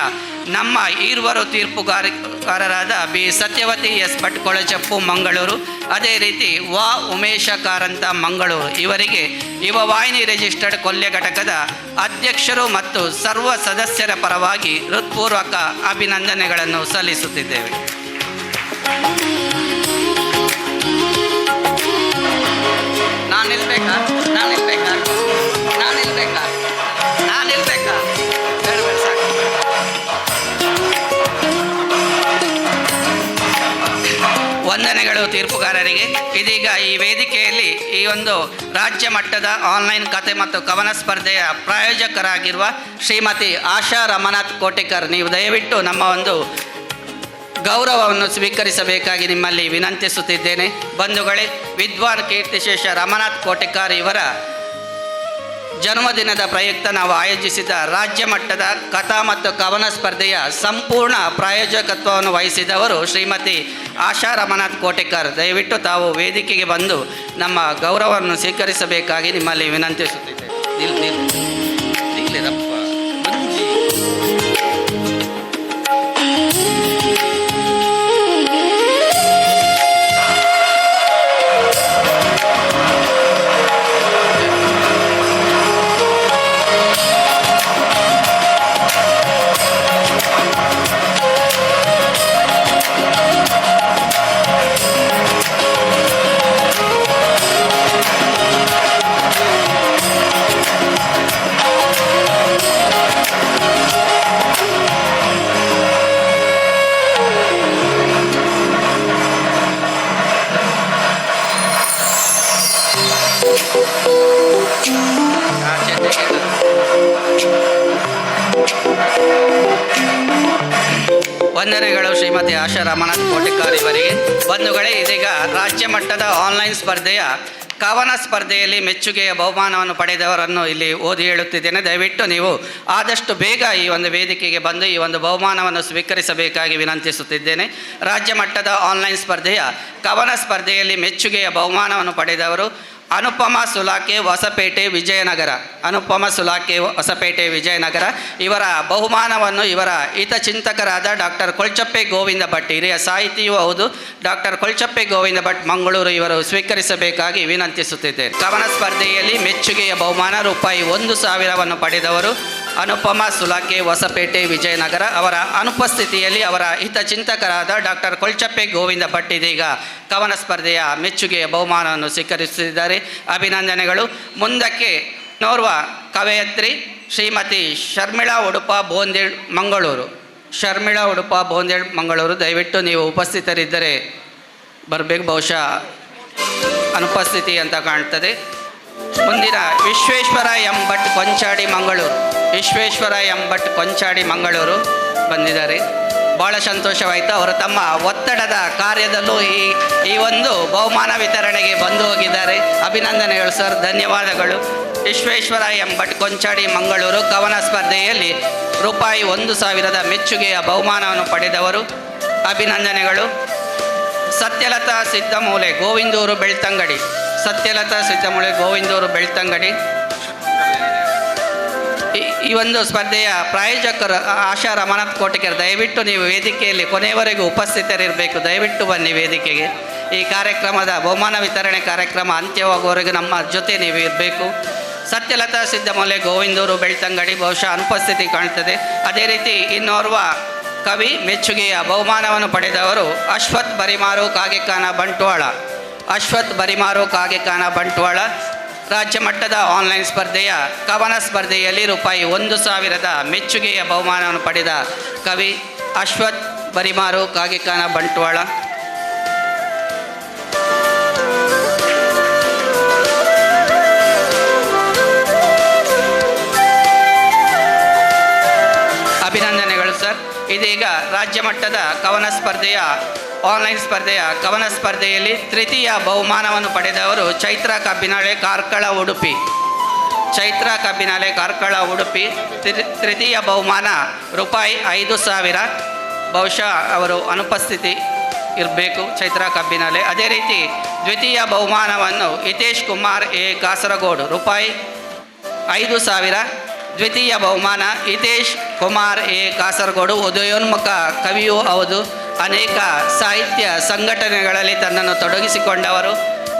ನಮ್ಮ ಈರ್ವರು ತೀರ್ಪುಗಾರರಾದ ಬಿ ಸತ್ಯವತಿ ಎಸ್ ಭಟ್ ಕೊಳಚಪ್ಪು ಮಂಗಳೂರು, ಅದೇ ರೀತಿ ವಾ ಉಮೇಶ ಕಾರಂತ ಮಂಗಳೂರು ಇವರಿಗೆ ಯುವವಾಹಿನಿ ರಿಜಿಸ್ಟರ್ಡ್ ಕೊಲ್ಯ ಘಟಕದ ಅಧ್ಯಕ್ಷರು ಮತ್ತು ಸರ್ವ ಸದಸ್ಯರ ಪರವಾಗಿ ಹೃತ್ಪೂರ್ವಕ ಅಭಿನಂದನೆಗಳನ್ನು ಸಲ್ಲಿಸುತ್ತಿದ್ದೇವೆ. ನಾನಿಲ್ಬೇಕಾ ನಾನಿಲ್ಬೇಕಾ ನಾನಿಲ್ಬೇಕಾ ನಾನಿಲ್ಬೇಕಾ ಬೇಡ ಬೇಡ ಸಾಕು. ವಂದನೆಗಳು ತೀರ್ಪುಗಾರರಿಗೆ. ಇದೀಗ ಈ ವೇದಿಕೆಯಲ್ಲಿ ಈ ಒಂದು ರಾಜ್ಯ ಮಟ್ಟದ ಆನ್ಲೈನ್ ಕತೆ ಮತ್ತು ಕವನ ಸ್ಪರ್ಧೆಯ ಪ್ರಾಯೋಜಕರಾಗಿರುವ ಶ್ರೀಮತಿ ಆಶಾ ರಮನಾಥ್ ಕೋಟೆಕರ್, ನೀವು ದಯವಿಟ್ಟು ನಮ್ಮ ಒಂದು ಗೌರವವನ್ನು ಸ್ವೀಕರಿಸಬೇಕಾಗಿ ನಿಮ್ಮಲ್ಲಿ ವಿನಂತಿಸುತ್ತಿದ್ದೇನೆ. ಬಂಧುಗಳೇ, ವಿದ್ವಾನ್ ಕೀರ್ತಿಶೇಷ ರಮನಾಥ್ ಕೋಟೆಕಾರ್ ಇವರ ಜನ್ಮದಿನದ ಪ್ರಯುಕ್ತ ನಾವು ಆಯೋಜಿಸಿದ ರಾಜ್ಯ ಮಟ್ಟದ ಕಥಾ ಮತ್ತು ಕವನ ಸ್ಪರ್ಧೆಯ ಸಂಪೂರ್ಣ ಪ್ರಾಯೋಜಕತ್ವವನ್ನು ವಹಿಸಿದವರು ಶ್ರೀಮತಿ ಆಶಾ ರಮನಾಥ್ ಕೋಟೆಕಾರ್. ದಯವಿಟ್ಟು ತಾವು ವೇದಿಕೆಗೆ ಬಂದು ನಮ್ಮ ಗೌರವವನ್ನು ಸ್ವೀಕರಿಸಬೇಕಾಗಿ ನಿಮ್ಮಲ್ಲಿ ವಿನಂತಿಸುತ್ತಿದ್ದೇನೆ. ನಿಲ್ಲಿರಪ್ಪ. ವಂದನೆಗಳು ಶ್ರೀಮತಿ ಆಶಾ ರಮನಾಥ್ ಕೋಟೆಕಾರ್ ಇವರಿಗೆ. ಬಂಧುಗಳೇ, ಇದೀಗ ರಾಜ್ಯ ಮಟ್ಟದ ಆನ್ಲೈನ್ ಸ್ಪರ್ಧೆಯ ಕವನ ಸ್ಪರ್ಧೆಯಲ್ಲಿ ಮೆಚ್ಚುಗೆಯ ಬಹುಮಾನವನ್ನು ಪಡೆದವರನ್ನು ಇಲ್ಲಿ ಓದಿ ಹೇಳುತ್ತಿದ್ದೇನೆ. ದಯವಿಟ್ಟು ನೀವು ಆದಷ್ಟು ಬೇಗ ಈ ಒಂದು ವೇದಿಕೆಗೆ ಬಂದು ಈ ಒಂದು ಬಹುಮಾನವನ್ನು ಸ್ವೀಕರಿಸಬೇಕಾಗಿ ವಿನಂತಿಸುತ್ತಿದ್ದೇನೆ. ರಾಜ್ಯ ಮಟ್ಟದ ಆನ್ಲೈನ್ ಸ್ಪರ್ಧೆಯ ಕವನ ಸ್ಪರ್ಧೆಯಲ್ಲಿ ಮೆಚ್ಚುಗೆಯ ಬಹುಮಾನವನ್ನು ಪಡೆದವರು ಅನುಪಮ ಸುಲಾಕೆ, ಹೊಸಪೇಟೆ, ವಿಜಯನಗರ. ಅನುಪಮ ಸುಲಾಕೆ, ಹೊಸಪೇಟೆ, ವಿಜಯನಗರ ಇವರ ಬಹುಮಾನವನ್ನು ಇವರ ಹಿತಚಿಂತಕರಾದ ಡಾಕ್ಟರ್ ಕೊಳ್ಚಪ್ಪೆ ಗೋವಿಂದ ಭಟ್, ಹಿರಿಯ ಸಾಹಿತಿಯೂ ಹೌದು, ಡಾಕ್ಟರ್ ಕೊಳ್ಚಪ್ಪೆ ಗೋವಿಂದ ಭಟ್ ಮಂಗಳೂರು ಇವರು ಸ್ವೀಕರಿಸಬೇಕಾಗಿ ವಿನಂತಿಸುತ್ತಿದ್ದೇನೆ. ಕವನ ಸ್ಪರ್ಧೆಯಲ್ಲಿ ಮೆಚ್ಚುಗೆಯ ಬಹುಮಾನ ರೂಪಾಯಿ 1,000 ಪಡೆದವರು ಅನುಪಮ ಸುಲಾಕೆ ಹೊಸಪೇಟೆ ವಿಜಯನಗರ ಅವರ ಅನುಪಸ್ಥಿತಿಯಲ್ಲಿ ಅವರ ಹಿತಚಿಂತಕರಾದ ಡಾಕ್ಟರ್ ಕೊಲ್ಚಪ್ಪೆ ಗೋವಿಂದ ಭಟ್ ಇದೀಗ ಕವನ ಸ್ಪರ್ಧೆಯ ಮೆಚ್ಚುಗೆಯ ಬಹುಮಾನವನ್ನು ಸ್ವೀಕರಿಸುತ್ತಿದ್ದಾರೆ. ಅಭಿನಂದನೆಗಳು. ಮುಂದಕ್ಕೆ ನೋರ್ವ ಕವಯತ್ರಿ ಶ್ರೀಮತಿ ಶರ್ಮಿಳಾ ಉಡುಪ ಬೋಂದೇಳ್ ಮಂಗಳೂರು. ಶರ್ಮಿಳಾ ಉಡುಪ ಬೋಂದೇಳ್ ಮಂಗಳೂರು, ದಯವಿಟ್ಟು ನೀವು ಉಪಸ್ಥಿತರಿದ್ದರೆ ಬರಬೇಕು. ಬಹುಶಃ ಅನುಪಸ್ಥಿತಿ ಅಂತ ಕಾಣ್ತದೆ. ಮುಂದಿನ ವಿಶ್ವೇಶ್ವರ ಎಂ ಭಟ್ ಕೊಂಚಾಡಿ ಮಂಗಳೂರು. ವಿಶ್ವೇಶ್ವರ ಎಂ ಭಟ್ ಕೊಂಚಾಡಿ ಮಂಗಳೂರು ಬಂದಿದ್ದಾರೆ. ಭಾಳ ಸಂತೋಷವಾಯಿತು. ಅವರು ತಮ್ಮ ಒತ್ತಡದ ಕಾರ್ಯದಲ್ಲೂ ಈ ಒಂದು ಬಹುಮಾನ ವಿತರಣೆಗೆ ಬಂದು ಹೋಗಿದ್ದಾರೆ. ಅಭಿನಂದನೆಗಳು ಸರ್, ಧನ್ಯವಾದಗಳು. ವಿಶ್ವೇಶ್ವರ ಎಂ ಭಟ್ ಕೊಂಚಾಡಿ ಮಂಗಳೂರು ಕವನ ಸ್ಪರ್ಧೆಯಲ್ಲಿ ರೂಪಾಯಿ 1000 ಮೆಚ್ಚುಗೆಯ ಬಹುಮಾನವನ್ನು ಪಡೆದವರು. ಅಭಿನಂದನೆಗಳು. ಸತ್ಯಲತಾ ಸಿದ್ದಮೂಲೆ ಗೋವಿಂದೂರು ಬೆಳ್ತಂಗಡಿ. ಸತ್ಯಲತಾ ಸಿದ್ದಮೂಲೆ ಗೋವಿಂದೂರು ಬೆಳ್ತಂಗಡಿ. ಈ ಒಂದು ಸ್ಪರ್ಧೆಯ ಪ್ರಾಯೋಜಕರು ಆಶಾ ರಮಾನಾಥ್ ಕೋಟಿಕರ್, ದಯವಿಟ್ಟು ನೀವು ವೇದಿಕೆಯಲ್ಲಿ ಕೊನೆಯವರೆಗೂ ಉಪಸ್ಥಿತರಿರಬೇಕು. ದಯವಿಟ್ಟು ಬನ್ನಿ ವೇದಿಕೆಗೆ. ಈ ಕಾರ್ಯಕ್ರಮದ ಬಹುಮಾನ ವಿತರಣೆ ಕಾರ್ಯಕ್ರಮ ಅಂತ್ಯವಾಗುವವರೆಗೂ ನಮ್ಮ ಜೊತೆ ನೀವು ಇರಬೇಕು. ಸತ್ಯಲತಾ ಸಿದ್ದಮೂಲೆ ಗೋವಿಂದೂರು ಬೆಳ್ತಂಗಡಿ ಬಹುಶಃ ಅನುಪಸ್ಥಿತಿ ಕಾಣ್ತದೆ. ಅದೇ ರೀತಿ ಇನ್ನೋರ್ವ ಕವಿ ಮೆಚ್ಚುಗೆಯ ಬಹುಮಾನವನ್ನು ಪಡೆದವರು ಅಶ್ವಥ್ ಬರಿಮಾರು ಕಾಗೆಕಾನ ಬಂಟ್ವಾಳ. ಅಶ್ವಥ್ ಬರಿಮಾರು ಕಾಗೆಕಾನ ಬಂಟ್ವಾಳ ರಾಜ್ಯ ಮಟ್ಟದ ಆನ್ಲೈನ್ ಸ್ಪರ್ಧೆಯ ಕವನ ಸ್ಪರ್ಧೆಯಲ್ಲಿ ರೂಪಾಯಿ 1000 ಮೆಚ್ಚುಗೆಯ ಬಹುಮಾನವನ್ನು ಪಡೆದ ಕವಿ ಅಶ್ವಥ್ ಬರಿಮಾರು ಕಾಗೆಕಾನ ಬಂಟ್ವಾಳ. ಅಭಿನಂದನೆಗಳು ಸರ್. ಇದೀಗ ರಾಜ್ಯ ಮಟ್ಟದ ಕವನ ಸ್ಪರ್ಧೆಯ ಆನ್ಲೈನ್ ಸ್ಪರ್ಧೆಯ ಕವನ ಸ್ಪರ್ಧೆಯಲ್ಲಿ ತೃತೀಯ ಬಹುಮಾನವನ್ನು ಪಡೆದವರು ಚೈತ್ರ ಕಬ್ಬಿನಾಳೆ ಕಾರ್ಕಳ ಉಡುಪಿ. ಚೈತ್ರ ಕಬ್ಬಿನಾಳೆ ಕಾರ್ಕಳ ಉಡುಪಿ ತೃತೀಯ ಬಹುಮಾನ ರೂಪಾಯಿ 5000. ಬಹುಶಃ ಅವರು ಅನುಪಸ್ಥಿತಿ ಇರಬೇಕು ಚೈತ್ರ ಕಬ್ಬಿನಾಳೆ. ಅದೇ ರೀತಿ ದ್ವಿತೀಯ ಬಹುಮಾನವನ್ನು ಹಿತೇಶ್ ಕುಮಾರ್ ಎ ಕಾಸರಗೋಡು ರೂಪಾಯಿ 5000. ದ್ವಿತೀಯ ಬಹುಮಾನ ಹಿತೇಶ್ ಕುಮಾರ್ ಎ ಕಾಸರಗೋಡು, ಉದಯೋನ್ಮುಖ ಕವಿಯೂ ಹೌದು, ಅನೇಕ ಸಾಹಿತ್ಯ ಸಂಘಟನೆಗಳಲ್ಲಿ ತನ್ನನ್ನು ತೊಡಗಿಸಿಕೊಂಡವರು.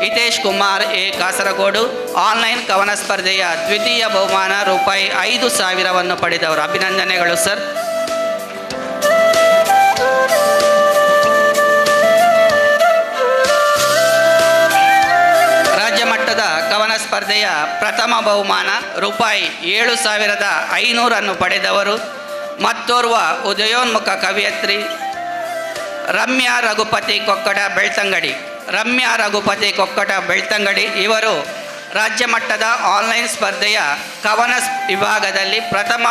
ಹಿತೇಶ್ ಕುಮಾರ್ ಎ ಕಾಸರಗೋಡು ಆನ್ಲೈನ್ ಕವನ ಸ್ಪರ್ಧೆಯ ದ್ವಿತೀಯ ಬಹುಮಾನ ರೂಪಾಯಿ 5000 ಪಡೆದವರು. ಅಭಿನಂದನೆಗಳು ಸರ್. ರಾಜ್ಯ ಮಟ್ಟದ ಕವನ ಸ್ಪರ್ಧೆಯ ಪ್ರಥಮ ಬಹುಮಾನ ರೂಪಾಯಿ 7500 ಪಡೆದವರು ಮತ್ತೋರ್ವ ಉದಯೋನ್ಮುಖ ಕವಿಯತ್ರಿ ರಮ್ಯಾ ರಘುಪತಿ ಕೊಕ್ಕಡ ಬೆಳ್ತಂಗಡಿ. ರಮ್ಯಾ ರಘುಪತಿ ಕೊಕ್ಕಡ ಬೆಳ್ತಂಗಡಿ ಇವರು ರಾಜ್ಯ ಮಟ್ಟದ ಆನ್ಲೈನ್ ಸ್ಪರ್ಧೆಯ ಕವನ ವಿಭಾಗದಲ್ಲಿ ಪ್ರಥಮ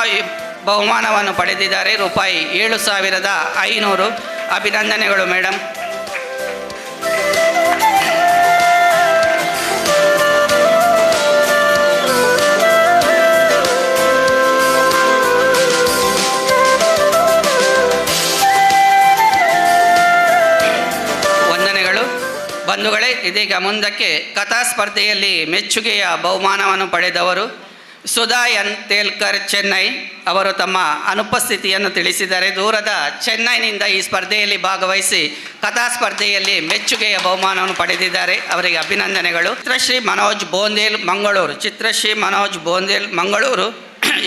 ಬಹುಮಾನವನ್ನು ಪಡೆದಿದ್ದಾರೆ ರೂಪಾಯಿ 7500. ಅಭಿನಂದನೆಗಳು ಮೇಡಮ್. ಬಂಧುಗಳೇ, ಇದೀಗ ಮುಂದಕ್ಕೆ ಕಥಾ ಸ್ಪರ್ಧೆಯಲ್ಲಿ ಮೆಚ್ಚುಗೆಯ ಬಹುಮಾನವನ್ನು ಪಡೆದವರು ಸುಧಾ ಎನ್ ತೇಲ್ಕರ್ ಚೆನ್ನೈ ಅವರು ತಮ್ಮ ಅನುಪಸ್ಥಿತಿಯನ್ನು ತಿಳಿಸಿದ್ದಾರೆ. ದೂರದ ಚೆನ್ನೈನಿಂದ ಈ ಸ್ಪರ್ಧೆಯಲ್ಲಿ ಭಾಗವಹಿಸಿ ಕಥಾ ಸ್ಪರ್ಧೆಯಲ್ಲಿ ಮೆಚ್ಚುಗೆಯ ಬಹುಮಾನವನ್ನು ಪಡೆದಿದ್ದಾರೆ. ಅವರಿಗೆ ಅಭಿನಂದನೆಗಳು. ಚಿತ್ರಶ್ರೀ ಮನೋಜ್ ಬೋಂದೇಲ್ ಮಂಗಳೂರು. ಚಿತ್ರಶ್ರೀ ಮನೋಜ್ ಬೋಂದೇಲ್ ಮಂಗಳೂರು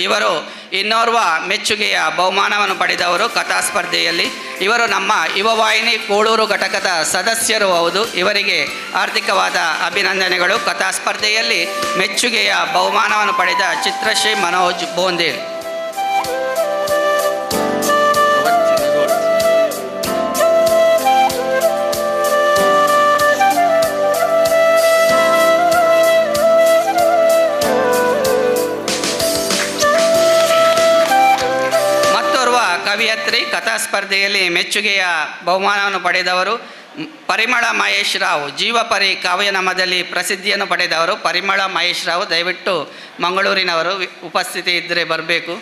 ಇವರು ಇನ್ನೋರ್ವ ಮೆಚ್ಚುಗೆಯ ಬಹುಮಾನವನ್ನು ಪಡೆದವರು ಕಥಾ ಸ್ಪರ್ಧೆಯಲ್ಲಿ. ಇವರು ನಮ್ಮ ಯುವವಾಹಿನಿ ಕೂಳೂರು ಘಟಕದ ಸದಸ್ಯರು ಹೌದು. ಇವರಿಗೆ ಆರ್ಥಿಕವಾದ ಅಭಿನಂದನೆಗಳು. ಕಥಾ ಸ್ಪರ್ಧೆಯಲ್ಲಿ ಮೆಚ್ಚುಗೆಯ ಬಹುಮಾನವನ್ನು ಪಡೆದ ಚಿತ್ರಶ್ರೀ ಮನೋಜ್ ಬೋಂದೇಲ್. ಕವಿಯತ್ರಿ ಕಥಾ ಸ್ಪರ್ಧೆಯಲ್ಲಿ ಮೆಚ್ಚುಗೆಯ ಬಹುಮಾನವನ್ನು ಪಡೆದವರು ಪರಿಮಳ ಮಹೇಶ್ ರಾವ್. ಜೀವಪರಿ ಕಾವ್ಯನಾಮದಲ್ಲಿ ಪ್ರಸಿದ್ಧಿಯನ್ನು ಪಡೆದವರು ಪರಿಮಳ ಮಹೇಶ್ ರಾವ್. ದಯವಿಟ್ಟು ಮಂಗಳೂರಿನವರು ಉಪಸ್ಥಿತಿ ಇದ್ದರೆ ಬರಬೇಕು.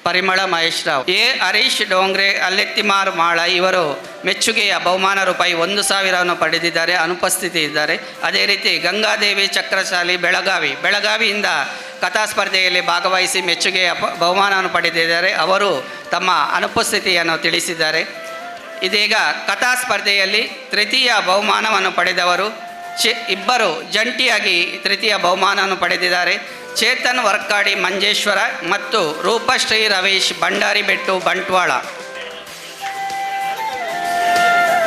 ಪರಿಮಳ ಮಹೇಶ್ ರಾವ್. ಎ ಹರೀಶ್ ಡೋಂಗ್ರೆ ಅಲ್ಲೆತ್ತಿಮಾರ್ ಮಾಳ ಇವರು ಮೆಚ್ಚುಗೆಯ ಬಹುಮಾನ ರೂಪಾಯಿ 1000 ಪಡೆದಿದ್ದಾರೆ, ಅನುಪಸ್ಥಿತಿ ಇದ್ದಾರೆ. ಅದೇ ರೀತಿ ಗಂಗಾದೇವಿ ಚಕ್ರಶಾಲಿ ಬೆಳಗಾವಿ, ಬೆಳಗಾವಿಯಿಂದ ಕಥಾ ಸ್ಪರ್ಧೆಯಲ್ಲಿ ಭಾಗವಹಿಸಿ ಮೆಚ್ಚುಗೆಯ ಬಹುಮಾನವನ್ನು ಪಡೆದಿದ್ದಾರೆ. ಅವರು ತಮ್ಮ ಅನುಪಸ್ಥಿತಿಯನ್ನು ತಿಳಿಸಿದ್ದಾರೆ. ಇದೀಗ ಕಥಾ ಸ್ಪರ್ಧೆಯಲ್ಲಿ ತೃತೀಯ ಬಹುಮಾನವನ್ನು ಪಡೆದವರು ಇಬ್ಬರು ಜಂಟಿಯಾಗಿ ತೃತೀಯ ಬಹುಮಾನವನ್ನು ಪಡೆದಿದ್ದಾರೆ. ಚೇತನ್ ವರ್ಕಾಡಿ ಮಂಜೇಶ್ವರ ಮತ್ತು ರೂಪಶ್ರೀ ರವೀಶ್ ಭಂಡಾರಿಬೆಟ್ಟು ಬಂಟ್ವಾಳ.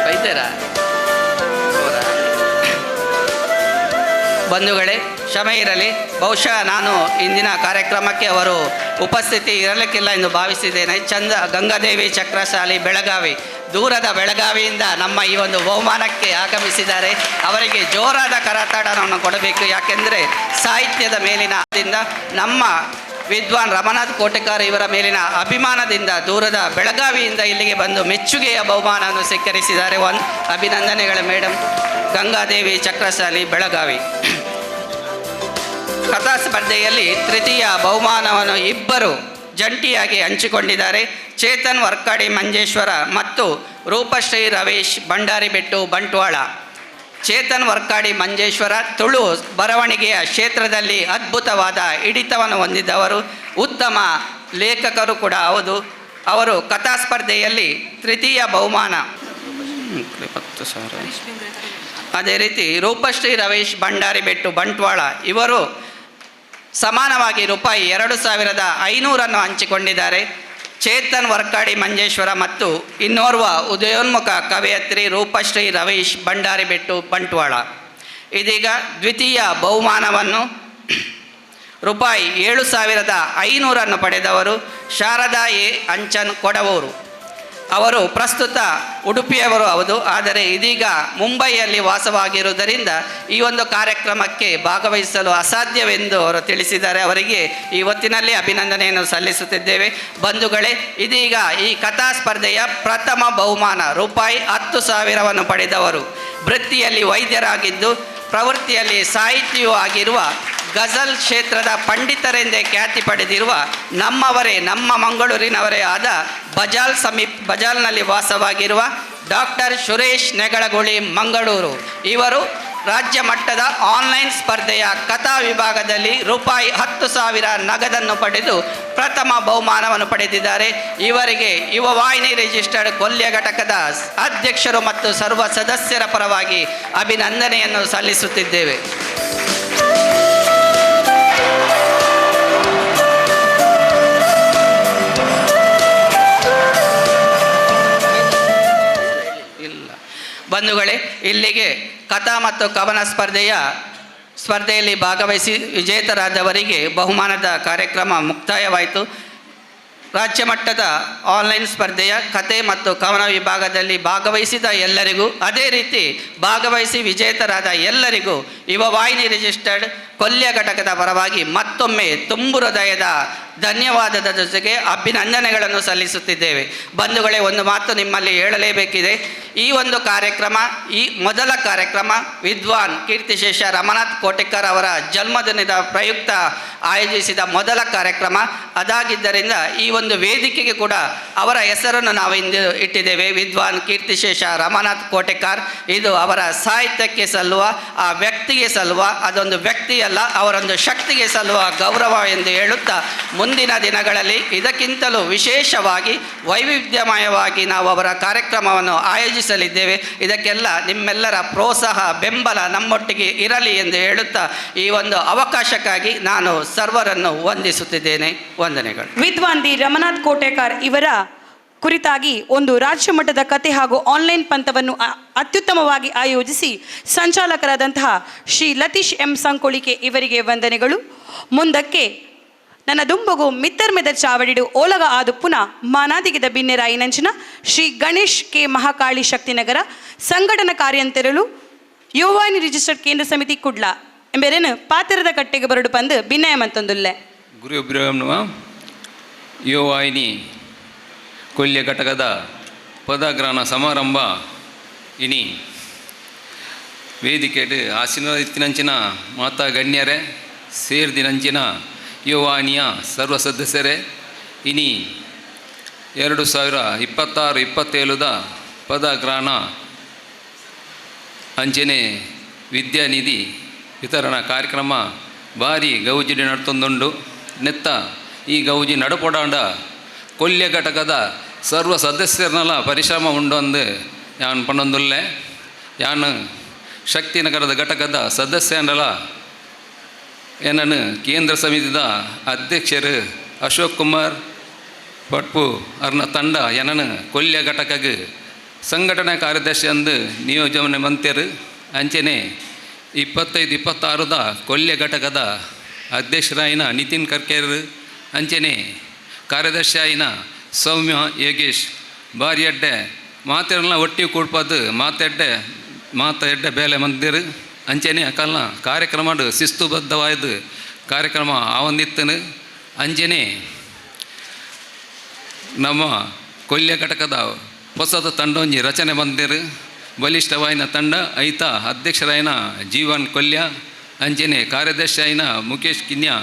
ಬೈತಾರಾ? ಬಂಧುಗಳೇ, ಕ್ಷಮೆ ಇರಲಿ, ಬಹುಶಃ ನಾನು ಇಂದಿನ ಕಾರ್ಯಕ್ರಮಕ್ಕೆ ಅವರು ಉಪಸ್ಥಿತಿ ಇರಲಿಕ್ಕಿಲ್ಲ ಎಂದು ಭಾವಿಸಿದ್ದೇನೆ. ಚಂದ ಗಂಗಾದೇವಿ ಚಕ್ರಶಾಲಿ ಬೆಳಗಾವಿ, ದೂರದ ಬೆಳಗಾವಿಯಿಂದ ನಮ್ಮ ಈ ಒಂದು ಬಹುಮಾನಕ್ಕೆ ಆಗಮಿಸಿದ್ದಾರೆ. ಅವರಿಗೆ ಜೋರಾದ ಕರತಾಡನವನ್ನು ಕೊಡಬೇಕು. ಯಾಕೆಂದರೆ ಸಾಹಿತ್ಯದ ಮೇಲಿನ ನಮ್ಮ ವಿದ್ವಾನ್ ರಮನಾಥ್ ಕೋಟೆಕಾರ್ ಇವರ ಮೇಲಿನ ಅಭಿಮಾನದಿಂದ ದೂರದ ಬೆಳಗಾವಿಯಿಂದ ಇಲ್ಲಿಗೆ ಬಂದು ಮೆಚ್ಚುಗೆಯ ಬಹುಮಾನವನ್ನು ಸ್ವೀಕರಿಸಿದ್ದಾರೆ. ಅಭಿನಂದನೆಗಳ ಮೇಡಮ್. ಗಂಗಾದೇವಿ ಚಕ್ರಶಾಲಿ ಬೆಳಗಾವಿ. ಕಥಾ ಸ್ಪರ್ಧೆಯಲ್ಲಿ ತೃತೀಯ ಬಹುಮಾನವನ್ನು ಇಬ್ಬರು ಜಂಟಿಯಾಗಿ ಹಂಚಿಕೊಂಡಿದ್ದಾರೆ. ಚೇತನ್ ವರ್ಕಾಡಿ ಮಂಜೇಶ್ವರ ಮತ್ತು ರೂಪಶ್ರೀ ರವೀಶ್ ಭಂಡಾರಿಬೆಟ್ಟು ಬಂಟ್ವಾಳ. ಚೇತನ್ ವರ್ಕಾಡಿ ಮಂಜೇಶ್ವರ ತುಳು ಬರವಣಿಗೆಯ ಕ್ಷೇತ್ರದಲ್ಲಿ ಅದ್ಭುತವಾದ ಹಿಡಿತವನ್ನು ಹೊಂದಿದ್ದವರು, ಉತ್ತಮ ಲೇಖಕರು ಕೂಡ ಹೌದು. ಅವರು ಕಥಾ ಸ್ಪರ್ಧೆಯಲ್ಲಿ ತೃತೀಯ ಬಹುಮಾನ 10,000. ಅದೇ ರೀತಿ ರೂಪಶ್ರೀ ರವೀಶ್ ಭಂಡಾರಿಬೆಟ್ಟು ಬಂಟ್ವಾಳ ಇವರು ಸಮಾನವಾಗಿ ರೂಪಾಯಿ 2,500 ಹಂಚಿಕೊಂಡಿದ್ದಾರೆ. ಚೇತನ್ ವರ್ಕಾಡಿ ಮಂಜೇಶ್ವರ ಮತ್ತು ಇನ್ನೋರ್ವ ಉದಯೋನ್ಮುಖ ಕವಯತ್ರಿ ರೂಪಶ್ರೀ ರವೀಶ್ ಭಂಡಾರಿಬೆಟ್ಟು ಬಂಟ್ವಾಳ. ಇದೀಗ ದ್ವಿತೀಯ ಬಹುಮಾನವನ್ನು ರೂಪಾಯಿ 7,500 ಪಡೆದವರು ಶಾರದಾ ಎ ಅಂಚನ್ ಕೊಡವೂರು. ಅವರು ಪ್ರಸ್ತುತ ಉಡುಪಿಯವರು ಹೌದು, ಆದರೆ ಇದೀಗ ಮುಂಬೈಯಲ್ಲಿ ವಾಸವಾಗಿರುವುದರಿಂದ ಈ ಒಂದು ಕಾರ್ಯಕ್ರಮಕ್ಕೆ ಭಾಗವಹಿಸಲು ಅಸಾಧ್ಯವೆಂದು ಅವರು ತಿಳಿಸಿದ್ದಾರೆ. ಅವರಿಗೆ ಈ ಹೊತ್ತಿನಲ್ಲಿ ಅಭಿನಂದನೆಯನ್ನು ಸಲ್ಲಿಸುತ್ತಿದ್ದೇವೆ. ಬಂಧುಗಳೇ, ಇದೀಗ ಈ ಕಥಾ ಸ್ಪರ್ಧೆಯ ಪ್ರಥಮ ಬಹುಮಾನ ರೂಪಾಯಿ 10,000 ಪಡೆದವರು ವೃತ್ತಿಯಲ್ಲಿ ವೈದ್ಯರಾಗಿದ್ದು ಪ್ರವೃತ್ತಿಯಲ್ಲಿ ಸಾಹಿತಿಯೂ ಆಗಿರುವ ಗಜಲ್ ಕ್ಷೇತ್ರದ ಪಂಡಿತರೆಂದೇ ಖ್ಯಾತಿ ಪಡೆದಿರುವ ನಮ್ಮವರೇ, ನಮ್ಮ ಮಂಗಳೂರಿನವರೇ ಆದ ಬಜಾಲ್ನಲ್ಲಿ ವಾಸವಾಗಿರುವ ಡಾಕ್ಟರ್ ಸುರೇಶ್ ನೆಗಳಗುಳಿ ಮಂಗಳೂರು ಇವರು ರಾಜ್ಯ ಮಟ್ಟದ ಆನ್ಲೈನ್ ಸ್ಪರ್ಧೆಯ ಕಥಾ ವಿಭಾಗದಲ್ಲಿ ರೂಪಾಯಿ 10,000 ನಗದನ್ನು ಪಡೆದು ಪ್ರಥಮ ಬಹುಮಾನವನ್ನು ಪಡೆದಿದ್ದಾರೆ. ಇವರಿಗೆ ಯುವವಾಹಿನಿ ರಿಜಿಸ್ಟರ್ಡ್ ಕೊಲ್ಯ ಘಟಕದ ಅಧ್ಯಕ್ಷರು ಮತ್ತು ಸರ್ವ ಸದಸ್ಯರ ಪರವಾಗಿ ಅಭಿನಂದನೆಯನ್ನು ಸಲ್ಲಿಸುತ್ತಿದ್ದೇವೆ. ಇಲ್ಲ ಬಂಧುಗಳೇ, ಇಲ್ಲಿಗೆ ಕಥಾ ಮತ್ತು ಕವನ ಸ್ಪರ್ಧೆಯಲ್ಲಿ ಭಾಗವಹಿಸಿ ವಿಜೇತರಾದವರಿಗೆ ಬಹುಮಾನದ ಕಾರ್ಯಕ್ರಮ ಮುಕ್ತಾಯವಾಯಿತು. ರಾಜ್ಯ ಮಟ್ಟದ ಆನ್ಲೈನ್ ಸ್ಪರ್ಧೆಯ ಕತೆ ಮತ್ತು ಕವನ ವಿಭಾಗದಲ್ಲಿ ಭಾಗವಹಿಸಿದ ಎಲ್ಲರಿಗೂ, ಅದೇ ರೀತಿ ಭಾಗವಹಿಸಿ ವಿಜೇತರಾದ ಎಲ್ಲರಿಗೂ ಯುವವಾಹಿನಿ ರಿಜಿಸ್ಟರ್ಡ್ ಕೊಲ್ಯ ಘಟಕದ ಪರವಾಗಿ ಮತ್ತೊಮ್ಮೆ ತುಂಬು ಹೃದಯದ ಧನ್ಯವಾದದ ಜೊತೆಗೆ ಅಭಿನಂದನೆಗಳನ್ನು ಸಲ್ಲಿಸುತ್ತಿದ್ದೇವೆ. ಬಂಧುಗಳೇ, ಒಂದು ಮಾತು ನಿಮ್ಮಲ್ಲಿ ಹೇಳಲೇಬೇಕಿದೆ. ಈ ಒಂದು ಕಾರ್ಯಕ್ರಮ, ಈ ಮೊದಲ ಕಾರ್ಯಕ್ರಮ ವಿದ್ವಾನ್ ಕೀರ್ತಿಶೇಷ ರಮನಾಥ್ ಕೋಟೆಕರ್ ಅವರ ಜನ್ಮದಿನದ ಪ್ರಯುಕ್ತ ಆಯೋಜಿಸಿದ ಮೊದಲ ಕಾರ್ಯಕ್ರಮ. ಅದಾಗಿದ್ದರಿಂದ ಈ ಒಂದು ವೇದಿಕೆಗೆ ಕೂಡ ಅವರ ಹೆಸರನ್ನು ನಾವು ಇಂದು ಇಟ್ಟಿದ್ದೇವೆ, ವಿದ್ವಾನ್ ಕೀರ್ತಿಶೇಷ ರಮನಾಥ್ ಕೋಟೆಕಾರ್. ಇದು ಅವರ ಸಾಹಿತ್ಯಕ್ಕೆ ಸಲ್ಲುವ, ಆ ವ್ಯಕ್ತಿಗೆ ಸಲ್ಲುವ, ಅದೊಂದು ವ್ಯಕ್ತಿಯಲ್ಲ, ಅವರೊಂದು ಶಕ್ತಿಗೆ ಸಲ್ಲುವ ಗೌರವ ಎಂದು ಹೇಳುತ್ತಾ, ಮುಂದಿನ ದಿನಗಳಲ್ಲಿ ಇದಕ್ಕಿಂತಲೂ ವಿಶೇಷವಾಗಿ ವೈವಿಧ್ಯಮಯವಾಗಿ ನಾವು ಅವರ ಕಾರ್ಯಕ್ರಮವನ್ನು ಆಯೋಜಿಸಲಿದ್ದೇವೆ. ಇದಕ್ಕೆಲ್ಲ ನಿಮ್ಮೆಲ್ಲರ ಪ್ರೋತ್ಸಾಹ ಬೆಂಬಲ ನಮ್ಮೊಟ್ಟಿಗೆ ಇರಲಿ ಎಂದು ಹೇಳುತ್ತಾ ಈ ಒಂದು ಅವಕಾಶಕ್ಕಾಗಿ ನಾನು ಸರ್ವರನ್ನು ವಂದಿಸುತ್ತಿದ್ದೇನೆ. ವಂದನೆಗಳು. ವಿದ್ವಾನ್ the Ramanath Kotekar ಇವರ ಕುರಿತಾಗಿ ಒಂದು ರಾಜ್ಯ ಮಟ್ಟದ ಕತೆ ಹಾಗೂ ಆನ್ಲೈನ್ ಪಂಥವನ್ನು ಅತ್ಯುತ್ತಮವಾಗಿ ಆಯೋಜಿಸಿ ಸಂಚಾಲಕರಾದಂತಹ ಶ್ರೀ ಲತೀಶ್ ಎಂ ಸಂಕೊಳಿಕೆ ಇವರಿಗೆ ವಂದನೆಗಳು. ಮುಂದಕ್ಕೆ ನನ್ನ ದುಂಬಗು ಮಿತ್ತರ್ಮೆದ ಚಾವಡಿಡು ಓಲಗ ಆದು ಪುನಃ ಮಾನಾದಿಗಿದ ಬಿನ್ನೆರಾಯಿನಂಚಿನ ಶ್ರೀ ಗಣೇಶ್ ಕೆ ಮಹಾಕಾಳಿ ಶಕ್ತಿನಗರ ಸಂಘಟನಾ ಕಾರ್ಯಂತೆರಳು ಯುವವಾಹಿನಿ ರಿಜಿಸ್ಟರ್ಡ್ ಕೇಂದ್ರ ಸಮಿತಿ ಕುಡ್ಲ ಎಂಬರೇನು ಪಾತಿರದ ಕಟ್ಟೆಗೆ ಬರಡು ಪಂದು ಭಿನ್ನಯಮಂತೊಂದುಲ್ಲೆ. ಗುರು ಇಬ್ರಾಹಿಂನುವ ಯುವವಾಹಿನಿ ಕೊಲ್ಯ ಘಟಕದ ಪದಗ್ರಹಣ ಸಮಾರಂಭ ಇನಿ ವೇದಿಕೆಡು ಆಸಿನ ಇತ್ತಿನಂಚಿನ ಮಾತಾ ಗಣ್ಯರೇ, ಸೇರ್ದಿನಂಚಿನ ಯುವವಾಹಿನಿಯ ಸರ್ವ ಸದಸ್ಯರೇ, ಇನಿ 2026-27 ಪದಗ್ರಹಣ ಅಂಚನೆ ವಿದ್ಯಾನಿಧಿ ವಿತರಣಾ ಕಾರ್ಯಕ್ರಮ ಭಾರಿ ಗೌಜಿಡಿ ನಡ್ತೊಂದುಂಡು. ನೆತ್ತ ಈ ಗೌಜಿ ನಡುಪೊಡಾಂಡ ಕೊಲ್ಯ ಘಟಕದ ಸರ್ವ ಸದಸ್ಯರನ್ನೆಲ್ಲ ಪರಿಶ್ರಮ ಉಂಡು ಅಂದು ಯಾನ್ ಪನ್ನೊಂದುಲ್ಲೆ. ಯಾನ್ ಶಕ್ತಿನಗರದ ಘಟಕದ ಸದಸ್ಯಂಡಲ ಏನನ್ನು ಕೇಂದ್ರ ಸಮಿತಿದ ಅಧ್ಯಕ್ಷರು ಅಶೋಕ್ ಕುಮಾರ್ ಪಟ್ಪು ಅರ್ನ ತಂಡ ಏನನ್ನು ಕೊಲ್ಯ ಘಟಕಗೆ ಸಂಘಟನಾ ಕಾರ್ಯದರ್ಶಿ ಅಂದು ನಿಯೋಜನೆ ಮಂತ್ಯರು. ಅಂಚನೆ 25, 26ದ ಕೊಲ್ಯ ಘಟಕದ ಅಧ್ಯಕ್ಷರಾಯಿನ ನಿತಿನ್ ಕರ್ಕೇರ್, ಅಂಚನೆ ಕಾರ್ಯದರ್ಶಿಯಾಯಿನ ಸೌಮ್ಯ ಯೋಗೇಶ್ ಬಾರಿ ಅಡ್ಡೆ ಮಾತೆಲ್ಲ ಒಟ್ಟಿ ಕೂಡ್ಪದು ಮಾತೆಡ್ಡೆ ಮಾತ ಎಡ್ಡೆ ಬೇಲೆ ಮಂದಿರು. ಅಂಚನೆ ಅಕಲ್ನ ಕಾರ್ಯಕ್ರಮ ಶಿಸ್ತುಬದ್ಧವಾದ ಕಾರ್ಯಕ್ರಮ ಆವಂದಿತ್ತನು. ಅಂಚನೆ ನಮ್ಮ ಕೊಲ್ಯ ಘಟಕದ ಹೊಸದ ತಂಡೊಂಜಿ ರಚನೆ ಬಂದಿರು ಬಲಿಷ್ಠವಾಯಿನ ತಂಡ ಐತ ಅಧ್ಯಕ್ಷರಾಯಿನ ಜೀವನ್ ಕೊಲ್ಯ, ಅಂಚನೆ ಕಾರ್ಯದರ್ಶಿ ಆಯಿನ ಮುಕೇಶ್ ಕಿನ್ಯಾ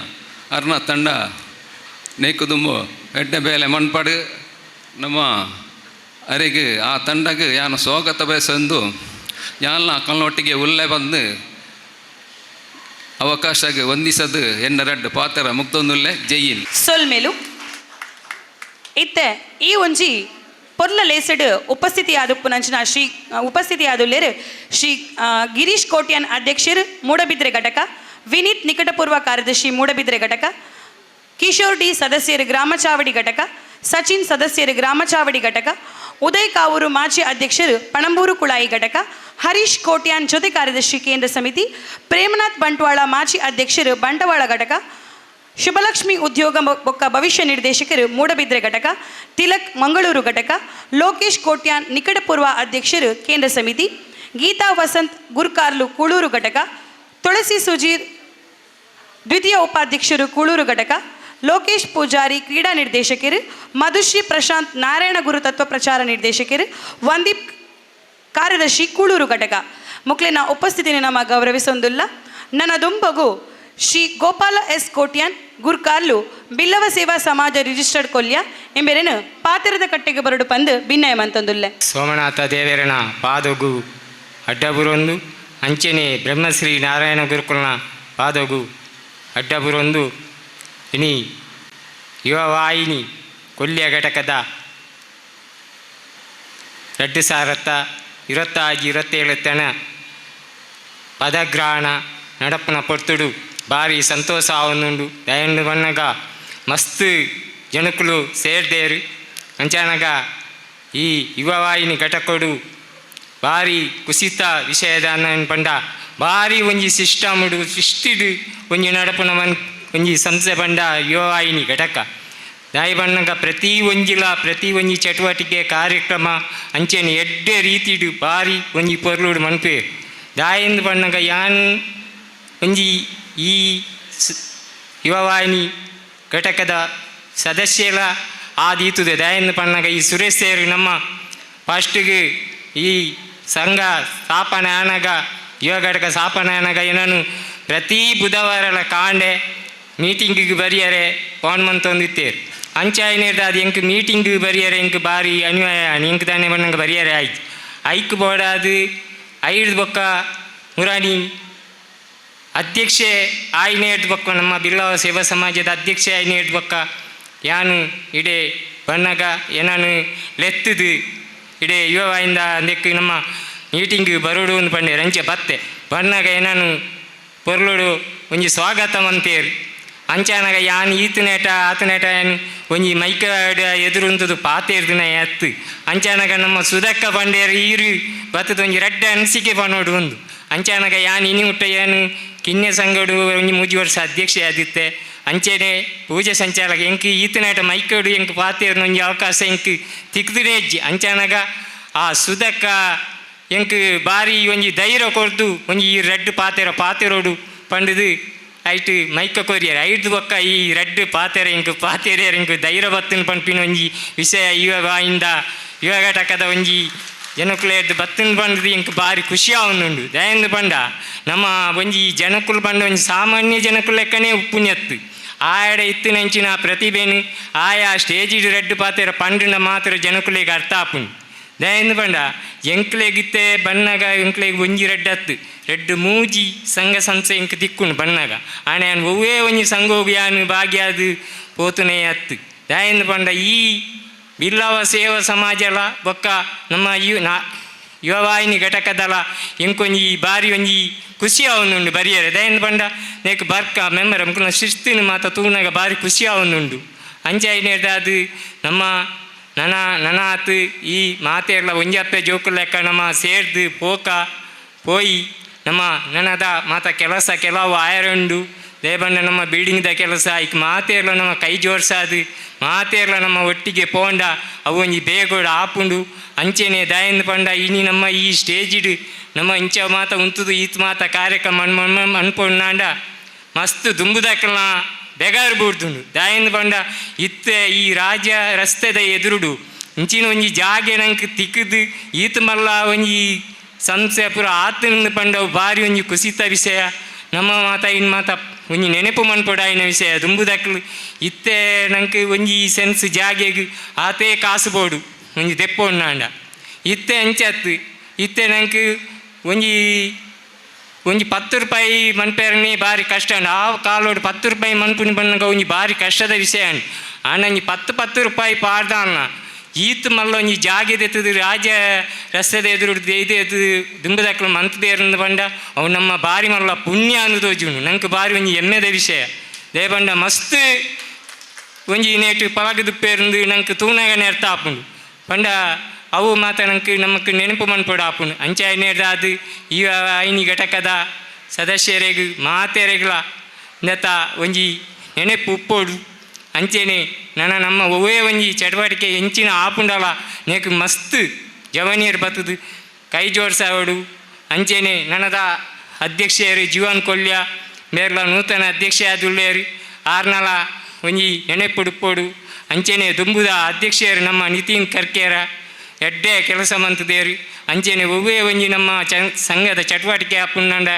ಅರ್ನ ತಂಡ ನೇಕುದುಂಬು ಎಡ್ಡೆ ಬೇಲೆ ಮಣ್ಪಾಡು ನಮ್ಮ ಅರೆಗೆ ಆ ತಂಡಗೆ ಯಾನು ಸ್ವಾಗತ ಬಯಸಂದು ಯಾನ ಕಲ್ನೊಟ್ಟಿಗೆ ಉಲ್ಲೆ ಬಂದು ಅವಕಾಶಗೆ ವಂದಿಸದು ಎನ್ನ ರಡ್ಡು ಪಾತ್ರ ಮುಕ್ತೊಂದುಲ್ಲೆ. ಜೈಯಿನ್. ಸೊಲ್ಮೆಲು. ಇತ್ತೆ ಈ ಒಂಜಿ ಪೊರ್ಲ ಲೇಸಡ್ ಉಪಸ್ಥಿತಿಯಾದುಪ್ಪುನಂಚಿನ ಶ್ರೀ ಉಪಸ್ಥಿತಿಯಾದುಲ್ಲೇರು ಶ್ರೀ ಗಿರೀಶ್ ಕೋಟ್ಯಾನ್ ಅಧ್ಯಕ್ಷರು ಮೂಡಬಿದ್ರೆ ಘಟಕ, ವಿನೀತ್ ನಿಕಟಪೂರ್ವ ಕಾರ್ಯದರ್ಶಿ ಮೂಡಬಿದ್ರೆ ಘಟಕ, ಕಿಶೋರ್ ಡಿ ಸದಸ್ಯರು ಗ್ರಾಮ ಚಾವಡಿ ಘಟಕ, ಸಚಿನ್ ಸದಸ್ಯರು ಗ್ರಾಮ ಚಾವಡಿ ಘಟಕ, ಉದಯ್ ಕಾವೂರು ಮಾಜಿ ಅಧ್ಯಕ್ಷರು ಪಣಂಬೂರು ಕುಳಾಯಿ ಘಟಕ, ಹರೀಶ್ ಕೋಟ್ಯಾನ್ ಜೊತೆ ಕಾರ್ಯದರ್ಶಿ ಕೇಂದ್ರ ಸಮಿತಿ, ಪ್ರೇಮನಾಥ್ ಬಂಟ್ವಾಳ ಮಾಜಿ ಅಧ್ಯಕ್ಷರು ಬಂಟವಾಳ ಘಟಕ, ಶುಭಲಕ್ಷ್ಮಿ ಉದ್ಯೋಗ ಬೊಕ್ಕ ಭವಿಷ್ಯ ನಿರ್ದೇಶಕರು ಮೂಡಬಿದ್ರೆ ಘಟಕ, ತಿಲಕ್ ಮಂಗಳೂರು ಘಟಕ, ಲೋಕೇಶ್ ಕೋಟ್ಯಾನ್ ನಿಕಟಪೂರ್ವ ಅಧ್ಯಕ್ಷರು ಕೇಂದ್ರ ಸಮಿತಿ, ಗೀತಾ ವಸಂತ್ ಗುರ್ಕಾರ್ಲು ಕೂಳೂರು ಘಟಕ, ತುಳಸಿ ಸುಜೀರ್ ದ್ವಿತೀಯ ಉಪಾಧ್ಯಕ್ಷರು ಕೂಳೂರು ಘಟಕ, ಲೋಕೇಶ್ ಪೂಜಾರಿ ಕ್ರೀಡಾ ನಿರ್ದೇಶಕರು, ಮಧುಶ್ರೀ ಪ್ರಶಾಂತ್ ನಾರಾಯಣ ಗುರು ತತ್ವ ಪ್ರಚಾರ ನಿರ್ದೇಶಕರು, ವಂದೀಪ್ ಕಾರ್ಯದರ್ಶಿ ಕೂಳೂರು ಘಟಕ. ಮುಕ್ಲಿನ ಉಪಸ್ಥಿತಿನ ನಮ್ಮ ಗೌರವಿಸೊಂದುಲ್ಲ. ನನ್ನ ದುಂಬಗು ಶ್ರೀ ಗೋಪಾಲ ಎಸ್ ಕೋಟ್ಯಾನ್ ಗುರ್ಕಾರ್ಲು ಬಿಲ್ಲವ ಸೇವಾ ಸಮಾಜ ರಿಜಿಸ್ಟರ್ಡ್ ಕೊಲ್ಯ ಎಂಬೆರೆನು ಪಾತಿರದ ಕಟ್ಟೆಗೆ ಬರಡು ಪಂದು ಭಿನ್ನಯ ಮಂತಂದುಲ್ಲೆ. ಸೋಮನಾಥ ದೇವರನ ಪಾದಗು ಅಡ್ಡಬುರೊಂದು, ಅಂಚನೆ ಬ್ರಹ್ಮಶ್ರೀ ನಾರಾಯಣ ಗುರುಕುಲನ ಪಾದಗು ಅಡ್ಡಬುರೊಂದು ಇನಿ ಯುವವಾಹಿನಿ ಕೊಲ್ಯ ಘಟಕದ 2026, 27 ತನ ಪದಗ್ರಹಣ ನಡಪನ ಪೊರ್ತುಡು ಭಾರಿ ಸಂತೋಷ ಆವೊಂದುಂಡು. ದಯಂಡು ಬನ್ನಗ ಮಸ್ತ್ ಜನಕುಲು ಸೇರ್ದೇರು. ಅಂಚಾನಗ ಈ ಯುವವಾಹಿನಿ ಘಟಕಡು ಭಾರಿ ಕುಸಿತ ವಿಷಯದ ಪಂಡ ಭಾರಿ ಒಂಜಿ ಸಿಸ್ಟಮ್ಡು ಶಿಸ್ತಿಡು ಒಂಜಿ ನಡಪುನ ಮನ್ ಒಂಜಿ ಸಂಸ್ಥೆ ಪಂಡ ಯುವವಾಹಿನಿ ಘಟಕ. ದಾಯಿ ಬಣ್ಣಗ ಪ್ರತಿ ಒಂಜಿಲ ಪ್ರತಿ ಒಂಜಿ ಚಟುವಟಿಕೆ ಕಾರ್ಯಕ್ರಮ ಅಂಚೆನೆ ಎಡ್ಡೆ ರೀತಿಡು ಭಾರಿ ಒಂಜಿ ಪೊರ್ಲುಡು ಮನ್ಪೇರು. ದಾಯಿಂದ ಬಣ್ಣಗ ಯಾನ್ ಒಂಜಿ ಈ ಯುವವಾಹಿನಿ ಘಟಕದ ಸದಸ್ಯರ ಆದೀತುದೆ. ದಾಯಿಂದ ಪಣ್ಣಗ ಈ ಸುರೇಶ್ ಸೇರಿ ನಮ್ಮ ಫಸ್ಟಿಗೆ ಈ ಸಂಘ ಸ್ಥಾಪನೆ ಆನಗ ಯುವ ಘಟಕ ಸ್ಥಾಪನೆ ಆನಗ ಏನನು ಪ್ರತಿ ಬುಧವಾರ ಕಾಂಡೆ ಮೀಟಿಂಗಿಗೆ ಬರಿಯರೆ ಫೋನ್ ಮಂತೊಂದಿತ್ತೇರು. ಅಂಚಾಯಿನೇರ್ದ ಅದು ಎಂಕ್ ಮೀಟಿಂಗ್ ಬರಿಯರೆ ಎಂಕ್ ಬಾರಿ ಅನ್ಯಾಯ ಎಂಕ್ ತಾನೇ ಬಣ್ಣಂಗೆ ಬರಿಯರೆ ಆಯ್ತು ಐಕ್ ಬೋಡಾದು ಐದು ಬೊಕ್ಕ ಮುರಾಣಿ ಅಧ್ಯಕ್ಷೆ ಆಯ್ನೇರ್ದ ಬೊಕ್ಕ ನಮ್ಮ ಬಿಲ್ಲವ ಸೇವಾ ಸಮಾಜದ ಅಧ್ಯಕ್ಷೆ ಆಯ್ನೇರ್ದ ಬೊಕ್ಕ ಯಾನು ಇಡೇ ಬಣ್ಣಗ ಏನಾನು ಲೆತ್ತದು ಇಡೇ ಯುವವಾಯಿಂದ ಅಂದಕ್ಕೆ ನಮ್ಮ ಮೀಟಿಂಗ್ ಬರೋಡು ಒಂದು ಪಂಡೆ ರಂಚೆ ಬತ್ತೆ ಬಣ್ಣಗ ಏನಾನು ಪೊರ್ಲುಡು ಒಂಜಿ ಸ್ವಾಗತ ಮಂತೇರು. ಅಂಚಾನಗ ಯಾನ್ ಈತನೇಟ ಆತನೇಟ ಏನು ಒಂಜಿ ಮೈಕ ಎದುರುಂತದು ಪಾತೇರ್ದಿನ ಎತ್ತು. ಅಂಚಾನಗ ನಮ್ಮ ಸುಧಕ್ಕ ಬಂಡೇರು ಈರು ಬತ್ತದ ಒಂಜಿ ರಡ್ಡೆ ಅನಿಸಿಕೆ ಪನೋಡು ಒಂದು. ಅಂಚಾನಗ ಯಾನ್ ಇನಿ ಮುಟ್ಟ ಏನು ಕಿನ್ಯ ಸಂಗಡು ಒಂಜಿ ಮೂಜಿ ವರ್ಷ ಅಧ್ಯಕ್ಷೆ ಆದಿತ್ತೆ. ಅಂಚೆನೆ ಪೂಜೆ ಸಂಚಾಲಕ ಎಂಕ್ ಈತನೇಟ ಮೈಕಡು ಎಂಕ್ ಪಾತೇರ್ನ ಒಂಜಿ ಅವಕಾಶ ಎಂಕ್ ತಿಕ್ದುನೇ ಅಜ್ಜಿ. ಅಂಚಾನಗ ಆ ಸುಧಕ್ಕ ಎಂಕ್ ಬಾರಿ ಒಂಜಿ ಧೈರ್ಯ ಕೊರ್ದು ಒಂಜಿ ಈ ರಡ್ಡು ಪಾತೆರ ಪಾತೆರೋಡು ಪಂಡುದು ಐಟ್ ಮೈಕ ಕೊರಿಯರ್ ಐದು ಬೊಕ್ಕ ಈ ರಡ್ಡು ಪಾತೆರ ಎಂಕ್ ಪಾತೆರಿಯರ್ ಎಂಕ್ ಧೈರ್ಯ ಬತ್ತಿನ ಪನ್ಪಿನ ಒಂಜಿ ವಿಷಯ ಯುವ ಬಾಯಿಂದ ಯುವ ಘಟಕದ ಒಂಜಿ ಜನಕುಲೆರ್ದ್ ಬತ್ತಿನ ಪಂಡುದು ಎಂಕ್ ಬಾರಿ ಖುಷಿ ಆವೊಂದುಂಡು. ದಯಂದು ಪಂಡ ನಮ್ಮ ಒಂಜಿ ಜನಕುಲು ಪಂಡ ಒಂಜಿ ಸಾಮಾನ್ಯ ಜನಕುಲು ಲೆಕ್ಕನೇ ಉಪ್ಪುನ್ಯತ್ತು ಆಯಡ ಇತ್ತಿನಂಚಿನ ಪ್ರತಿಭೆನು ಆಯಾ ಸ್ಟೇಜಿಡ್ ರಡ್ಡು ಪಾತೆರ ಪಂಡಿನ ಮಾತ್ರ ಜನಕುಲೆಗ್ ಅರ್ಥ ಆಪುಂಡು. ದಯಂದು ಪಂಡ ಎಂಕ್ಲೆಗಿತ್ತೆ ಬನ್ನಗ ಎಂಕ್ಲೆಗ್ ಒಂಜಿ ರಡ್ಡತ್ತು ರಡ್ಡು ಮೂಜಿ ಸಂಘ ಸಂಸ್ಥೆ ಎಂಕ್ ತಿಕ್ಕುಂಡು ಬನ್ನಗ ಆಣೆ ಯಾನ್ ಒವ್ವೇ ಒಂಜಿ ಸಂಘೋಗು ಯಾನ್ ಭಾಗ್ಯಾದು ಪೋತುನೇ ಅತ್ತು. ದಯಂದು ಪಂಡ ಈ ಬಿಲ್ಲವ ಸೇವಾ ಸಮಾಜಲ ಬೊಕ್ಕ ನಮ್ಮ you ನಾ ಯುವವಾಹಿನಿ ಘಟಕದಲ ಎಂಕೊಂಜಿ ಬಾರಿ ಒಂಜಿ ಖುಷಿ ಆವೊಂದುಂಡು ಬರಿಯರೆ ದಯನ್ ಪಂಡ ನೇಕ್ ಬರ್ಕ ಮೆಂಬರ್ ಮುಕುಲ್ನ ಶಿಸ್ತಿನ ಮಾತ ತೂನಗ ಬಾರಿ ಖುಷಿ ಆವೊಂದುಂಡು ಅಂಚ ಅದು ನಮ್ಮ ನನ ನನಾತ್ ಈ ಮಾತೆರ್ಲ ಒಂಜಪ್ಪೆ ಜೋಕುಲು ಲೆಕ್ಕ ನಮ್ಮ ಸೇರ್ದು ಪೋಕ ಪೋಯಿ ನಮ್ಮ ನನದ ಮಾತ ಕೆಲಸ ಕೆಲವು ಆಯರುಂಡು ದೇಬಣ್ಣ ನಮ್ಮ ಬಿಲ್ಡಿಂಗ್ದ ಕೆಲಸ ಐಕ್ ಮಾತೆರ್ಲ ನಮ್ಮ ಕೈ ಜೋಡ್ಸಾದು ಮಾತೆರ್ಲ ನಮ್ಮ ಒಟ್ಟಿಗೆ ಪೋಂಡ ಅವು ಒಂಜಿ ಬೇಗೋಡು ಆಪುಂಡು ಅಂಚೆನೆ ದಯಂದ್ ಪಂಡ ಇನಿ ನಮ್ಮ ಈ ಸ್ಟೇಜಿಡ್ ನಮ್ಮ ಇಂಚ ಮಾತ ಉಂತುದು ಈತ್ ಮಾತ ಕಾರ್ಯಕ್ರಮ ಅನ್ಪೊಂಡಾಂಡ ಮಸ್ತ್ ದುಂಬುದಕ್ಕಲ್ನ ಬೆಗಾರು ಬೂಡ್ದುಂಡು ದಾಯಂದ್ ಪಂಡ ಇತ್ತೆ ಈ ರಾಜ್ಯ ರಸ್ತೆದ ಎದುರುಡು ಇಂಚಿನ ಒಂಜಿ ಜಾಗೆ ನಂಗೆ ತಿಕ್ಕದು ಈತ್ ಮಲ್ಲ ಒಂಜಿ ಸಂಸ್ಥೆ ಪೂರ ಆತನ ಪಂಡ ಬಾರಿ ಒಂಜಿ ಕುಸಿತ ವಿಷಯ ನಮ್ಮ ಮಾತ ಇನ್ ಮಾತ ಒಂಜಿ ನೆನಪು ಮನ್ಪೊಡಾಯಿನ ವಿಷಯ ದುಂಬುದಕ್ಲು ಇತ್ತೆ ನಂಗೆ ಒಂಜಿ ಸೆನ್ಸ್ ಜಾಗೆಗ್ ಆತೇ ಕಾಸು ಬೋಡು ಒಂಜಿ ದೆಪ್ಪೊಂಡಾಂಡ ಇತ್ತೆ ಅಂಚತ್ತು ಇತ್ತೆ ನಂಗೆ ಒಂಜಿ ಒಂಜಿ 10 ರೂಪಾಯಿ ಮನ್ಪೇರನೇ ಭಾರಿ ಕಷ್ಟ ಅಂಡ್ ಆ ಕಾಲೋಡು 10 ರೂಪಾಯಿ ಮನ್ಪುನಿ ಬಣ್ಣಗ ಒಂಜಿ ಭಾರಿ ಕಷ್ಟದ ವಿಷಯ ಅಂಡ್ ಆಂಡ ಒಂಜಿ 10 ರೂಪಾಯಿ ಪಾಡ್ದ ಅನ್ನ ಈತ್ ಮಲ್ಲ ಒಂಜಿ ಜಾಗೆ ದೆತ್ತದು ರಾಜ್ಯ ರಸ್ತೆದ ಎದುರು ಇದು ಎತ್ತು ದುಂಬುದಕ್ಲು ಮಂತ್ ಬಂಡ ಅವು ನಮ್ಮ ಭಾರಿ ಮಲ್ಲ ಪುಣ್ಯ ಅನ್ನೋದು ನಂಗೆ ಭಾರಿ ಒಂಜಿ ಹೆಮ್ಮೆದ ವಿಷಯ ದೇಬಂಡ ಮಸ್ತ್ ಒಂಜಿ ನೇಟು ಪಲಗದುಪ್ಪೇರಂದು ನಂಗೆ ತೂನಗ ನೆರ್ತ ಆಪುಂಡು ಪಂಡ ಅವು ಮಾತ ನಂಗೆ ನಮಕ್ ನೆನಪು ಮನ್ಪೊಡು ಆಪುಂಡು ಅಂಚ ಅದು ಈ ಐನಿ ಘಟಕದ ಸದಸ್ಯರೆಗ್ ಮಾತೆರೆಗ್ಲ ನೆತ ಒಂಜಿ ನೆನಪು ಉಪ್ಪೋಡು ಅಂಚೆನೆ ನನ್ನ ನಮ್ಮ ಒವ್ವೇ ಒಂಜಿ ಚಟುವಟಿಕೆ ಎಂಚಿನ ಆಪುಂಡಲ ನೇಕ್ ಮಸ್ತ್ ಜವನಿಯರು ಬತ್ತದು ಕೈ ಜೋಡಿಸೋಡು ಅಂಚೆನೆ ನನ್ನದ ಅಧ್ಯಕ್ಷರು ಜೀವನ್ ಕೊಲ್ಯ ಮೇರ್ಲ ನೂತನ ಅಧ್ಯಕ್ಷ ಆದುಳ್ಳೇರು ಆರ್ನಲ ಒಂಜಿ ನೆನಪುಡುಪ್ಪೋಡು ಅಂಚೆನೆ ದುಂಬುದ ಅಧ್ಯಕ್ಷರು ನಮ್ಮ ನಿತಿನ್ ಕರ್ಕೇರ ಎಡ್ಡೆ ಕೆಲಸ ಮಂತದೇರು ಅಂಚೆನೆ ಒವ್ವೇ ಒಂಜಿ ನಮ್ಮ ಸಂಘದ ಚಟುವಟಿಕೆ ಆಪುಂಡ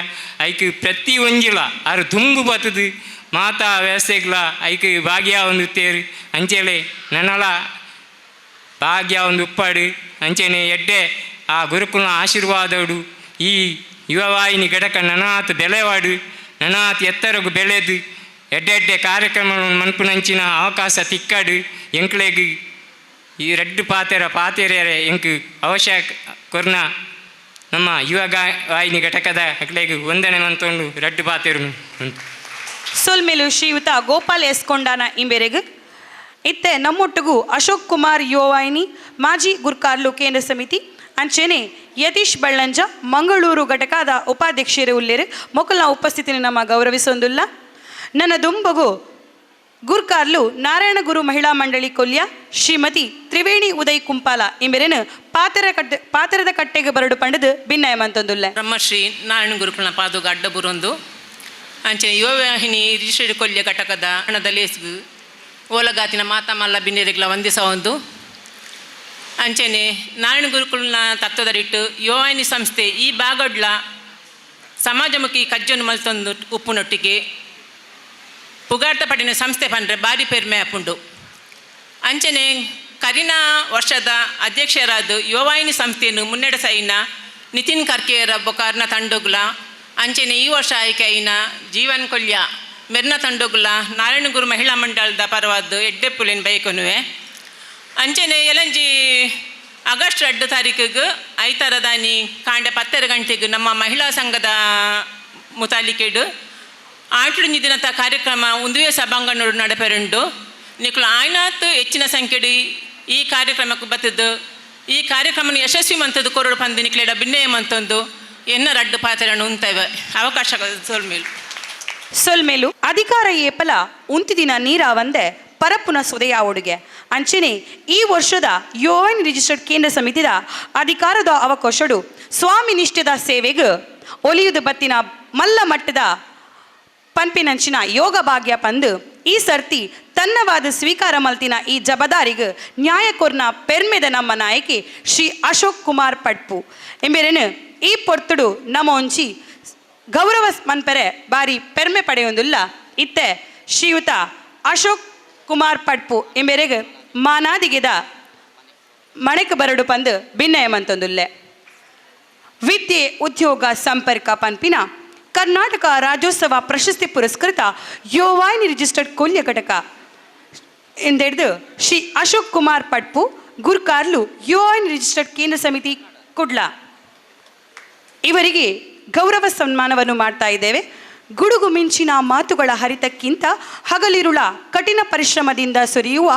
ಐಕ್ ಪ್ರತಿ ಒಂಜಿಲ ಆರು ದುಂಬು ಬತ್ತದು ಮಾತಾ ವ್ಯವಸ್ಥೆಗಳ ಐಕ್ ಭಾಗ್ಯ ಒಂದು ತೇರು ಅಂಚೆಲೆ ನನ್ನಲ ಭಾಗ್ಯ ಒಂದು ಉಪ್ಪಾಡು ಅಂಚೆನೆ ಎಡ್ಡೆ ಆ ಗುರುಕುಲ ಆಶೀರ್ವಾದೋಡು ಈ ಯುವವಾಹಿನಿ ಘಟಕ ನನಾತ್ ಬೆಳೆವಾಡು ನನಾತ್ ಎತ್ತರಗು ಬೆಳೆದು ಎಡ್ಡೆ ಎಡ್ಡೆ ಕಾರ್ಯಕ್ರಮ ಮನ್ಪುನಂಚಿನ ಅವಕಾಶ ತಿಕ್ಕಾಡು ಎಂಕ್ಲೆಗ್ ಈ ರಡ್ಡು ಪಾತೆರ ಪಾತೆರೆ ಎಂಕ್ ಅವಶ್ಯ ಕೊರ್ನ ನಮ್ಮ ಯುವ ವಾಹಿನಿ ಘಟಕದ ಅಕ್ಲೆಗ್ ವಂದನೆ ಮಂತೊಂಡು ರಡ್ಡು ಪಾತೆರು ಸೊಲ್ಮೆಲು ಶ್ರೀಯುತ ಗೋಪಾಲ್ ಎಸ್ ಕೊಂಡಾನ ಇಂಬೆರೆಗ್ ಇತ್ತೆ ನಮ್ಮೊಟ್ಟಿಗೂ ಅಶೋಕ್ ಕುಮಾರ್ ಯುವವಾಹಿನಿ ಮಾಜಿ ಗುರ್ಕಾರ್ಲು ಕೇಂದ್ರ ಸಮಿತಿ ಅಂಚೆನೆ ಯತೀಶ್ ಬಳ್ಳಂಜ ಮಂಗಳೂರು ಘಟಕದ ಉಪಾಧ್ಯಕ್ಷರು ಉಲ್ಲೇರು ಮೊಕಲ್ನ ಉಪಸ್ಥಿತಿನ ನಮ್ಮ ಗೌರವಿಸೊಂದುಲ್ಲ. ನನ್ನ ದುಂಬಗು ಗುರ್ಕಾರ್ಲು ನಾರಾಯಣಗುರು ಮಹಿಳಾ ಮಂಡಳಿ ಕೊಲ್ಯ ಶ್ರೀಮತಿ ತ್ರಿವೇಣಿ ಉದಯ್ ಕುಂಪಾಲ ಇಂಬೆರೆನು ಪಾತೆರದ ಕಟ್ಟೆಗೆ ಬರಡು ಪಂಡದು ಭಿನ್ನಯಮಂತೊಂದುಲ್ಲ. ಬ್ರಹ್ಮಶ್ರೀ ನಾರಾಯಣ ಗುರುಕುಲನ ಪಾದುಗ ಅಡ್ಡಬುರೊಂದು ಅಂಚನೆ ಯುವವಾಹಿನಿ ರಿಜಿಸ್ಟರ್ಡ್ ಕೊಲ್ಯ ಘಟಕದ ಹಣದ ಲೇಸ್ಗು ಓಲಗಾತಿನ ಮಾತಾ ಮಲ್ಲ ಬಿನ್ನೆರೆಗ್ಲ ವಂದಿಸ ಒಂದು ಅಂಚನೆ ನಾರಾಯಣ ಗುರುಕುಲನ ತತ್ವದರಿಟ್ಟು ಯುವವಾಹಿನಿ ಸಂಸ್ಥೆ ಈ ಬಾಗಡ್ಲ ಸಮಾಜಮುಖಿ ಕಜ್ಜನ್ನು ಮಲ್ತೊಂದು ಉಪ್ಪುನೊಟ್ಟಿಗೆ ಪುಗಾರ್ತ ಪಡಿನ ಸಂಸ್ಥೆ ಪಂಡ್ರೆ ಬಾರಿ ಪೆರ್ಮೆ ಆಪುಂಡು. ಅಂಚನೆ ಕರಿನ ವರ್ಷದ ಅಧ್ಯಕ್ಷರಾದ ಯುವವಾಹಿನಿ ಸಂಸ್ಥೆಯನ್ನು ಮುನ್ನಡೆಸೈನ ನಿತಿನ್ ಕರ್ಕೆಯರ ಬೊಕಾರ್ನ ತಂಡೋಗ್ಲ ಅಂಚನೆ ಈ ವರ್ಷ ಆಯ್ಕೆಯಿನ ಜೀವನ್ ಕೊಲ್ಯ ಮೆರ್ನ ತಂಡೋಗ್ಲ ನಾರಾಯಣಗುರು ಮಹಿಳಾ ಮಂಡಳದ ಪರವಾದ ಎಡ್ಡೆಪ್ಪುಲಿನ ಬೈಕೊನುವೆ. ಅಂಚನೆ ಎಲಂಜಿ ಆಗಸ್ಟ್ 2 ತಾರೀಕಿಗೆ ಐತಾರದಾನಿ ಕಾಂಡೆ 10 ಗಂಟೆಗೆ ನಮ್ಮ ಮಹಿಳಾ ಸಂಘದ ಮುತಾಲಿಕೆಡು ಆಟ್ಲು ದಿನದ ಕಾರ್ಯಕ್ರಮ ಒಂದುವೇ ಸಭಾಂಗಣೋಡು ನಡೆಪೆರುಂಡು. ನಿಕುಲು ಆಯ್ನಾತ್ ಹೆಚ್ಚಿನ ಸಂಖ್ಯೆಡು ಈ ಕಾರ್ಯಕ್ರಮಕ್ಕೆ ಬತ್ತದ್ದು ಈ ಕಾರ್ಯಕ್ರಮನ ಯಶಸ್ವಿ ಮಂತದ್ದು ಕೊರಡು ಪಂದು ನಿಕ್ಲೆಡ ಬಿನ್ನೆಯ ಮಂತೊಂದು ಎನ್ನ ರಡ್ಡು ಪಾತ್ರವನ್ನು ಉಂತವೆ ಅವಕಾಶ ಸೊಲ್ಮೇಲು ಸೊಲ್ಮೇಲು ಅಧಿಕಾರ ಏಪಲ ಉಂತಿದಿನ ನೀರಾವಂದೆ ಪರಪ್ಪುನ ಸೊದೆಯಾವೊಡುಗೆ ಅಂಚನೆ ಈ ವರ್ಷದ ಯೋವನ್ ರಿಜಿಸ್ಟರ್ಡ್ ಕೇಂದ್ರ ಸಮಿತಿದ ಅಧಿಕಾರದ ಅವಕಾಶಡು ಸ್ವಾಮಿ ನಿಷ್ಠದ ಸೇವೆಗೆ ಒಲಿಯುದು ಬತ್ತಿನ ಮಲ್ಲ ಮಟ್ಟದ ಪನ್ಪಿನಂಚಿನ ಯೋಗ ಭಾಗ್ಯ ಪಂದು ಈ ಸರ್ತಿ ತನ್ನವಾದ ಸ್ವೀಕಾರ ಮಲ್ತಿನ ಈ ಜಬದಾರಿಗ್ ನ್ಯಾಯಕೋರ್ನ ಪೆರ್ಮೆದ ನಮ್ಮ ನಾಯಕಿ ಶ್ರೀ ಅಶೋಕ್ ಕುಮಾರ್ ಪಡ್ಪು ಎಂಬೆರೆನು ಈ ಪೊರ್ತುಡು ನಮ್ಮ ಒಂಚಿ ಗೌರವ ಮನ್ಪೆರೆ ಬಾರಿ ಪೆರ್ಮೆ ಪಡೆಯೊಂದುಲ್ಲ. ಇತ್ತೆ ಶ್ರೀಯುತ ಅಶೋಕ್ ಕುಮಾರ್ ಪಡ್ಪು ಎಂಬೆರೆಗ್ ಮಾನಾದಿಗೆದ ಮಣೆಕ್ ಬರಡು ಪಂದು ಭಿನ್ನಯಮಂತೊಂದುಲ್ಲೆ. ವಿದ್ಯೆ ಉದ್ಯೋಗ ಸಂಪರ್ಕ ಪನ್ಪಿನ ಕರ್ನಾಟಕ ರಾಜ್ಯೋತ್ಸವ ಪ್ರಶಸ್ತಿ ಪುರಸ್ಕೃತ ಯುವವಾಹಿನಿ ರಿಜಿಸ್ಟರ್ಡ್ ಕೊಲ್ಯ ಘಟಕ ಎಂದೆಡ್ದು ಶ್ರೀ ಅಶೋಕ್ ಕುಮಾರ್ ಪಡ್ಪು ಗುರ್ಕಾರ್ಲು ಯುವವಾಹಿನಿ ರಿಜಿಸ್ಟರ್ಡ್ ಕೇಂದ್ರ ಸಮಿತಿ ಕುಡ್ಲ. ಇವರಿಗೆ ಗೌರವ ಸನ್ಮಾನವನ್ನು ಮಾಡ್ತಾ ಇದ್ದೇವೆ. ಗುಡುಗು ಮಿಂಚಿನ ಮಾತುಗಳ ಹರಿತಕ್ಕಿಂತ ಹಗಲಿರುಳ ಕಠಿಣ ಪರಿಶ್ರಮದಿಂದ ಸುರಿಯುವ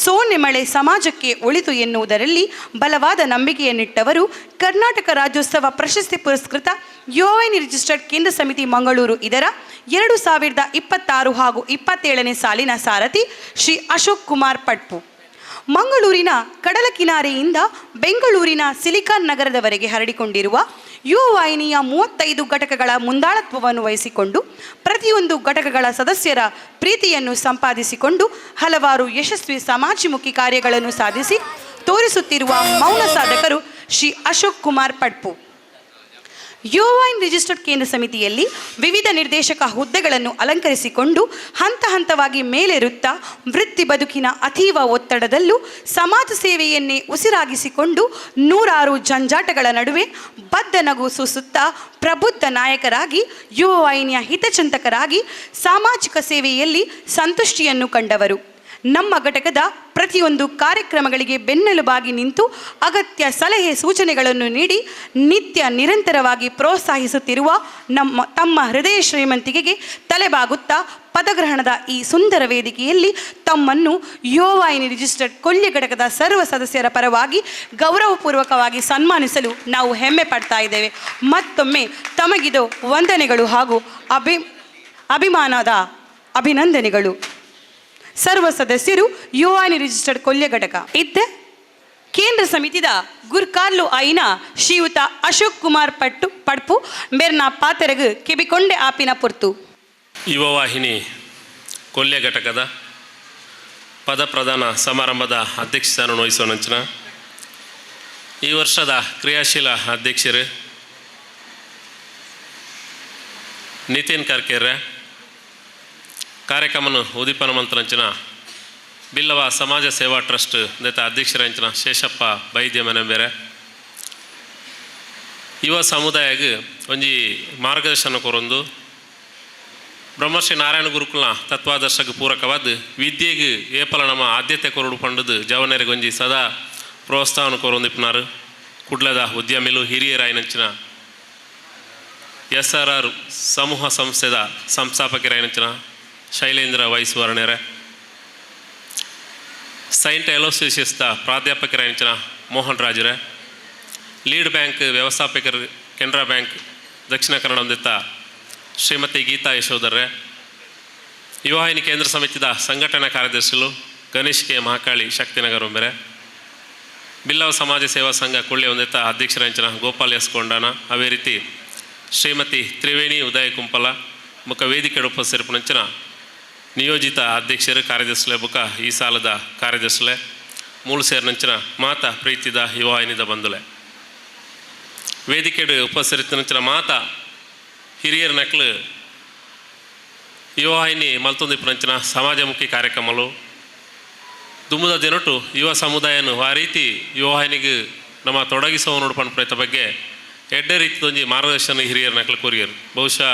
ಸೋನೆ ಮಳೆ ಸಮಾಜಕ್ಕೆ ಒಳಿತು ಎನ್ನುವುದರಲ್ಲಿ ಬಲವಾದ ನಂಬಿಕೆಯನ್ನಿಟ್ಟವರು ಕರ್ನಾಟಕ ರಾಜ್ಯೋತ್ಸವ ಪ್ರಶಸ್ತಿ ಪುರಸ್ಕೃತ ಯುವವಾಹಿನಿ ರಿಜಿಸ್ಟರ್ಡ್ ಕೇಂದ್ರ ಸಮಿತಿ ಮಂಗಳೂರು ಇದರ 2026 ಹಾಗೂ 27ನೇ ಸಾಲಿನ ಸಾರಥಿ ಶ್ರೀ ಅಶೋಕ್ ಕುಮಾರ್ ಪಟ್ಪು. ಮಂಗಳೂರಿನ ಕಡಲ ಕಿನಾರೆಯಿಂದ ಬೆಂಗಳೂರಿನ ಸಿಲಿಕಾನ್ ನಗರದವರೆಗೆ ಹರಡಿಕೊಂಡಿರುವ ಯುವವಾಹಿನಿಯ 35 ಘಟಕಗಳ ಮುಂದಾಳತ್ವವನ್ನು ವಹಿಸಿಕೊಂಡು ಪ್ರತಿಯೊಂದು ಘಟಕಗಳ ಸದಸ್ಯರ ಪ್ರೀತಿಯನ್ನು ಸಂಪಾದಿಸಿಕೊಂಡು ಹಲವಾರು ಯಶಸ್ವಿ ಸಮಾಜಮುಖಿ ಕಾರ್ಯಗಳನ್ನು ಸಾಧಿಸಿ ತೋರಿಸುತ್ತಿರುವ ಮೌನ ಸಾಧಕರು ಶ್ರೀ ಅಶೋಕ್ ಕುಮಾರ್ ಪಡ್ಪು. ಯುವವಾಹಿನಿ ರಿಜಿಸ್ಟರ್ಡ್ ಕೇಂದ್ರ ಸಮಿತಿಯಲ್ಲಿ ವಿವಿಧ ನಿರ್ದೇಶಕ ಹುದ್ದೆಗಳನ್ನು ಅಲಂಕರಿಸಿಕೊಂಡು ಹಂತ ಹಂತವಾಗಿ ಮೇಲೇರುತ್ತಾ ವೃತ್ತಿ ಬದುಕಿನ ಅತೀವ ಒತ್ತಡದಲ್ಲೂ ಸಮಾಜ ಸೇವೆಯನ್ನೇ ಉಸಿರಾಗಿಸಿಕೊಂಡು ನೂರಾರು ಜಂಜಾಟಗಳ ನಡುವೆ ಬದ್ಧ ನಗು ಸೂಸುತ್ತಾ ಪ್ರಬುದ್ಧ ನಾಯಕರಾಗಿ, ಯುವವಾಹಿನಿಯ ಹಿತಚಿಂತಕರಾಗಿ ಸಾಮಾಜಿಕ ಸೇವೆಯಲ್ಲಿ ಸಂತುಷ್ಟಿಯನ್ನು ಕಂಡವರು. ನಮ್ಮ ಘಟಕದ ಪ್ರತಿಯೊಂದು ಕಾರ್ಯಕ್ರಮಗಳಿಗೆ ಬೆನ್ನೆಲುಬಾಗಿ ನಿಂತು ಅಗತ್ಯ ಸಲಹೆ ಸೂಚನೆಗಳನ್ನು ನೀಡಿ ನಿತ್ಯ ನಿರಂತರವಾಗಿ ಪ್ರೋತ್ಸಾಹಿಸುತ್ತಿರುವ ನಮ್ಮ ತಮ್ಮ ಹೃದಯ ಶ್ರೀಮಂತಿಕೆಗೆ ತಲೆಬಾಗುತ್ತಾ ಪದಗ್ರಹಣದ ಈ ಸುಂದರ ವೇದಿಕೆಯಲ್ಲಿ ತಮ್ಮನ್ನು ಯುವವಾಹಿನಿ ರಿಜಿಸ್ಟರ್ಡ್ ಕೊಲ್ಯ ಘಟಕದ ಸರ್ವ ಸದಸ್ಯರ ಪರವಾಗಿ ಗೌರವಪೂರ್ವಕವಾಗಿ ಸನ್ಮಾನಿಸಲು ನಾವು ಹೆಮ್ಮೆ ಪಡ್ತಾ ಇದ್ದೇವೆ. ಮತ್ತೊಮ್ಮೆ ತಮಗಿದು ವಂದನೆಗಳು ಹಾಗೂ ಅಭಿಮಾನದ ಅಭಿನಂದನೆಗಳು. ಸರ್ವ ಸದಸ್ಯರು, ಯುವವಾಹಿನಿ ರಿಜಿಸ್ಟರ್ಡ್ ಕೊಲ್ಯ ಘಟಕ ಇದ್ದ ಕೇಂದ್ರ ಸಮಿತಿದ ಗುರ್ಕಾರ್ಲು ಐನ ಶ್ರೀಯುತ ಅಶೋಕ್ ಕುಮಾರ್ ಪಡ್ಪು ಮೇರ್ನ ಪಾತೆರಗು ಕಿಬಿಕೊಂಡೆ ಆಪಿನ ಪೊರ್ತು. ಯುವವಾಹಿನಿ ಕೊಲ್ಯ ಘಟಕದ ಪದಪ್ರದಾನ ಸಮಾರಂಭದ ಅಧ್ಯಕ್ಷಸ್ಥಾನ ವಹಿಸುವ ನಂಚಿನ ಈ ವರ್ಷದ ಕ್ರಿಯಾಶೀಲ ಅಧ್ಯಕ್ಷರು ನಿತಿನ್ ಕರ್ಕೆರೆ, ಕಾರ್ಯಕ್ರಮನು ಉದೀಪನ ಮಂತ್ರಂಚಿನ ಬಿಲ್ಲವ ಸಮಾಜ ಸೇವಾ ಟ್ರಸ್ಟ್ ದೇತ ಅಧ್ಯಕ್ಷರಂಚಿನ ಶೇಷಪ್ಪ ಬೈದ್ಯ ಮನೆ ಬೇರೆ, ಯುವ ಸಮುದಾಯಕ್ಕೆ ಒಂಜಿ ಮಾರ್ಗದರ್ಶನ ಕೊರೊಂದು ಬ್ರಹ್ಮಶ್ರೀ ನಾರಾಯಣ ಗುರುಕುಲ ತತ್ವಾದರ್ಶಕ್ಕೆ ಪೂರಕವಾದ ವಿದ್ಯೆಗೆ ಏಪಲ ನಮ್ಮ ಆದ್ಯತೆ ಕೊರಡು ಪಂಡದು ಜವನರಿಗೆ ಒಂಜಿ ಸದಾ ಪ್ರೋತ್ಸಾಹನ ಕೊರೊಂದು ಇಪ್ಪನಾರು. ಕುಡ್ಲದ ಉದ್ಯಮಿಲು ಹಿರಿಯರಾಯನಂಚಿನ SRR ಸಮೂಹ ಸಂಸ್ಥೆದ ಸಂಸ್ಥಾಪಕರಾಯನಂಚಿನ ಶೈಲೇಂದ್ರ ವೈಸ್ವರ್ಣರೆ, ಸೈಂಟ್ ಎಲೋಸಿಯಸ್ದ ಪ್ರಾಧ್ಯಾಪಕರಾಯನಂಚಿನ ಮೋಹನ್ ರಾಜರೇ, ಲೀಡ್ ಬ್ಯಾಂಕ್ ವ್ಯವಸ್ಥಾಪಕರು ಕೆನರಾ ಬ್ಯಾಂಕ್ ದಕ್ಷಿಣ ಕನ್ನಡ ಹೊಂದಿತ್ತ ಶ್ರೀಮತಿ ಗೀತಾ ಯಶೋಧರ್ರೆ, ಯುವವಾಹಿನಿ ಕೇಂದ್ರ ಸಮಿತಿದ ಸಂಘಟನಾ ಕಾರ್ಯದರ್ಶಿಗಳು ಗಣೇಶ್ ಕೆ ಮಹಾಕಾಳಿ ಶಕ್ತಿನಗರ ಒಬ್ಬರೆ, ಬಿಲ್ಲವ ಸಮಾಜ ಸೇವಾ ಸಂಘ ಕೊಳ್ಳೆ ಹೊಂದಿತ್ತ ಅಧ್ಯಕ್ಷರಂಚಿನ ಗೋಪಾಲ್ ಎಸ್ ಕೊಂಡಾನ, ಅದೇ ರೀತಿ ಶ್ರೀಮತಿ ತ್ರಿವೇಣಿ ಉದಯ ಕುಂಪಲ ಮುಖ ವೇದಿಕೆ ಉಪಸ್ಥಿರಪುನಂಚಿನ ನಿಯೋಜಿತ ಅಧ್ಯಕ್ಷರು ಕಾರ್ಯದರ್ಶಿಲೆ ಬುಕ ಈ ಸಾಲದ ಕಾರ್ಯದರ್ಶಿಲೆ ಮೂಳು ಸೇರಿನಂಚಿನ ಮಾತಾ ಪ್ರೀತಿದ ಯುವವಾಹಿನಿದ ಬಂಧುಲೆ, ವೇದಿಕೆಡು ಉಪಸ್ಥಿತನಂಚಿನ ಮಾತಾ ಹಿರಿಯರ ನಕ್ಲು ಯುವವಾಹಿನಿ ಮಲ್ತೊಂದಿಪ್ಪುನಂಚಿನ ಸಮಾಜಮುಖಿ ಕಾರ್ಯಕ್ರಮಗಳು ದುಮ್ಮದ ದಿನಟು ಯುವ ಸಮುದಾಯನು ಆ ರೀತಿ ಯುವವಾಹಿನಿಗೆ ನಮ್ಮ ತೊಡಗಿಸುವ ನೋಡು ಪ್ರಯತ್ನ ಬಗ್ಗೆ ಎಡ್ಡೆ ರೀತಿದೊಂಜಿ ಮಾರ್ಗದರ್ಶನ ಹಿರಿಯರ ನಕ್ಲು ಕೊರಿಯರು. ಬಹುಶಃ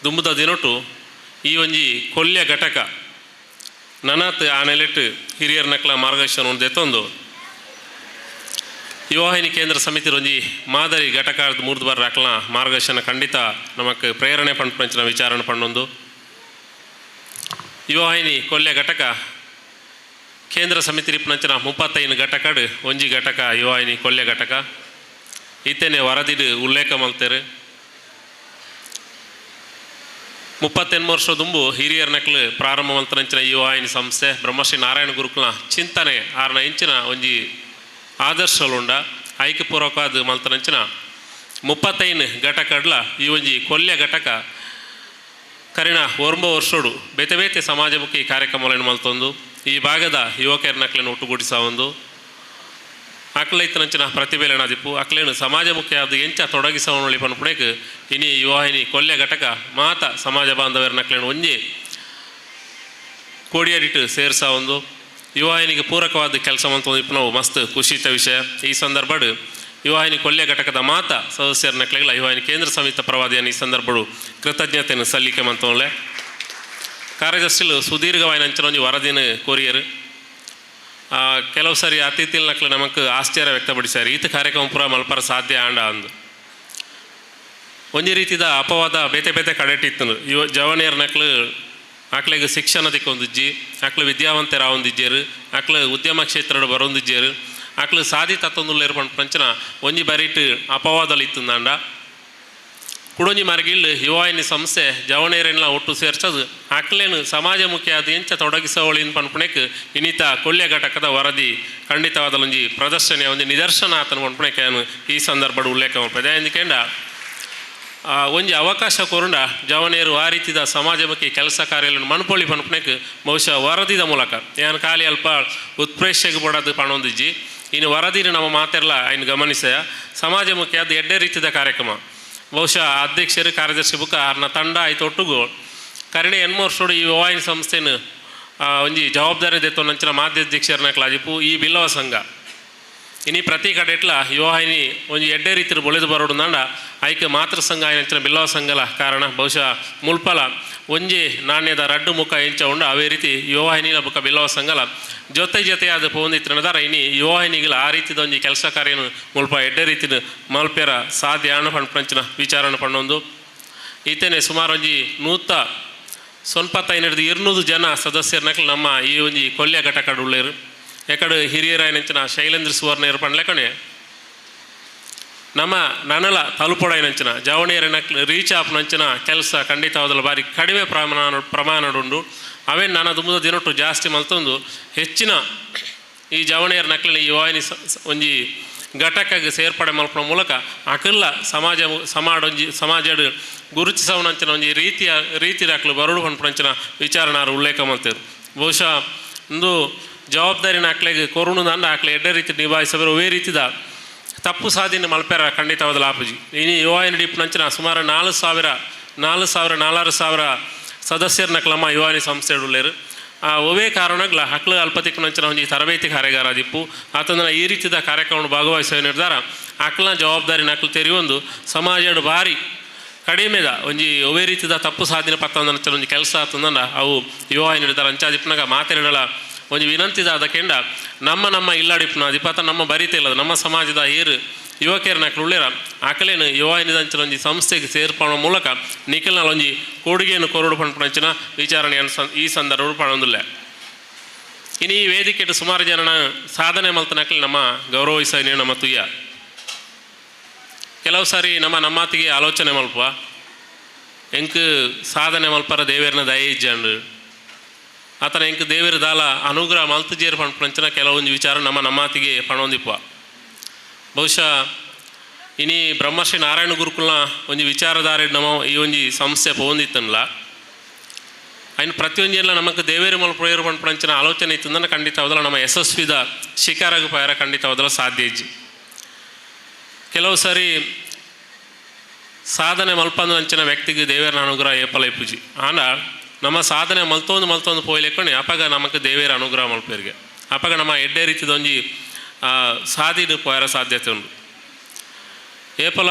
ದುಮ್ಮದ ದಿನಟು ಈ ಒಂಜಿ ಕೊಲ್ಯ ಘಟಕ ನನಾತ್ ಆ ನೆಲೆಟ್ ಹಿರಿಯರ ನಕ್ಲ ಮಾರ್ಗದರ್ಶನ ಒಂದು ಎತ್ತೊಂದು ಯುವವಾಹಿನಿ ಕೇಂದ್ರ ಸಮಿತಿ ಒಂಜಿ ಮಾದರಿ ಘಟಕ ಮೂರ್ದು ಬಾರ ರಾಕ್ಲ ಮಾರ್ಗದರ್ಶನ ಖಂಡಿತ ನಮಕ್ ಪ್ರೇರಣೆ ಪಂಚಿನ ವಿಚಾರಣೆ ಪಣ್ಣೊಂದು. ಯುವವಾಹಿನಿ ಕೊಲ್ಯ ಘಟಕ ಕೇಂದ್ರ ಸಮಿತಿ ರಿಪ್ಪನಂಚಿನ 35 ಘಟಕಡು ಒಂಜಿ ಘಟಕ ಯುವವಾಹಿನಿ ಕೊಲ್ಯ ಘಟಕ ಇತ್ತೇನೆ ವರದಿಡು ಉಲ್ಲೇಖ ಮಲ್ತೇರು. 38 ವರ್ಷ ದುಂಬು ಹಿರಿಯರ ನಕ್ಲು ಪ್ರಾರಂಭ ಮಲ್ತನಂಚಿನ ಯುವವಾಹಿನಿ ಸಂಸ್ಥೆ ಬ್ರಹ್ಮಶ್ರೀ ನಾರಾಯಣ ಗುರುಕುಲ ಚಿಂತನೆ ಆರ್ನ ಇಂಚಿನ ಒಂಜಿ ಆದರ್ಶಲುಂಡ ಐಕ್ಯಪೂರ್ವಕವಾದ ಮಲ್ತನಂಚಿನ 35 ಘಟಕಡ್ಲ ಈ ಒಂಜಿ ಕೊಲ್ಯ ಘಟಕ ಕರಿಣ 9 ವರ್ಷೋಡು ಬೇತೆ ಬೇತೆ ಸಮಾಜಮುಖಿ ಕಾರ್ಯಕ್ರಮಗಳನ್ನು ಮಲ್ತೊಂದು ಈ ಭಾಗದ ಯುವಕರ ನಕ್ಲನ್ನು ಒಟ್ಟುಗೂಡಿಸ ಒಂದು ಅಕ್ಲೈತನಂಚಿನ ಪ್ರತಿಭೆಲೇನಾದಿಪ್ಪು ಅಕ್ಲೇನು ಸಮಾಜಮುಖಿಯಾದ ಎಂಚ ತೊಡಗಿಸವನೊಳಿ ಪನ್ಪುಣೆಕ್ ಇನಿ ಯುವವಾಹಿನಿ ಕೊಲ್ಯ ಘಟಕ ಮಾತ ಸಮಾಜ ಬಾಂಧವರ ನಕ್ಲೇನು ಒಂಜಿ ಕೋಡಿಯಡಿಟ್ಟು ಸೇರ್ಸ ಒಂದು ಯುವವಾಹಿನಿಗೆ ಪೂರಕವಾದ ಕೆಲಸ ಅಂತ ನಾವು ಮಸ್ತ್ ಖುಷಿತ ವಿಷಯ. ಈ ಸಂದರ್ಭಡ್ ಯುವವಾಹಿನಿ ಕೊಲ್ಯ ಘಟಕದ ಮಾತ ಸದಸ್ಯರ ನಕ್ಲೆಗಳ ಯುವವಾಹಿನಿ ಕೇಂದ್ರ ಸಮಿತಿ ಪರವಾದಿಯನ್ನು ಈ ಸಂದರ್ಭಡು ಕೃತಜ್ಞತೆಯನ್ನು ಸಲ್ಲಿಕೆ ಮಂತೋಲೆ. ಕಾರ್ಯದರ್ಶಿಲು ಸುದೀರ್ಘವಾಯಿನ ಅಂಚಿನ ಒಂಜಿ ವರದಿನ ಕೋರಿಯರು. ಕೆಲವು ಸಾರಿ ಅತಿಥಿಲ್ ನಕ್ಲು ನಮಕ್ ಆಶ್ಚರ್ಯ ವ್ಯಕ್ತಪಡಿಸಾರು ಈತ ಕಾರ್ಯಕ್ರಮ ಪೂರ ಮಲ್ಪರ ಸಾಧ್ಯ ಆಂಡ ಅಂದು. ಒಂಜಿ ರೀತಿದ ಅಪವಾದ ಬೇತೆ ಬೇತೆ ಕಡೆಟಿತ್ತನು. ಇವ ಜವನಿಯರ್ನಕ್ಲು ಆಕ್ಲೆಗ್ ಶಿಕ್ಷಣ ತಿಕ್ಕೊಂದಿಜ್ಜಿ, ಆಕ್ಲು ವಿದ್ಯಾವಂತರಾವೊಂದಿಜ್ಜೇರು, ಆಕ್ಲು ಉದ್ಯಮ ಕ್ಷೇತ್ರಡ್ ಬರೊಂದಿಜ್ಜೇರು, ಆಕ್ಲು ಸಾದಿ ತತ್ತೊಂದುಲ್ಲೇರು ಪಂಚನ ಒಂಜಿ ಬರಿಟ್ ಅಪವಾದಲು ಇತ್ತುಂದಾಂಡ. ಕುಡೊಂಜಿ ಮರಗಿಲ್ ಯುವಾಯಿನಿ ಸಂಸ್ಥೆ ಜವನೇರೆಲ್ಲ ಒಟ್ಟು ಸೇರ್ಸದು ಆಕ್ಲೇನು ಸಮಾಜಮುಖಿ ಆದ ಎಂಚ ತೊಡಗಿಸವಳಿನ್ ಪನ್ಪುಣೆಕ್ ಇನ್ನಿತ ಕೊಲ್ಯ ಘಟಕದ ವರದಿ ಖಂಡಿತವಾದ ಒಂಜಿ ಪ್ರದರ್ಶನ ಒಂಜಿ ನಿದರ್ಶನ ಆತನ ಪನ್ಪುಣೆಕ್ ಈ ಸಂದರ್ಭಡ್ ಉಲ್ಲೇಖ ಮಲ್ಪೆದೆ. ఎందుకంಡ ಒಂಜಿ ಅವಕಾಶ ಕೊರುಂಡ ಜವನೇರು ಆ ರೀತಿದ ಸಮಾಜಮುಖಿ ಕೆಲಸ ಕಾರ್ಯಗಳನ್ನು ಮನ್ಪೊಳಿ ಪನ್ಪುಣೆಕ್ ಬಹುಶಃ ವರದಿದ ಮೂಲಕ ಯಾನ್ ಖಾಲಿ ಅಲ್ಪ ಉತ್ಪ್ರೇಕ್ಷೆಗೆ ಪಡೋದು ಪಣೊಂದಿಜ್ಜಿ. ಇನ್ನು ವರದಿನ ನಮ್ಮ ಮಾತೆಲ್ಲ ಐನು ಗಮನಿಸ ಸಮಾಜಮುಖಿ ಅದು ಎಡ್ಡೆ ರೀತಿದ ಕಾರ್ಯಕ್ರಮ. ಬಹುಶಃ ಅಧ್ಯಕ್ಷರು ಕಾರ್ಯದರ್ಶಿ ಬುಕ್ಕ ಆರ್ನ ತಂಡ ಆಯ್ತು ಒಟ್ಟುಗು ಕರಿಣೆ ಎನ್ಮೋರ್ಷೋಡು ಈ ಯುವಾಯಿನಿ ಸಂಸ್ಥೆನು ಒಂಜಿ ಜವಾಬ್ದಾರಿ ದೆತ್ತೊಂದಂಚಿನ ಮಾಧ್ಯಕ್ಷರನ್ನ ಕ್ಲಾಜಿಪು ಈ ಬಿಲ್ಲವ ಸಂಘ ಇನಿ ಪ್ರತಿ ಕಡೆಟ್ಲ ಯುವವಾಹಿನಿ ಒಂಜಿ ಎಡ್ಡೆ ರೀತಿಯ ಬೊಳೆದು ಬರೋಡು ದಾಂಡ ಐಕೆ ಮಾತೃ ಸಂಘ ಆಯಿನಂಚಿನ ಬಿಲ್ಲವ ಸಂಘಲ ಕಾರಣ ಬಹುಶಃ ಮುಲ್ಪಲ ಒಂಜಿ ನಾಣ್ಯದ ರಡ್ಡು ಮುಖ ಎಂಚ ಉಂಡು ಅವೇ ರೀತಿ ಯುವವಾಹಿನಿಲ ಬುಕ್ಕ ಬಿಲ್ಲವ ಸಂಘಲ ಜೊತೆ ಜೊತೆಯಾದ ಪೋಂದಿತ್ತಿನದಾರ. ಇನಿ ಯುವವಾಹಿನಿಗಳ ಆ ರೀತಿದ ಒಂಜಿ ಕೆಲಸ ಕಾರ್ಯನು ಮುಲ್ಪ ಎಡ್ಡೆ ರೀತಿದ ಮಲ್ಪೆರ ಸಾಧ್ಯ ಆಣ ಪಂಚಿನ ವಿಚಾರಣೆ ಪಣ್ಣೊಂದು ಈತೇನೆ ಸುಮಾರು ಒಂಜಿ 175 200 ಜನ ಸದಸ್ಯರನಕ್ಲು ನಮ್ಮ ಈ ಒಂಜಿ ಕೊಲ್ಯ ಘಟಕಡು ಉಳ್ಳೇರು. ಎಕಡು ಹಿರಿಯರಾಯನಂಚಿನ ಶೈಲೇಂದ್ರ ಸುವರ್ಣ ಏರ್ಪಣ್ಲೆಕಣೆ ನಮ್ಮ ನನಲ ತಲುಪೊಡೈನಂಚಿನ ಜವಣಿಯರನಕ್ಲು ರೀಚ್ ಆಪ್ನಂಚಿನ ಕೆಲಸ ಖಂಡಿತವಾದಲ ಬಾರಿ ಕಡಿಮೆ ಪ್ರಮಾಣಡುಂಡು. ಅವೇ ನನ್ನ ದುಂಬುದ ದಿನೊಟ್ಟು ಜಾಸ್ತಿ ಮಲ್ತೊಂದು ಹೆಚ್ಚಿನ ಈ ಜವಣಿಯರ ನಕ್ಲಿನ ಈ ವಾಹಿನಿ ಒಂಜಿ ಘಟಕಗೆ ಸೇರ್ಪಡೆ ಮಲ್ಪುನ ಮೂಲಕ ಅಕಲ್ಲ ಸಮಾಜ ಸಮಾಡೊಂಜಿ ಸಮಾಜಡ್ ಗುರುತಿಸವನಂಚಿನ ಒಂಜಿ ರೀತಿಯ ರೀತಿ ಅಕ್ಲು ಬರಡು ಪನ್ಪುನಂಚಿನ ವಿಚಾರಣಾರು ಉಲ್ಲೇಖ ಮಲ್ತೇರು. ಬಹುಶಃ ಒಂದು ಜವಾಬ್ದಾರಿನ ಆಕ್ಲೆಗ್ ಕೊರುಣು ದಾಂಡ ಆಕ್ಲೆ ಎಡ್ಡೆ ರೀತಿ ನಿಭಾಯಿಸಬರು ಅವೇ ರೀತಿದ ತಪ್ಪು ಸಾಧನೆ ಮಲ್ಪೆರ ಖಂಡಿತವಾದ ಲಾಪುಜಿ. ಇನಿ ಯುವಾಯಿನ ಡಿಪ್ನಂಚಿನ ಸುಮಾರು 4,000 4,500 ಸದಸ್ಯರನ್ನ ಕ್ಲಮ ಯುವಾನಿ ಸಂಸ್ಥೆ ಉಳ್ಳೇರು. ಆ ಒವೇ ಕಾರಣಗಳ ಹಕ್ಲು ಅಲ್ಪತಿಕ್ಕನಂಚಿನ ಒಂಜಿ ತರಬೇತಿ ಕಾರ್ಯಾಗಾರ ದಿಪ್ಪು ಆತಂದ್ರೆ ಈ ರೀತಿದ ಕಾರ್ಯಕ್ರಮ ಭಾಗವಹಿಸುವ ನಿರ್ಧಾರ ಆಕ್ಲನ ಜವಾಬ್ದಾರಿ ನಕ್ಲು ತೆರೆಯೊಂದು ಸಮಾಜದ ಭಾರಿ ಕಡಿಮೆದ ಒಂಜಿ ಒವೇ ರೀತಿದ ತಪ್ಪು ಸಾಧನೆ ಪತ್ತೊಂದನಂಚಿನ ಒಂಜಿ ಕೆಲಸ ಆತಂದ್ರೆ ಅವು ಯುವಾಯಿನ ನಿರ್ಧಾರ ಅಂಚಾದಿಪ್ಪನಾಗ ಮಾತನಾಡಲ ಒಂಜಿ ವಿನಂತಿದ ಅದಕ್ಕೆಂಡ ನಮ್ಮ ನಮ್ಮ ಇಲ್ಲಾಡಿಪ್ಪನ ಅದಿಪಾತ ನಮ್ಮ ಬರಿತಿಲ್ಲದ ನಮ್ಮ ಸಮಾಜದ ಏರು ಯುವಕರನ್ನ ಉಳ್ಳೇರ ಆಕಲೇನು ಯುವನಿದಂಚಿನ ಒಂಜಿ ಸಂಸ್ಥೆಗೆ ಸೇರ್ಪಣ ಮೂಲಕ ನಿಖಲ್ನ ಒಂಜಿ ಕೊಡುಗೆಯನ್ನು ಕೊರಡು ಪಂಪಣಂಚಿನ ವಿಚಾರಣೆಯನ್ನು ಈ ಸಂದರ್ಭ ಪಣೊಂದಿಲ್ಲ. ಇನ್ನು ಈ ವೇದಿಕೆ ಸುಮಾರು ಜನನ ಸಾಧನೆ ಮಲ್ತನಕಲಿ ನಮ್ಮ ಗೌರವಿಸ ನಮ್ಮ ತುಯ್ಯ. ಕೆಲವು ಸಾರಿ ನಮ್ಮ ನಮ್ಮಾತಿಗೆ ಆಲೋಚನೆ ಮಲ್ಪ ಎಂಕ್ ಸಾಧನೆ ಮಲ್ಪರ ದೇವೇರ್ನ ದಯ ಇಜ್ಜಂಡು ಆತನ ಎಂಕ್ ದೇವೇರ ದಾಲ ಅನುಗ್ರಹ ಮಲ್ತಜೇರು ಪಂಪಣಂಚಿನ ಕೆಲವೊಂದು ವಿಚಾರ ನಮ್ಮ ನಮ್ಮಾತಿಗೆ ಪಣೊಂದಿಪ್ಪ. ಬಹುಶಃ ಇನಿ ಬ್ರಹ್ಮಶ್ರೀ ನಾರಾಯಣ ಗುರುಕುಲ್ನ ಒಂಜಿ ವಿಚಾರಧಾರೆ ನಮ್ಮ ಈ ಒಂಜಿ ಸಂಸ್ಥೆ ಪೋಂದಿತ್ತನ್ಲ ಅಯ್ನ ಪ್ರತಿಯೊಂಜೆಲ್ಲ ನಮಕ್ ದೇವೇರು ಮಲ್ಪೇರು ಪಂಪಣಂಚಿನ ಆಲೋಚನೆ ಇತ್ತಂದ್ರೆ ಖಂಡಿತವಾದಲ್ಲ ನಮ್ಮ ಯಶಸ್ವಿದ ಶಿಕಾರಾಗ ಪಾಯರ ಖಂಡಿತವಾದಲ್ಲ ಸಾಧ್ಯ ಇಜ್ಜಿ. ಕೆಲವು ಸಾರಿ ಸಾಧನೆ ಮಲ್ಪಂದಂಚಿನ ವ್ಯಕ್ತಿಗೆ ದೇವೇರನ ಅನುಗ್ರಹ ಏಪಲ ಇಪ್ಪುಜಿ. ಆಂಡ ನಮ್ಮ ಸಾಧನೆ ಮಲ್ತೊಂದು ಮಲ್ತೊಂದು ಪೋಯ್ಲೆಕ್ಕೊಂಡು ಅಪಗ ನಮಕ್ ದೇವೇರ ಅನುಗ್ರಹ ಮಲ್ಪೇರಿಗೆ ಅಪಗ ನಮ್ಮ ಎಡ್ಡೆ ರೀತಿದ ಒಂಜಿ ಸಾಧಿದು ಪೋಯರ ಸಾಧ್ಯತೆ ಉಂಟು. ಏಪಲ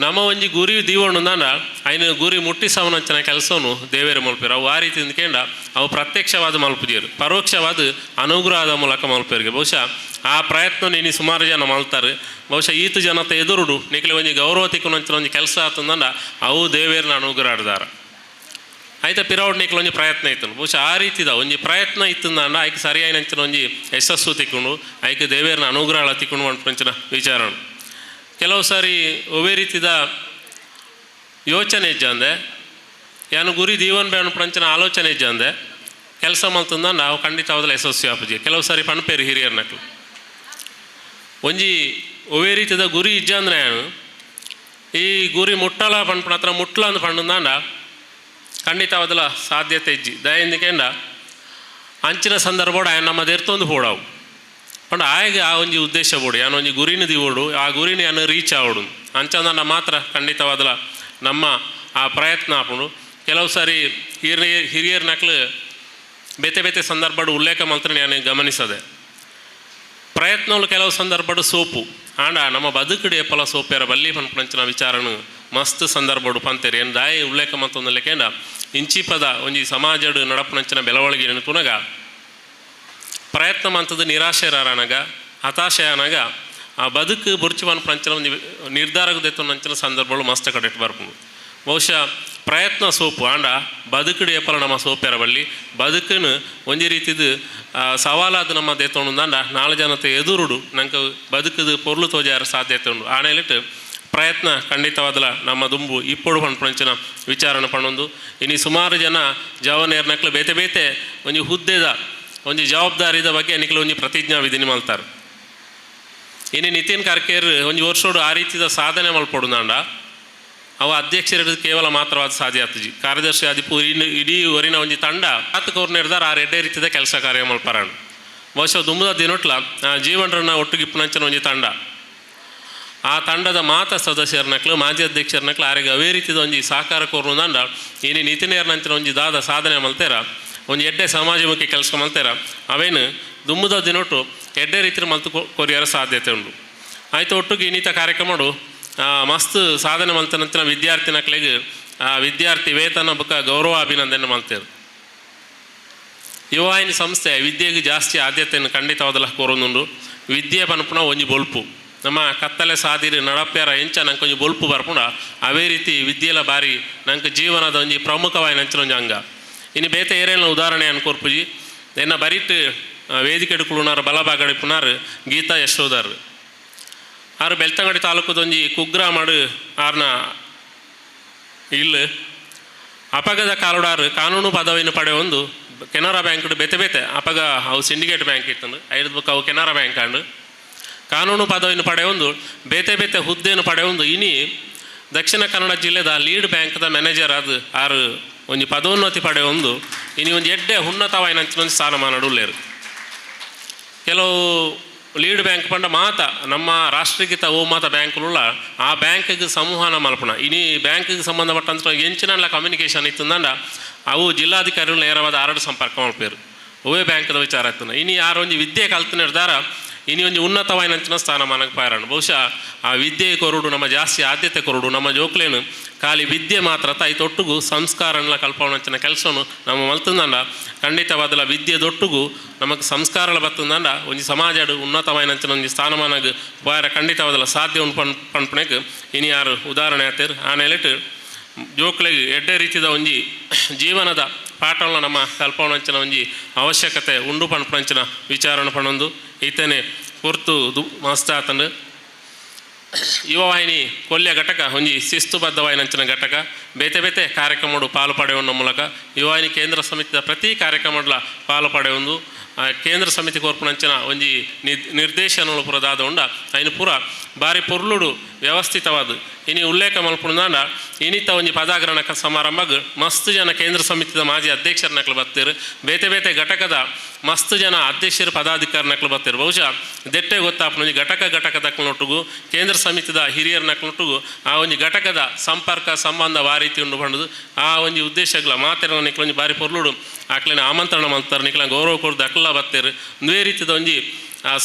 ನಮ್ಮ ಒಂಜಿ ಗುರಿ ದೀವಣ್ಣು ದಾಂಡ ಐನ ಗುರಿ ಮುಟ್ಟಿಸವನಂಚಿನ ಕೆಲಸವನ್ನು ದೇವೇರ ಮಲ್ಪೇರು. ಅವು ಆ ರೀತಿ ಕೇಂಡ ಅವು ಪ್ರತ್ಯಕ್ಷವಾದ ಮಲ್ಪುದಿಯರು ಪರೋಕ್ಷವಾದ ಅನುಗ್ರಹದ ಮೂಲಕ ಮಲ್ಪೇರಿಗೆ. ಬಹುಶಃ ಆ ಪ್ರಯತ್ನ ಇನಿ ಸುಮಾರು ಜನ ಮಲ್ತಾರೆ. ಬಹುಶಃ ಈತ ಜನತೆ ಎದುರುಡು ನಿಖಲೆ ಒಂಜಿ ಗೌರವ ತಿಕ್ಕುನಂಚಿನ ಒಂಜಿ ಕೆಲಸ ಆತಂದಂಡ ಅವು ದೇವೇರನ ಅನುಗ್ರಹ ಆಡ್ದಾರ. ಆಯ್ತಾ ಪಿರೌಡ್ ನಿಖಲ ಒಂಜಿ ಪ್ರಯತ್ನ ಇತ್ತು. ಬಹುಶಃ ಆ ರೀತಿದ ಒಂಜಿ ಪ್ರಯತ್ನ ಇತ್ತಂದಂಡ ಆಯ್ಕೆ ಸರಿಯಾಯಿನಂಚಿನ ಒಂಜಿ ಯಶಸ್ಸು ತಿಕ್ಕೊಂಡು ಆಯ್ಕೆ ದೇವೇರನ ಅನುಗ್ರಹ ತಿಕ್ಕೊಂಡು ಪಂಚಿನ ವಿಚಾರ. ಕೆಲವು ಸಾರಿ ಒವೇ ರೀತಿದ ಯೋಚನೆ ಇಜ್ಜಂದೆ ಯಾನು ಗುರಿ ದೀವನ್ ಬೇಣ ಪಂಚಿನ ಆಲೋಚನೆ ಇಜ್ಜಂದೆ ಕೆಲಸ ಮಲ್ತಂದ ನಾವು ಖಂಡಿತವಾದಲ ಯಶಸ್ವಿ ಆಪುಜಿ. ಕೆಲವು ಸಾರಿ ಪಣಪೇರು ಹಿರಿಯರ್ನಕ್ಲು ಒಂಜಿ ಒವೇ ರೀತಿದ ಗುರಿ ಇಜ್ಜಂದ್ರೆ ಯಾನು ಈ ಗುರಿ ಮುಟ್ಟಲ ಪಣ್ಪುನ ಹತ್ರ ಮುಟ್ಲ ಅಂದ್ ಪಂಡಂದಾಂಡ ಖಂಡಿತವಾದಲ ಸಾಧ್ಯತೆ ಇಜ್ಜಿ. ದಯೆಂದಿಕೆಂಡ ಅಂಚಿನ ಸಂದರ್ಭೋಡ ಆಯನ ನಮ್ಮ ದೆರ್ತೊಂದು ಪೋಡಾವು ಪಂಡ ಆಯಗ ಆ ಒಂಜಿ ಉದ್ದೇಶ ಬೋಡು ಯಾನು ಒಂಜಿ ಗುರಿನ ದಿವೋಡು ಆ ಗುರಿನ ಯಾನು ರೀಚ್ ಆವಡು ಅಂಚಂದ ಮಾತ್ರ ಖಂಡಿತವಾದಲ ನಮ್ಮ ಆ ಪ್ರಯತ್ನ ಆಪುಂಡು. ಕೆಲವು ಸಾರಿ ಹಿರಿಯರ್ ನಕ್ಲು ಬೇತೆ ಬೇತೆ ಸಂದರ್ಭಡು ಉಲ್ಲೇಖ ಮಲ್ತ್ರ ನಾನು ಗಮನಿಸದೆ ಪ್ರಯತ್ನಗಳು ಕೆಲವು ಸಂದರ್ಭಡು ಸೋಪು ಆಂಡ ನಮ್ಮ ಬದುಕುಡು ಏಪಲ ಸೋಪೇರ ಬಲ್ಲಿ ಪನ್ಪುನಂಚಿನ ವಿಚಾರನು ಮಸ್ತ್ ಸಂದರ್ಭಡು ಪಂತೇರಿ ಏನು ದಾಯಿ ಉಲ್ಲೇಖ ಮಲ್ತೊಂದು ಇಂಚಿಪದ ಒಂಜಿ ಸಮಾಜಡು ನಡಪುನಂಚಿನ ಬೆಳವಣಿಗೆ ತುನಗ ಪ್ರಯತ್ನ ಮಂತದ್ದು ನಿರಾಶೆರಾನಗ ಹತಾಶೆ ಆನಾಗ ಆ ಬದುಕು ಬೊರ್ಚಿ ಪನ್ಪುನಂಚಿನ ಒಂಜಿ ನಿರ್ಧಾರಗ್ ದೆತ್ತೊನಂಚಿನ ಸಂದರ್ಭಗಳು ಮಸ್ತ್ ಕಡೆಟ್ ಬರ್ಪುಂಡು. ಬಹುಶಃ ಪ್ರಯತ್ನ ಸೋಪು ಆಂಡ ಬದುಕುಡು ಏಪಲ ನಮ್ಮ ಸೋಪೆರ ಬಲ್ಲಿ ಬದುಕನ್ನು ಒಂಜಿ ರೀತಿದು ಸವಾಲಾದ ನಮ್ಮ ದೇತೊಂಡು ನಾಲ್ ಜನತೆ ಎದುರುಡು ನಂಗೆ ಬದುಕುದು ಪೊರ್ಲು ತೋಜಾರ ಸಾಧ್ಯತೆ ಉಂಡು. ಆನೇಲಿಟ್ಟು ಪ್ರಯತ್ನ ಖಂಡಿತವಾದಲ ನಮ್ಮ ದುಂಬು ಇಪ್ಪೊಡು ಪನ್ಪುನಂಚಿನ ವಿಚಾರಣೆ ಪಣ್ಣೊಂದು. ಇನಿ ಸುಮಾರು ಜನ ಜವನೇರ್ನಕ್ಲು ಬೇತೆ ಬೇತೆ ಒಂಜಿ ಹುದ್ದೆದ ಒಂಜಿ ಜವಾಬ್ದಾರಿದ ಬಗ್ಗೆ ನಿಕ್ಲು ಒಂಜಿ ಪ್ರತಿಜ್ಞಾ ವಿಧಿನಿ ಮಲ್ತಾರೆ. ಇನಿ ನಿತಿನ್ ಕರ್ಕೇರ್ ಒಂಜಿ ವರ್ಷೋಡು ಆ ರೀತಿದ ಸಾಧನೆ ಮಲ್ಪೊಡುಂದಾಂಡ ಅವ ಅಧ್ಯಕ್ಷರು ಕೇವಲ ಮಾತ್ರವಾದ ಸಾಧ್ಯ ಆತಜಿ. ಕಾರ್ಯದರ್ಶಿ ಆದಿಪು ಇಡೀ ಒರಿನ ಒಂಜಿ ತಂಡ ಆತ ಕೋರ್ನೇರ್ದಾರ ಆ ಎಡ್ಡೆ ರೀತಿದ ಕೆಲಸ ಕಾರ್ಯ ಮಲ್ಪರಾಣ. ಬಹುಶಃ ದುಂಬುದ ದಿನೊಟ್ಲ ಜೀವನರನ್ನ ಒಟ್ಟುಗಿಪ್ಪುನಂಚಿನ ಒಂಜಿ ತಂಡ, ಆ ತಂಡದ ಮಾತ ಸದಸ್ಯರನಕ್ಲು ಮಾಜಿ ಅಧ್ಯಕ್ಷರನಕ್ಲು ಆರಿಗೆ ಅವೇ ರೀತಿದ ಒಂಜಿ ಸಹಕಾರ ಕೋರ್ನುಂದಾಂಡ ಇನಿ ನಿತಿನೇರ್ನಂಚಿನ ಒಂಜಿ ದಾದ ಸಾಧನೆ ಮಲ್ತೇರ, ಒಂಜಿ ಎಡ್ಡೆ ಸಮಾಜಮುಖಿ ಕೆಲಸ ಮಲ್ತೇರ, ಅವೇನು ದುಂಬುದ ದಿನೊಟ್ಟು ಎಡ್ಡೆ ರೀತಿಯ ಮಲ್ತು ಕೊರಿಯರ ಸಾಧ್ಯತೆ ಉಂಡು. ಆಯ್ತು ಒಟ್ಟುಗೆ ಇನ್ನಿತ ಕಾರ್ಯಕ್ರಮಡು ಮಸ್ತ್ ಸಾಧನೆ ಮಲ್ತನಂಚಿನ ವಿದ್ಯಾರ್ಥಿನಕ್ಲೆಗ್ ವಿದ್ಯಾರ್ಥಿ ವೇತನ ಬುಕ್ಕ ಗೌರವ ಅಭಿನಂದನೆ ಮಲ್ತೇರು. ಯುವವಾಹಿನಿ ಸಂಸ್ಥೆ ವಿದ್ಯೆಗೆ ಜಾಸ್ತಿ ಆದ್ಯತೆಯನ್ನು ಖಂಡಿತವಾದಲ ಕೋರೊಂದುಂಡು. ವಿದ್ಯೆ ಪನ್ಪುನ ಒಂಜಿ ಬೊಲ್ಪು, ನಮ್ಮ ಕತ್ತಲೆ ಸಾದಿರಿ ನಡಪ್ಯಾರ ಎಂಚ ನಂಗೆ ಒಂಜಿ ಬೊಲ್ಪು ಬರ್ಪುಂಡ ಅವೇ ರೀತಿ ವಿದ್ಯೆಲ ಬಾರಿ ನಂಗೆ ಜೀವನದ ಒಂಜಿ ಪ್ರಮುಖವಾಯಿನ ಅಂಚಿನ ಒಂಜಿ ಅಂಗ. ಇನ್ನು ಬೇತೆ ಏರೇನ ಉದಾಹರಣೆ ಅನ್ಕೋರ್ಪುಜಿ. ಎನ್ನ ಬರಿಟ್ ವೇದಿಕೆ ಕುಳುನಾರು ಬಲಭಾಗಡಿಪುನಾರು ಗೀತಾ ಯಶೋಧರ್ ಆರು ಬೆಳ್ತಂಗಡಿ ತಾಲೂಕದೊಂಜಿ ಕುಗ್ರಾಮಡು ಆರ್ನ ಇಲ್ಲು. ಅಪಗದ ಕಾಲುಡಾರು ಕಾನೂನು ಪದವಿಯನ್ನು ಪಡೆಯೊಂದು ಕೆನರಾ ಬ್ಯಾಂಕ್ ಬೇತೆ ಬೇತೆ ಅಪಗ ಅವು ಸಿಂಡಿಕೇಟ್ ಬ್ಯಾಂಕ್ ಇತ್ತು ಐದು ಬುಕ್ ಅವು ಕೆನರಾ ಬ್ಯಾಂಕ್ ಅಂಡು ಕಾನೂನು ಪದವಿಯನ್ನು ಪಡೆಯೊಂದು ಬೇತೆ ಬೇತೆ ಹುದ್ದೆಯನ್ನು ಪಡೆಯೊಂದು ಇನಿ ದಕ್ಷಿಣ ಕನ್ನಡ ಜಿಲ್ಲೆದ ಲೀಡ್ ಬ್ಯಾಂಕ್ದ ಮ್ಯಾನೇಜರ್ ಅದು ಆರು ಒಂಜಿ ಪದೋನ್ನತಿ ಪಡೆಯೊಂದು ಇನಿ ಒಂಜಿ ಎಡ್ಡೆ ಉನ್ನತವಾಯಿನ ಒಂಜಿ ಸ್ಥಾನಮಾನ ಉಲ್ಲೇರು. ಕೆಲವು ಲೀಡ್ ಬ್ಯಾಂಕ್ ಪಂಡ ಮಾತ ನಮ್ಮ ರಾಷ್ಟ್ರೀಕೃತ ಓ ಮಾತ ಬ್ಯಾಂಕ್ಲುಳ್ಳ ಆ ಬ್ಯಾಂಕ್ಗೆ ಸಂವಹನ ಮಲ್ಪುಣ ಇನಿ ಬ್ಯಾಂಕ್ಗೆ ಸಂಬಂಧಪಟ್ಟಂತ ಎಂಚಿನಲ್ಲ ಕಮ್ಯುನಿಕೇಷನ್ ಇತ್ತಂದಂಡ ಅವು ಜಿಲ್ಲಾಧಿಕಾರಿಗಳು ನೇರವಾದ ಆರಡು ಸಂಪರ್ಕ ಮಲ್ಪೇರು ಅವೇ ಬ್ಯಾಂಕ್ದ ವಿಚಾರ ಇತ್ತು. ಇನಿ ಯಾರು ಒಂಜಿ ವಿದ್ಯೆ ಕಲ್ತಿನಿರ್ದಾರ ಇನಿ ಒಂಜಿ ಉನ್ನತವಾಯಿನಂಚಿನ ಸ್ಥಾನಮಾನಕ್ಕೆ ಪಾರಣ. ಬಹುಶಃ ಆ ವಿದ್ಯೆ ಕೊರಡು ನಮ್ಮ ಜಾಸ್ತಿ ಆದ್ಯತೆ ಕೊರಡು ನಮ್ಮ ಜೋಕ್ಲೇನು ಖಾಲಿ ವಿದ್ಯೆ ಮಾತ್ರ ತಾಯಿ ತೊಟ್ಟುಗು ಸಂಸ್ಕಾರನ ಕಲ್ಪವನಂಚಿನ ಕೆಲಸವನ್ನು ನಮ್ಮ ಮಲ್ತಂದಂಡ ಖಂಡಿತವಾದಲ ವಿದ್ಯೆ ದೊಟ್ಟುಗು ನಮಗೆ ಸಂಸ್ಕಾರಲ ಬತ್ತಂದಂಡ ಒಂಜಿ ಸಮಾಜಡು ಉನ್ನತವಾಯಿನಂಚಿನ ಒಂಜಿ ಸ್ಥಾನಮಾನಗೆ ಪಾರ ಖಂಡಿತವಾದಲ ಸಾಧ್ಯ ಉಂಡು ಪನ್ಪಣೆಗೆ ಇನಿ ಯಾರು ಉದಾಹರಣೆ ಆತೇರು. ಆ ನೆಲೆಟ್ ಜೋಕ್ಲೆಗ್ ಎಡ್ಡೆ ರೀತಿದ ಒಂಜಿ ಜೀವನದ ಪಾಠವನ್ನು ನಮ್ಮ ಕಲ್ಪವನಂಚಿನ ಒಂಜಿ ಅವಶ್ಯಕತೆ ಉಂಡು ಪನ್ಪಣಂಚಿನ ವಿಚಾರಣೆ ಪಣೊಂದು ಈತನೇ ಪೊರ್ತು ಮಸ್ತಾತಂಡು. ಯುವವಾಹಿನಿ ಕೊಲ್ಯ ಘಟಕ ಒಂಜಿ ಶಿಸ್ತುಬದ್ಧವಾಯಿನಂಚಿನ ಘಟಕ ಬೇತೆ ಬೇತೆ ಕಾರ್ಯಕ್ರಮಡು ಪಾಲು ಪಡೆಯುವ ಮೂಲಕ ಯುವವಾಹಿನಿ ಕೇಂದ್ರ ಸಮಿತಿಯ ಪ್ರತಿ ಕಾರ್ಯಕ್ರಮಡ್ಲ ಪಾಲು ಪಡೆಯೊಂದು ಕೇಂದ್ರ ಸಮಿತಿ ಕೋರ್ಪುನಂಚಿನ ಒಂಜಿ ನಿರ್ದೇಶನಗಳು ಪೂರ ದಾದ ಉಂಡ ಐನು ಪೂರ ಬಾರಿ ಪೊರ್ಲುಡು ವ್ಯವಸ್ಥಿತವಾದ ಇನಿ ಉಲ್ಲೇಖ ಮಲ್ಪುಂದಾಂಡ ಇನಿತ ಒಂಜಿ ಪದಾಗ್ರಹಣ ಸಮಾರಂಭಗ್ ಮಸ್ತ್ ಜನ ಕೇಂದ್ರ ಸಮಿತಿದ ಮಾಜಿ ಅಧ್ಯಕ್ಷರನಕ್ಲು ಬತ್ತೀರು, ಬೇತೆ ಬೇತೆ ಘಟಕದ ಮಸ್ತ್ ಜನ ಅಧ್ಯಕ್ಷರು ಪದಾಧಿಕಾರಿನಕ್ಲು ಬತ್ತೀರು. ಬಹುಶಃ ದೆಟ್ಟೆ ಗೊತ್ತಾಪನ ಒಂಜಿ ಘಟಕ ಘಟಕದಕ್ಲೊಟ್ಟುಗು ಕೇಂದ್ರ ಸಮಿತಿದ ಹಿರಿಯರನಕ್ಲೊಟ್ಟುಗು ಆ ಒಂಜಿ ಘಟಕದ ಸಂಪರ್ಕ ಸಂಬಂಧ ಆ ರೀತಿ ಉಂಡು ಪಂಡುದು ಆ ಒಂಜಿ ಉದ್ದೇಶಗಳ ಮಾತೆರ ನಿಕ್ಲ ಒಂಜಿ ಬಾರಿ ಪೊರ್ಲುಡು ಆಕ್ಲಿನ ಆಮಂತ್ರಣ ಮಲ್ತಾರೆ ನಿಕ್ಲ ಗೌರವ ಕೊಡ್ದು ಅಕ್ಲ ಬತ್ತೀರು. ಒಂದೇ ರೀತಿದ ಒಂಜಿ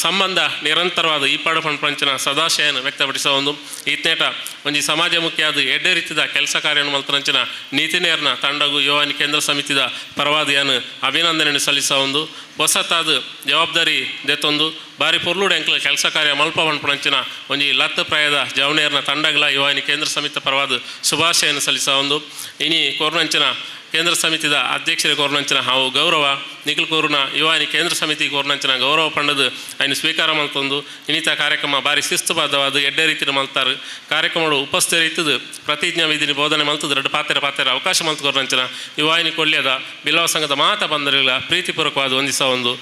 ಸಂಬಂಧ ನಿರಂತರವಾದ ಈ ಪಾಡು ಪಂಚಿನ ಸದಾಶಯನ ವ್ಯಕ್ತಪಡಿಸುವ ಒಂದು ಈತನೇಟ ಒಂಜಿ ಸಮಾಜಮುಖಿಯಾದ ಎಡ್ಡೆ ರೀತಿಯ ಕೆಲಸ ಕಾರ್ಯವನ್ನು ಮಲ್ತನಂಚಿನ ನೀತಿನೇರ್ನ ತಂಡಗು ಯುವವಾಹಿನಿ ಕೇಂದ್ರ ಸಮಿತಿದ ಪರವಾದಿಯನ್ನು ಅಭಿನಂದನೆಯನ್ನು ಸಲ್ಲಿಸುವ ಒಂದು ಹೊಸತಾದ ಜವಾಬ್ದಾರಿ ದೆತ್ತೊಂದು ಬಾರಿ ಪೊರ್ಲುಡು ಎಂಕ್ಲ ಕೆಲಸ ಕಾರ್ಯ ಮಲ್ಪ ಪನ್ಪುನಂಚಿನ ಒಂಜಿ ಲತ್ತ ಪ್ರಾಯದ ಜವನೇರ್ನ ತಂಡಗಳ ಯುವವಾಹಿನಿ ಕೇಂದ್ರ ಸಮಿತಿ ಪರವಾದ ಶುಭಾಶಯನ್ನು ಸಲ್ಲಿಸುವ ಒಂದು ಇನಿ ಕೋರ್ನಂಚಿನ ಕೇಂದ್ರ ಸಮಿತಿದ ಅಧ್ಯಕ್ಷರ ಕೋರ್ನಂಚಿನ ಹಾವು ಗೌರವ ನಿಖಿಲ್ ಕೋರ್ನ ಯುವವಾಹಿನಿ ಕೇಂದ್ರ ಸಮಿತಿ ಕೋರ್ನಂಚಿನ ಗೌರವ ಪಂಡದು ఆయన ಸ್ವೀಕಾರ ಮಲ್ತೊಂದು ಇನ್ನಿತ ಕಾರ್ಯಕ್ರಮ ಬಾರಿ ಶಿಸ್ತುಬದ್ಧವಾದ ಎಡ್ಡೆ ರೀತಿಯ ಮಲ್ತಾರೆ. ಕಾರ್ಯಕ್ರಮಗಳು ಉಪಸ್ಥಿತರಿತ್ತದು ಪ್ರತಿಜ್ಞಾ ವಿಧಿನಿ ಬೋಧನೆ ಮಲ್ತದ ಎರಡು ಪಾತ್ರೆ ಪಾತ್ರೆ ಅವಕಾಶ ಮಲ್ತು ಕೋರ್ನಂಚಿನ ಯುವವಾಹಿನಿ ಕೊಲ್ಯದ ಬಿಲ್ಲವ ಸಂಘದ ಮಾತ ಬಂದರಿಲ್ಲ ಪ್ರೀತಿಪೂರ್ವಕವಾದ ವಂದಿಸುವ ಒಂದು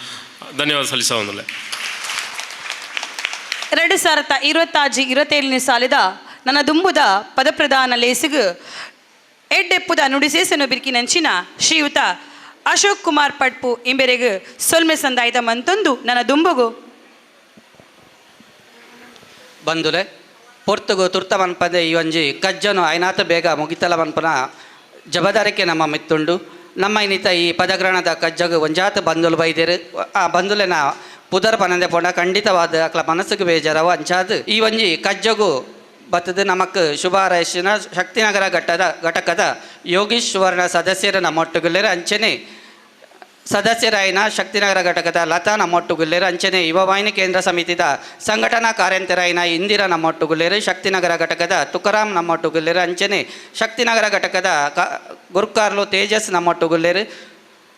ಧನ್ಯವಾದ ಸಲ್ಲಿಸುವ ಒಂದಲ್ಲ. 2026-27 ಸಾಲಿದ ನನ್ನ ದುಂಬುದ ಪದಪ್ರಧಾನ ಲೇಸಿಗು ಎಡ್ಡೆಪ್ಪುದ ನುಡಿಸೇಸನು ಬಿರ್ಕಿನಂಚಿನ ಶ್ರೀಯುತ ಅಶೋಕ್ ಕುಮಾರ್ ಪಟ್ಪು ಇಂಬೆರೆಗು ಸೊಲ್ಮೆ ಸಂದಾಯ್ದ ಮಂತೊಂದು ನನ್ನ ದುಂಬುಗು ಬಂದುಲೆ ಪೊರ್ತುಗು ತುರ್ತ ಮನ್ಪದೆ ಈ ಒಂಜಿ ಕಜ್ಜನು ಐನಾತ ಬೇಗ ಮುಗಿತಲ ಮನ್ಪನ ಜಬದಾರಿಕೆ ನಮ್ಮ ಮಿತ್ತುಂಡು. ನಮ್ಮ ಇನ್ನಿತ ಈ ಪದಗ್ರಹಣದ ಕಜ್ಜಗು ಒಂಜಾತ ಬಂದುಲು ಬೈದೇರು ಆ ಬಂದುಲೆನ ಪುದರ್ ಪನಂದೆ ಪೋಂಡ ಖಂಡಿತವಾದ ಅಕ್ಲ ಮನಸ್ಸಿಗೆ ಬೇಜಾರವ ಅಂಚಾದ ಈ ಒಂಜಿ ಕಜ್ಜಗು ಬತ್ತದ ನಮಕ್ ಶುಭ ಹಾರೈಸಿನ ಶಕ್ತಿನಗರ ಘಟಕದ ಯೋಗೀಶ್ ಸುವರ್ಣ ಸದಸ್ಯರ ನಮ್ಮೊಟ್ಟುಗುಲ್ಲೇರು. ಅಂಚನೆ ಸದಸ್ಯರಾಯಿನ ಶಕ್ತಿನಗರ ಘಟಕದ ಲತಾ ನಮ್ಮೊಟ್ಟುಗುಲ್ಲೇರು ಅಂಚನೆ ಯುವವಾಹಿನಿ ಕೇಂದ್ರ ಸಮಿತಿದ ಸಂಘಟನಾ ಕಾರ್ಯಂತರಾಯಿನ ಇಂದಿರಾ ನಮ್ಮೊಟ್ಟುಗುಲ್ಲೇರು ಶಕ್ತಿನಗರ ಘಟಕದ ತುಕಾರಾಮ್ ನಮ್ಮೊಟ್ಟುಗುಲ್ಲೇರು ಅಂಚನೆ ಶಕ್ತಿನಗರ ಘಟಕದ ಗುರ್ಕಾರ್ಲು ತೇಜಸ್ ನಮ್ಮೊಟ್ಟುಗುಲ್ಲೇರು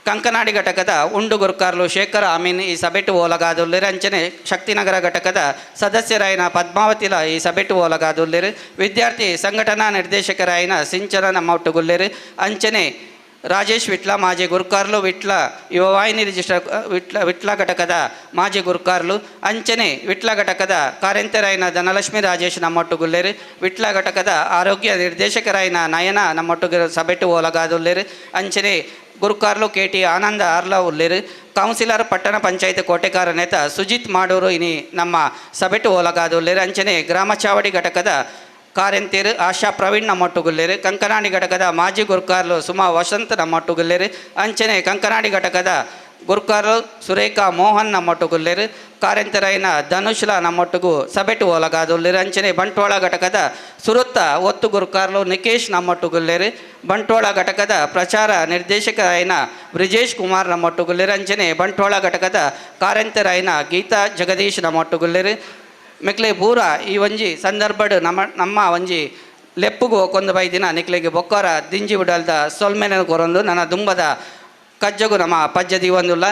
ಕಂಕನಾಡಿ ಘಟಕದ ಉಂಡು ಗುರ್ಕಾರ್ಲು ಶೇಖರ್ ಅಮೀನ್ ಈ ಸಭೆಟು ಓಲಗಾದುಲ್ಲೇರು ಅಂಚನೆ ಶಕ್ತಿನಗರ ಘಟಕದ ಸದಸ್ಯರಾಯಿನ ಪದ್ಮಾವತಿಲ ಈ ಸಭೆಟು ಓಲಗಾದುಲ್ಲೇರು ವಿದ್ಯಾರ್ಥಿ ಸಂಘಟನಾ ನಿರ್ದೇಶಕರಾಯಿನ ಸಿಂಚನ ನಮ್ಮೊಟ್ಟುಗುಲ್ಲೇರು ಅಂಚನೆ ರಾಜೇಶ್ ವಿಟ್ಲ ಮಾಜಿ ಗುರ್ಕಾರ್ಲು ವಿಟ್ಲ ಯುವವಾಹಿನಿ ರಿಜಿಸ್ಟರ್ ವಿಟ್ಲ ವಿಟ್ಲ ಘಟಕದ ಮಾಜಿ ಗುರ್ಕಾರ್ಲು ಅಂಚನೆ ವಿಟ್ಲ ಘಟಕದ ಕಾರ್ಯಂತರಾಯಿನ ಧನಲಕ್ಷ್ಮಿ ರಾಜೇಶ್ ನಮ್ಮೊಟ್ಟುಗುಲ್ಲೇರು ವಿಟ್ಲ ಘಟಕದ ಆರೋಗ್ಯ ನಿರ್ದೇಶಕರಾಯಿನ ನಯನ ನಮ್ಮೊಟ್ಟುಗ ಸಭೆಟು ಓಲಗಾದುಲ್ಲೇರು ಅಂಚನೆ ಗುರುಕಾರ್ಲು ಕೆ ಟಿ ಆನಂದ ಆರ್ಲ ಉಲ್ಲೇರು ಕೌನ್ಸಿಲರ್ ಪಟ್ಟಣ ಪಂಚಾಯತ್ ಕೋಟೆಕಾರ ನೇತ ಸುಜಿತ್ ಮಾಡೂರು ಇನಿ ನಮ್ಮ ಸಭೆಟು ಓಲಗಾದುಲ್ಲೇರು ಅಂಚನೆ ಗ್ರಾಮ ಚಾವಡಿ ಘಟಕದ ಕಾರ್ಯಂತೇರು ಆಶಾ ಪ್ರವೀಣ್ ನಮ್ಮೊಟ್ಟುಗುಲ್ಲೇರು ಕಂಕನಾಡಿ ಘಟಕದ ಮಾಜಿ ಗುರ್ಕಾರ್ಲು ಸುಮಾ ವಸಂತ್ ನಮ್ಮೊಟ್ಟುಗುಲ್ಲೇರು ಅಂಚನೆ ಕಂಕನಾಡಿ ಘಟಕದ ಗುರ್ಕಾರ್ಲು ಸುರೇಖಾ ಮೋಹನ್ ನಮ್ಮೊಟ್ಟುಗುಲ್ಲೇರು ಕಾರ್ಯಂತರಾಯಿನ ಧನುಷ್ಲ ನಮ್ಮೊಟ್ಟಿಗೂ ಸಭೆಟು ಓಲಗಾದುಲ್ಲೇರು ಅಂಚನೆ ಬಂಟ್ವಾಳ ಘಟಕದ ಸುರುತ್ತ ಒತ್ತು ಗುರ್ಕಾರ್ಲು ನಿಕೇಶ್ ನಮ್ಮೊಟ್ಟುಗುಲ್ಲೇರು ಬಂಟ್ವಾಳ ಘಟಕದ ಪ್ರಚಾರ ನಿರ್ದೇಶಕರಾಯಿನ ಬ್ರಿಜೇಶ್ ಕುಮಾರ್ ನಮ್ಮೊಟ್ಟುಗುಲ್ಲೇರು ಅಂಚನೆ ಬಂಟ್ವಾಳ ಘಟಕದ ಕಾರ್ಯಂತರಾಯಿನ ಗೀತಾ ಜಗದೀಶ್ ನಮ್ಮೊಟ್ಟುಗುಲ್ಲೇರು ಮೆಕ್ಲೆ ಪೂರ ಈ ಒಂಜಿ ಸಂದರ್ಭಡ್ ನಮ್ಮ ನಮ್ಮ ಒಂಜಿ ಲೆಪ್ಪುಗು ಕೊಂದು ಬೈದಿನ ನಿಕ್ಲೆಗೆ ಬೊಕ್ಕಾರ ದಿಂಜಿ ಬಿಡಲ್ದ ಸೊಲ್ಮೆನ ಕೊರೊಂದು ನನ್ನ ದುಂಬದ ಕಜ್ಜಗು ನಮ್ಮ ಪಜ್ಜ ದೀವೊಂದುಲ್ಲ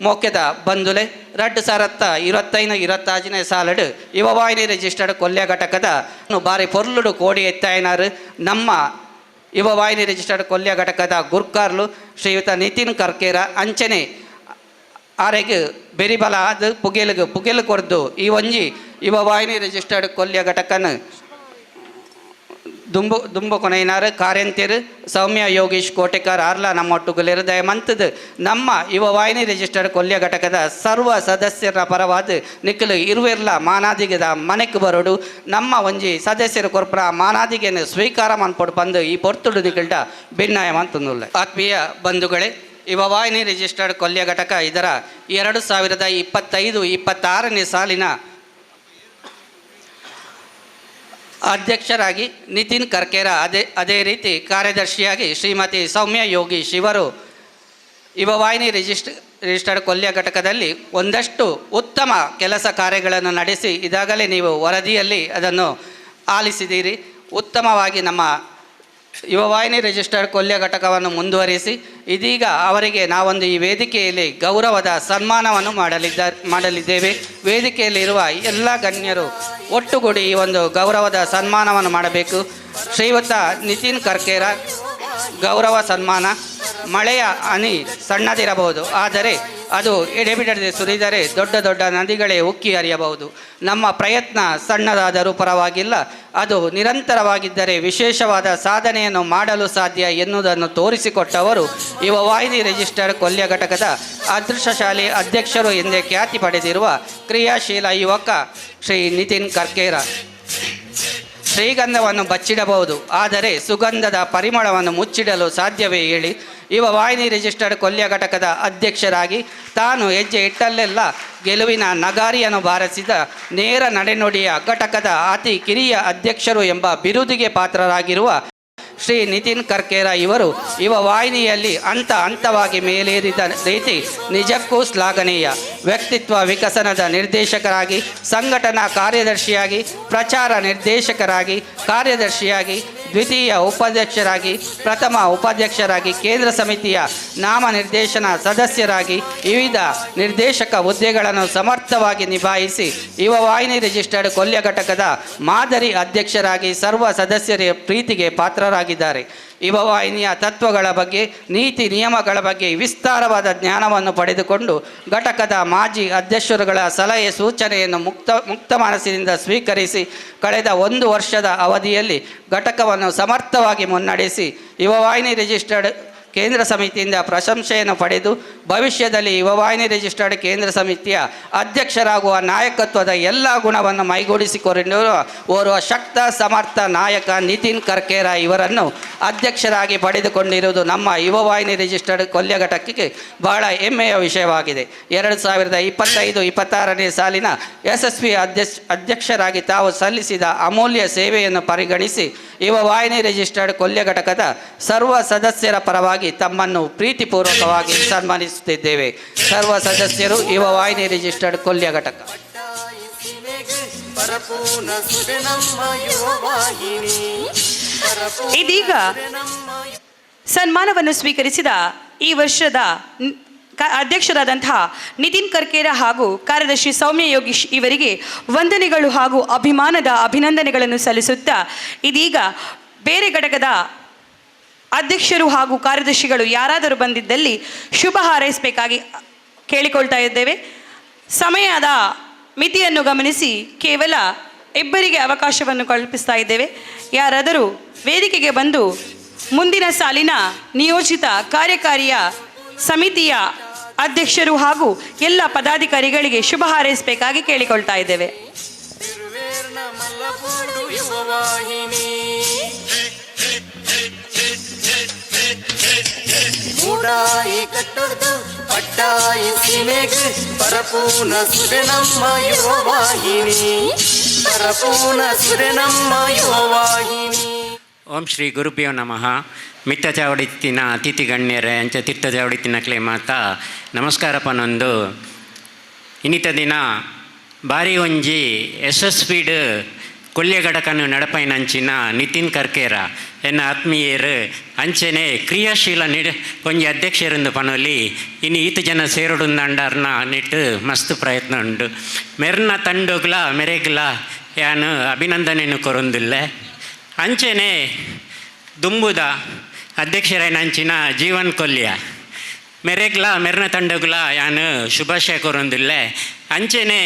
ಮೋಕೆದ ಬಂದುಲೆ 2025 26ನೇ ಸಾಲಡು ಯುವವಾಹಿನಿ ರಿಜಿಸ್ಟರ್ಡ್ ಕೊಲ್ಯ ಘಟಕದ ಬಾರಿ ಪೊರ್ಲುಡು ಕೋಡಿ ಎತ್ತಾಯಿನಾರು ನಮ್ಮ ಯುವವಾಹಿನಿ ರಿಜಿಸ್ಟರ್ಡ್ ಕೊಲ್ಯ ಘಟಕದ ಗುರ್ಕಾರ್ಲು ಶ್ರೀಯುತ ನಿತಿನ್ ಕರ್ಕೇರ ಅಂಚನೆ ಆರೆಗ್ ಬೆರಿಬಲ ಅದು ಪುಗೆಲ್ಗ್ ಪುಗೆಲ್ ಕೊರ್ದು ಈ ಒಂಜಿ ಯುವವಾಹಿನಿ ರಿಜಿಸ್ಟರ್ಡ್ ಕೊಲ್ಯ ಘಟಕನ ದುಂಬು ದುಂಬು ಕೊನೆಯಿನಾರು ಕಾರ್ಯಂತಿರು ಸೌಮ್ಯ ಯೋಗೀಶ್ ಕೋಟೆಕಾರ್ ಆರ್ಲ ನಮ್ಮೊಟ್ಟುಗುಲೇರು ದಯಮಂತದ ನಮ್ಮ ಯುವವಾಹಿನಿ ರಿಜಿಸ್ಟರ್ಡ್ ಕೊಲ್ಯ ಘಟಕದ ಸರ್ವ ಸದಸ್ಯರ ಪರವಾದ ನಿಖಲು ಇರುವೆರ್ಲ ಮಾನಾದಿಗದ ಮನೆಕ್ ಬರೋಡು ನಮ್ಮ ಒಂಜಿ ಸದಸ್ಯರು ಕೊರ್ಪರ ಮಾನಾದಿಗೆಯನ್ನು ಸ್ವೀಕಾರ ಮನ್ಪೊಡು ಬಂದು ಈ ಪೊರ್ತುಡು ನಿಖಲ್ಟ ಭಿನ್ನಾಯ ಮಂತಂದುಲ್ಲ. ಆತ್ಮೀಯ ಬಂಧುಗಳೇ, ಯುವವಾಹಿನಿ ರಿಜಿಸ್ಟರ್ಡ್ ಕೊಲ್ಯ ಘಟಕ ಇದರ 2025-26ನೇ ಸಾಲಿನ ಅಧ್ಯಕ್ಷರಾಗಿ ನಿತಿನ್ ಕರ್ಕೇರ, ಅದೇ ರೀತಿ ಕಾರ್ಯದರ್ಶಿಯಾಗಿ ಶ್ರೀಮತಿ ಸೌಮ್ಯ ಯೋಗೀಶ್ ಇವರು ಯುವವಾಹಿನಿ ರಿಜಿಸ್ಟರ್ಡ್ ಕೊಲ್ಯ ಘಟಕದಲ್ಲಿ ಒಂದಷ್ಟು ಉತ್ತಮ ಕೆಲಸ ಕಾರ್ಯಗಳನ್ನು ನಡೆಸಿ ಇದಾಗಲೇ ನೀವು ವರದಿಯಲ್ಲಿ ಅದನ್ನು ಆಲಿಸಿದ್ದೀರಿ. ಉತ್ತಮವಾಗಿ ನಮ್ಮ ಯುವವಾಹಿನಿ ರಿಜಿಸ್ಟರ್ಡ್ ಕೊಲ್ಯ ಘಟಕವನ್ನು ಮುಂದುವರಿಸಿ ಇದೀಗ ಅವರಿಗೆ ನಾವೊಂದು ಈ ವೇದಿಕೆಯಲ್ಲಿ ಗೌರವದ ಸನ್ಮಾನವನ್ನು ಮಾಡಲಿದ್ದೇವೆ. ವೇದಿಕೆಯಲ್ಲಿರುವ ಎಲ್ಲ ಗಣ್ಯರು ಒಟ್ಟುಗೂಡಿ ಈ ಒಂದು ಗೌರವದ ಸನ್ಮಾನವನ್ನು ಮಾಡಬೇಕು. ಶ್ರೀಯುತ ನಿತಿನ್ ಕರ್ಕೇರ ಗೌರವ ಸನ್ಮಾನ. ಮಳೆಯ ಹನಿ ಸಣ್ಣದಿರಬಹುದು, ಆದರೆ ಅದು ಎಡೆಬಿಡದೆ ಸುರಿದರೆ ದೊಡ್ಡ ದೊಡ್ಡ ನದಿಗಳೇ ಉಕ್ಕಿ ಹರಿಯಬಹುದು. ನಮ್ಮ ಪ್ರಯತ್ನ ಸಣ್ಣದಾದರೂ ಪರವಾಗಿಲ್ಲ, ಅದು ನಿರಂತರವಾಗಿದ್ದರೆ ವಿಶೇಷವಾದ ಸಾಧನೆಯನ್ನು ಮಾಡಲು ಸಾಧ್ಯ ಎನ್ನುವುದನ್ನು ತೋರಿಸಿಕೊಟ್ಟವರು ಯುವವಾಹಿನಿ ರಿಜಿಸ್ಟರ್ಡ್ ಕೊಲ್ಯ ಘಟಕದ ಅದೃಷ್ಟಶಾಲಿ ಅಧ್ಯಕ್ಷರು ಎಂದೇ ಖ್ಯಾತಿ ಪಡೆದಿರುವ ಕ್ರಿಯಾಶೀಲ ಯುವಕ ಶ್ರೀ ನಿತಿನ್ ಕರ್ಕೇರ. ಶ್ರೀಗಂಧವನ್ನು ಬಚ್ಚಿಡಬಹುದು, ಆದರೆ ಸುಗಂಧದ ಪರಿಮಳವನ್ನು ಮುಚ್ಚಿಡಲು ಸಾಧ್ಯವೇ ಹೇಳಿ? ಯುವವಾಹಿನಿ ರಿಜಿಸ್ಟರ್ಡ್ ಕೊಲ್ಯ ಘಟಕದ ಅಧ್ಯಕ್ಷರಾಗಿ ತಾನು ಹೆಜ್ಜೆ ಇಟ್ಟಲ್ಲೆಲ್ಲ ಗೆಲುವಿನ ನಗಾರಿಯನ್ನು ಬಾರಿಸಿದ ನೇರ ನಡೆನುಡಿಯ ಘಟಕದ ಅತಿ ಕಿರಿಯ ಅಧ್ಯಕ್ಷರು ಎಂಬ ಬಿರುದಿಗೆ ಪಾತ್ರರಾಗಿರುವ ಶ್ರೀ ನಿತಿನ್ ಕರ್ಕೇರ ಇವರು ಯುವವಾಹಿನಿಯಲ್ಲಿ ಹಂತ ಹಂತವಾಗಿ ಮೇಲೇರಿದ ರೀತಿ ನಿಜಕ್ಕೂ ಶ್ಲಾಘನೀಯ. ವ್ಯಕ್ತಿತ್ವ ವಿಕಸನದ ನಿರ್ದೇಶಕರಾಗಿ, ಸಂಘಟನಾ ಕಾರ್ಯದರ್ಶಿಯಾಗಿ, ಪ್ರಚಾರ ನಿರ್ದೇಶಕರಾಗಿ, ಕಾರ್ಯದರ್ಶಿಯಾಗಿ, ದ್ವಿತೀಯ ಉಪಾಧ್ಯಕ್ಷರಾಗಿ, ಪ್ರಥಮ ಉಪಾಧ್ಯಕ್ಷರಾಗಿ, ಕೇಂದ್ರ ಸಮಿತಿಯ ನಾಮನಿರ್ದೇಶನ ಸದಸ್ಯರಾಗಿ ವಿವಿಧ ನಿರ್ದೇಶಕ ಹುದ್ದೆಗಳನ್ನು ಸಮರ್ಥವಾಗಿ ನಿಭಾಯಿಸಿ ಯುವವಾಹಿನಿ ರಿಜಿಸ್ಟರ್ಡ್ ಕೊಲ್ಯ ಘಟಕದ ಮಾದರಿ ಅಧ್ಯಕ್ಷರಾಗಿ ಸರ್ವ ಸದಸ್ಯರ ಪ್ರೀತಿಗೆ ಪಾತ್ರರಾಗಿದ್ದಾರೆ. ಯುವವಾಹಿನಿಯ ತತ್ವಗಳ ಬಗ್ಗೆ, ನೀತಿ ನಿಯಮಗಳ ಬಗ್ಗೆ ವಿಸ್ತಾರವಾದ ಜ್ಞಾನವನ್ನು ಪಡೆದುಕೊಂಡು ಘಟಕದ ಮಾಜಿ ಅಧ್ಯಕ್ಷರುಗಳ ಸಲಹೆ ಸೂಚನೆಯನ್ನು ಮುಕ್ತ ಮನಸ್ಸಿನಿಂದ ಸ್ವೀಕರಿಸಿ ಕಳೆದ 1 ವರ್ಷದ ಅವಧಿಯಲ್ಲಿ ಘಟಕವನ್ನು ಸಮರ್ಥವಾಗಿ ಮುನ್ನಡೆಸಿ ಯುವವಾಹಿನಿ ರಿಜಿಸ್ಟರ್ಡ್ ಕೇಂದ್ರ ಸಮಿತಿಯಿಂದ ಪ್ರಶಂಸೆಯನ್ನು ಪಡೆದು ಭವಿಷ್ಯದಲ್ಲಿ ಯುವವಾಹಿನಿ ರಿಜಿಸ್ಟರ್ಡ್ ಕೇಂದ್ರ ಸಮಿತಿಯ ಅಧ್ಯಕ್ಷರಾಗುವ ನಾಯಕತ್ವದ ಎಲ್ಲ ಗುಣವನ್ನು ಮೈಗೂಡಿಸಿಕೊಂಡಿರುವ ಓರ್ವ ಶಕ್ತ ಸಮರ್ಥ ನಾಯಕ ನಿತಿನ್ ಕರ್ಕೇರ ಇವರನ್ನು ಅಧ್ಯಕ್ಷರಾಗಿ ಪಡೆದುಕೊಂಡಿರುವುದು ನಮ್ಮ ಯುವವಾಹಿನಿ ರಿಜಿಸ್ಟರ್ಡ್ ಕೊಲ್ಯ ಘಟಕಕ್ಕೆ ಬಹಳ ಹೆಮ್ಮೆಯ ವಿಷಯವಾಗಿದೆ. 2025-26ನೇ ಸಾಲಿನ ಯಶಸ್ವಿ ಅಧ್ಯಕ್ಷರಾಗಿ ತಾವು ಸಲ್ಲಿಸಿದ ಅಮೂಲ್ಯ ಸೇವೆಯನ್ನು ಪರಿಗಣಿಸಿ ಯುವವಾಹಿನಿ ರಿಜಿಸ್ಟರ್ಡ್ ಕೊಲ್ಯ ಘಟಕದ ಸರ್ವ ಸದಸ್ಯರ ಪರವಾಗಿ ತಮ್ಮನ್ನು ಪ್ರೀತಿಪೂರ್ವಕವಾಗಿ ಸನ್ಮಾನಿಸುತ್ತೇವೆ. ಆಶಿಸುತ್ತಿದ್ದೇವೆ. ಸರ್ವ ಸದಸ್ಯರು, ಯುವ ವಾಹಿನಿ ರಿಜಿಸ್ಟರ್ಡ್ ಕೊಲ್ಯ ಘಟಕ. ಇದೀಗ ಸನ್ಮಾನವನ್ನು ಸ್ವೀಕರಿಸಿದ ಈ ವರ್ಷದ ಅಧ್ಯಕ್ಷರಾದಂತಹ ನಿತಿನ್ ಕರ್ಕೇರ ಹಾಗೂ ಕಾರ್ಯದರ್ಶಿ ಸೌಮ್ಯ ಯೋಗೀಶ್ ಇವರಿಗೆ ವಂದನೆಗಳು ಹಾಗೂ ಅಭಿಮಾನದ ಅಭಿನಂದನೆಗಳನ್ನು ಸಲ್ಲಿಸುತ್ತಾ, ಇದೀಗ ಬೇರೆ ಘಟಕದ ಅಧ್ಯಕ್ಷರು ಹಾಗೂ ಕಾರ್ಯದರ್ಶಿಗಳು ಯಾರಾದರೂ ಬಂದಿದ್ದಲ್ಲಿ ಶುಭ ಹಾರೈಸಬೇಕಾಗಿ ಕೇಳಿಕೊಳ್ತಾ ಇದ್ದೇವೆ. ಸಮಯದ ಮಿತಿಯನ್ನು ಗಮನಿಸಿ ಕೇವಲ ಇಬ್ಬರಿಗೆ ಅವಕಾಶವನ್ನು ಕಲ್ಪಿಸ್ತಾ ಇದ್ದೇವೆ. ಯಾರಾದರೂ ವೇದಿಕೆಗೆ ಬಂದು ಮುಂದಿನ ಸಾಲಿನ ನಿಯೋಜಿತ ಕಾರ್ಯಕಾರಿಯ ಸಮಿತಿಯ ಅಧ್ಯಕ್ಷರು ಹಾಗೂ ಎಲ್ಲ ಪದಾಧಿಕಾರಿಗಳಿಗೆ ಶುಭ ಹಾರೈಸಬೇಕಾಗಿ ಕೇಳಿಕೊಳ್ತಾ ಇದ್ದೇವೆ. ಮೂಡಾಯಿ ಕಟ್ಟೊಡ್ದು ಪಟ್ಟಾಯಿ ಸೀಮೆಗೆ ಪರಪೂನ ಸುರೆ ನಮ್ಮ ಯುವವಾಹಿನಿ, ಪರಪೂನ ಸುರೆ ನಮ್ಮ ಯುವವಾಹಿನಿ. ಓಂ ಶ್ರೀ ಗುರುಭ್ಯೋ ನಮಃ. ಮಿತ್ತ ಚಾವಡಿತ್ತಿನ ಅತಿಥಿ ಗಣ್ಯರೇ, ಅಂಚ ತಿರ್ತ ಚಾವಡಿತ್ತಿನ ಕ್ಲೇ ಮಾತಾ ನಮಸ್ಕಾರ ಪನೊಂದು. ಇನ್ನಿತ ದಿನ ಬಾರಿ ಒಂಜಿ ಯಶಸ್ವಿಡ್ ಕೊಲ್ಯ ಘಟಕನು ನಡಪೈನಂಚಿನ ನಿತಿನ್ ಕರ್ಕೇರ ಎನ್ನ ಆತ್ಮೀಯರು, ಅಂಚನೆ ಕ್ರಿಯಾಶೀಲ ನಿಡ ಒಂಜಿ ಅಧ್ಯಕ್ಷರಿಂದ ಪನೊಲಿ. ಇನ್ನು ಈತ ಜನ ಸೇರುಡುಂದಂಡರ್ನ ನೆಟ್ಟು ಮಸ್ತ್ ಪ್ರಯತ್ನ ಉಂಡು. ಮೆರ್ನ ತಂಡೋಗ್ಲ ಮೆರೆಗ್ಲ ಯಾನು ಅಭಿನಂದನೆಯನ್ನು ಕೊರೊಂದಿಲ್ಲ. ಅಂಚನೆ ದುಂಬುದ ಅಧ್ಯಕ್ಷರೇನಂಚಿನ ಜೀವನ್ ಕೊಲ್ಯ ಮೆರೆಗ್ಲ ಮೆರ್ನ ತಂಡಗ್ಲ ಯಾನು ಶುಭಾಶಯ ಕೊರೊಂದಿಲ್ಲ. ಅಂಚನೆ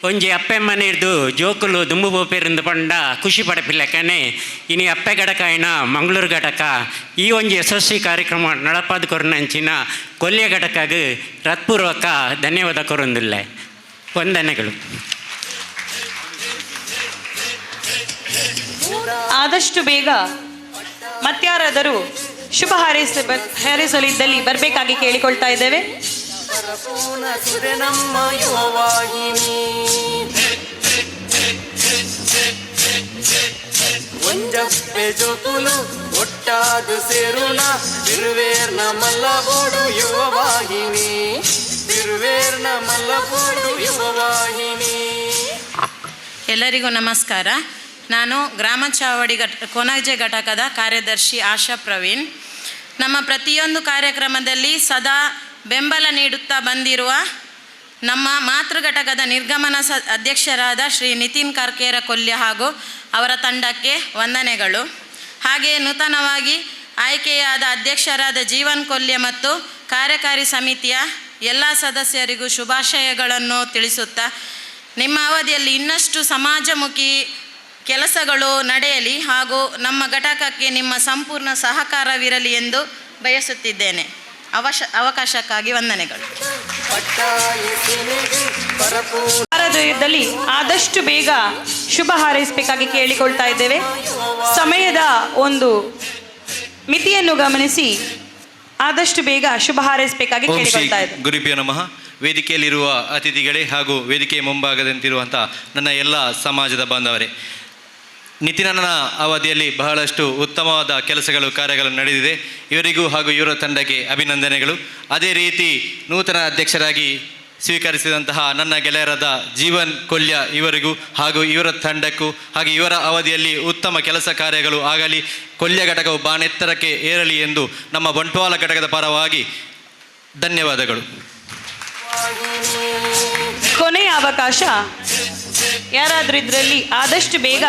ಒಂಜಿ ಅಪ್ಪೆಮ್ಮನಿರ್ದು ಜೋಕುಲು ದುಂಬು ಬೋಪೇರಿಂದ ಪಂಡ ಖುಷಿ ಪಡಪಿಲ್ಲಕನೆ ಇನಿ ಅಪ್ಪೆ ಘಟಕ ಆಯ್ನ ಮಂಗಳೂರು ಘಟಕ ಈ ಒಂಜಿ ಯಶಸ್ವಿ ಕಾರ್ಯಕ್ರಮ ನಡಪಾದ ಕೊರನಂಚಿನ ಕೊಲ್ಯ ಘಟಕಗ್ ಹೃತ್ಪೂರ್ವಕ ಧನ್ಯವಾದ ಕೊರೊಂದಿಲ್ಲ. ವಂದನೆಗಳು. ಆದಷ್ಟು ಬೇಗ ಮತ್ಯಾರಾದರೂ ಶುಭ ಹಾರೈಸಲಿದ್ದಲ್ಲಿ ಬರಬೇಕಾಗಿ ಕೇಳಿಕೊಳ್ತಾ ಇದ್ದೇವೆ. ಪರಪೂನ ಸುರೆ ನಮ್ಮ ಯುವವಾಹಿನಿ. ಒಂಜಪ್ಪೆ ಜೋಕುಲು ಒಟ್ಟಾದು ಸೇರುಣ ಬಿರುವೇರ್ನ ಮಲ್ಲಬೋಡು ಯುವವಾಹಿನಿ, ಬಿರುವೇರ್ನ ಮಲ್ಲಬೋಡು ಯುವವಾಹಿನಿ. ಎಲ್ಲರಿಗೂ ನಮಸ್ಕಾರ. ನಾನು ಗ್ರಾಮ ಚಾವಡಿ ಕೊಣಾಜೆ ಘಟಕದ ಕಾರ್ಯದರ್ಶಿ ಆಶಾ ಪ್ರವೀಣ್. ನಮ್ಮ ಪ್ರತಿಯೊಂದು ಕಾರ್ಯಕ್ರಮದಲ್ಲಿ ಸದಾ ಬೆಂಬಲ ನೀಡುತ್ತಾ ಬಂದಿರುವ ನಮ್ಮ ಮಾತೃ ಘಟಕದ ನಿರ್ಗಮನ ಅಧ್ಯಕ್ಷರಾದ ಶ್ರೀ ನಿತಿನ್ ಕರ್ಕೇರ ಕೊಲ್ಯ ಹಾಗೂ ಅವರ ತಂಡಕ್ಕೆ ವಂದನೆಗಳು. ಹಾಗೆಯೇ ನೂತನವಾಗಿ ಆಯ್ಕೆಯಾದ ಅಧ್ಯಕ್ಷರಾದ ಜೀವನ್ ಕೊಲ್ಯ ಮತ್ತು ಕಾರ್ಯಕಾರಿ ಸಮಿತಿಯ ಎಲ್ಲ ಸದಸ್ಯರಿಗೂ ಶುಭಾಶಯಗಳನ್ನು ತಿಳಿಸುತ್ತಾ, ನಿಮ್ಮ ಅವಧಿಯಲ್ಲಿ ಇನ್ನಷ್ಟು ಸಮಾಜಮುಖಿ ಕೆಲಸಗಳು ನಡೆಯಲಿ ಹಾಗೂ ನಮ್ಮ ಘಟಕಕ್ಕೆ ನಿಮ್ಮ ಸಂಪೂರ್ಣ ಸಹಕಾರವಿರಲಿ ಎಂದು ಬಯಸುತ್ತಿದ್ದೇನೆ. ಅವಕಾಶಕ್ಕಾಗಿ ವಂದನೆಗಳು. ಭಾರತದಲ್ಲಿ ಆದಷ್ಟು ಬೇಗ ಶುಭ ಹಾರೈಸಬೇಕಾಗಿ ಕೇಳಿಕೊಳ್ತಾ ಇದ್ದೇವೆ. ಸಮಯದ ಒಂದು ಮಿತಿಯನ್ನು ಗಮನಿಸಿ ಆದಷ್ಟು ಬೇಗ ಶುಭ ಹಾರೈಸಬೇಕಾಗಿ ಓಂ ಶ್ರೀ ಕೇಳಿಕೊಳ್ತಾ ಇದ್ದೇವೆ. ಗುರುಭ್ಯೋ ನಮಃ. ವೇದಿಕೆಯಲ್ಲಿರುವ ಅತಿಥಿಗಳೇ ಹಾಗೂ ವೇದಿಕೆಯ ಮುಂಭಾಗದಂತಿರುವಂಥ ನನ್ನ ಎಲ್ಲ ಸಮಾಜದ ಬಾಂಧವರೇ, ನಿತಿನನ ಅವಧಿಯಲ್ಲಿ ಬಹಳಷ್ಟು ಉತ್ತಮವಾದ ಕೆಲಸಗಳು ಕಾರ್ಯಗಳು ನಡೆದಿದೆ. ಇವರಿಗೂ ಹಾಗೂ ಇವರ ತಂಡಕ್ಕೆ ಅಭಿನಂದನೆಗಳು. ಅದೇ ರೀತಿ ನೂತನ ಅಧ್ಯಕ್ಷರಾಗಿ ಸ್ವೀಕರಿಸಿದಂತಹ ನನ್ನ ಗೆಳೆಯರಾದ ಜೀವನ್ ಕೊಲ್ಯ ಇವರಿಗೂ ಹಾಗೂ ಇವರ ತಂಡಕ್ಕೂ ಹಾಗೂ ಇವರ ಅವಧಿಯಲ್ಲಿ ಉತ್ತಮ ಕೆಲಸ ಕಾರ್ಯಗಳು ಆಗಲಿ, ಕೊಲ್ಯ ಘಟಕವು ಬಾನೆತ್ತರಕ್ಕೆ ಏರಲಿ ಎಂದು ನಮ್ಮ ಬಂಟ್ವಾಳ ಘಟಕದ ಪರವಾಗಿ ಧನ್ಯವಾದಗಳು. ಕೊನೆಯ ಅವಕಾಶ, ಯಾರಾದರೂ ಇದರಲ್ಲಿ ಆದಷ್ಟು ಬೇಗ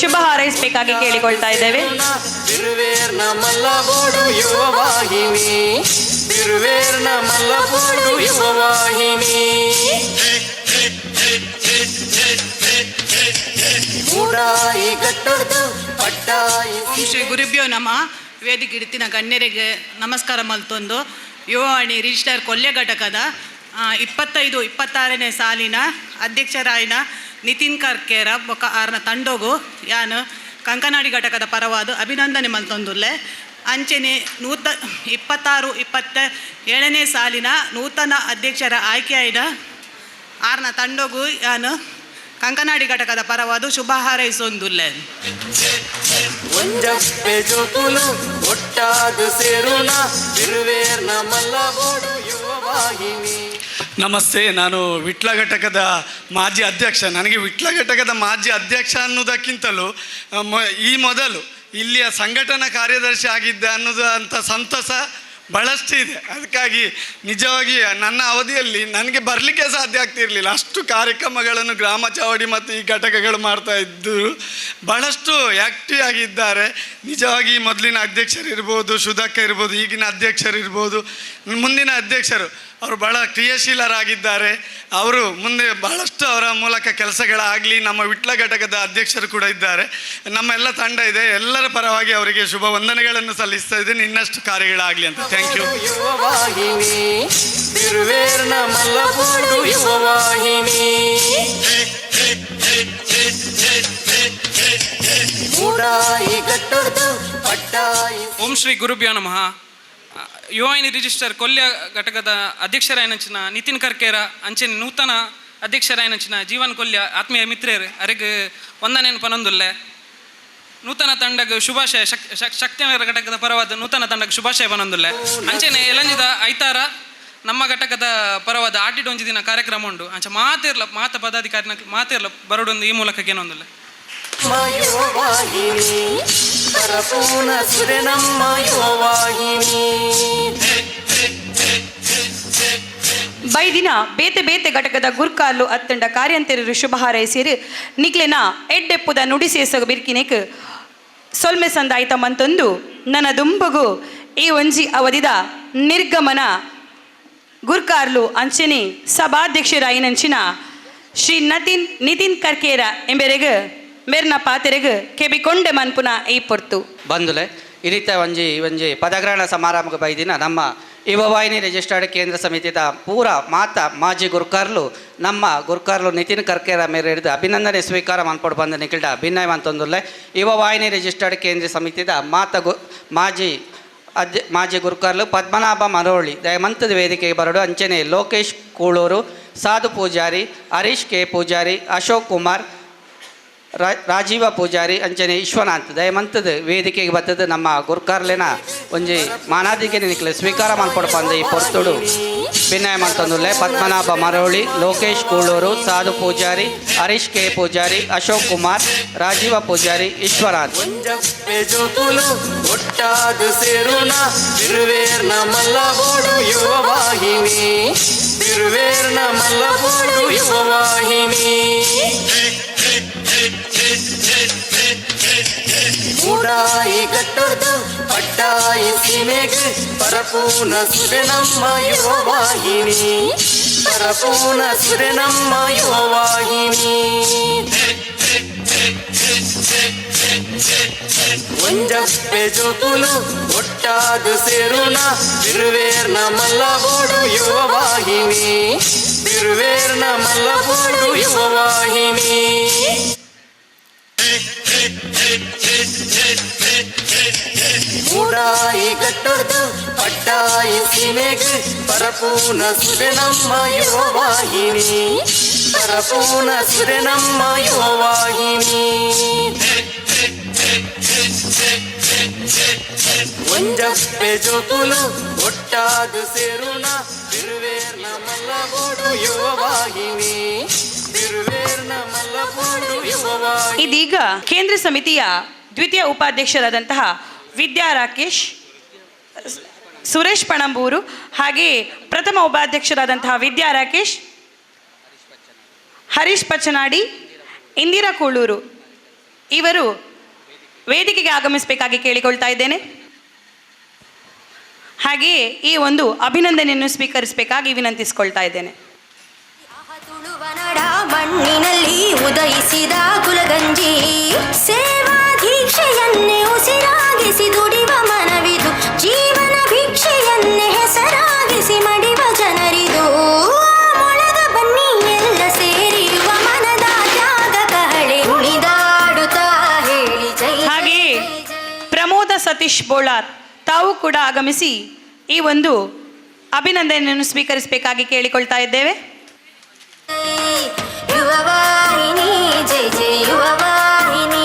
ಶುಭ ಹಾರೈಸಬೇಕಾಗಿ ಕೇಳಿಕೊಳ್ತಾ ಇದ್ದೇವೆ. ಬಿರುವೇರ್ನ ಮಲ್ಲಬೋಡು ಯುವವಾಹಿನಿ, ಬಿರುವೇರ್ನ ಮಲ್ಲಬೋಡು ಯುವವಾಹಿನಿ. ಮೂಡಾಯಿ ಕಟ್ಟೊಡ್ದು ಪಟ್ಟಾಯಿ. ಓಂ ಶ್ರೀ ಗುರುಭ್ಯೋ ನಮಃ. ವೇದಿಕೆ ಇಡ್ತಿನ ಗಣ್ಯರಿಗೆ ನಮಸ್ಕಾರ ಮಲ್ತೊಂದು ಯುವವಾಣಿ ರಿಜಿಸ್ಟರ್ ಕೊಲ್ಯ ಘಟಕದ 25 26ನೇ ಸಾಲಿನ ಅಧ್ಯಕ್ಷರಾಯಿನ ನಿತಿನ್ ಕರ್ಕೇರ ಬೊಕ ಆರ್ನ ತಂಡೋಗು ಯಾನು ಕಂಕನಾಡಿ ಘಟಕದ ಪರವಾದ ಅಭಿನಂದನೆ ಮಲ್ತೊಂದುಲ್ಲೆ. ಅಂಚೆನೆ 26 27ನೇ ಸಾಲಿನ ನೂತನ ಅಧ್ಯಕ್ಷರ ಆಯ್ಕೆಯಾಯಿನ ಆರ್ನ ತಂಡೋಗು ಯಾನು ಕಂಕನಾಡಿ ಘಟಕದ ಪರವಾದ ಶುಭ ಹಾರೈಸೊಂದುಲ್ಲೆ. ಒಂಜಪ್ಪೆ ಜೋಕುಲು ಒಟ್ಟಾದು ಸೇರುನ ಬಿರುವೇರ್ನ ಮಲ್ಲಬೋಡು ಯುವವಾಹಿನಿ. ನಮಸ್ತೆ, ನಾನು ವಿಟ್ಲ ಘಟಕದ ಮಾಜಿ ಅಧ್ಯಕ್ಷ. ನನಗೆ ವಿಟ್ಲ ಘಟಕದ ಮಾಜಿ ಅಧ್ಯಕ್ಷ ಅನ್ನೋದಕ್ಕಿಂತಲೂ ಈ ಮೊದಲು ಇಲ್ಲಿಯ ಸಂಘಟನಾ ಕಾರ್ಯದರ್ಶಿ ಆಗಿದ್ದೆ ಅನ್ನೋದು ಅಂಥ ಸಂತಸ ಭಾಳಷ್ಟು ಇದೆ. ಅದಕ್ಕಾಗಿ ನಿಜವಾಗಿ ನನ್ನ ಅವಧಿಯಲ್ಲಿ ನನಗೆ ಬರಲಿಕ್ಕೆ ಸಾಧ್ಯ ಆಗ್ತಿರಲಿಲ್ಲ, ಅಷ್ಟು ಕಾರ್ಯಕ್ರಮಗಳನ್ನು ಗ್ರಾಮ ಚಾವಡಿ ಮತ್ತು ಈ ಘಟಕಗಳು ಮಾಡ್ತಾ ಇದ್ದರು. ಭಾಳಷ್ಟು ಆ್ಯಕ್ಟಿವ್ ಆಗಿದ್ದಾರೆ ನಿಜವಾಗಿ. ಮೊದಲಿನ ಅಧ್ಯಕ್ಷರಿರ್ಬೋದು, ಸುಧಾಕ ಇರ್ಬೋದು, ಈಗಿನ ಅಧ್ಯಕ್ಷರಿರ್ಬೋದು, ಮುಂದಿನ ಅಧ್ಯಕ್ಷರು, ಅವರು ಭಾಳ ಕ್ರಿಯಾಶೀಲರಾಗಿದ್ದಾರೆ. ಅವರು ಮುಂದೆ ಭಾಳಷ್ಟು ಅವರ ಮೂಲಕ ಕೆಲಸಗಳಾಗಲಿ. ನಮ್ಮ ವಿಟ್ಲ ಘಟಕದ ಅಧ್ಯಕ್ಷರು ಕೂಡ ಇದ್ದಾರೆ, ನಮ್ಮೆಲ್ಲ ತಂಡ ಇದೆ. ಎಲ್ಲರ ಪರವಾಗಿ ಅವರಿಗೆ ಶುಭ ವಂದನೆಗಳನ್ನು ಸಲ್ಲಿಸ್ತಾ ಇದ್ದೇನೆ. ಇನ್ನಷ್ಟು ಕಾರ್ಯಗಳಾಗಲಿ ಅಂತ. Thank you. Yuvavahini ಬಿರುವೇರ್ನ ಮಲ್ಲಬೋಡು Yuvavahini. ಮೂಡಾಯಿ ಗಟ್ಟೊಡ್ದು ಪಟ್ಟಾಯಿ. Om Shri ಗುರುಭ್ಯೋ ನಮಃ. ಯುವವಾಹಿನಿ ರಿಜಿಸ್ಟರ್ ಕೊಲ್ಯ ಘಟಕದ ಅಧ್ಯಕ್ಷರಾಯನಂಚಿನ ನಿತಿನ್ ಕರ್ಕೇರ, ಅಂಚಿನ ನೂತನ ಅಧ್ಯಕ್ಷರಾಯನಂಚಿನ ಜೀವನ್ ಕೊಲ್ಯ, ಆತ್ಮೀಯ ಮಿತ್ರೇರ್ ಅರೆಗ್ ವಂದನೆಯನ್ನು ಪನೊಂದುಲ್ಲೆ. ನೂತನ ತಂಡಗ್ ಶುಭಾಶಯ, ಶಕ್ತಿನಗರ ಘಟಕದ ಪರವಾದ ನೂತನ ತಂಡಕ್ಕೆ ಶುಭಾಶಯ ಪನೊಂದುಲ್ಲೆ. ಅಂಚನೆ ಎಲಂಜಿದ ಐತಾರ ನಮ್ಮ ಘಟಕದ ಪರವಾದ ಆಟಿಡ್ ಒಂಜಿ ದಿನ ಕಾರ್ಯಕ್ರಮ ಉಂಡು. ಅಂಚ ಮಾತಿರ್ಲ ಮಾತ ಪದಾಧಿಕಾರಿನ ಮಾತಿರ್ಲ ಬರಡೊಂದು ಈ ಮೂಲಕ ಏನೊಂದುಲ್ಲೆ. ಯುವವಾಹಿನಿ ಪರಪೂರ್ಣ ಸುರೆ ನಮ್ಮ ಯುವವಾಹಿನಿ. ಬೈದಿನ ಬೇತೆ ಬೇತೆ ಘಟಕದ ಗುರ್ಕಾರ್ಲು ಅತ್ತಂಡ ಕಾರ್ಯಂತೆರರು ಶುಭ ಹಾರೈಸಿರು. ನಿಕ್ಲೆನ ಎಡ್ಡೆಪ್ಪುದ ನುಡಿಸೇಸ ಬಿರ್ಕಿನೆಕ್ ಸೊಲ್ಮೆ ಸಂದಾಯ್ತ ಮಂತೊಂದು ನನ್ನ ದುಂಬಗು ಈ ಒಂಜಿ ಅವಧಿದ ನಿರ್ಗಮನ ಗುರ್ಕಾರ್ಲು ಅಂಚನೆ ಸಭಾಧ್ಯಕ್ಷರಾಯಿನಂಚಿನ ಶ್ರೀ ನಿತಿನ್ ಕರ್ಕೇರ ಎಂಬೆರೆಗ್ ಮೇರ್ನ ಪಾತೆರೆಗ್ ಕೆಬಿಕೊಂಡೆ ಮನ್ಪುನ ಈ ಪೊರ್ತು. ಬಂದುಲೆ ಈ ರೀತಿಯ ಒಂಜಿ ಒಂಜಿ ಪದಗ್ರಹಣ ಸಮಾರಂಭ ಬೈದಿನ ನಮ್ಮ ಯುವವಾಹಿನಿ ರಿಜಿಸ್ಟರ್ಡ್ ಕೇಂದ್ರ ಸಮಿತಿದ ಪೂರ ಮಾತ ಮಾಜಿ ಗುರ್ಕಾರ್ಲು ನಮ್ಮ ಗುರ್ಕಾರ್ಲು ನಿತಿನ್ ಕರ್ಕೇರ ಮೇರೆ ಹಿಡಿದು ಅಭಿನಂದನೆ ಸ್ವೀಕಾರ ಮನ್ಪೊಡು ಬಂದ ನಿಖಿಲ್ಡ ಭಿನ್ನಯ ಅಂತಂದುಲ್ಲೆ. ಯುವವಾಹಿನಿ ರಿಜಿಸ್ಟರ್ಡ್ ಕೇಂದ್ರ ಸಮಿತಿದ ಮಾತ ಗು ಮಾಜಿ ಮಾಜಿ ಗುರುಕಾರ್ಲು ಪದ್ಮನಾಭ ಮರೋಳಿ ದಯಮಂತದ ವೇದಿಕೆಗೆ ಬರಡು. ಅಂಚನೆ ಲೋಕೇಶ್ ಕೂಳೂರು, ಸಾಧು ಪೂಜಾರಿ, ಹರೀಶ್ ಕೆ ಪೂಜಾರಿ, ಅಶೋಕ್ ಕುಮಾರ್, ರಾಜೀವ ಪೂಜಾರಿ, ಅಂಚನೆ ವಿಶ್ವನಾಥ್ ದಯಮಂತದ ವೇದಿಕೆಗೆ ಬತ್ತದ ನಮ್ಮ ಗುರ್ಕಾರ್ಲೆನ ಒಂಜಿ ಮಾನಾದಿಗೆ ನಿಕ್ಲೆ ಸ್ವೀಕಾರ ಮನ್ಪೊಡು ಈ ಪೊರ್ತುಡು ಭಿನ್ನಯ ಮಂತಂದುಲ್ಲೆ. ಪದ್ಮನಾಭ ಮರೋಳಿ, ಲೋಕೇಶ್ ಕೂಳೂರು, ಸಾಧು ಪೂಜಾರಿ, ಹರೀಶ್ ಕೆ ಪೂಜಾರಿ, ಅಶೋಕ್ ಕುಮಾರ್, ರಾಜೀವ ಪೂಜಾರಿ, ವಿಶ್ವನಾಥ್. ಒಂಜಪ್ಪೆ ಜೋಕುಲು ಒಟ್ಟಾದು ಸೇರುನ ಬಿರುವೇರ್ನ ಮಲ್ಲಬೋಡು ಯುವವಾಹಿನಿ. ಬಿರುವೇರ್ನ ಮಲ್ಲಬೋಡು ಯುವವಾಹಿನಿ. ಮೂಡಾಯಿ ಗಟ್ಟೊಡ್ದು ಪಟ್ಟಾಯಿ ಸೀಮೆಗ್ ಪರಪೂರ್ಣ ಸುರೆ ನಮ್ಮ ಯುವವಾಹಿನಿ. ಪರಪೂರ್ಣ ಸುರೆ ನಮ್ಮ ಯುವವಾಹಿನಿ. ಒಂಜಪ್ಪೆ ಜೋಕುಲು ಒಟ್ಟಾದು ಸೇರುನ ಬಿರುವೇರ್ನ ಮಲ್ಲಬೋಡು ಯುವವಾಹಿನಿ. ಬಿರುವೇರ್ನ ಮಲ್ಲಬೋಡು ಯುವವಾಹಿನಿ. ಮೂಡಾಯಿ ಗಟ್ಟೊಡ್ದು ಪಟ್ಟಾಯಿ ಸೀಮೆಗ್ ಪರಪೂರ್ಣ ಸುರೆ ನಮ್ಮ ಯುವವಾಹಿನಿ. ಪರಪೂರ್ಣ ಸುರೆ ನಮ್ಮ ಯುವವಾಹಿನಿ. ಒಂಜಪ್ಪೆ ಜೋಕುಲು ಒಟ್ಟಾದು ಸೇರುನ ಬಿರುವೇರ್ನ ಮಲ್ಲಬೋಡು ಯುವವಾಹಿನಿ. ಬಿರುವೇರ್ನ ಮಲ್ಲಬೋಡು ಯುವವಾಹಿನಿ. ಇದೀಗ ಕೇಂದ್ರ ಸಮಿತಿಯ ದ್ವಿತೀಯ ಉಪಾಧ್ಯಕ್ಷರಾದಂತಹ ವಿದ್ಯಾ ರಾಕೇಶ್, ಸುರೇಶ್ ಪಣಂಬೂರು, ಹಾಗೆಯೇ ಪ್ರಥಮ ಉಪಾಧ್ಯಕ್ಷರಾದಂತಹ ವಿದ್ಯಾ ರಾಕೇಶ್, ಹರೀಶ್ ಪಚನಾಡಿ, ಇಂದಿರಾ ಕೂಳೂರು ಇವರು ವೇದಿಕೆಗೆ ಆಗಮಿಸಬೇಕಾಗಿ ಕೇಳಿಕೊಳ್ತಾ ಇದ್ದೇನೆ. ಹಾಗೆಯೇ ಈ ಒಂದು ಅಭಿನಂದನೆಯನ್ನು ಸ್ವೀಕರಿಸಬೇಕಾಗಿ ವಿನಂತಿಸಿಕೊಳ್ತಾ ಇದ್ದೇನೆ. ಮಣ್ಣಿನಲ್ಲಿ ಉದಯಿಸಿದ ಕುಲಗಂಜಿ ಸೇವಾ ದೀಕ್ಷೆಯನ್ನೇ ಉಸಿರಾಗಿಸಿ ದುಡಿವ ಮನವಿದು, ಜೀವನ ಭಿಕ್ಷೆಯನ್ನೇ ಹೆಸರಾಗಿಸಿ ಮಡಿವ ಜನರಿದು. ಮೊಳಗ ಬನ್ನಿ ಎಲ್ಲ ಸೇರಿಯುವ ಮನದ ತ್ಯಾಗ ಕಹಳೆ ಕುಣಿದಾಡುತ್ತಾ ಹೇಳಿ ಜೈ. ಹಾಗೆಯೇ ಪ್ರಮೋದ ಸತೀಶ್ ಬೋಳಾರ್ ತಾವು ಕೂಡ ಆಗಮಿಸಿ ಈ ಒಂದು ಅಭಿನಂದನೆಯನ್ನು ಸ್ವೀಕರಿಸಬೇಕಾಗಿ ಕೇಳಿಕೊಳ್ತಾ ಇದ್ದೇವೆ. ಯುವವಾಹಿನಿ, ಜೈ ಜೈ ಯುವವಾಹಿನಿ.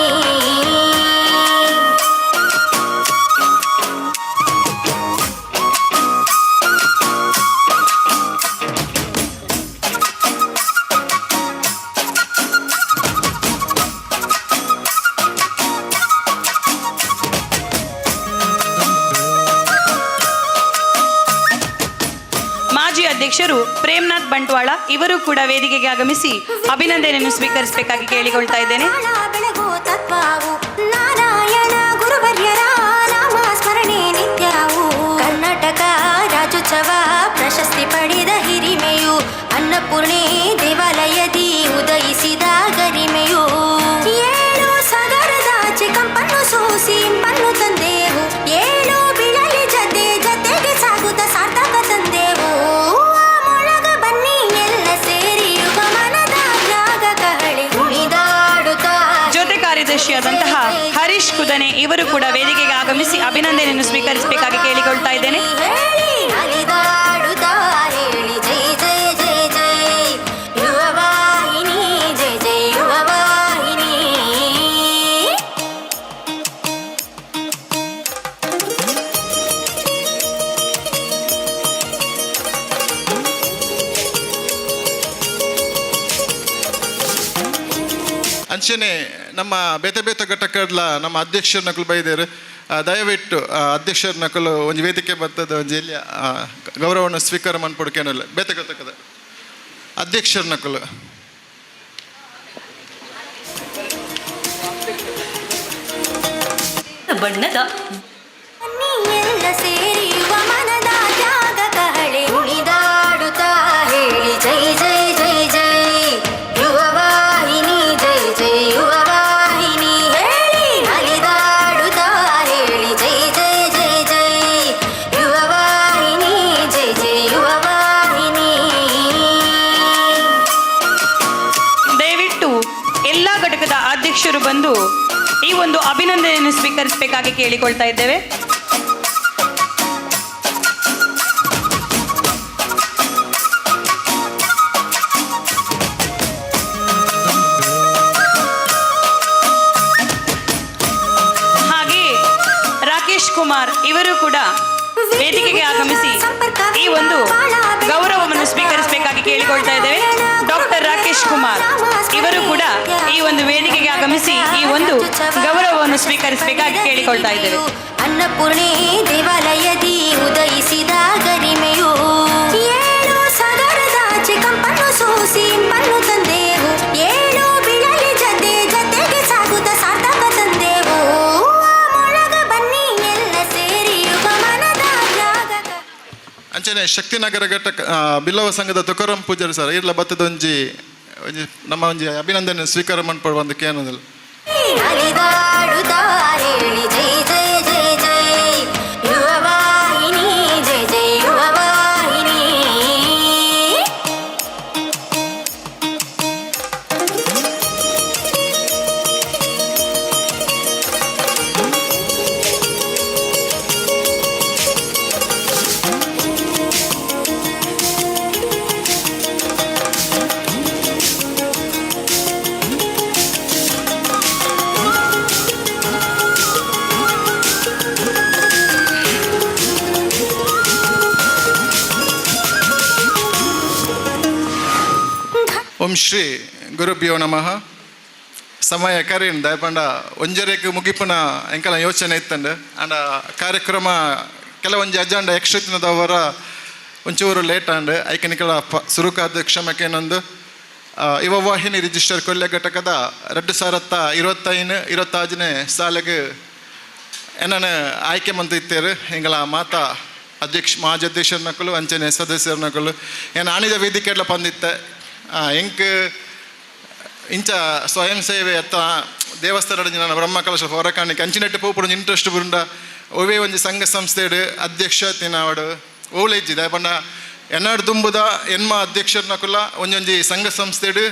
ಮಾಜಿ ಅಧ್ಯಕ್ಷರು ಪ್ರೇಮ್ನಾಥ್ ಬಂಟ್ವಾಳ ಇವರು ಕೂಡ ವೇದಿಕೆಗೆ ಆಗಮಿಸಿ ಅಭಿನಂದನೆಯನ್ನು ಸ್ವೀಕರಿಸಬೇಕಾಗಿ ಕೇಳಿಕೊಳ್ತಾ ಇದ್ದೇನೆ. ಬೆಳಗೋ ತತ್ವವು ನಾರಾಯಣ ಗುರುವರ್ಯರ ನಾಮ ಸ್ಮರಣೆ ನಿತ್ಯವು. ಕರ್ನಾಟಕ ರಾಜ್ಯೋತ್ಸವ ಪ್ರಶಸ್ತಿ ಪಡೆದ ಹಿರಿಮೆಯು, ಅನ್ನಪೂರ್ಣೆ ದೇವಾಲಯದಿ ಉದಯಿಸಿದ ಗರಿಮೆಯು. ಏಳು ಸಾಗರದಾಚೆ ಕಂಪನ್ನು ಸೂಸಿ ಇಂಪನ್ನು ತಂದೆವು, ಏಳು ಬಿಳಲಿ ಜತೆ ಜತೆಗೆ ಸಾಗುತ್ತ ಸಾರ್ಥಕ ತಂದೆವು. ಮೊಳಗ ಬನ್ನಿ ಎಲ್ಲ ಸೇರಿ ಯುವ ಮನದ ತ್ಯಾಗ ಕಹಳೆ ಕುಣಿದಾಡುತ್ತಾ. ಜೊತೆ ಕಾರ್ಯದರ್ಶಿಯಾದಂತಹ ಹರೀಶ್ ಕುದನೆ ಇವರು ಕೂಡ ವೇದಿಕೆಗೆ ಆಗಮಿಸಿ ಅಭಿನಂದನೆಯನ್ನು ಸ್ವೀಕರಿಸಬೇಕಾಗಿ ಕೇಳಿಕೊಳ್ತಾ ಇದ್ದೇನೆ. ಹೇಳಿ ನಲಿದಾಡುತ್ತಾ ಹೇಳಿ ಜೈ ಜೈ ಜೈ ಜೈ ಯುವವಾಹಿನಿ, ಜೈ ಜೈ ಯುವವಾಹಿನಿ. ಅಂಚನೆ ನಮ್ಮ ಬೇತೆ ಬೇತೆ ಘಟಕಡ್ಲ ನಮ್ಮ ಅಧ್ಯಕ್ಷರ ನಕಲು ಬೈದೇರು. ದಯವಿಟ್ಟು ಅಧ್ಯಕ್ಷರ ನಕಲು ಒಂಜಿ ವೇದಿಕೆ ಬರ್ತದೆ, ಒಂಜಿ ಎಲ್ಲಿ ಗೌರವವನ್ನು ಸ್ವೀಕಾರ ಮನ್ಪೊಡ್ಕೇನಲ್ಲ ಬೇತೆ ಘಟಕದ ಅಧ್ಯಕ್ಷರ ನಕಲು. ಬಣ್ಣದ ಎಲ್ಲ ಸೇರಿ ಯುವ ಮನದ ತ್ಯಾಗ ಕಹಳೆ ಕುಣಿದಾಡುತ್ತಾ ಹೇಳಿ ಜೈ ಜೈ ಜೈ ಜೈ ಯುವವಾಹಿನಿ, ಜೈ ಜೈ ಯುವವಾಹಿನಿ. ಹೇಳಿ ನಲಿದಾಡುತ್ತಾ ಹೇಳಿ ಜೈ ಜೈ ಜೈ ಜೈ ಯುವವಾಹಿನಿ, ಜೈ ಜೈ ಯುವವಾಹಿನಿ. ದಯವಿಟ್ಟು ಎಲ್ಲ ಘಟಕದ ಅಧ್ಯಕ್ಷರು ಬಂದು ಈ ಒಂದು ಅಭಿನಂದನೆಯನ್ನು ಸ್ವೀಕರಿಸಬೇಕಾಗಿ ಕೇಳಿಕೊಳ್ತಾ ಇದ್ದೇವೆ. ಹಾಗೆ ರಾಕೇಶ್ ಕುಮಾರ್ ಇವರು ಕೂಡ ವೇದಿಕೆಗೆ ಆಗಮಿಸಿ ಈ ಒಂದು ಗೌರವವನ್ನು ಸ್ವೀಕರಿಸಬೇಕಾಗಿ ಕೇಳಿಕೊಳ್ತಾ ಇದ್ದೇವೆ. ಡಾಕ್ಟರ್ ರಾಕೇಶ್ ಕುಮಾರ್ ಇವರು ಕೂಡ ಈ ಒಂದು ವೇದಿಕೆಗೆ ಆಗಮಿಸಿ ಈ ಒಂದು ಗೌರವವನ್ನು ಸ್ವೀಕರಿಸಬೇಕಾಗಿ ಕೇಳಿಕೊಳ್ತಾ ಇದ್ದೇವೆ. ಅನ್ನಪೂರ್ಣೆ ದೇವಾಲಯದಿ ಉದಯಿಸಿದ ಗರಿಮೆಯು, ಏಳು ಸಾಗರದಾಚೆ ಕಂಪನ್ನು ಸೂಸಿ ಇಂಪನ್ನು ತಂದೆವು, ಏಳು ಬಿಳಲಿ ಜತೆ ಜತೆಗೆ ಸಾಗುತ್ತ ಸಾರ್ಥಕ ತಂದೆವು. ಮೊಳಗ ಬನ್ನಿ ಎಲ್ಲ ಸೇರಿ ಯುವ ಮನದ ತ್ಯಾಗ. ಅಂಚನೆ ಶಕ್ತಿನಗರ ಘಟಕ ಬಿಲ್ಲವ ಸಂಘದ ತುಕಾರಾಮ್ ಪೂಜಾರಿ ಸರ್ ಇರ್ಲ ಬತ್ತದ ಒಂಜಿ ಒಂಜಿ ನಮ್ಮ ಒಂಜಿ ಅಭಿನಂದನೆ ಸ್ವೀಕಾರ ಮನ್ಪೊಡು ಬಂದು ಕೇನೋದಿಲ್ಲ. ನಲಿದಾಡುತ್ತಾ ಹೇಳಿ ಜೈ ಜೈ ಜೈ ಜೈ ಯುವವಾಹಿನಿ, ಜೈ ಜೈ ಯುವವಾಹಿನಿ. ಓಂ ಶ್ರೀ ಗುರುಭ್ಯೋ ನಮಃ. ಸಮಯ ಕರೀನ್ ದಯಪಂಡ ಒಂಜರೆಗ್ ಮುಗಿಪುನ ಎಂಕಲ ಯೋಚನೆ ಇತ್ತಂಡು ಅಂಡ ಕಾರ್ಯಕ್ರಮ ಕೆಲವೊಂಜಿ ಅಜಾಂಡ ಯಕ್ಷತಿನದವರ ಒಂಚೂರು ಲೇಟ್ ಆಂಡ್ ಐಕೆ ನಿಕಲ ಸುರುಕಾದ ಕ್ಷಮಕೇನೊಂದು. ಯುವ ವಾಹಿನಿ ರಿಜಿಸ್ಟರ್ ಕೊಲ್ಯ ಘಟಕದ 2025-26ನೇ ಸಾಲಿಗೆ ಏನನ್ನ ಆಯ್ಕೆ ಮಂತು ಇತ್ತೇರು ಎಂಗಳ ಮಾತಾ ಅಧ್ಯಕ್ಷ ಮಾಜಿ ಅಧ್ಯಕ್ಷರ ನಕಲು ಅಂಚನೆ ಸದಸ್ಯರ ನಕಲು ಏನು ಆಣಿದ ವೇದಿಕೆ ಪಂದಿತ್ತೆ. ಎಂಕ್ ಇಂಚ ಸ್ವಯಂ ಸೇವೆ ಅತ್ತ ದೇವಸ್ಥಾನ ನನ್ನ ಬ್ರಹ್ಮ ಕಲಶ ಹೊರಕಾಣಿಕೆ ಅಂಚಿನೆಟ್ಟು ಪೋಪುಡು ಇಂಟ್ರೆಸ್ಟ್ ಬುರುಂಡ ಒವೇ ಒಂಜಿ ಸಂಘ ಸಂಸ್ಥೆಡ್ ಅಧ್ಯಕ್ಷ ತಿನಾವಡು ಓಲೇಜಿ ಪಂಡ ಎನ್ನಾಡು ದುಂಬುದ ಎನ್ಮ ಅಧ್ಯಕ್ಷರನಕುಲ ಒಂಜೊಂಜಿ ಸಂಘ ಸಂಸ್ಥೆಡ್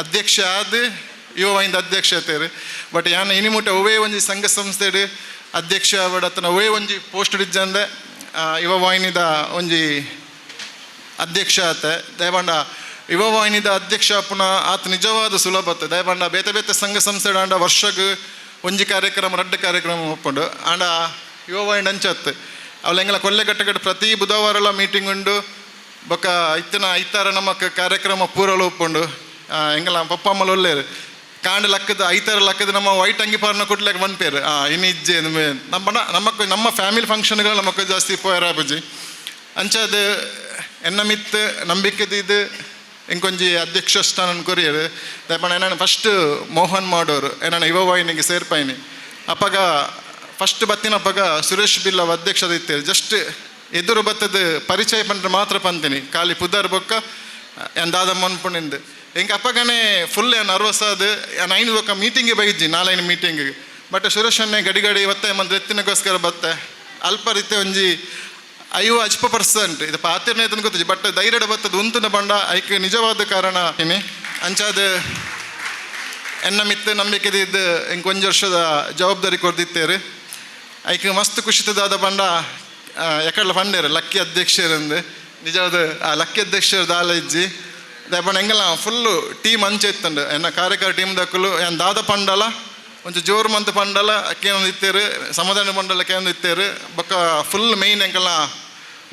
ಅಧ್ಯಕ್ಷ ಆದ್ ಯುವವಾಹಿನಿದ ಅಧ್ಯಕ್ಷ ಆತೇರು. ಬಟ್ ಯಾನ್ ಇನಿಮುಟ ಒವೇ ಒಂಜಿ ಸಂಘ ಸಂಸ್ಥೆಡ್ ಅಧ್ಯಕ್ಷ ಆವಡ್ ಅತ್ತನ ಒವೇ ಒಂಜಿ ಪೋಸ್ಟ್ ಇಜ್ಜಂದೆ ಯುವವಾಹಿನಿದ ಒಂಜಿ ಅಧ್ಯಕ್ಷ ಆತೆ. ದಯಪಂಡ ಯುವವಾಹಿನಿದ ಅಧ್ಯಕ್ಷ ಅಪ್ಪುನ ಆತ ನಿಜವಾದ ಸುಲಭತೆ. ದಯಪಂಡ ಬೇತೆ ಬೇತೆ ಸಂಘ ಸಂಸ್ಥೆ ಆಂಡ ವರ್ಷಗ್ ಒಂಜಿ ಕಾರ್ಯಕ್ರಮ ರಡ್ಡ್ ಕಾರ್ಯಕ್ರಮ ಒಪ್ಪುಂಡು. ಆಂಡ ಯುವವಾಹಿನಿ ಅಂಚತ್ ಅವಳ ಎಂಗಲ ಕೊಲ್ಲೆಗಟ್ಟಗಟ್ಟು ಪ್ರತಿ ಬುಧವಾರಲ ಮೀಟಿಂಗ್ ಉಂಡು. ಬೊಕ್ಕ ಇತ್ತಿನ ಐತಾರ ನಮಕ್ ಕಾರ್ಯಕ್ರಮ ಪೂರಲು ಉಪ್ಪುಂಡು. ಎಂಗಲ ಪಪ್ಪ ಅಮ್ಮಲ ಒಲ್ಲೇರು ಕಾಂಡ ಲಕ್ಕದ ಐತಾರ ಲಕ್ಕದ ನಮ್ಮ ವೈಟ್ ಅಂಗಿ ಪಾರ್ನ ಕುಟ್ಲಕ್ಕೆ ಪನ್ಪೇರು. ಇನ್ನು ಇಜ್ಜೆ ನಮ್ಮ ನಮಕ್ ನಮ್ಮ ಫ್ಯಾಮಿಲಿ ಫಂಕ್ಷನ್ಗಳು ನಮಕ್ ಜಾಸ್ತಿ ಪೋಯರ ಬುಜಿ. ಅಂಚಾದ ಎನ್ನ ಮಿತ್ ನಂಬಿಕೆದಿದ್ದು ಇಂಕೊಂಜಿ ಅಧ್ಯಕ್ಷ ಸ್ಥಾನ ಕೊರಿಯರು. ದಯಪಂಡ ಏನಾನ ಫಸ್ಟ್ ಮೋಹನ್ ಮಾಡೋರು ಏನಾನ ಯುವವಾಹಿನಿಗೆ ಸೇರ್ಪಾಯಿನಿ. ಅಪ್ಪಗ ಫಸ್ಟ್ ಬತ್ತಿನಪ್ಪಗ ಸುರೇಶ್ ಬಿಲ್ಲವ್ ಅಧ್ಯಕ್ಷದ ಇತ್ತೇರು. ಜಸ್ಟ್ ಎದುರು ಬತ್ತದ ಪರಿಚಯ ಪಂಡ್ರೆ ಮಾತ್ರ ಪಂತೀನಿ ಖಾಲಿ ಪುದರ್ ಬೊಕ್ಕ ಎಂದಾದ ಮನ್ಪುಣಿಂದು ಎಂಕ ಅಪ್ಪಗನೇ ಫುಲ್ ಏನು ನರ್ವಸ್ ಅದು. ಐನು ಬೊಕ್ಕ ಮೀಟಿಂಗ್ಗೆ ಬೈಜ್ಜಿ ನಾಲೈನು ಮೀಟಿಂಗ್. ಬಟ್ ಸುರೇಶ್ ಅನ್ನೇ ಗಡಿ ಗಡಿ ಒತ್ತಾಯ ಮಂತ್ರ ಎತ್ತಿನಗೋಸ್ಕರ ಬತ್ತೆ ಅಲ್ಪ ರೀತಿ ಒಂಜಿ 50% ಇದು ಪಾತಿರ್ನೇ ಗೊತ್ತಿಜ್ಜಿ. ಬಟ್ ಧೈರ್ಯದ ಬತ್ತದ ಉಂತುನ ಬಂಡ ಐಕ್ ನಿಜವಾದ ಕಾರಣ ಇನಿ. ಅಂಚಾದ ಎನ್ನ ಮಿತ್ತು ನಂಬಿಕೆದಿದ್ದು ಎಂಕ್ ಒಂಜಿ ವರ್ಷದ ಜವಾಬ್ದಾರಿ ಕೊರ್ದಿತ್ತೇರು. ಐಕ್ ಮಸ್ತ್ ಖುಷಿತದಾದ ಬಂಡ ಎಕಡ್ಲ ಪಂಡೇರು ಲಕ್ಕಿ ಅಧ್ಯಕ್ಷರಂದು ನಿಜವಾದ ಆ ಲಕ್ಕಿ ಅಧ್ಯಕ್ಷರು ದಾಲ ಇಜ್ಜಿ. ದಯಪಂಡ ಎಂಗಲ ಫುಲ್ಲು ಟೀಮ್ ಅಂಚೆ ಇತ್ತಂಡು ಎನ್ನ ಕಾರ್ಯಕಾರ ಟೀಮ್ ದಕ್ಕಲು ಏನ್ ದಾದ ಪಂಡಲ ಒಂಚು ಜೋರು ಮಂತ್ ಪಂಡಲ ಕೇನೊಂದು ಇತ್ತೇರು, ಸಮಾಧಾನ ಮಂಡಲ ಕೇನೊಂದು ಇತ್ತೇರು. ಬೊಕ್ಕ ಫುಲ್ ಮೇಯ್ನ್ ಎಂಕಲ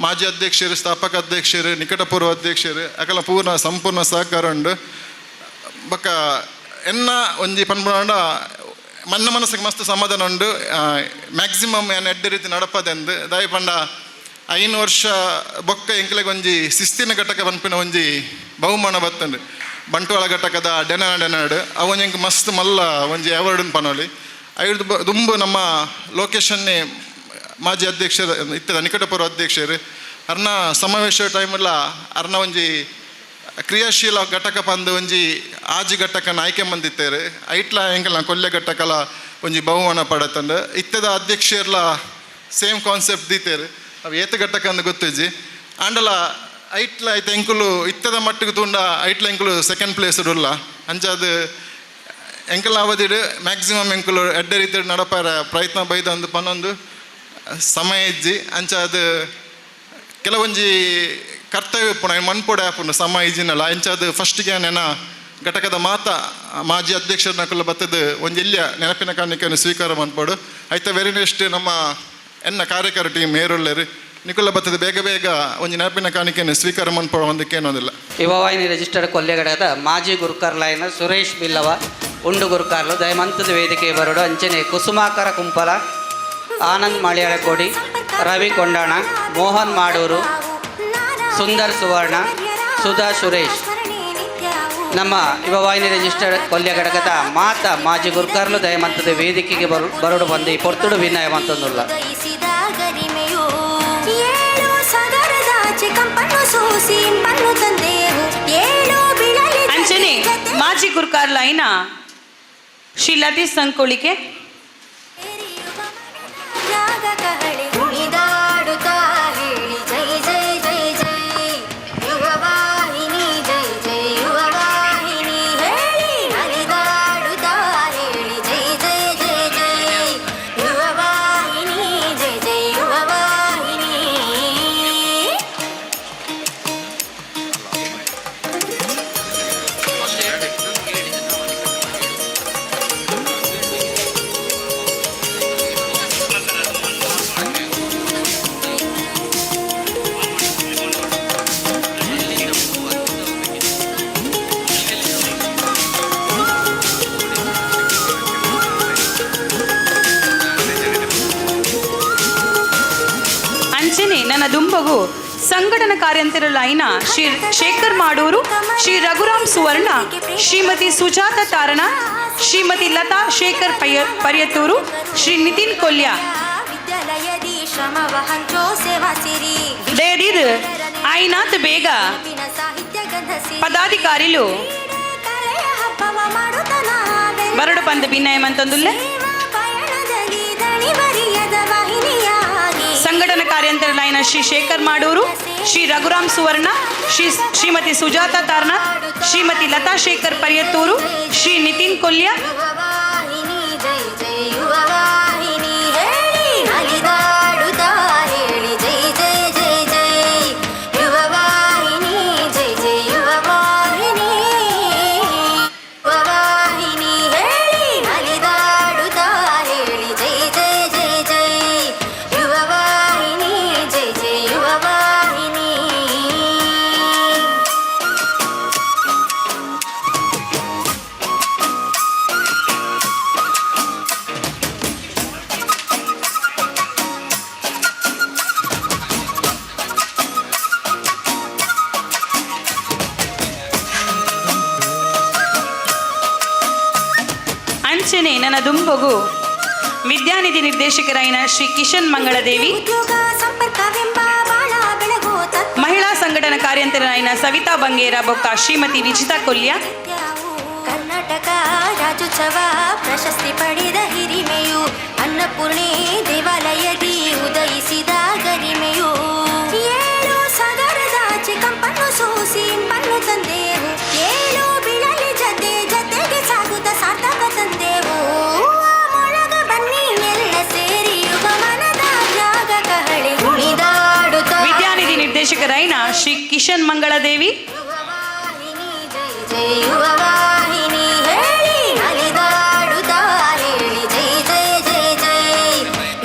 ಮಾಜಿ ಅಧ್ಯಕ್ಷರು, ಸ್ಥಾಪಕ ಅಧ್ಯಕ್ಷರು, ನಿಕಟಪೂರ್ವ ಅಧ್ಯಕ್ಷರು ಅಕಲ ಪೂರ್ಣ ಸಂಪೂರ್ಣ ಸಹಕಾರ ಉಂಡು. ಬೊಕ್ಕ ಎನ್ನ ಒಂಜಿ ಪನ್ಪುಂಡ ಮನ್ನ ಮನಸ್ಸಿಗೆ ಮಸ್ತ್ ಸಮಾಧಾನ ಉಂಡು. ಮ್ಯಾಕ್ಸಿಮಮ್ ಏನ್ ಎಡ್ಡೆ ರೀತಿ ನಡಪದೆಂದು ದಯ ಪಂಡ 5 ವರ್ಷ ಬೊಕ್ಕ ಎಂಕ್ಲೆಗ್ ಒಂಜಿ ಶಿಸ್ತಿನ ಘಟಕ ಪನ್ಪಿನ ಒಂಜಿ ಬಹುಮಾನ ಬತ್ತಂಡು. ಬಂಟ್ವಾಳ ಘಟಕದ ಡೆನಾಡ್ ಅವು ಎಂಕ್ ಮಸ್ತ್ ಮಲ್ಲ ಒಂಜಿ ಅವಾರ್ಡ್ ಪನೋಲಿ. ಐದು ದುಂಬು ನಮ್ಮ ಲೊಕೇಶನ್ನೇ ಮಾಜಿ ಅಧ್ಯಕ್ಷರು ಇತ್ತದ ನಿಕಟಪೂರ್ವ ಅಧ್ಯಕ್ಷರು ಅರ್ನ ಸಮಾವೇಶ ಟೈಮೆಲ್ಲ ಅರ್ನ ಒಂಜಿ ಕ್ರಿಯಾಶೀಲ ಘಟಕ ಪಂದು ಒಂಜಿ ಆಜಿ ಘಟಕನ ಆಯ್ಕೆ ಬಂದಿತ್ತೇರು. ಐಟ್ಲ ಎಂಕಲ್ನ ಕೊಲ್ಲೆ ಘಟಕಲ ಒಂಜಿ ಬಹುಮಾನ ಪಡತಂಡು. ಇತ್ತದ ಅಧ್ಯಕ್ಷರ್ಲ ಸೇಮ್ ಕಾನ್ಸೆಪ್ಟ್ ದೀತೇರು. ಅವು ಏತ ಘಟಕ ಅಂದು ಗೊತ್ತಿಜ್ಜಿ. ಆಂಡಲ ಐಟ್ಲ ಐತೆ ಎಂಕುಲು ಇತ್ತದ ಮಟ್ಟಿಗೆ ತೂಂಡ ಐಟ್ಲ ಎಂಕುಲು ಸೆಕೆಂಡ್ ಪ್ಲೇಸ್ ಉಲ್ಲ. ಅಂಚಾದ ಎಂಕಲ್ ಅವಧಿಡ್ ಮ್ಯಾಕ್ಸಿಮಮ್ ಎಂಕುಲು ಎಡ್ಡೆ ರೀತಿ ನಡಪಾರ ಪ್ರಯತ್ನ ಬೈದ ಅಂದು ಪನ್ನೊಂದು ಸಮಯ ಇಜ್ಜಿ. ಅಂಚಾದ ಕೆಲವೊಂಜಿ ಕರ್ತವ್ಯ ಉಪ್ಪುಂಡು ಮನ್ಪೊಡೆ ಆಪುಂಡು ಸಮಯ ಇಜ್ಜಿನಲ್ಲ. ಅಂಚಾದ ಫಸ್ಟ್ಗೆ ನೆನ ಘಟಕದ ಮಾತ ಮಾಜಿ ಅಧ್ಯಕ್ಷರನಕುಲು ಬತ್ತದ ಒಂಜಿ ಎಲ್ಲಿಯ ನೆನಪಿನ ಕಾಣಿಕೆಯನ್ನು ಸ್ವೀಕಾರ ಮನ್ಪೊಡು. ಐತ ವೆರಿ ನೆಕ್ಸ್ಟ್ ನಮ್ಮ ಎನ್ನ ಕಾರ್ಯಕಾರ ಟೀಮ್ ಏರುಳ್ಳೇರು ನಿಕುಲ ಬತ್ತದ ಬೇಗ ಬೇಗ ಒಂಜಿ ನೆನಪಿನ ಕಾಣಿಕೆಯನ್ನು ಸ್ವೀಕಾರ ಮನ್ಪೊಡು ಒಂದಕ್ಕೇನೊಂದಿಲ್ಲ. ಯುವವಾಹಿನಿ ರಿಜಿಸ್ಟರ್ಡ್ ಕೊಲ್ಲೆ ಘಟಕದ ಮಾಜಿ ಗುರುಕರ್ಲಾಯನ ಸುರೇಶ್ ಬಿಲ್ಲವ ಉಂಡು ಗುರುಕಾರ್ಲು ದಯಮಂತದ ವೇದಿಕೆ ಬರಡು. ಅಂಚನೆ ಕುಸುಮಾಕರ ಕುಂಪಲ, ಆನಂದ್ ಮಳಿಯಾಳಕೋಡಿ, ರವಿ ಕೊಂಡಾಣ, ಮೋಹನ್ ಮಾಡೂರು, ಸುಂದರ್ ಸುವರ್ಣ, ಸುಧಾ ಸುರೇಶ್ ನಮ್ಮ ಯುವವಾಹಿನಿ ರಿಜಿಸ್ಟರ್ಡ್ ಕೊಲ್ಯ ಘಟಕದ ಮಾತ ಮಾಜಿ ಗುರುಕಾರ್ಲು ದಯಮಂತದ ವೇದಿಕೆಗೆ ಬರಡು ಬಂದು ಈ ಪೊರ್ತುಡು ವಿನಯವಂತಂದುಲ್ಲ. ಅಂಚನೆ ಮಾಜಿ ಗುರುಕಾರ್ಲಾಯಿನ ಶ್ರೀ ಲತೀಶ್ ಸಂಕೋಳಿಕೆ. ಹೇಳಿ ಜೈ ಜೈ ಜೈ ಜೈ ಯುವವಾಹಿನಿ, ಜೈ ಜೈ ಯುವವಾಹಿನಿ ಹೇಳಿ ನಲಿದಾಡುತ್ತಾ ಹೇಳಿ ಜೈ ಜೈ ಜೈ ಜೈ ಯುವವಾಹಿನಿ, ಜೈ ಜೈ ಯುವವಾಹಿನಿ. ಅಂಚನೆ ನನ್ನ ದುಂಬಗು ಸಂಘಟನಾ ಕಾರ್ಯಂತರಲಾಯಿನ ಶ್ರೀ ಶೇಖರ್ ಮಾಡೂರು, ಶ್ರೀ ರಘುರಾಮ್ ಸುವರ್ಣ, ಶ್ರೀಮತಿ ಸುಜಾತ ತಾರಣ, ಶ್ರೀಮತಿ ಲತಾ ಶೇಖರ್ ಪರ್ಯತೂರು, ಶ್ರೀ ನಿತಿನ್ ಕೊಲ್ಯ ವಿದ್ಯಾಲಯದಿ ಶ್ರಮವ ಹಂಚೋ ಸೇವಾ ಸಿರಿ ದಯದೀದು ಆಯ್ನಾಥ್ ಬೇಗ ಸಾಹಿತ್ಯ ಗಂಧಸಿ ಪದಾಧಿಕಾರಿಲು ಹಬ್ಬವ ಮಾಡುತ್ತ ನಾವೆಲ್ಲ ಬರಡು ಪಂದ ಭಿನ್ನಯಮಂತಂದುಲ್ಲೆ ಪಯಣದಲ್ಲಿ ದಣಿ ಬರಿಯದ ವಾಹಿನಿಯಾಗಿ ಸಂಘಟನಾ ಕಾರ್ಯಂತರಲಾಯಿನ ಶ್ರೀ ಶೇಖರ್ ಮಾಡೂರು, ಶ್ರೀ ರಘುರಾಮ್ ಸುವರ್ಣ, ಶ್ರೀಮತಿ ಸುಜಾತ ತಾರನಾಥ್, ಶ್ರೀಮತಿ ಲತಾ ಶೇಖರ್ ಪರ್ಯತ್ತೂರು, ಶ್ರೀ ನಿತಿನ್ ಕೊಲ್ಯ ಯುವವಾಹಿನಿ ಜೈ ಜೈ ಯುವವಾಹಿನಿ ಹೇಳಿ ನಲಿದಾಡುತ್ತಾ ಹೇಳಿ ಜೈ ಜೈ ಜೈ ಜೈ ಯುವವಾಹಿನಿ, ಜೈ ಜೈ ಯುವವಾಹಿನಿ. ಅಂಚನೆ ನನ್ನ ದುಂಬೊಗು ವಿದ್ಯಾನಿಧಿ ನಿರ್ದೇಶಕರಾಯಿನ ಶ್ರೀ ಕಿಶನ್ ಮಂಗಳದೇವಿ, ಮಹಿಳಾ ಸಂಘಟನಾ ಕಾರ್ಯಂತರಾಯಿನ ಸವಿತಾ ಬಂಗೇರ ಬೊಕ್ಕ ಶ್ರೀಮತಿ ವಿಜಿತಾ ಕೊಲ್ಯ, ಕರ್ನಾಟಕ ರಾಜ್ಯೋತ್ಸವ ಪ್ರಶಸ್ತಿ ಪಡೆದ ಹಿರಿಮೆಯು, ಅನ್ನಪೂರ್ಣೆ ದೇವಾಲಯದಿ ಉದಯಿಸಿದ ಗರಿಮೆಯು, ಏಳು ಸಾಗರದಾಚೆ ಕಂಪನ್ನು ಸೂಸಿ ಇಂಪನ್ನು ತಂದೆವು, ಏಳು ಬಿಳಲಿ ಜತೆ ಜತೆಗೆ ಸಾಗುತ್ತ ಸಾರ್ಥಕ ತಂದೆವು. ಮೊಳಗ ಬನ್ನಿ ಎಲ್ಲ ಸೇರಿ ಯುವ ಮನದ ಜಾಗ ಕಹಳೆ ಕುಣಿದಾಡುತ್ತ. ವಿದ್ಯಾನಿಧಿ ನಿರ್ದೇಶಕರಾಯಿನ ಶ್ರೀ ಕಿಶನ್ ಮಂಗಳದೇವಿ, ಜೈ ಯುವವಾಹಿನಿ ಹೇಳಿ ನಲಿದಾಡುತ್ತಾ ಹೇಳಿ ಜೈ ಜೈ ಜೈ ಜೈ.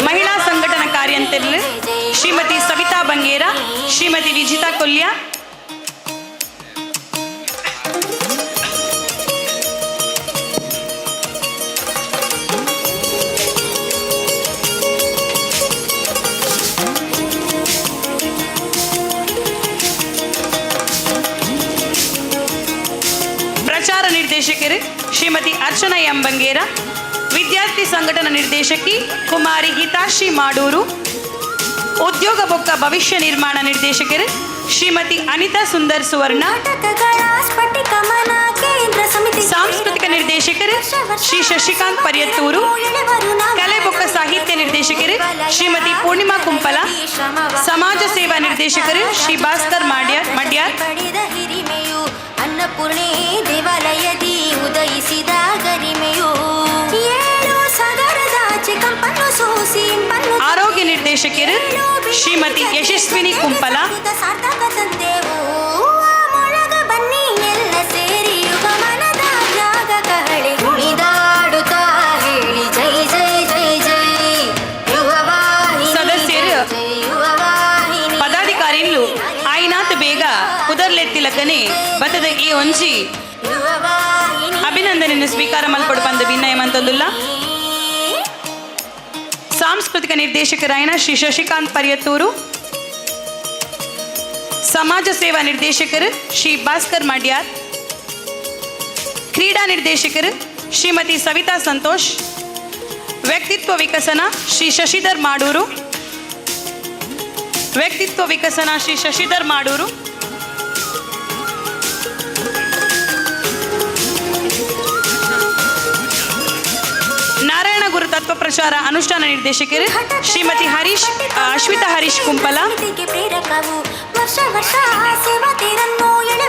ಮಹಿಳಾ ಸಂಘಟನಾ ಕಾರ್ಯಂತರು ಶ್ರೀಮತಿ ಸವಿತಾ ಬಂಗೇರ, ಶ್ರೀಮತಿ ವಿಜಿತಾ ಕೊಲ್ಯ, ಪ್ರಚಾರ ನಿರ್ದೇಶಕರು ಶ್ರೀಮತಿ ಅರ್ಚನಾ ಎಂ ಬಂಗೇರ, ವಿದ್ಯಾರ್ಥಿ ಸಂಘಟನಾ ನಿರ್ದೇಶಕಿ ಕುಮಾರಿ ಹಿತಾಶಿ ಮಾಡೂರು, ಉದ್ಯೋಗ ಬೊಕ್ಕ ಭವಿಷ್ಯ ನಿರ್ಮಾಣ ನಿರ್ದೇಶಕರು ಶ್ರೀಮತಿ ಅನಿತಾ ಸುಂದರ್ ಸುವರ್ಣ, ಸಾಂಸ್ಕೃತಿಕ ನಿರ್ದೇಶಕರು ಶ್ರೀ ಶಶಿಕಾಂತ್ ಪರ್ಯತ್ತೂರು, ಕಲೆ ಬೊಕ್ಕ ಸಾಹಿತ್ಯ ನಿರ್ದೇಶಕರು ಶ್ರೀಮತಿ ಪೂರ್ಣಿಮಾ ಕುಂಪಲ, ಸಮಾಜ ಸೇವಾ ನಿರ್ದೇಶಕರು ಶ್ರೀ ಭಾಸ್ಕರ್ ಮಡ್ಯಾರ್, ಪಡೆದ ಹಿರಿಮೆಯು, ಅನ್ನಪೂರ್ಣೆ ದೇವಾಲಯದಿ ಉದಯಿಸಿದ ಗರಿಮೆಯು, ಏಳು ಸಾಗರದಾಚೆ ಕಂಪನ್ನು ಸೂಸಿ ಇಂಪನ್ನು ಆರೋಗ್ಯ ನಿರ್ದೇಶಕರು ಶ್ರೀಮತಿ ಯಶಸ್ವಿನಿ ಕುಂಪಲ, ಸಾರ್ಥಕ ತಂದೆವು. ಮೊಳಗ ಬನ್ನಿ ಎಲ್ಲ ಸೇರಿ ಯುವ ಮನದ ಜಾಗ ಕಹಳೆ ಕುಣಿದಾಡುತ್ತಾ ಹೇಳಿ ಜೈ ಜೈ ಜೈ ಜೈ ಯುವವಾಹಿನಿ ಸದಸ್ಯರು ಜೈ ಯುವವಾಹಿನಿ. ಪದಾಧಿಕಾರಿಗಳು ಆಯ್ನಾತ್ ಬೇಗ ಪುದರ್ಲೆತ್ತಿಲಕನೆ ಬತ್ತದ ಈ ಒಂಜಿ ಅಭಿನಂದನೆಯನ್ನು ಸ್ವೀಕಾರ ಮಲ್ಪಡು ಬಂದ ಭಿನ್ನಯಮಂತೊಂದುಲ್ಲ. ಸಾಂಸ್ಕೃತಿಕ ನಿರ್ದೇಶಕರಾಯನ ಶ್ರೀ ಶಶಿಕಾಂತ್ ಪರ್ಯತ್ತೂರು, ಸಮಾಜ ಸೇವಾ ನಿರ್ದೇಶಕರು ಶ್ರೀ ಭಾಸ್ಕರ್ ಮಡ್ಯಾರ್, ಕ್ರೀಡಾ ನಿರ್ದೇಶಕರು ಶ್ರೀಮತಿ ಸವಿತಾ ಸಂತೋಷ್, ವ್ಯಕ್ತಿತ್ವ ವಿಕಸನ ಶ್ರೀ ಶಶಿಧರ್ ಮಾಡೂರು, ವ್ಯಕ್ತಿತ್ವ ವಿಕಸನ ಶ್ರೀ ಶಶಿಧರ್ ಮಾಡೂರು, ನಾರಾಯಣ ಗುರು ತತ್ವ ಪ್ರಚಾರ ಅನುಷ್ಠಾನ ನಿರ್ದೇಶಕರು ಶ್ರೀಮತಿ ಹರೀಶ್ ಅಶ್ವಿತಾ ಹರೀಶ್ ಕುಂಪಲ,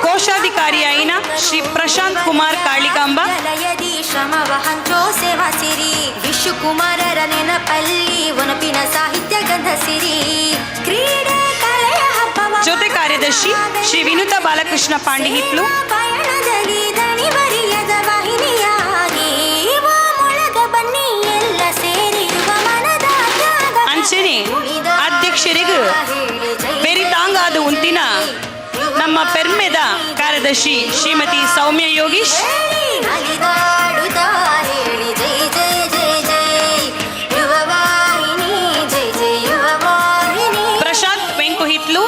ಕೋಶಾಧಿಕಾರಿ ಐನ ಶ್ರೀ ಪ್ರಶಾಂತ್ ಕುಮಾರ್ ಕಾಳಿಕಾಂಬ, ವಿಶ್ವಕುಮಾರರ ನೆನಪಲ್ಲಿ ಒನಪಿನ ಸಾಹಿತ್ಯ ಗಂಧ ಸಿರಿ ಕ್ರೀಡೆ ಕಲೆಯ ಹಬ್ಬವ ಜೊತೆ ಕಾರ್ಯದರ್ಶಿ ಶ್ರೀ ವಿನುತಾ ಬಾಲಕೃಷ್ಣ ಪಾಂಡಿಹಿತ್ಲು, ಪಯಣದಲ್ಲಿ ದಣಿವರಿಯದ ವಾಹಿನಿಯಾಗಿ ಮೊಳಗ ಬನ್ನಿ ಎಲ್ಲ ಸೇರಿ ಯುವ ಮನದ ತ್ಯಾಗ ಅಂಚನೆ ಅಧ್ಯಕ್ಷರಿಗೂ ಬೆರಿತಾಂಗಾದ ಉಂತಿನ ನಮ್ಮ ಪೆರ್ಮೆದ ಕಾರ್ಯದರ್ಶಿ ಶ್ರೀಮತಿ ಸೌಮ್ಯ ಯೋಗೀಶ್, ನಲಿದಾಡುತ್ತಾ ಹೇಳಿ ಜೈ ಜೈ ಜೈ ಜೈ ಯುವವಾಹಿನಿ ಜೈ ಜೈ ಯುವವಾಹಿನಿ. ಪ್ರಶಾಂತ್ ವೆಂಕುಹಿತ್ಲು,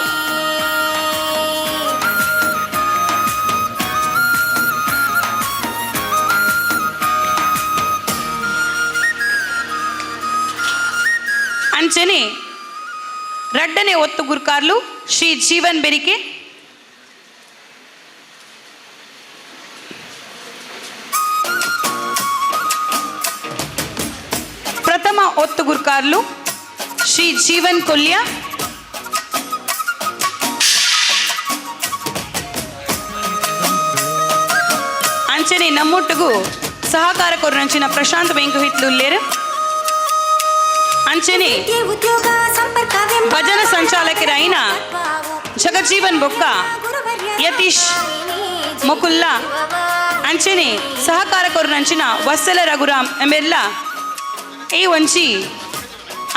ಅಂಚನೆ ರಡ್ಡನೆ ಒತ್ತು ಗುರ್ಕಾರ್ಲು ಶ್ರೀ ಜೀವನ್ ಬೆರಿಕೆ, ಪ್ರಥಮ ಒತ್ತು ಗುರ್ಕಾರ್ಲು ಶ್ರೀ ಜೀವನ್ ಕೊಲ್ಯ, ಅಂಚನೆ ನಮ್ಮೊಟ್ಟಿಗೂ ಸಹಕಾರ ಕೊರನಂಚಿನ ಪ್ರಶಾಂತ್ ವೆಂಕುಹಿತ್ಲು ಉಲ್ಲೇರು, ಅಂಚನೆ ಭಜನ ಸಂಚಾಲಕರಾಯಿನ ಜಗಜ್ಜೀವನ್ ಬೊಕ್ಕ ಯತೀಶ್ ಮುಕುಲ್ಲ, ಅಂಚನೆ ಸಹಕಾರ ಕೊರನಂಚಿನ ವತ್ಸಲ ರಘುರಾಮ್ ಎಂಬೆಲ್ಲ ಈ ಒಂಜಿ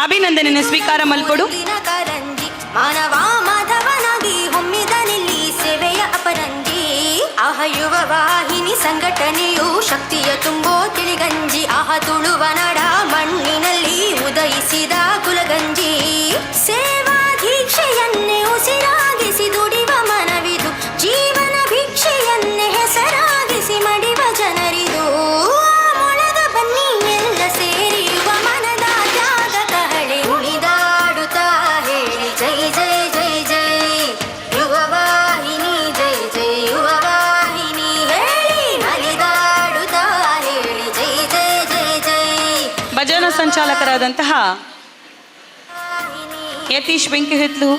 ಅಭಿನಂದನೆಯನ್ನು ಸ್ವೀಕಾರ ಮಲ್ಪಡು. ಕಾರಂಜಿ ಮಾನವ ಮಾಧವನಾಗಿ ಹೊಮ್ಮಿದನಿಲ್ಲಿ ಸೇವೆಯ ಅಪರಂಜಿ. ಆಹ ಯುವ ವಾಹಿನಿ ಸಂಘಟನೆಯು ಶಕ್ತಿಯ ತುಂಬೋ ತಿಳಿಗಂಜಿ. ಆಹ ತುಳುವ ನಡ ಮಣ್ಣಿನಲ್ಲಿ ಉದಯಿಸಿದ ಕುಲಗಂಜಿ. ಸೇವಾ ದೀಕ್ಷೆಯನ್ನೇ ಉಸಿರಾಗಿಸಿ ದುಡಿವ ಮನವಿದು, ಜೀವನ ಭಿಕ್ಷೆಯನ್ನೇ ಹೆಸರಾಗಿಸಿ ಮಡಿವ ಜನರಿದು. ಮೊಳಗ ಬನ್ನಿ ಸಂಸ್ಥಾನ ಸಂಚಾಲಕರಾದಂತಹ ಯತೀಶ್ ಬೆಂಕಿಹಿತ್ಲು,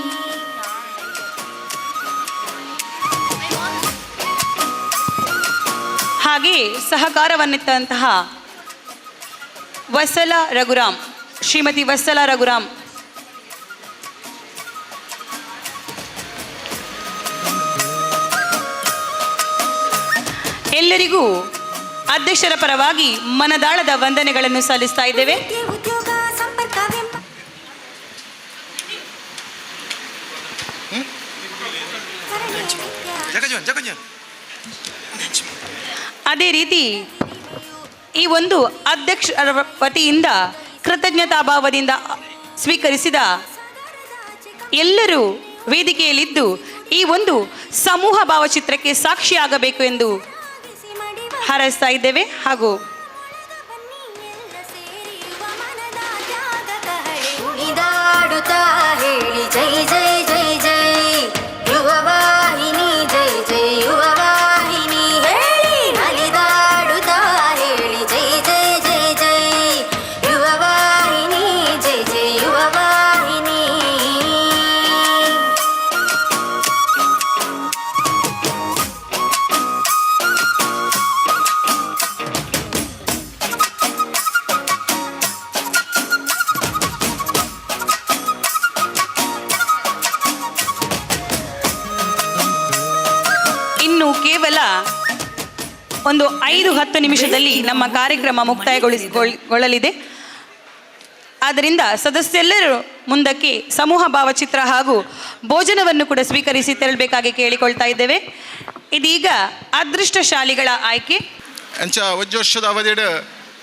ಹಾಗೆಯೇ ಸಹಕಾರವನ್ನಿತ್ತಂತಹ ವತ್ಸಲ ರಘುರಾಮ್, ಶ್ರೀಮತಿ ವತ್ಸಲ ರಘುರಾಮ್, ಎಲ್ಲರಿಗೂ ಅಧ್ಯಕ್ಷರ ಪರವಾಗಿ ಮನದಾಳದ ವಂದನೆಗಳನ್ನು ಸಲ್ಲಿಸ್ತಾ ಇದ್ದೇವೆ. ಅದೇ ರೀತಿ ಈ ಒಂದು ಅಧ್ಯಕ್ಷರ ವತಿಯಿಂದ ಕೃತಜ್ಞತಾಭಾವದಿಂದ ಸ್ವೀಕರಿಸಿದ ಎಲ್ಲರೂ ವೇದಿಕೆಯಲ್ಲಿದ್ದು ಈ ಒಂದು ಸಮೂಹ ಭಾವಚಿತ್ರಕ್ಕೆ ಸಾಕ್ಷಿಯಾಗಬೇಕು ಎಂದು ಹಾರೈಸ್ತಾ ಇದ್ದೇವೆ. ಹಾಗೂ ಹೇಳಿ ಜೈ ಜೈ ಜೈ ಜೈ ಯುವವಾಹಿನಿ, ಜೈ ಜೈ ಯುವವಾಹಿನಿ, ಹೇಳಿ ನಲಿದಾಡುತ್ತಾ ಹೇಳಿ ಜೈ ಜೈ ಜೈ ಜೈ ಯುವವಾಹಿನಿ, ಜೈ ಜೈ ಯುವವಾಹಿನಿ. ಇನ್ನು ಕೇವಲ ಒಂದು 5-10 ನಿಮಿಷದಲ್ಲಿ ನಮ್ಮ ಕಾರ್ಯಕ್ರಮ ಮುಕ್ತಾಯಗೊಳಿಸಿಕೊಳ್ಳಲಿದೆ. ಆದ್ದರಿಂದ ಸದಸ್ಯರೆಲ್ಲರೂ ಮುಂದಕ್ಕೆ ಸಮೂಹ ಭಾವಚಿತ್ರ ಹಾಗೂ ಭೋಜನವನ್ನು ಕೂಡ ಸ್ವೀಕರಿಸಿ ತೆರಳಬೇಕಾಗಿ ಕೇಳಿಕೊಳ್ತಾ ಇದ್ದೇವೆ. ಇದೀಗ ಅದೃಷ್ಟಶಾಲಿಗಳ ಆಯ್ಕೆ. ಅಂಚ ಒಂಜಿ ವರ್ಷದ ಅವಧಿಡ್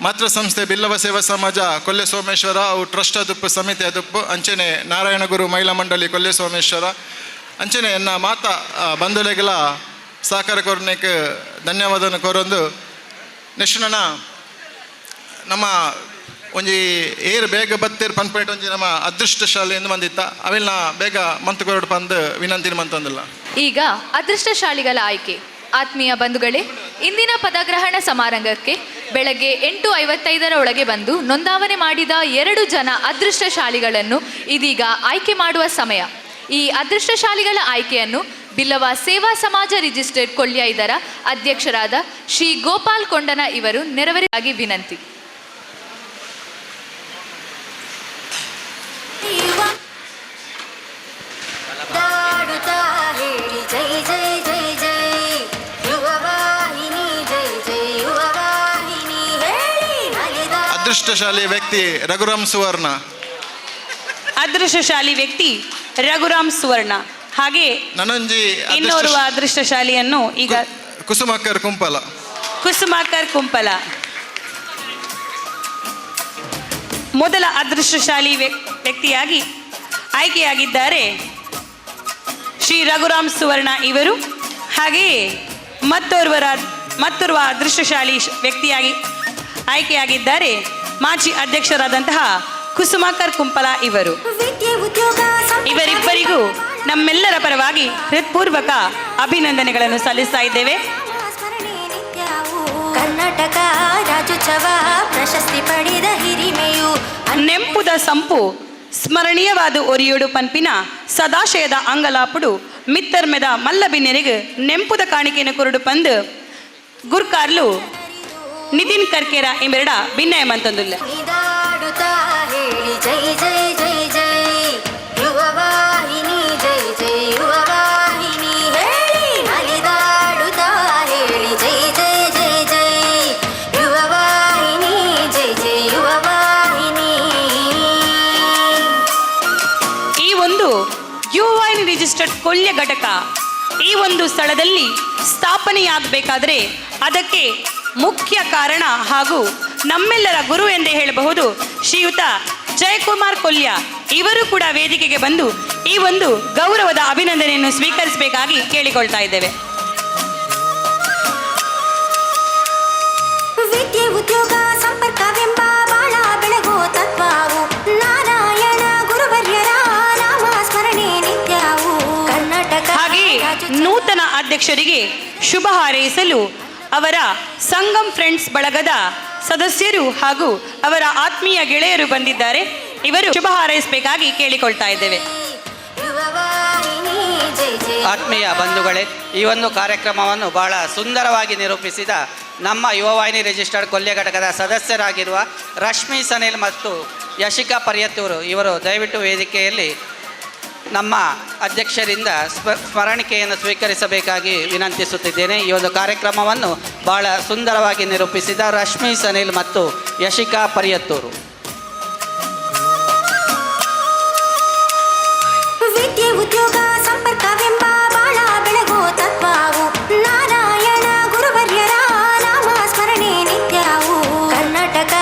ಮಾತೃ ಸಂಸ್ಥೆ ಬಿಲ್ಲವ ಸೇವಾ ಸಮಾಜ ಕೊಲ್ಲೆ ಸೋಮೇಶ್ವರ ಅವು ಟ್ರಸ್ಟ್ ಅದುಪ್ಪು ಸಮಿತಿ ಅದುಪ್ಪು ಅಂಚನೆ ನಾರಾಯಣಗುರು ಮಹಿಳಾ ಮಂಡಳಿ ಕೊಲ್ಲೆ ಸೋಮೇಶ್ವರ ಅಂಚನೆ ಎನ್ನ ಮಾತಾ ಬಂಧುಲೆಗಳ ಸಹಕಾರ ಕೋರ್ನೇಕ್ ಧನ್ಯವಾದನ ಕೋರೊಂದು. ನೆಕ್ಸ್ಟ್ ನನ್ನ ನಮ್ಮ ಒಂಜಿ ಏರ್ ಬೇಗ ಬತ್ತೇರ್ ಪನ್ಪೇಟ್ ಒಂಜಿ ನಮ್ಮ ಅದೃಷ್ಟಶಾಲಿ ಎಂದು ಬಂದಿತ್ತ ಅವೆಲ್ಲ ಬೇಗ ಮಂತ್ ಕೊರಡು ಪಂದು ವಿನಂತಿ ಮಂತೊಂದಿಲ್ಲ. ಈಗ ಅದೃಷ್ಟಶಾಲಿಗಳ ಆಯ್ಕೆ. ಆತ್ಮೀಯ ಬಂಧುಗಳೇ, ಇಂದಿನ ಪದಗ್ರಹಣ ಸಮಾರಂಭಕ್ಕೆ ಬೆಳಗ್ಗೆ 8:55 ಒಳಗೆ ಬಂದು ನೋಂದಾವಣೆ ಮಾಡಿದ 2 ಜನ ಅದೃಷ್ಟಶಾಲಿಗಳನ್ನು ಇದೀಗ ಆಯ್ಕೆ ಮಾಡುವ ಸಮಯ. ಈ ಅದೃಷ್ಟಶಾಲಿಗಳ ಆಯ್ಕೆಯನ್ನು ಬಿಲ್ಲವ ಸೇವಾ ಸಮಾಜ ರಿಜಿಸ್ಟರ್ಡ್ ಕೊಳ್ಯ ಇದರ ಅಧ್ಯಕ್ಷರಾದ ಶ್ರೀ ಗೋಪಾಲ್ ಕೊಂಡನ ಇವರು ನೆರವೇರಿಗಾಗಿ ವಿನಂತಿ. ಹೇಳಿ ಜೈ ಜೈ ಜೈ ಜೈ ಯುವವಾಹಿನಿ, ಜೈ ಜೈ ಯುವವಾಹಿನಿ, ಹೇಳಿ ನಲಿದ ಅದೃಷ್ಟಶಾಲಿ ವ್ಯಕ್ತಿ ರಘುರಾಮ್ ಸುವರ್ಣ. ಅದೃಷ್ಟಶಾಲಿ ವ್ಯಕ್ತಿ ರಘುರಾಮ್ ಸುವರ್ಣ. ಹಾಗೆ ನನೊಂಜಿ ಇನ್ನೋರ್ವ ಅದೃಷ್ಟಶಾಲಿಯನ್ನು ಈಗ ಕುಸುಮಾಕರ್ ಕುಂಪಲ. ಕುಸುಮಾಕರ್ ಕುಂಪಲ ಮೊದಲ ಅದೃಷ್ಟಶಾಲಿ ವ್ಯಕ್ತಿಯಾಗಿ ಆಯ್ಕೆಯಾಗಿದ್ದಾರೆ ಶ್ರೀ ರಘುರಾಮ್ ಸುವರ್ಣ ಇವರು. ಹಾಗೆಯೇ ಮತ್ತೋರ್ವ ಅದೃಷ್ಟಶಾಲಿ ವ್ಯಕ್ತಿಯಾಗಿ ಆಯ್ಕೆಯಾಗಿದ್ದಾರೆ ಮಾಜಿ ಅಧ್ಯಕ್ಷರಾದಂತಹ ಕುಸುಮಾಕರ್ ಕುಂಪಲ ಇವರು. ಇವರಿಬ್ಬರಿಗೂ ನಮ್ಮೆಲ್ಲರ ಪರವಾಗಿ ಹೃತ್ಪೂರ್ವಕ ಅಭಿನಂದನೆಗಳನ್ನು ಸಲ್ಲಿಸ್ತಾ ಇದ್ದೇವೆ. ಕರ್ನಾಟಕ ರಾಜ್ಯೋತ್ಸವ ಪ್ರಶಸ್ತಿ ಪಡೆದ ಹಿರಿಮೆಯು ನೆಂಪುದ ಸಂಪು ಸ್ಮರಣೀಯವಾದ ಒರಿಯೋಡು ಪನ್ಪಿನ ಸದಾಶಯದ ಅಂಗಲಾಪುಡು ಮಿತ್ತರ್ಮೆದ ಮಲ್ಲಬಿನ್ನೆರಿಗೆ ನೆಂಪುದ ಕಾಣಿಕೆಯನ್ನು ಕೊರಡು ಪಂದು ಗುರ್ಕಾರ್ಲು ನಿತಿನ್ ಕರ್ಕೇರ ಎಂಬೆರಡ ಭಿನ್ನಯ ಮಂತಂದುಲ್ಲ. ಹೇಳಿ ಜೈ ಜೈ ಜೈ ಜೈ ಯುವವಾಹಿನಿ, ಜೈ ಜೈ ಯುವವಾಹಿನಿ, ಹೇಳಿ ನಲಿದಾಡುತ್ತಾ ಹೇಳಿ ಜೈ ಜೈ ಜೈ ಜೈ ಯುವವಾಹಿನಿ, ಜೈ ಜೈ ಯುವವಾಹಿನಿ. ಈ ಒಂದು ಯುವವಾಹಿನಿ ರಿಜಿಸ್ಟರ್ಡ್ ಕೊಲ್ಯ ಘಟಕ ಈ ಒಂದು ಸ್ಥಳದಲ್ಲಿ ಸ್ಥಾಪನೆಯಾಗಬೇಕಾದ್ರೆ ಅದಕ್ಕೆ ಮುಖ್ಯ ಕಾರಣ ಹಾಗೂ ನಮ್ಮೆಲ್ಲರ ಗುರು ಎಂದೇ ಹೇಳಬಹುದು ಶ್ರೀಯುತ ಜಯಕುಮಾರ್ ಕೊಲ್ಯ ಇವರು ಕೂಡ ವೇದಿಕೆಗೆ ಬಂದು ಈ ಒಂದು ಗೌರವದ ಅಭಿನಂದನೆಯನ್ನು ಸ್ವೀಕರಿಸಬೇಕಾಗಿ ಕೇಳಿಕೊಳ್ತಾ ಇದ್ದೇವೆ. ವಿದ್ಯೆ ಉದ್ಯೋಗ ಸಂಪರ್ಕವೆಂಬ ಬಾಳ ಬೆಳಗೋ ತತ್ವವು ನಾರಾಯಣ ಗುರುವರ್ಯರ ನಾಮ ಸ್ಮರಣೆ ನಿತ್ಯವು ಕರ್ನಾಟಕ. ಹಾಗೆ ನೂತನ ಅಧ್ಯಕ್ಷರಿಗೆ ಶುಭ ಹಾರೈಸಲು ಅವರ ಸಂಗಮ್ ಫ್ರೆಂಡ್ಸ್ ಬಳಗದ ಸದಸ್ಯರು ಹಾಗೂ ಅವರ ಆತ್ಮೀಯ ಗೆಳೆಯರು ಬಂದಿದ್ದಾರೆ. ಇವರು ಶುಭ ಹಾರೈಸಬೇಕಾಗಿ ಕೇಳಿಕೊಳ್ತಾ ಇದ್ದೇವೆ. ಆತ್ಮೀಯ ಬಂಧುಗಳೇ, ಈ ಒಂದು ಕಾರ್ಯಕ್ರಮವನ್ನು ಬಹಳ ಸುಂದರವಾಗಿ ನಿರೂಪಿಸಿದ ನಮ್ಮ ಯುವವಾಹಿನಿ ರಿಜಿಸ್ಟರ್ಡ್ ಕೊಲ್ಯ ಘಟಕದ ಸದಸ್ಯರಾಗಿರುವ ರಶ್ಮಿ ಸನಿಲ್ ಮತ್ತು ಯಶಿಕಾ ಪರ್ಯತ್ತೂರು ಇವರು ದಯವಿಟ್ಟು ವೇದಿಕೆಯಲ್ಲಿ ನಮ್ಮ ಅಧ್ಯಕ್ಷರಿಂದ ಸ್ಮರಣಿಕೆಯನ್ನು ಸ್ವೀಕರಿಸಬೇಕಾಗಿ ವಿನಂತಿಸುತ್ತಿದ್ದೇನೆ. ಈ ಒಂದು ಕಾರ್ಯಕ್ರಮವನ್ನು ಬಹಳ ಸುಂದರವಾಗಿ ನಿರೂಪಿಸಿದ ರಶ್ಮಿ ಸನಿಲ್ ಮತ್ತು ಯಶಿಕಾ ಪರ್ಯತ್ತೂರು. ವಿದ್ಯೆ ಉದ್ಯೋಗ ಸಂಪರ್ಕವೆಂಬ ಬಾಳ ಬೆಳಗೋ ತತ್ವವು, ನಾರಾಯಣ ಗುರುವರ್ಯರ ನಾಮ ಸ್ಮರಣೆ ನಿತ್ಯವು, ಕರ್ನಾಟಕ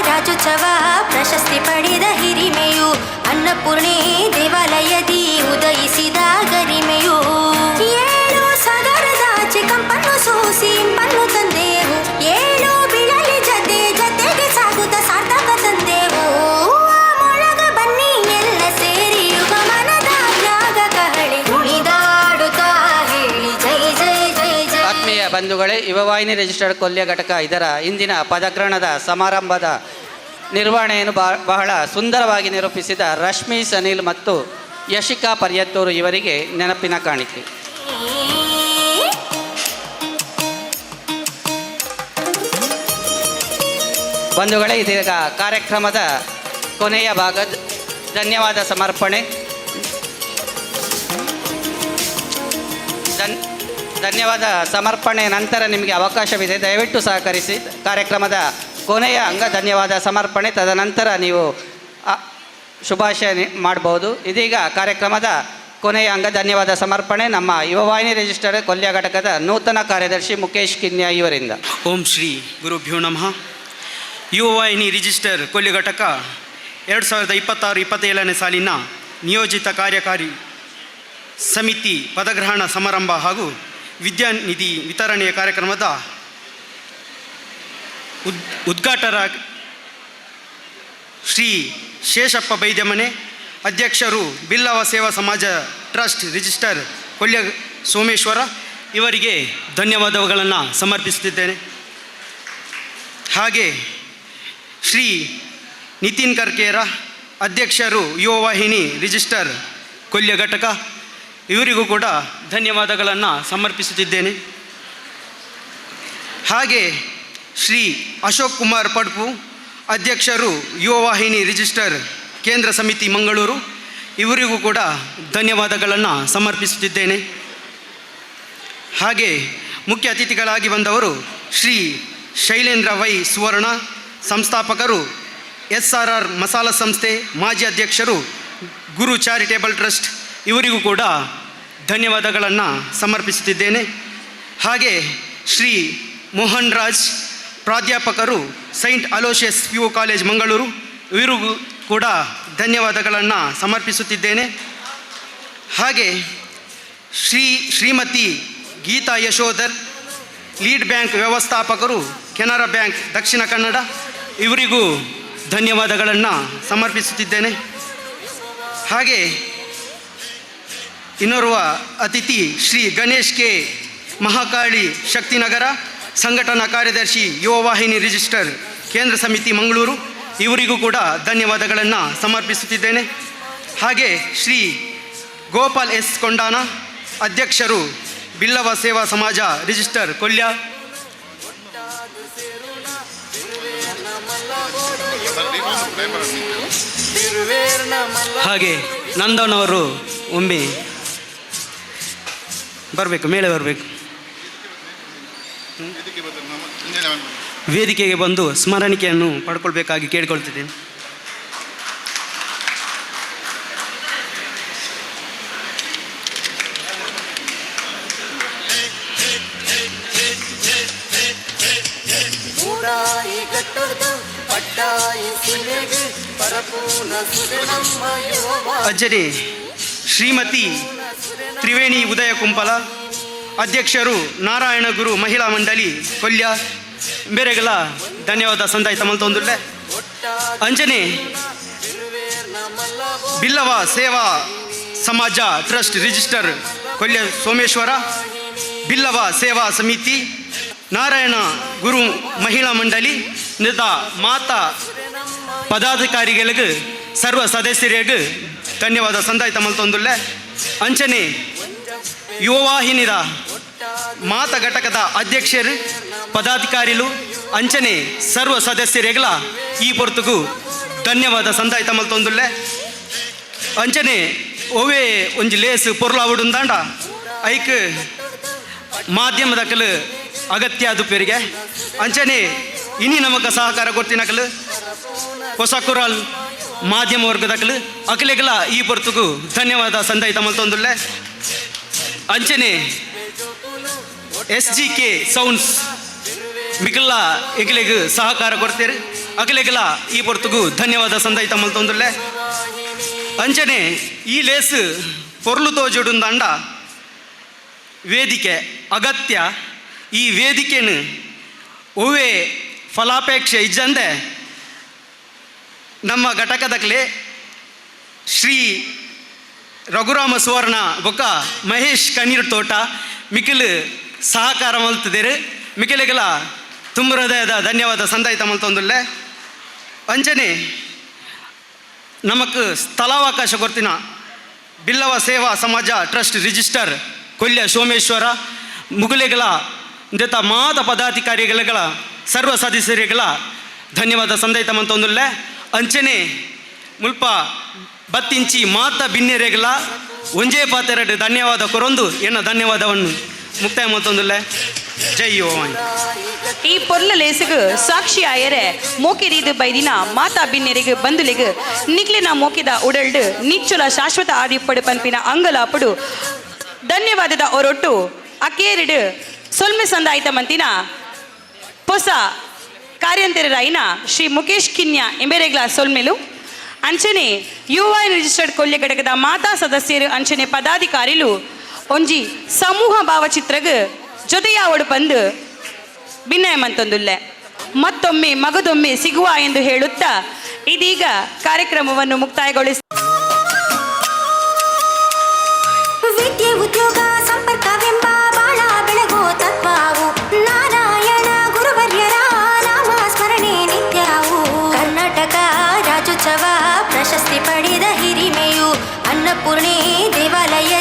ರಾಜ್ಯೋತ್ಸವ ಪ್ರಶಸ್ತಿ ಪಡೆದ ಹಿರಿಮೆಯು, ಅನ್ನಪೂರ್ಣೆ ದೇವಾಲಯದಿ ಉದಯಿಸಿದ ಗರಿಮೆಯು, ಏಳು ಸಾಗರದಾಚೆ ಕಂಪನ್ನು ಸೂಸಿ ಇಂಪನ್ನು ತಂದೆವು, ಏಳು ಬಿಳಲಿ ಜತೆ ಜತೆಗೆ ಸಾಗುತ್ತ ಸಾರ್ಥಕ ತಂದೆವು, ಮೊಳಗ ಬನ್ನಿ ಎಲ್ಲ ಸೇರಿ ಯುಗ ಮನದ ತ್ಯಾಗ ಕಹಳೆ ಕುಣಿದಾಡುತ್ತಾ ಹೇಳಿ ಜೈ ಜೈ ಜೈ ಜೈ. ಆತ್ಮೀಯ ಬಂಧುಗಳೇ, ಯುವವಾಹಿನಿ ರಿಜಿಸ್ಟರ್ಡ್ ಕೊಲ್ಯ ಘಟಕ ಇದರ ಇಂದಿನ ಪದಗ್ರಹಣದ ಸಮಾರಂಭದ ನಿರ್ವಹಣೆಯನ್ನು ಬಹಳ ಸುಂದರವಾಗಿ ನಿರೂಪಿಸಿದ ರಶ್ಮಿ ಸನಿಲ್ ಮತ್ತು ಯಶಿಕಾ ಪರ್ಯತ್ತೂರು ಇವರಿಗೆ ನೆನಪಿನ ಕಾಣಿಕೆ. ಬಂಧುಗಳೇ, ಇದೀಗ ಕಾರ್ಯಕ್ರಮದ ಕೊನೆಯ ಭಾಗ ಧನ್ಯವಾದ ಸಮರ್ಪಣೆ. ಧನ್ಯವಾದ ಸಮರ್ಪಣೆ ನಂತರ ನಿಮಗೆ ಅವಕಾಶವಿದೆ, ದಯವಿಟ್ಟು ಸಹಕರಿಸಿ. ಕಾರ್ಯಕ್ರಮದ ಕೊನೆಯ ಅಂಗ ಧನ್ಯವಾದ ಸಮರ್ಪಣೆ, ತದನಂತರ ನೀವು ಶುಭಾಶಯ ಮಾಡ್ಬೋದು. ಇದೀಗ ಕಾರ್ಯಕ್ರಮದ ಕೊನೆಯ ಅಂಗ ಧನ್ಯವಾದ ಸಮರ್ಪಣೆ ನಮ್ಮ ಯುವವಾಹಿನಿ ರಿಜಿಸ್ಟರ್ಡ್ ಕೊಲ್ಯ ಘಟಕದ ನೂತನ ಕಾರ್ಯದರ್ಶಿ ಮುಖೇಶ್ ಕಿನ್ಯಾ ಇವರಿಂದ. ಓಂ ಶ್ರೀ ಗುರುಭ್ಯೋ ನಮಃ. ಯುವವಾಹಿನಿ ರಿಜಿಸ್ಟರ್ ಕೊಲ್ಯ ಘಟಕ 2026-27ನೇ ಸಾಲಿನ ನಿಯೋಜಿತ ಕಾರ್ಯಕಾರಿ ಸಮಿತಿ ಪದಗ್ರಹಣ ಸಮಾರಂಭ ಹಾಗೂ ವಿದ್ಯಾನಿಧಿ ವಿತರಣೆಯ ಕಾರ್ಯಕ್ರಮದ ಉದ್ಘಾಟರ ಶ್ರೀ ಶೇಷಪ್ಪ ಬೈದ್ಯಮನೆ, ಅಧ್ಯಕ್ಷರು ಬಿಲ್ಲವ ಸೇವಾ ಸಮಾಜ ಟ್ರಸ್ಟ್ ರಿಜಿಸ್ಟರ್ ಕೊಲ್ಯ ಸೋಮೇಶ್ವರ ಇವರಿಗೆ ಧನ್ಯವಾದಗಳನ್ನು ಸಮರ್ಪಿಸುತ್ತಿದ್ದೇನೆ. ಹಾಗೆ ಶ್ರೀ ನಿತಿನ್ ಕರ್ಕೇರ, ಅಧ್ಯಕ್ಷರು ಯುವವಾಹಿನಿ ರಿಜಿಸ್ಟರ್ ಕೊಲ್ಯ ಘಟಕ ಇವರಿಗೂ ಕೂಡ ಧನ್ಯವಾದಗಳನ್ನು ಸಮರ್ಪಿಸುತ್ತಿದ್ದೇನೆ. ಹಾಗೆ ಶ್ರೀ ಅಶೋಕ್ ಕುಮಾರ್ ಪಡ್ಪು, ಅಧ್ಯಕ್ಷರು ಯುವವಾಹಿನಿ ರಿಜಿಸ್ಟರ್ ಕೇಂದ್ರ ಸಮಿತಿ ಮಂಗಳೂರು ಇವರಿಗೂ ಕೂಡ ಧನ್ಯವಾದಗಳನ್ನು ಸಮರ್ಪಿಸುತ್ತಿದ್ದೇನೆ. ಹಾಗೆ ಮುಖ್ಯ ಅತಿಥಿಗಳಾಗಿ ಬಂದವರು ಶ್ರೀ ಶೈಲೇಂದ್ರ ವೈ ಸುವರ್ಣ, ಸಂಸ್ಥಾಪಕರು SRR masala ಸಂಸ್ಥೆ, ಮಾಜಿ ಅಧ್ಯಕ್ಷರು ಗುರು ಚಾರಿಟೇಬಲ್ ಟ್ರಸ್ಟ್ ಇವರಿಗೂ ಕೂಡ ಧನ್ಯವಾದಗಳನ್ನು ಸಮರ್ಪಿಸುತ್ತಿದ್ದೇನೆ. ಹಾಗೆ ಶ್ರೀ ಮೋಹನ್ ರಾಜ್, ಪ್ರಾಧ್ಯಾಪಕರು Saint Aloysius PU college Mangaluru ಇವರಿಗೂ ಕೂಡ ಧನ್ಯವಾದಗಳನ್ನು ಸಮರ್ಪಿಸುತ್ತಿದ್ದೇನೆ. ಹಾಗೆ ಶ್ರೀಮತಿ ಗೀತಾ ಯಶೋಧರ್, ಲೀಡ್ ಬ್ಯಾಂಕ್ ವ್ಯವಸ್ಥಾಪಕರು ಕೆನರಾ ಬ್ಯಾಂಕ್ ದಕ್ಷಿಣ ಕನ್ನಡ ಇವರಿಗೂ ಧನ್ಯವಾದಗಳನ್ನು ಸಮರ್ಪಿಸುತ್ತಿದ್ದೇನೆ. ಹಾಗೆ ಇನ್ನೋರ್ವ ಅತಿಥಿ ಶ್ರೀ ಗಣೇಶ್ ಕೆ ಮಹಾಕಾಳಿ ಶಕ್ತಿನಗರ, ಸಂಘಟನಾ ಕಾರ್ಯದರ್ಶಿ ಯುವವಾಹಿನಿ ರಿಜಿಸ್ಟರ್ ಕೇಂದ್ರ ಸಮಿತಿ ಮಂಗಳೂರು ಇವರಿಗೂ ಕೂಡ ಧನ್ಯವಾದಗಳನ್ನು ಸಮರ್ಪಿಸುತ್ತಿದ್ದೇನೆ. ಹಾಗೆ ಶ್ರೀ ಗೋಪಾಲ್ ಎಸ್ ಕೊಂಡಾನ, ಅಧ್ಯಕ್ಷರು ಬಿಲ್ಲವ ಸೇವಾ ಸಮಾಜ ರಿಜಿಸ್ಟರ್ ಕೊಲ್ಯ. ಹಾಗೆ ನಂದನವರು ಒಮ್ಮೆ ಬರಬೇಕು, ಮೇಲೆ ಬರಬೇಕು, ವೇದಿಕೆಗೆ ಬಂದು ಸ್ಮರಣಿಕೆಯನ್ನು ಪಡ್ಕೊಳ್ಬೇಕಾಗಿ ಕೇಳಿಕೊಳ್ತಿದ್ದೇನೆ. ಅಜ್ಜನಿ ಶ್ರೀಮತಿ ತ್ರಿವೇಣಿ ಉದಯ ಕುಂಪಲ, ಅಧ್ಯಕ್ಷರು ನಾರಾಯಣ ಗುರು ಮಹಿಳಾ ಮಂಡಳಿ ಕೊಲ್ಯ ಬೇರೆಗಳ ಧನ್ಯವಾದ ಸಂದಾಯ ಮಲ್ತೊಂದುಲ್ಲೆ. ಅಂಜನೆ ಬಿಲ್ಲವ ಸೇವಾ ಸಮಾಜ ಟ್ರಸ್ಟ್ ರಿಜಿಸ್ಟರ್ ಕೊಲ್ಯ ಸೋಮೇಶ್ವರ, ಬಿಲ್ಲವ ಸೇವಾ ಸಮಿತಿ, ನಾರಾಯಣ ಗುರು ಮಹಿಳಾ ಮಂಡಳಿ ನಿದ ಮಾತಾ ಪದಾಧಿಕಾರಿಗಳಿಗೆ ಸರ್ವ ಸದಸ್ಯರಿಗೆ ಧನ್ಯವಾದ ಸಂದಾಯಿತ ಮಲ್ತೊಂದುಲ್ಲೆ. ಅಂಚನೆ ಯುವವಾಹಿನಿದ ಮಾತ ಘಟಕದ ಅಧ್ಯಕ್ಷರು, ಪದಾಧಿಕಾರಿಲು, ಅಂಚನೆ ಸರ್ವ ಸದಸ್ಯರಿಗಳ ಈ ಪೊರ್ತುಗು ಧನ್ಯವಾದ ಸಂದಾಯಿತ ಮಲ್ತೊಂದುಲ್ಲೆ. ಅಂಚನೆ ಒವೇ ಒಂಜಿ ಲೇಸ್ ಪೊರ್ಲಾವುಡುಂದಾಂಡ ಐಕ್ ಮಾಧ್ಯಮದಕಲು ಅಗತ್ಯ ಅದು ಪೆರಿಗೆ. ಅಂಚನೆ ಇನಿ ನಮಕ ಸಹಕಾರ ಕೊಡ್ತಿನಕಲು ಹೊಸಕುರಾಲ್ ಮಾಧ್ಯಮ ವರ್ಗದಕಲು ಅಕಲೆಗಲ ಈ ಪೊರ್ತುಗು ಧನ್ಯವಾದ ಸಂದಾಯಿತ ಮಲ್ತೊಂದುಲ್ಲೆ. ಅಂಚನೆ ಎಸ್ ಜಿ ಕೆ ಸೌಂಡ್ಸ್ ಮಿಕಲ್ಲ ಎಕಲೆಗ್ ಸಹಕಾರ ಕೊಡ್ತೇರು, ಅಕಲೆಗಲ ಈ ಪೊರ್ತುಗು ಧನ್ಯವಾದ ಸಂದಾಯಿತ ಮಲ್ತೊಂದುಲ್ಲೆ. ಅಂಚನೆ ಈ ಲೇಸ್ ಪೊರ್ಲು ತೋಜುಡುಂದಾಂಡ ವೇದಿಕೆ ಅಗತ್ಯ. ಈ ವೇದಿಕೆನು ಒವ್ವೇ ಫಲಾಪೇಕ್ಷೆ ಇಜ್ಜಂದೆ ನಮ್ಮ ಘಟಕದಕ್ಲೆ ಶ್ರೀ ರಘುರಾಮ ಸುವರ್ಣ ಬೊಕ್ಕ ಮಹೇಶ್ ಕಣ್ಣೀರ್ ತೋಟ ಮಿಕಿಲ್ ಸಹಕಾರ ಮಲ್ತಿದ್ದೇರು, ಮಿಕಿಲೆಗಲ ತುಂಬ ಹೃದಯದ ಧನ್ಯವಾದ ಸಂದಾಯಿತ ಮಲ್ತೊಂದುಲ್ಲೆ. ಅಂಚನೆ ನಮಕ್ ಸ್ಥಳಾವಕಾಶ ಕೊರ್ತಿನ ಬಿಲ್ಲವ ಸೇವಾ ಸಮಾಜ ಟ್ರಸ್ಟ್ ರಿಜಿಸ್ಟರ್ ಕೊಲ್ಯ ಸೋಮೇಶ್ವರ ಮುಗುಲೆಗಳ ಇಂದೆತ ಮಾತ ಪದಾಧಿಕಾರಿಗಳ ಸರ್ವ ಸದಸ್ಯರುಗಳ ಧನ್ಯವಾದ ಸಂದಾಯಿತ ಮಲ್ತೊಂದುಲ್ಲೆ. ಅಂಚನೆ ಮುಲ್ಪ ಬತ್ತಿಂಚಿ ಮಾತ ಬಿನ್ನೆರೆಗಳ ಒಂಜೇ ಪಾತೆರಡು ಧನ್ಯವಾದ ಕೊರೊಂದು ಎನ್ನ ಧನ್ಯವಾದವನ್ನು ಮುಕ್ತಾಯ ಮಲ್ತೊಂದುಲ್ಲೆ. ಜೈ ಯುವವಾಣಿ. ಈ ಪೊರ್ಲ ಲೇಸುಗು ಸಾಕ್ಷಿ ಆಯರೆ ಮೋಕೆದೀದು ಬೈದಿನ ಮಾತಾ ಬಿನ್ನೆರೆಗ್ ಬಂದುಲೆಗ್ ನಿಕ್ಲಿನ ಮೋಕೆದ ಉಡಲ್ಡು ನಿಚ್ಚುಲ ಶಾಶ್ವತ ಆದಿಪ್ಪಡು ಪನ್ಪಿನ ಅಂಗಲಾಪುಡು ಧನ್ಯವಾದದ ಒರೊಟ್ಟು ಅಕೇರಿಡು ಸೊಲ್ಮೆ ಸಂದಾಯಿತ ಮಂತಿನ ಹೊಸ ಕಾರ್ಯಂತರರಾಯಿನ ಶ್ರೀ ಮುಕೇಶ್ ಕಿನ್ಯಾ ಎಂಬೆರೆಗ್ಲ ಸೊಲ್ಮೆಲು. ಅಂಚನೆ ಯುವ ರಿಜಿಸ್ಟರ್ಡ್ ಕೊಲ್ಯ ಘಟಕದ ಮಾತಾ ಸದಸ್ಯರು ಅಂಚನೆ ಪದಾಧಿಕಾರಿಲು ಒಂಜಿ ಸಮೂಹ ಭಾವಚಿತ್ರಗ್ ಜೊತೆಯಾವಡು ಬಂದು ಭಿನ್ನಯಮಂತೊಂದುಲ್ಲೆ. ಮತ್ತೊಮ್ಮೆ ಮಗದೊಮ್ಮೆ ಸಿಗುವ ಎಂದು ಹೇಳುತ್ತಾ ಇದೀಗ ಕಾರ್ಯಕ್ರಮವನ್ನು ಮುಕ್ತಾಯಗೊಳಿಸಿ ವಿದ್ಯೆ, ಉದ್ಯೋಗ, ಸಂಪರ್ಕವೆಂಬ ಬಾಳ ಬೆಳಗೋ ತತ್ವವು. ನಾರಾಯಣ ಗುರುವರ್ಯರ ನಾಮ ಸ್ಮರಣೆ ನಿತ್ಯವು. ಕರ್ನಾಟಕ ರಾಜ್ಯೋತ್ಸವ ಪ್ರಶಸ್ತಿ ಪಡೆದ ಹಿರಿಮೆಯು. ಅನ್ನಪೂರ್ಣೆ ದೇವಾಲಯದ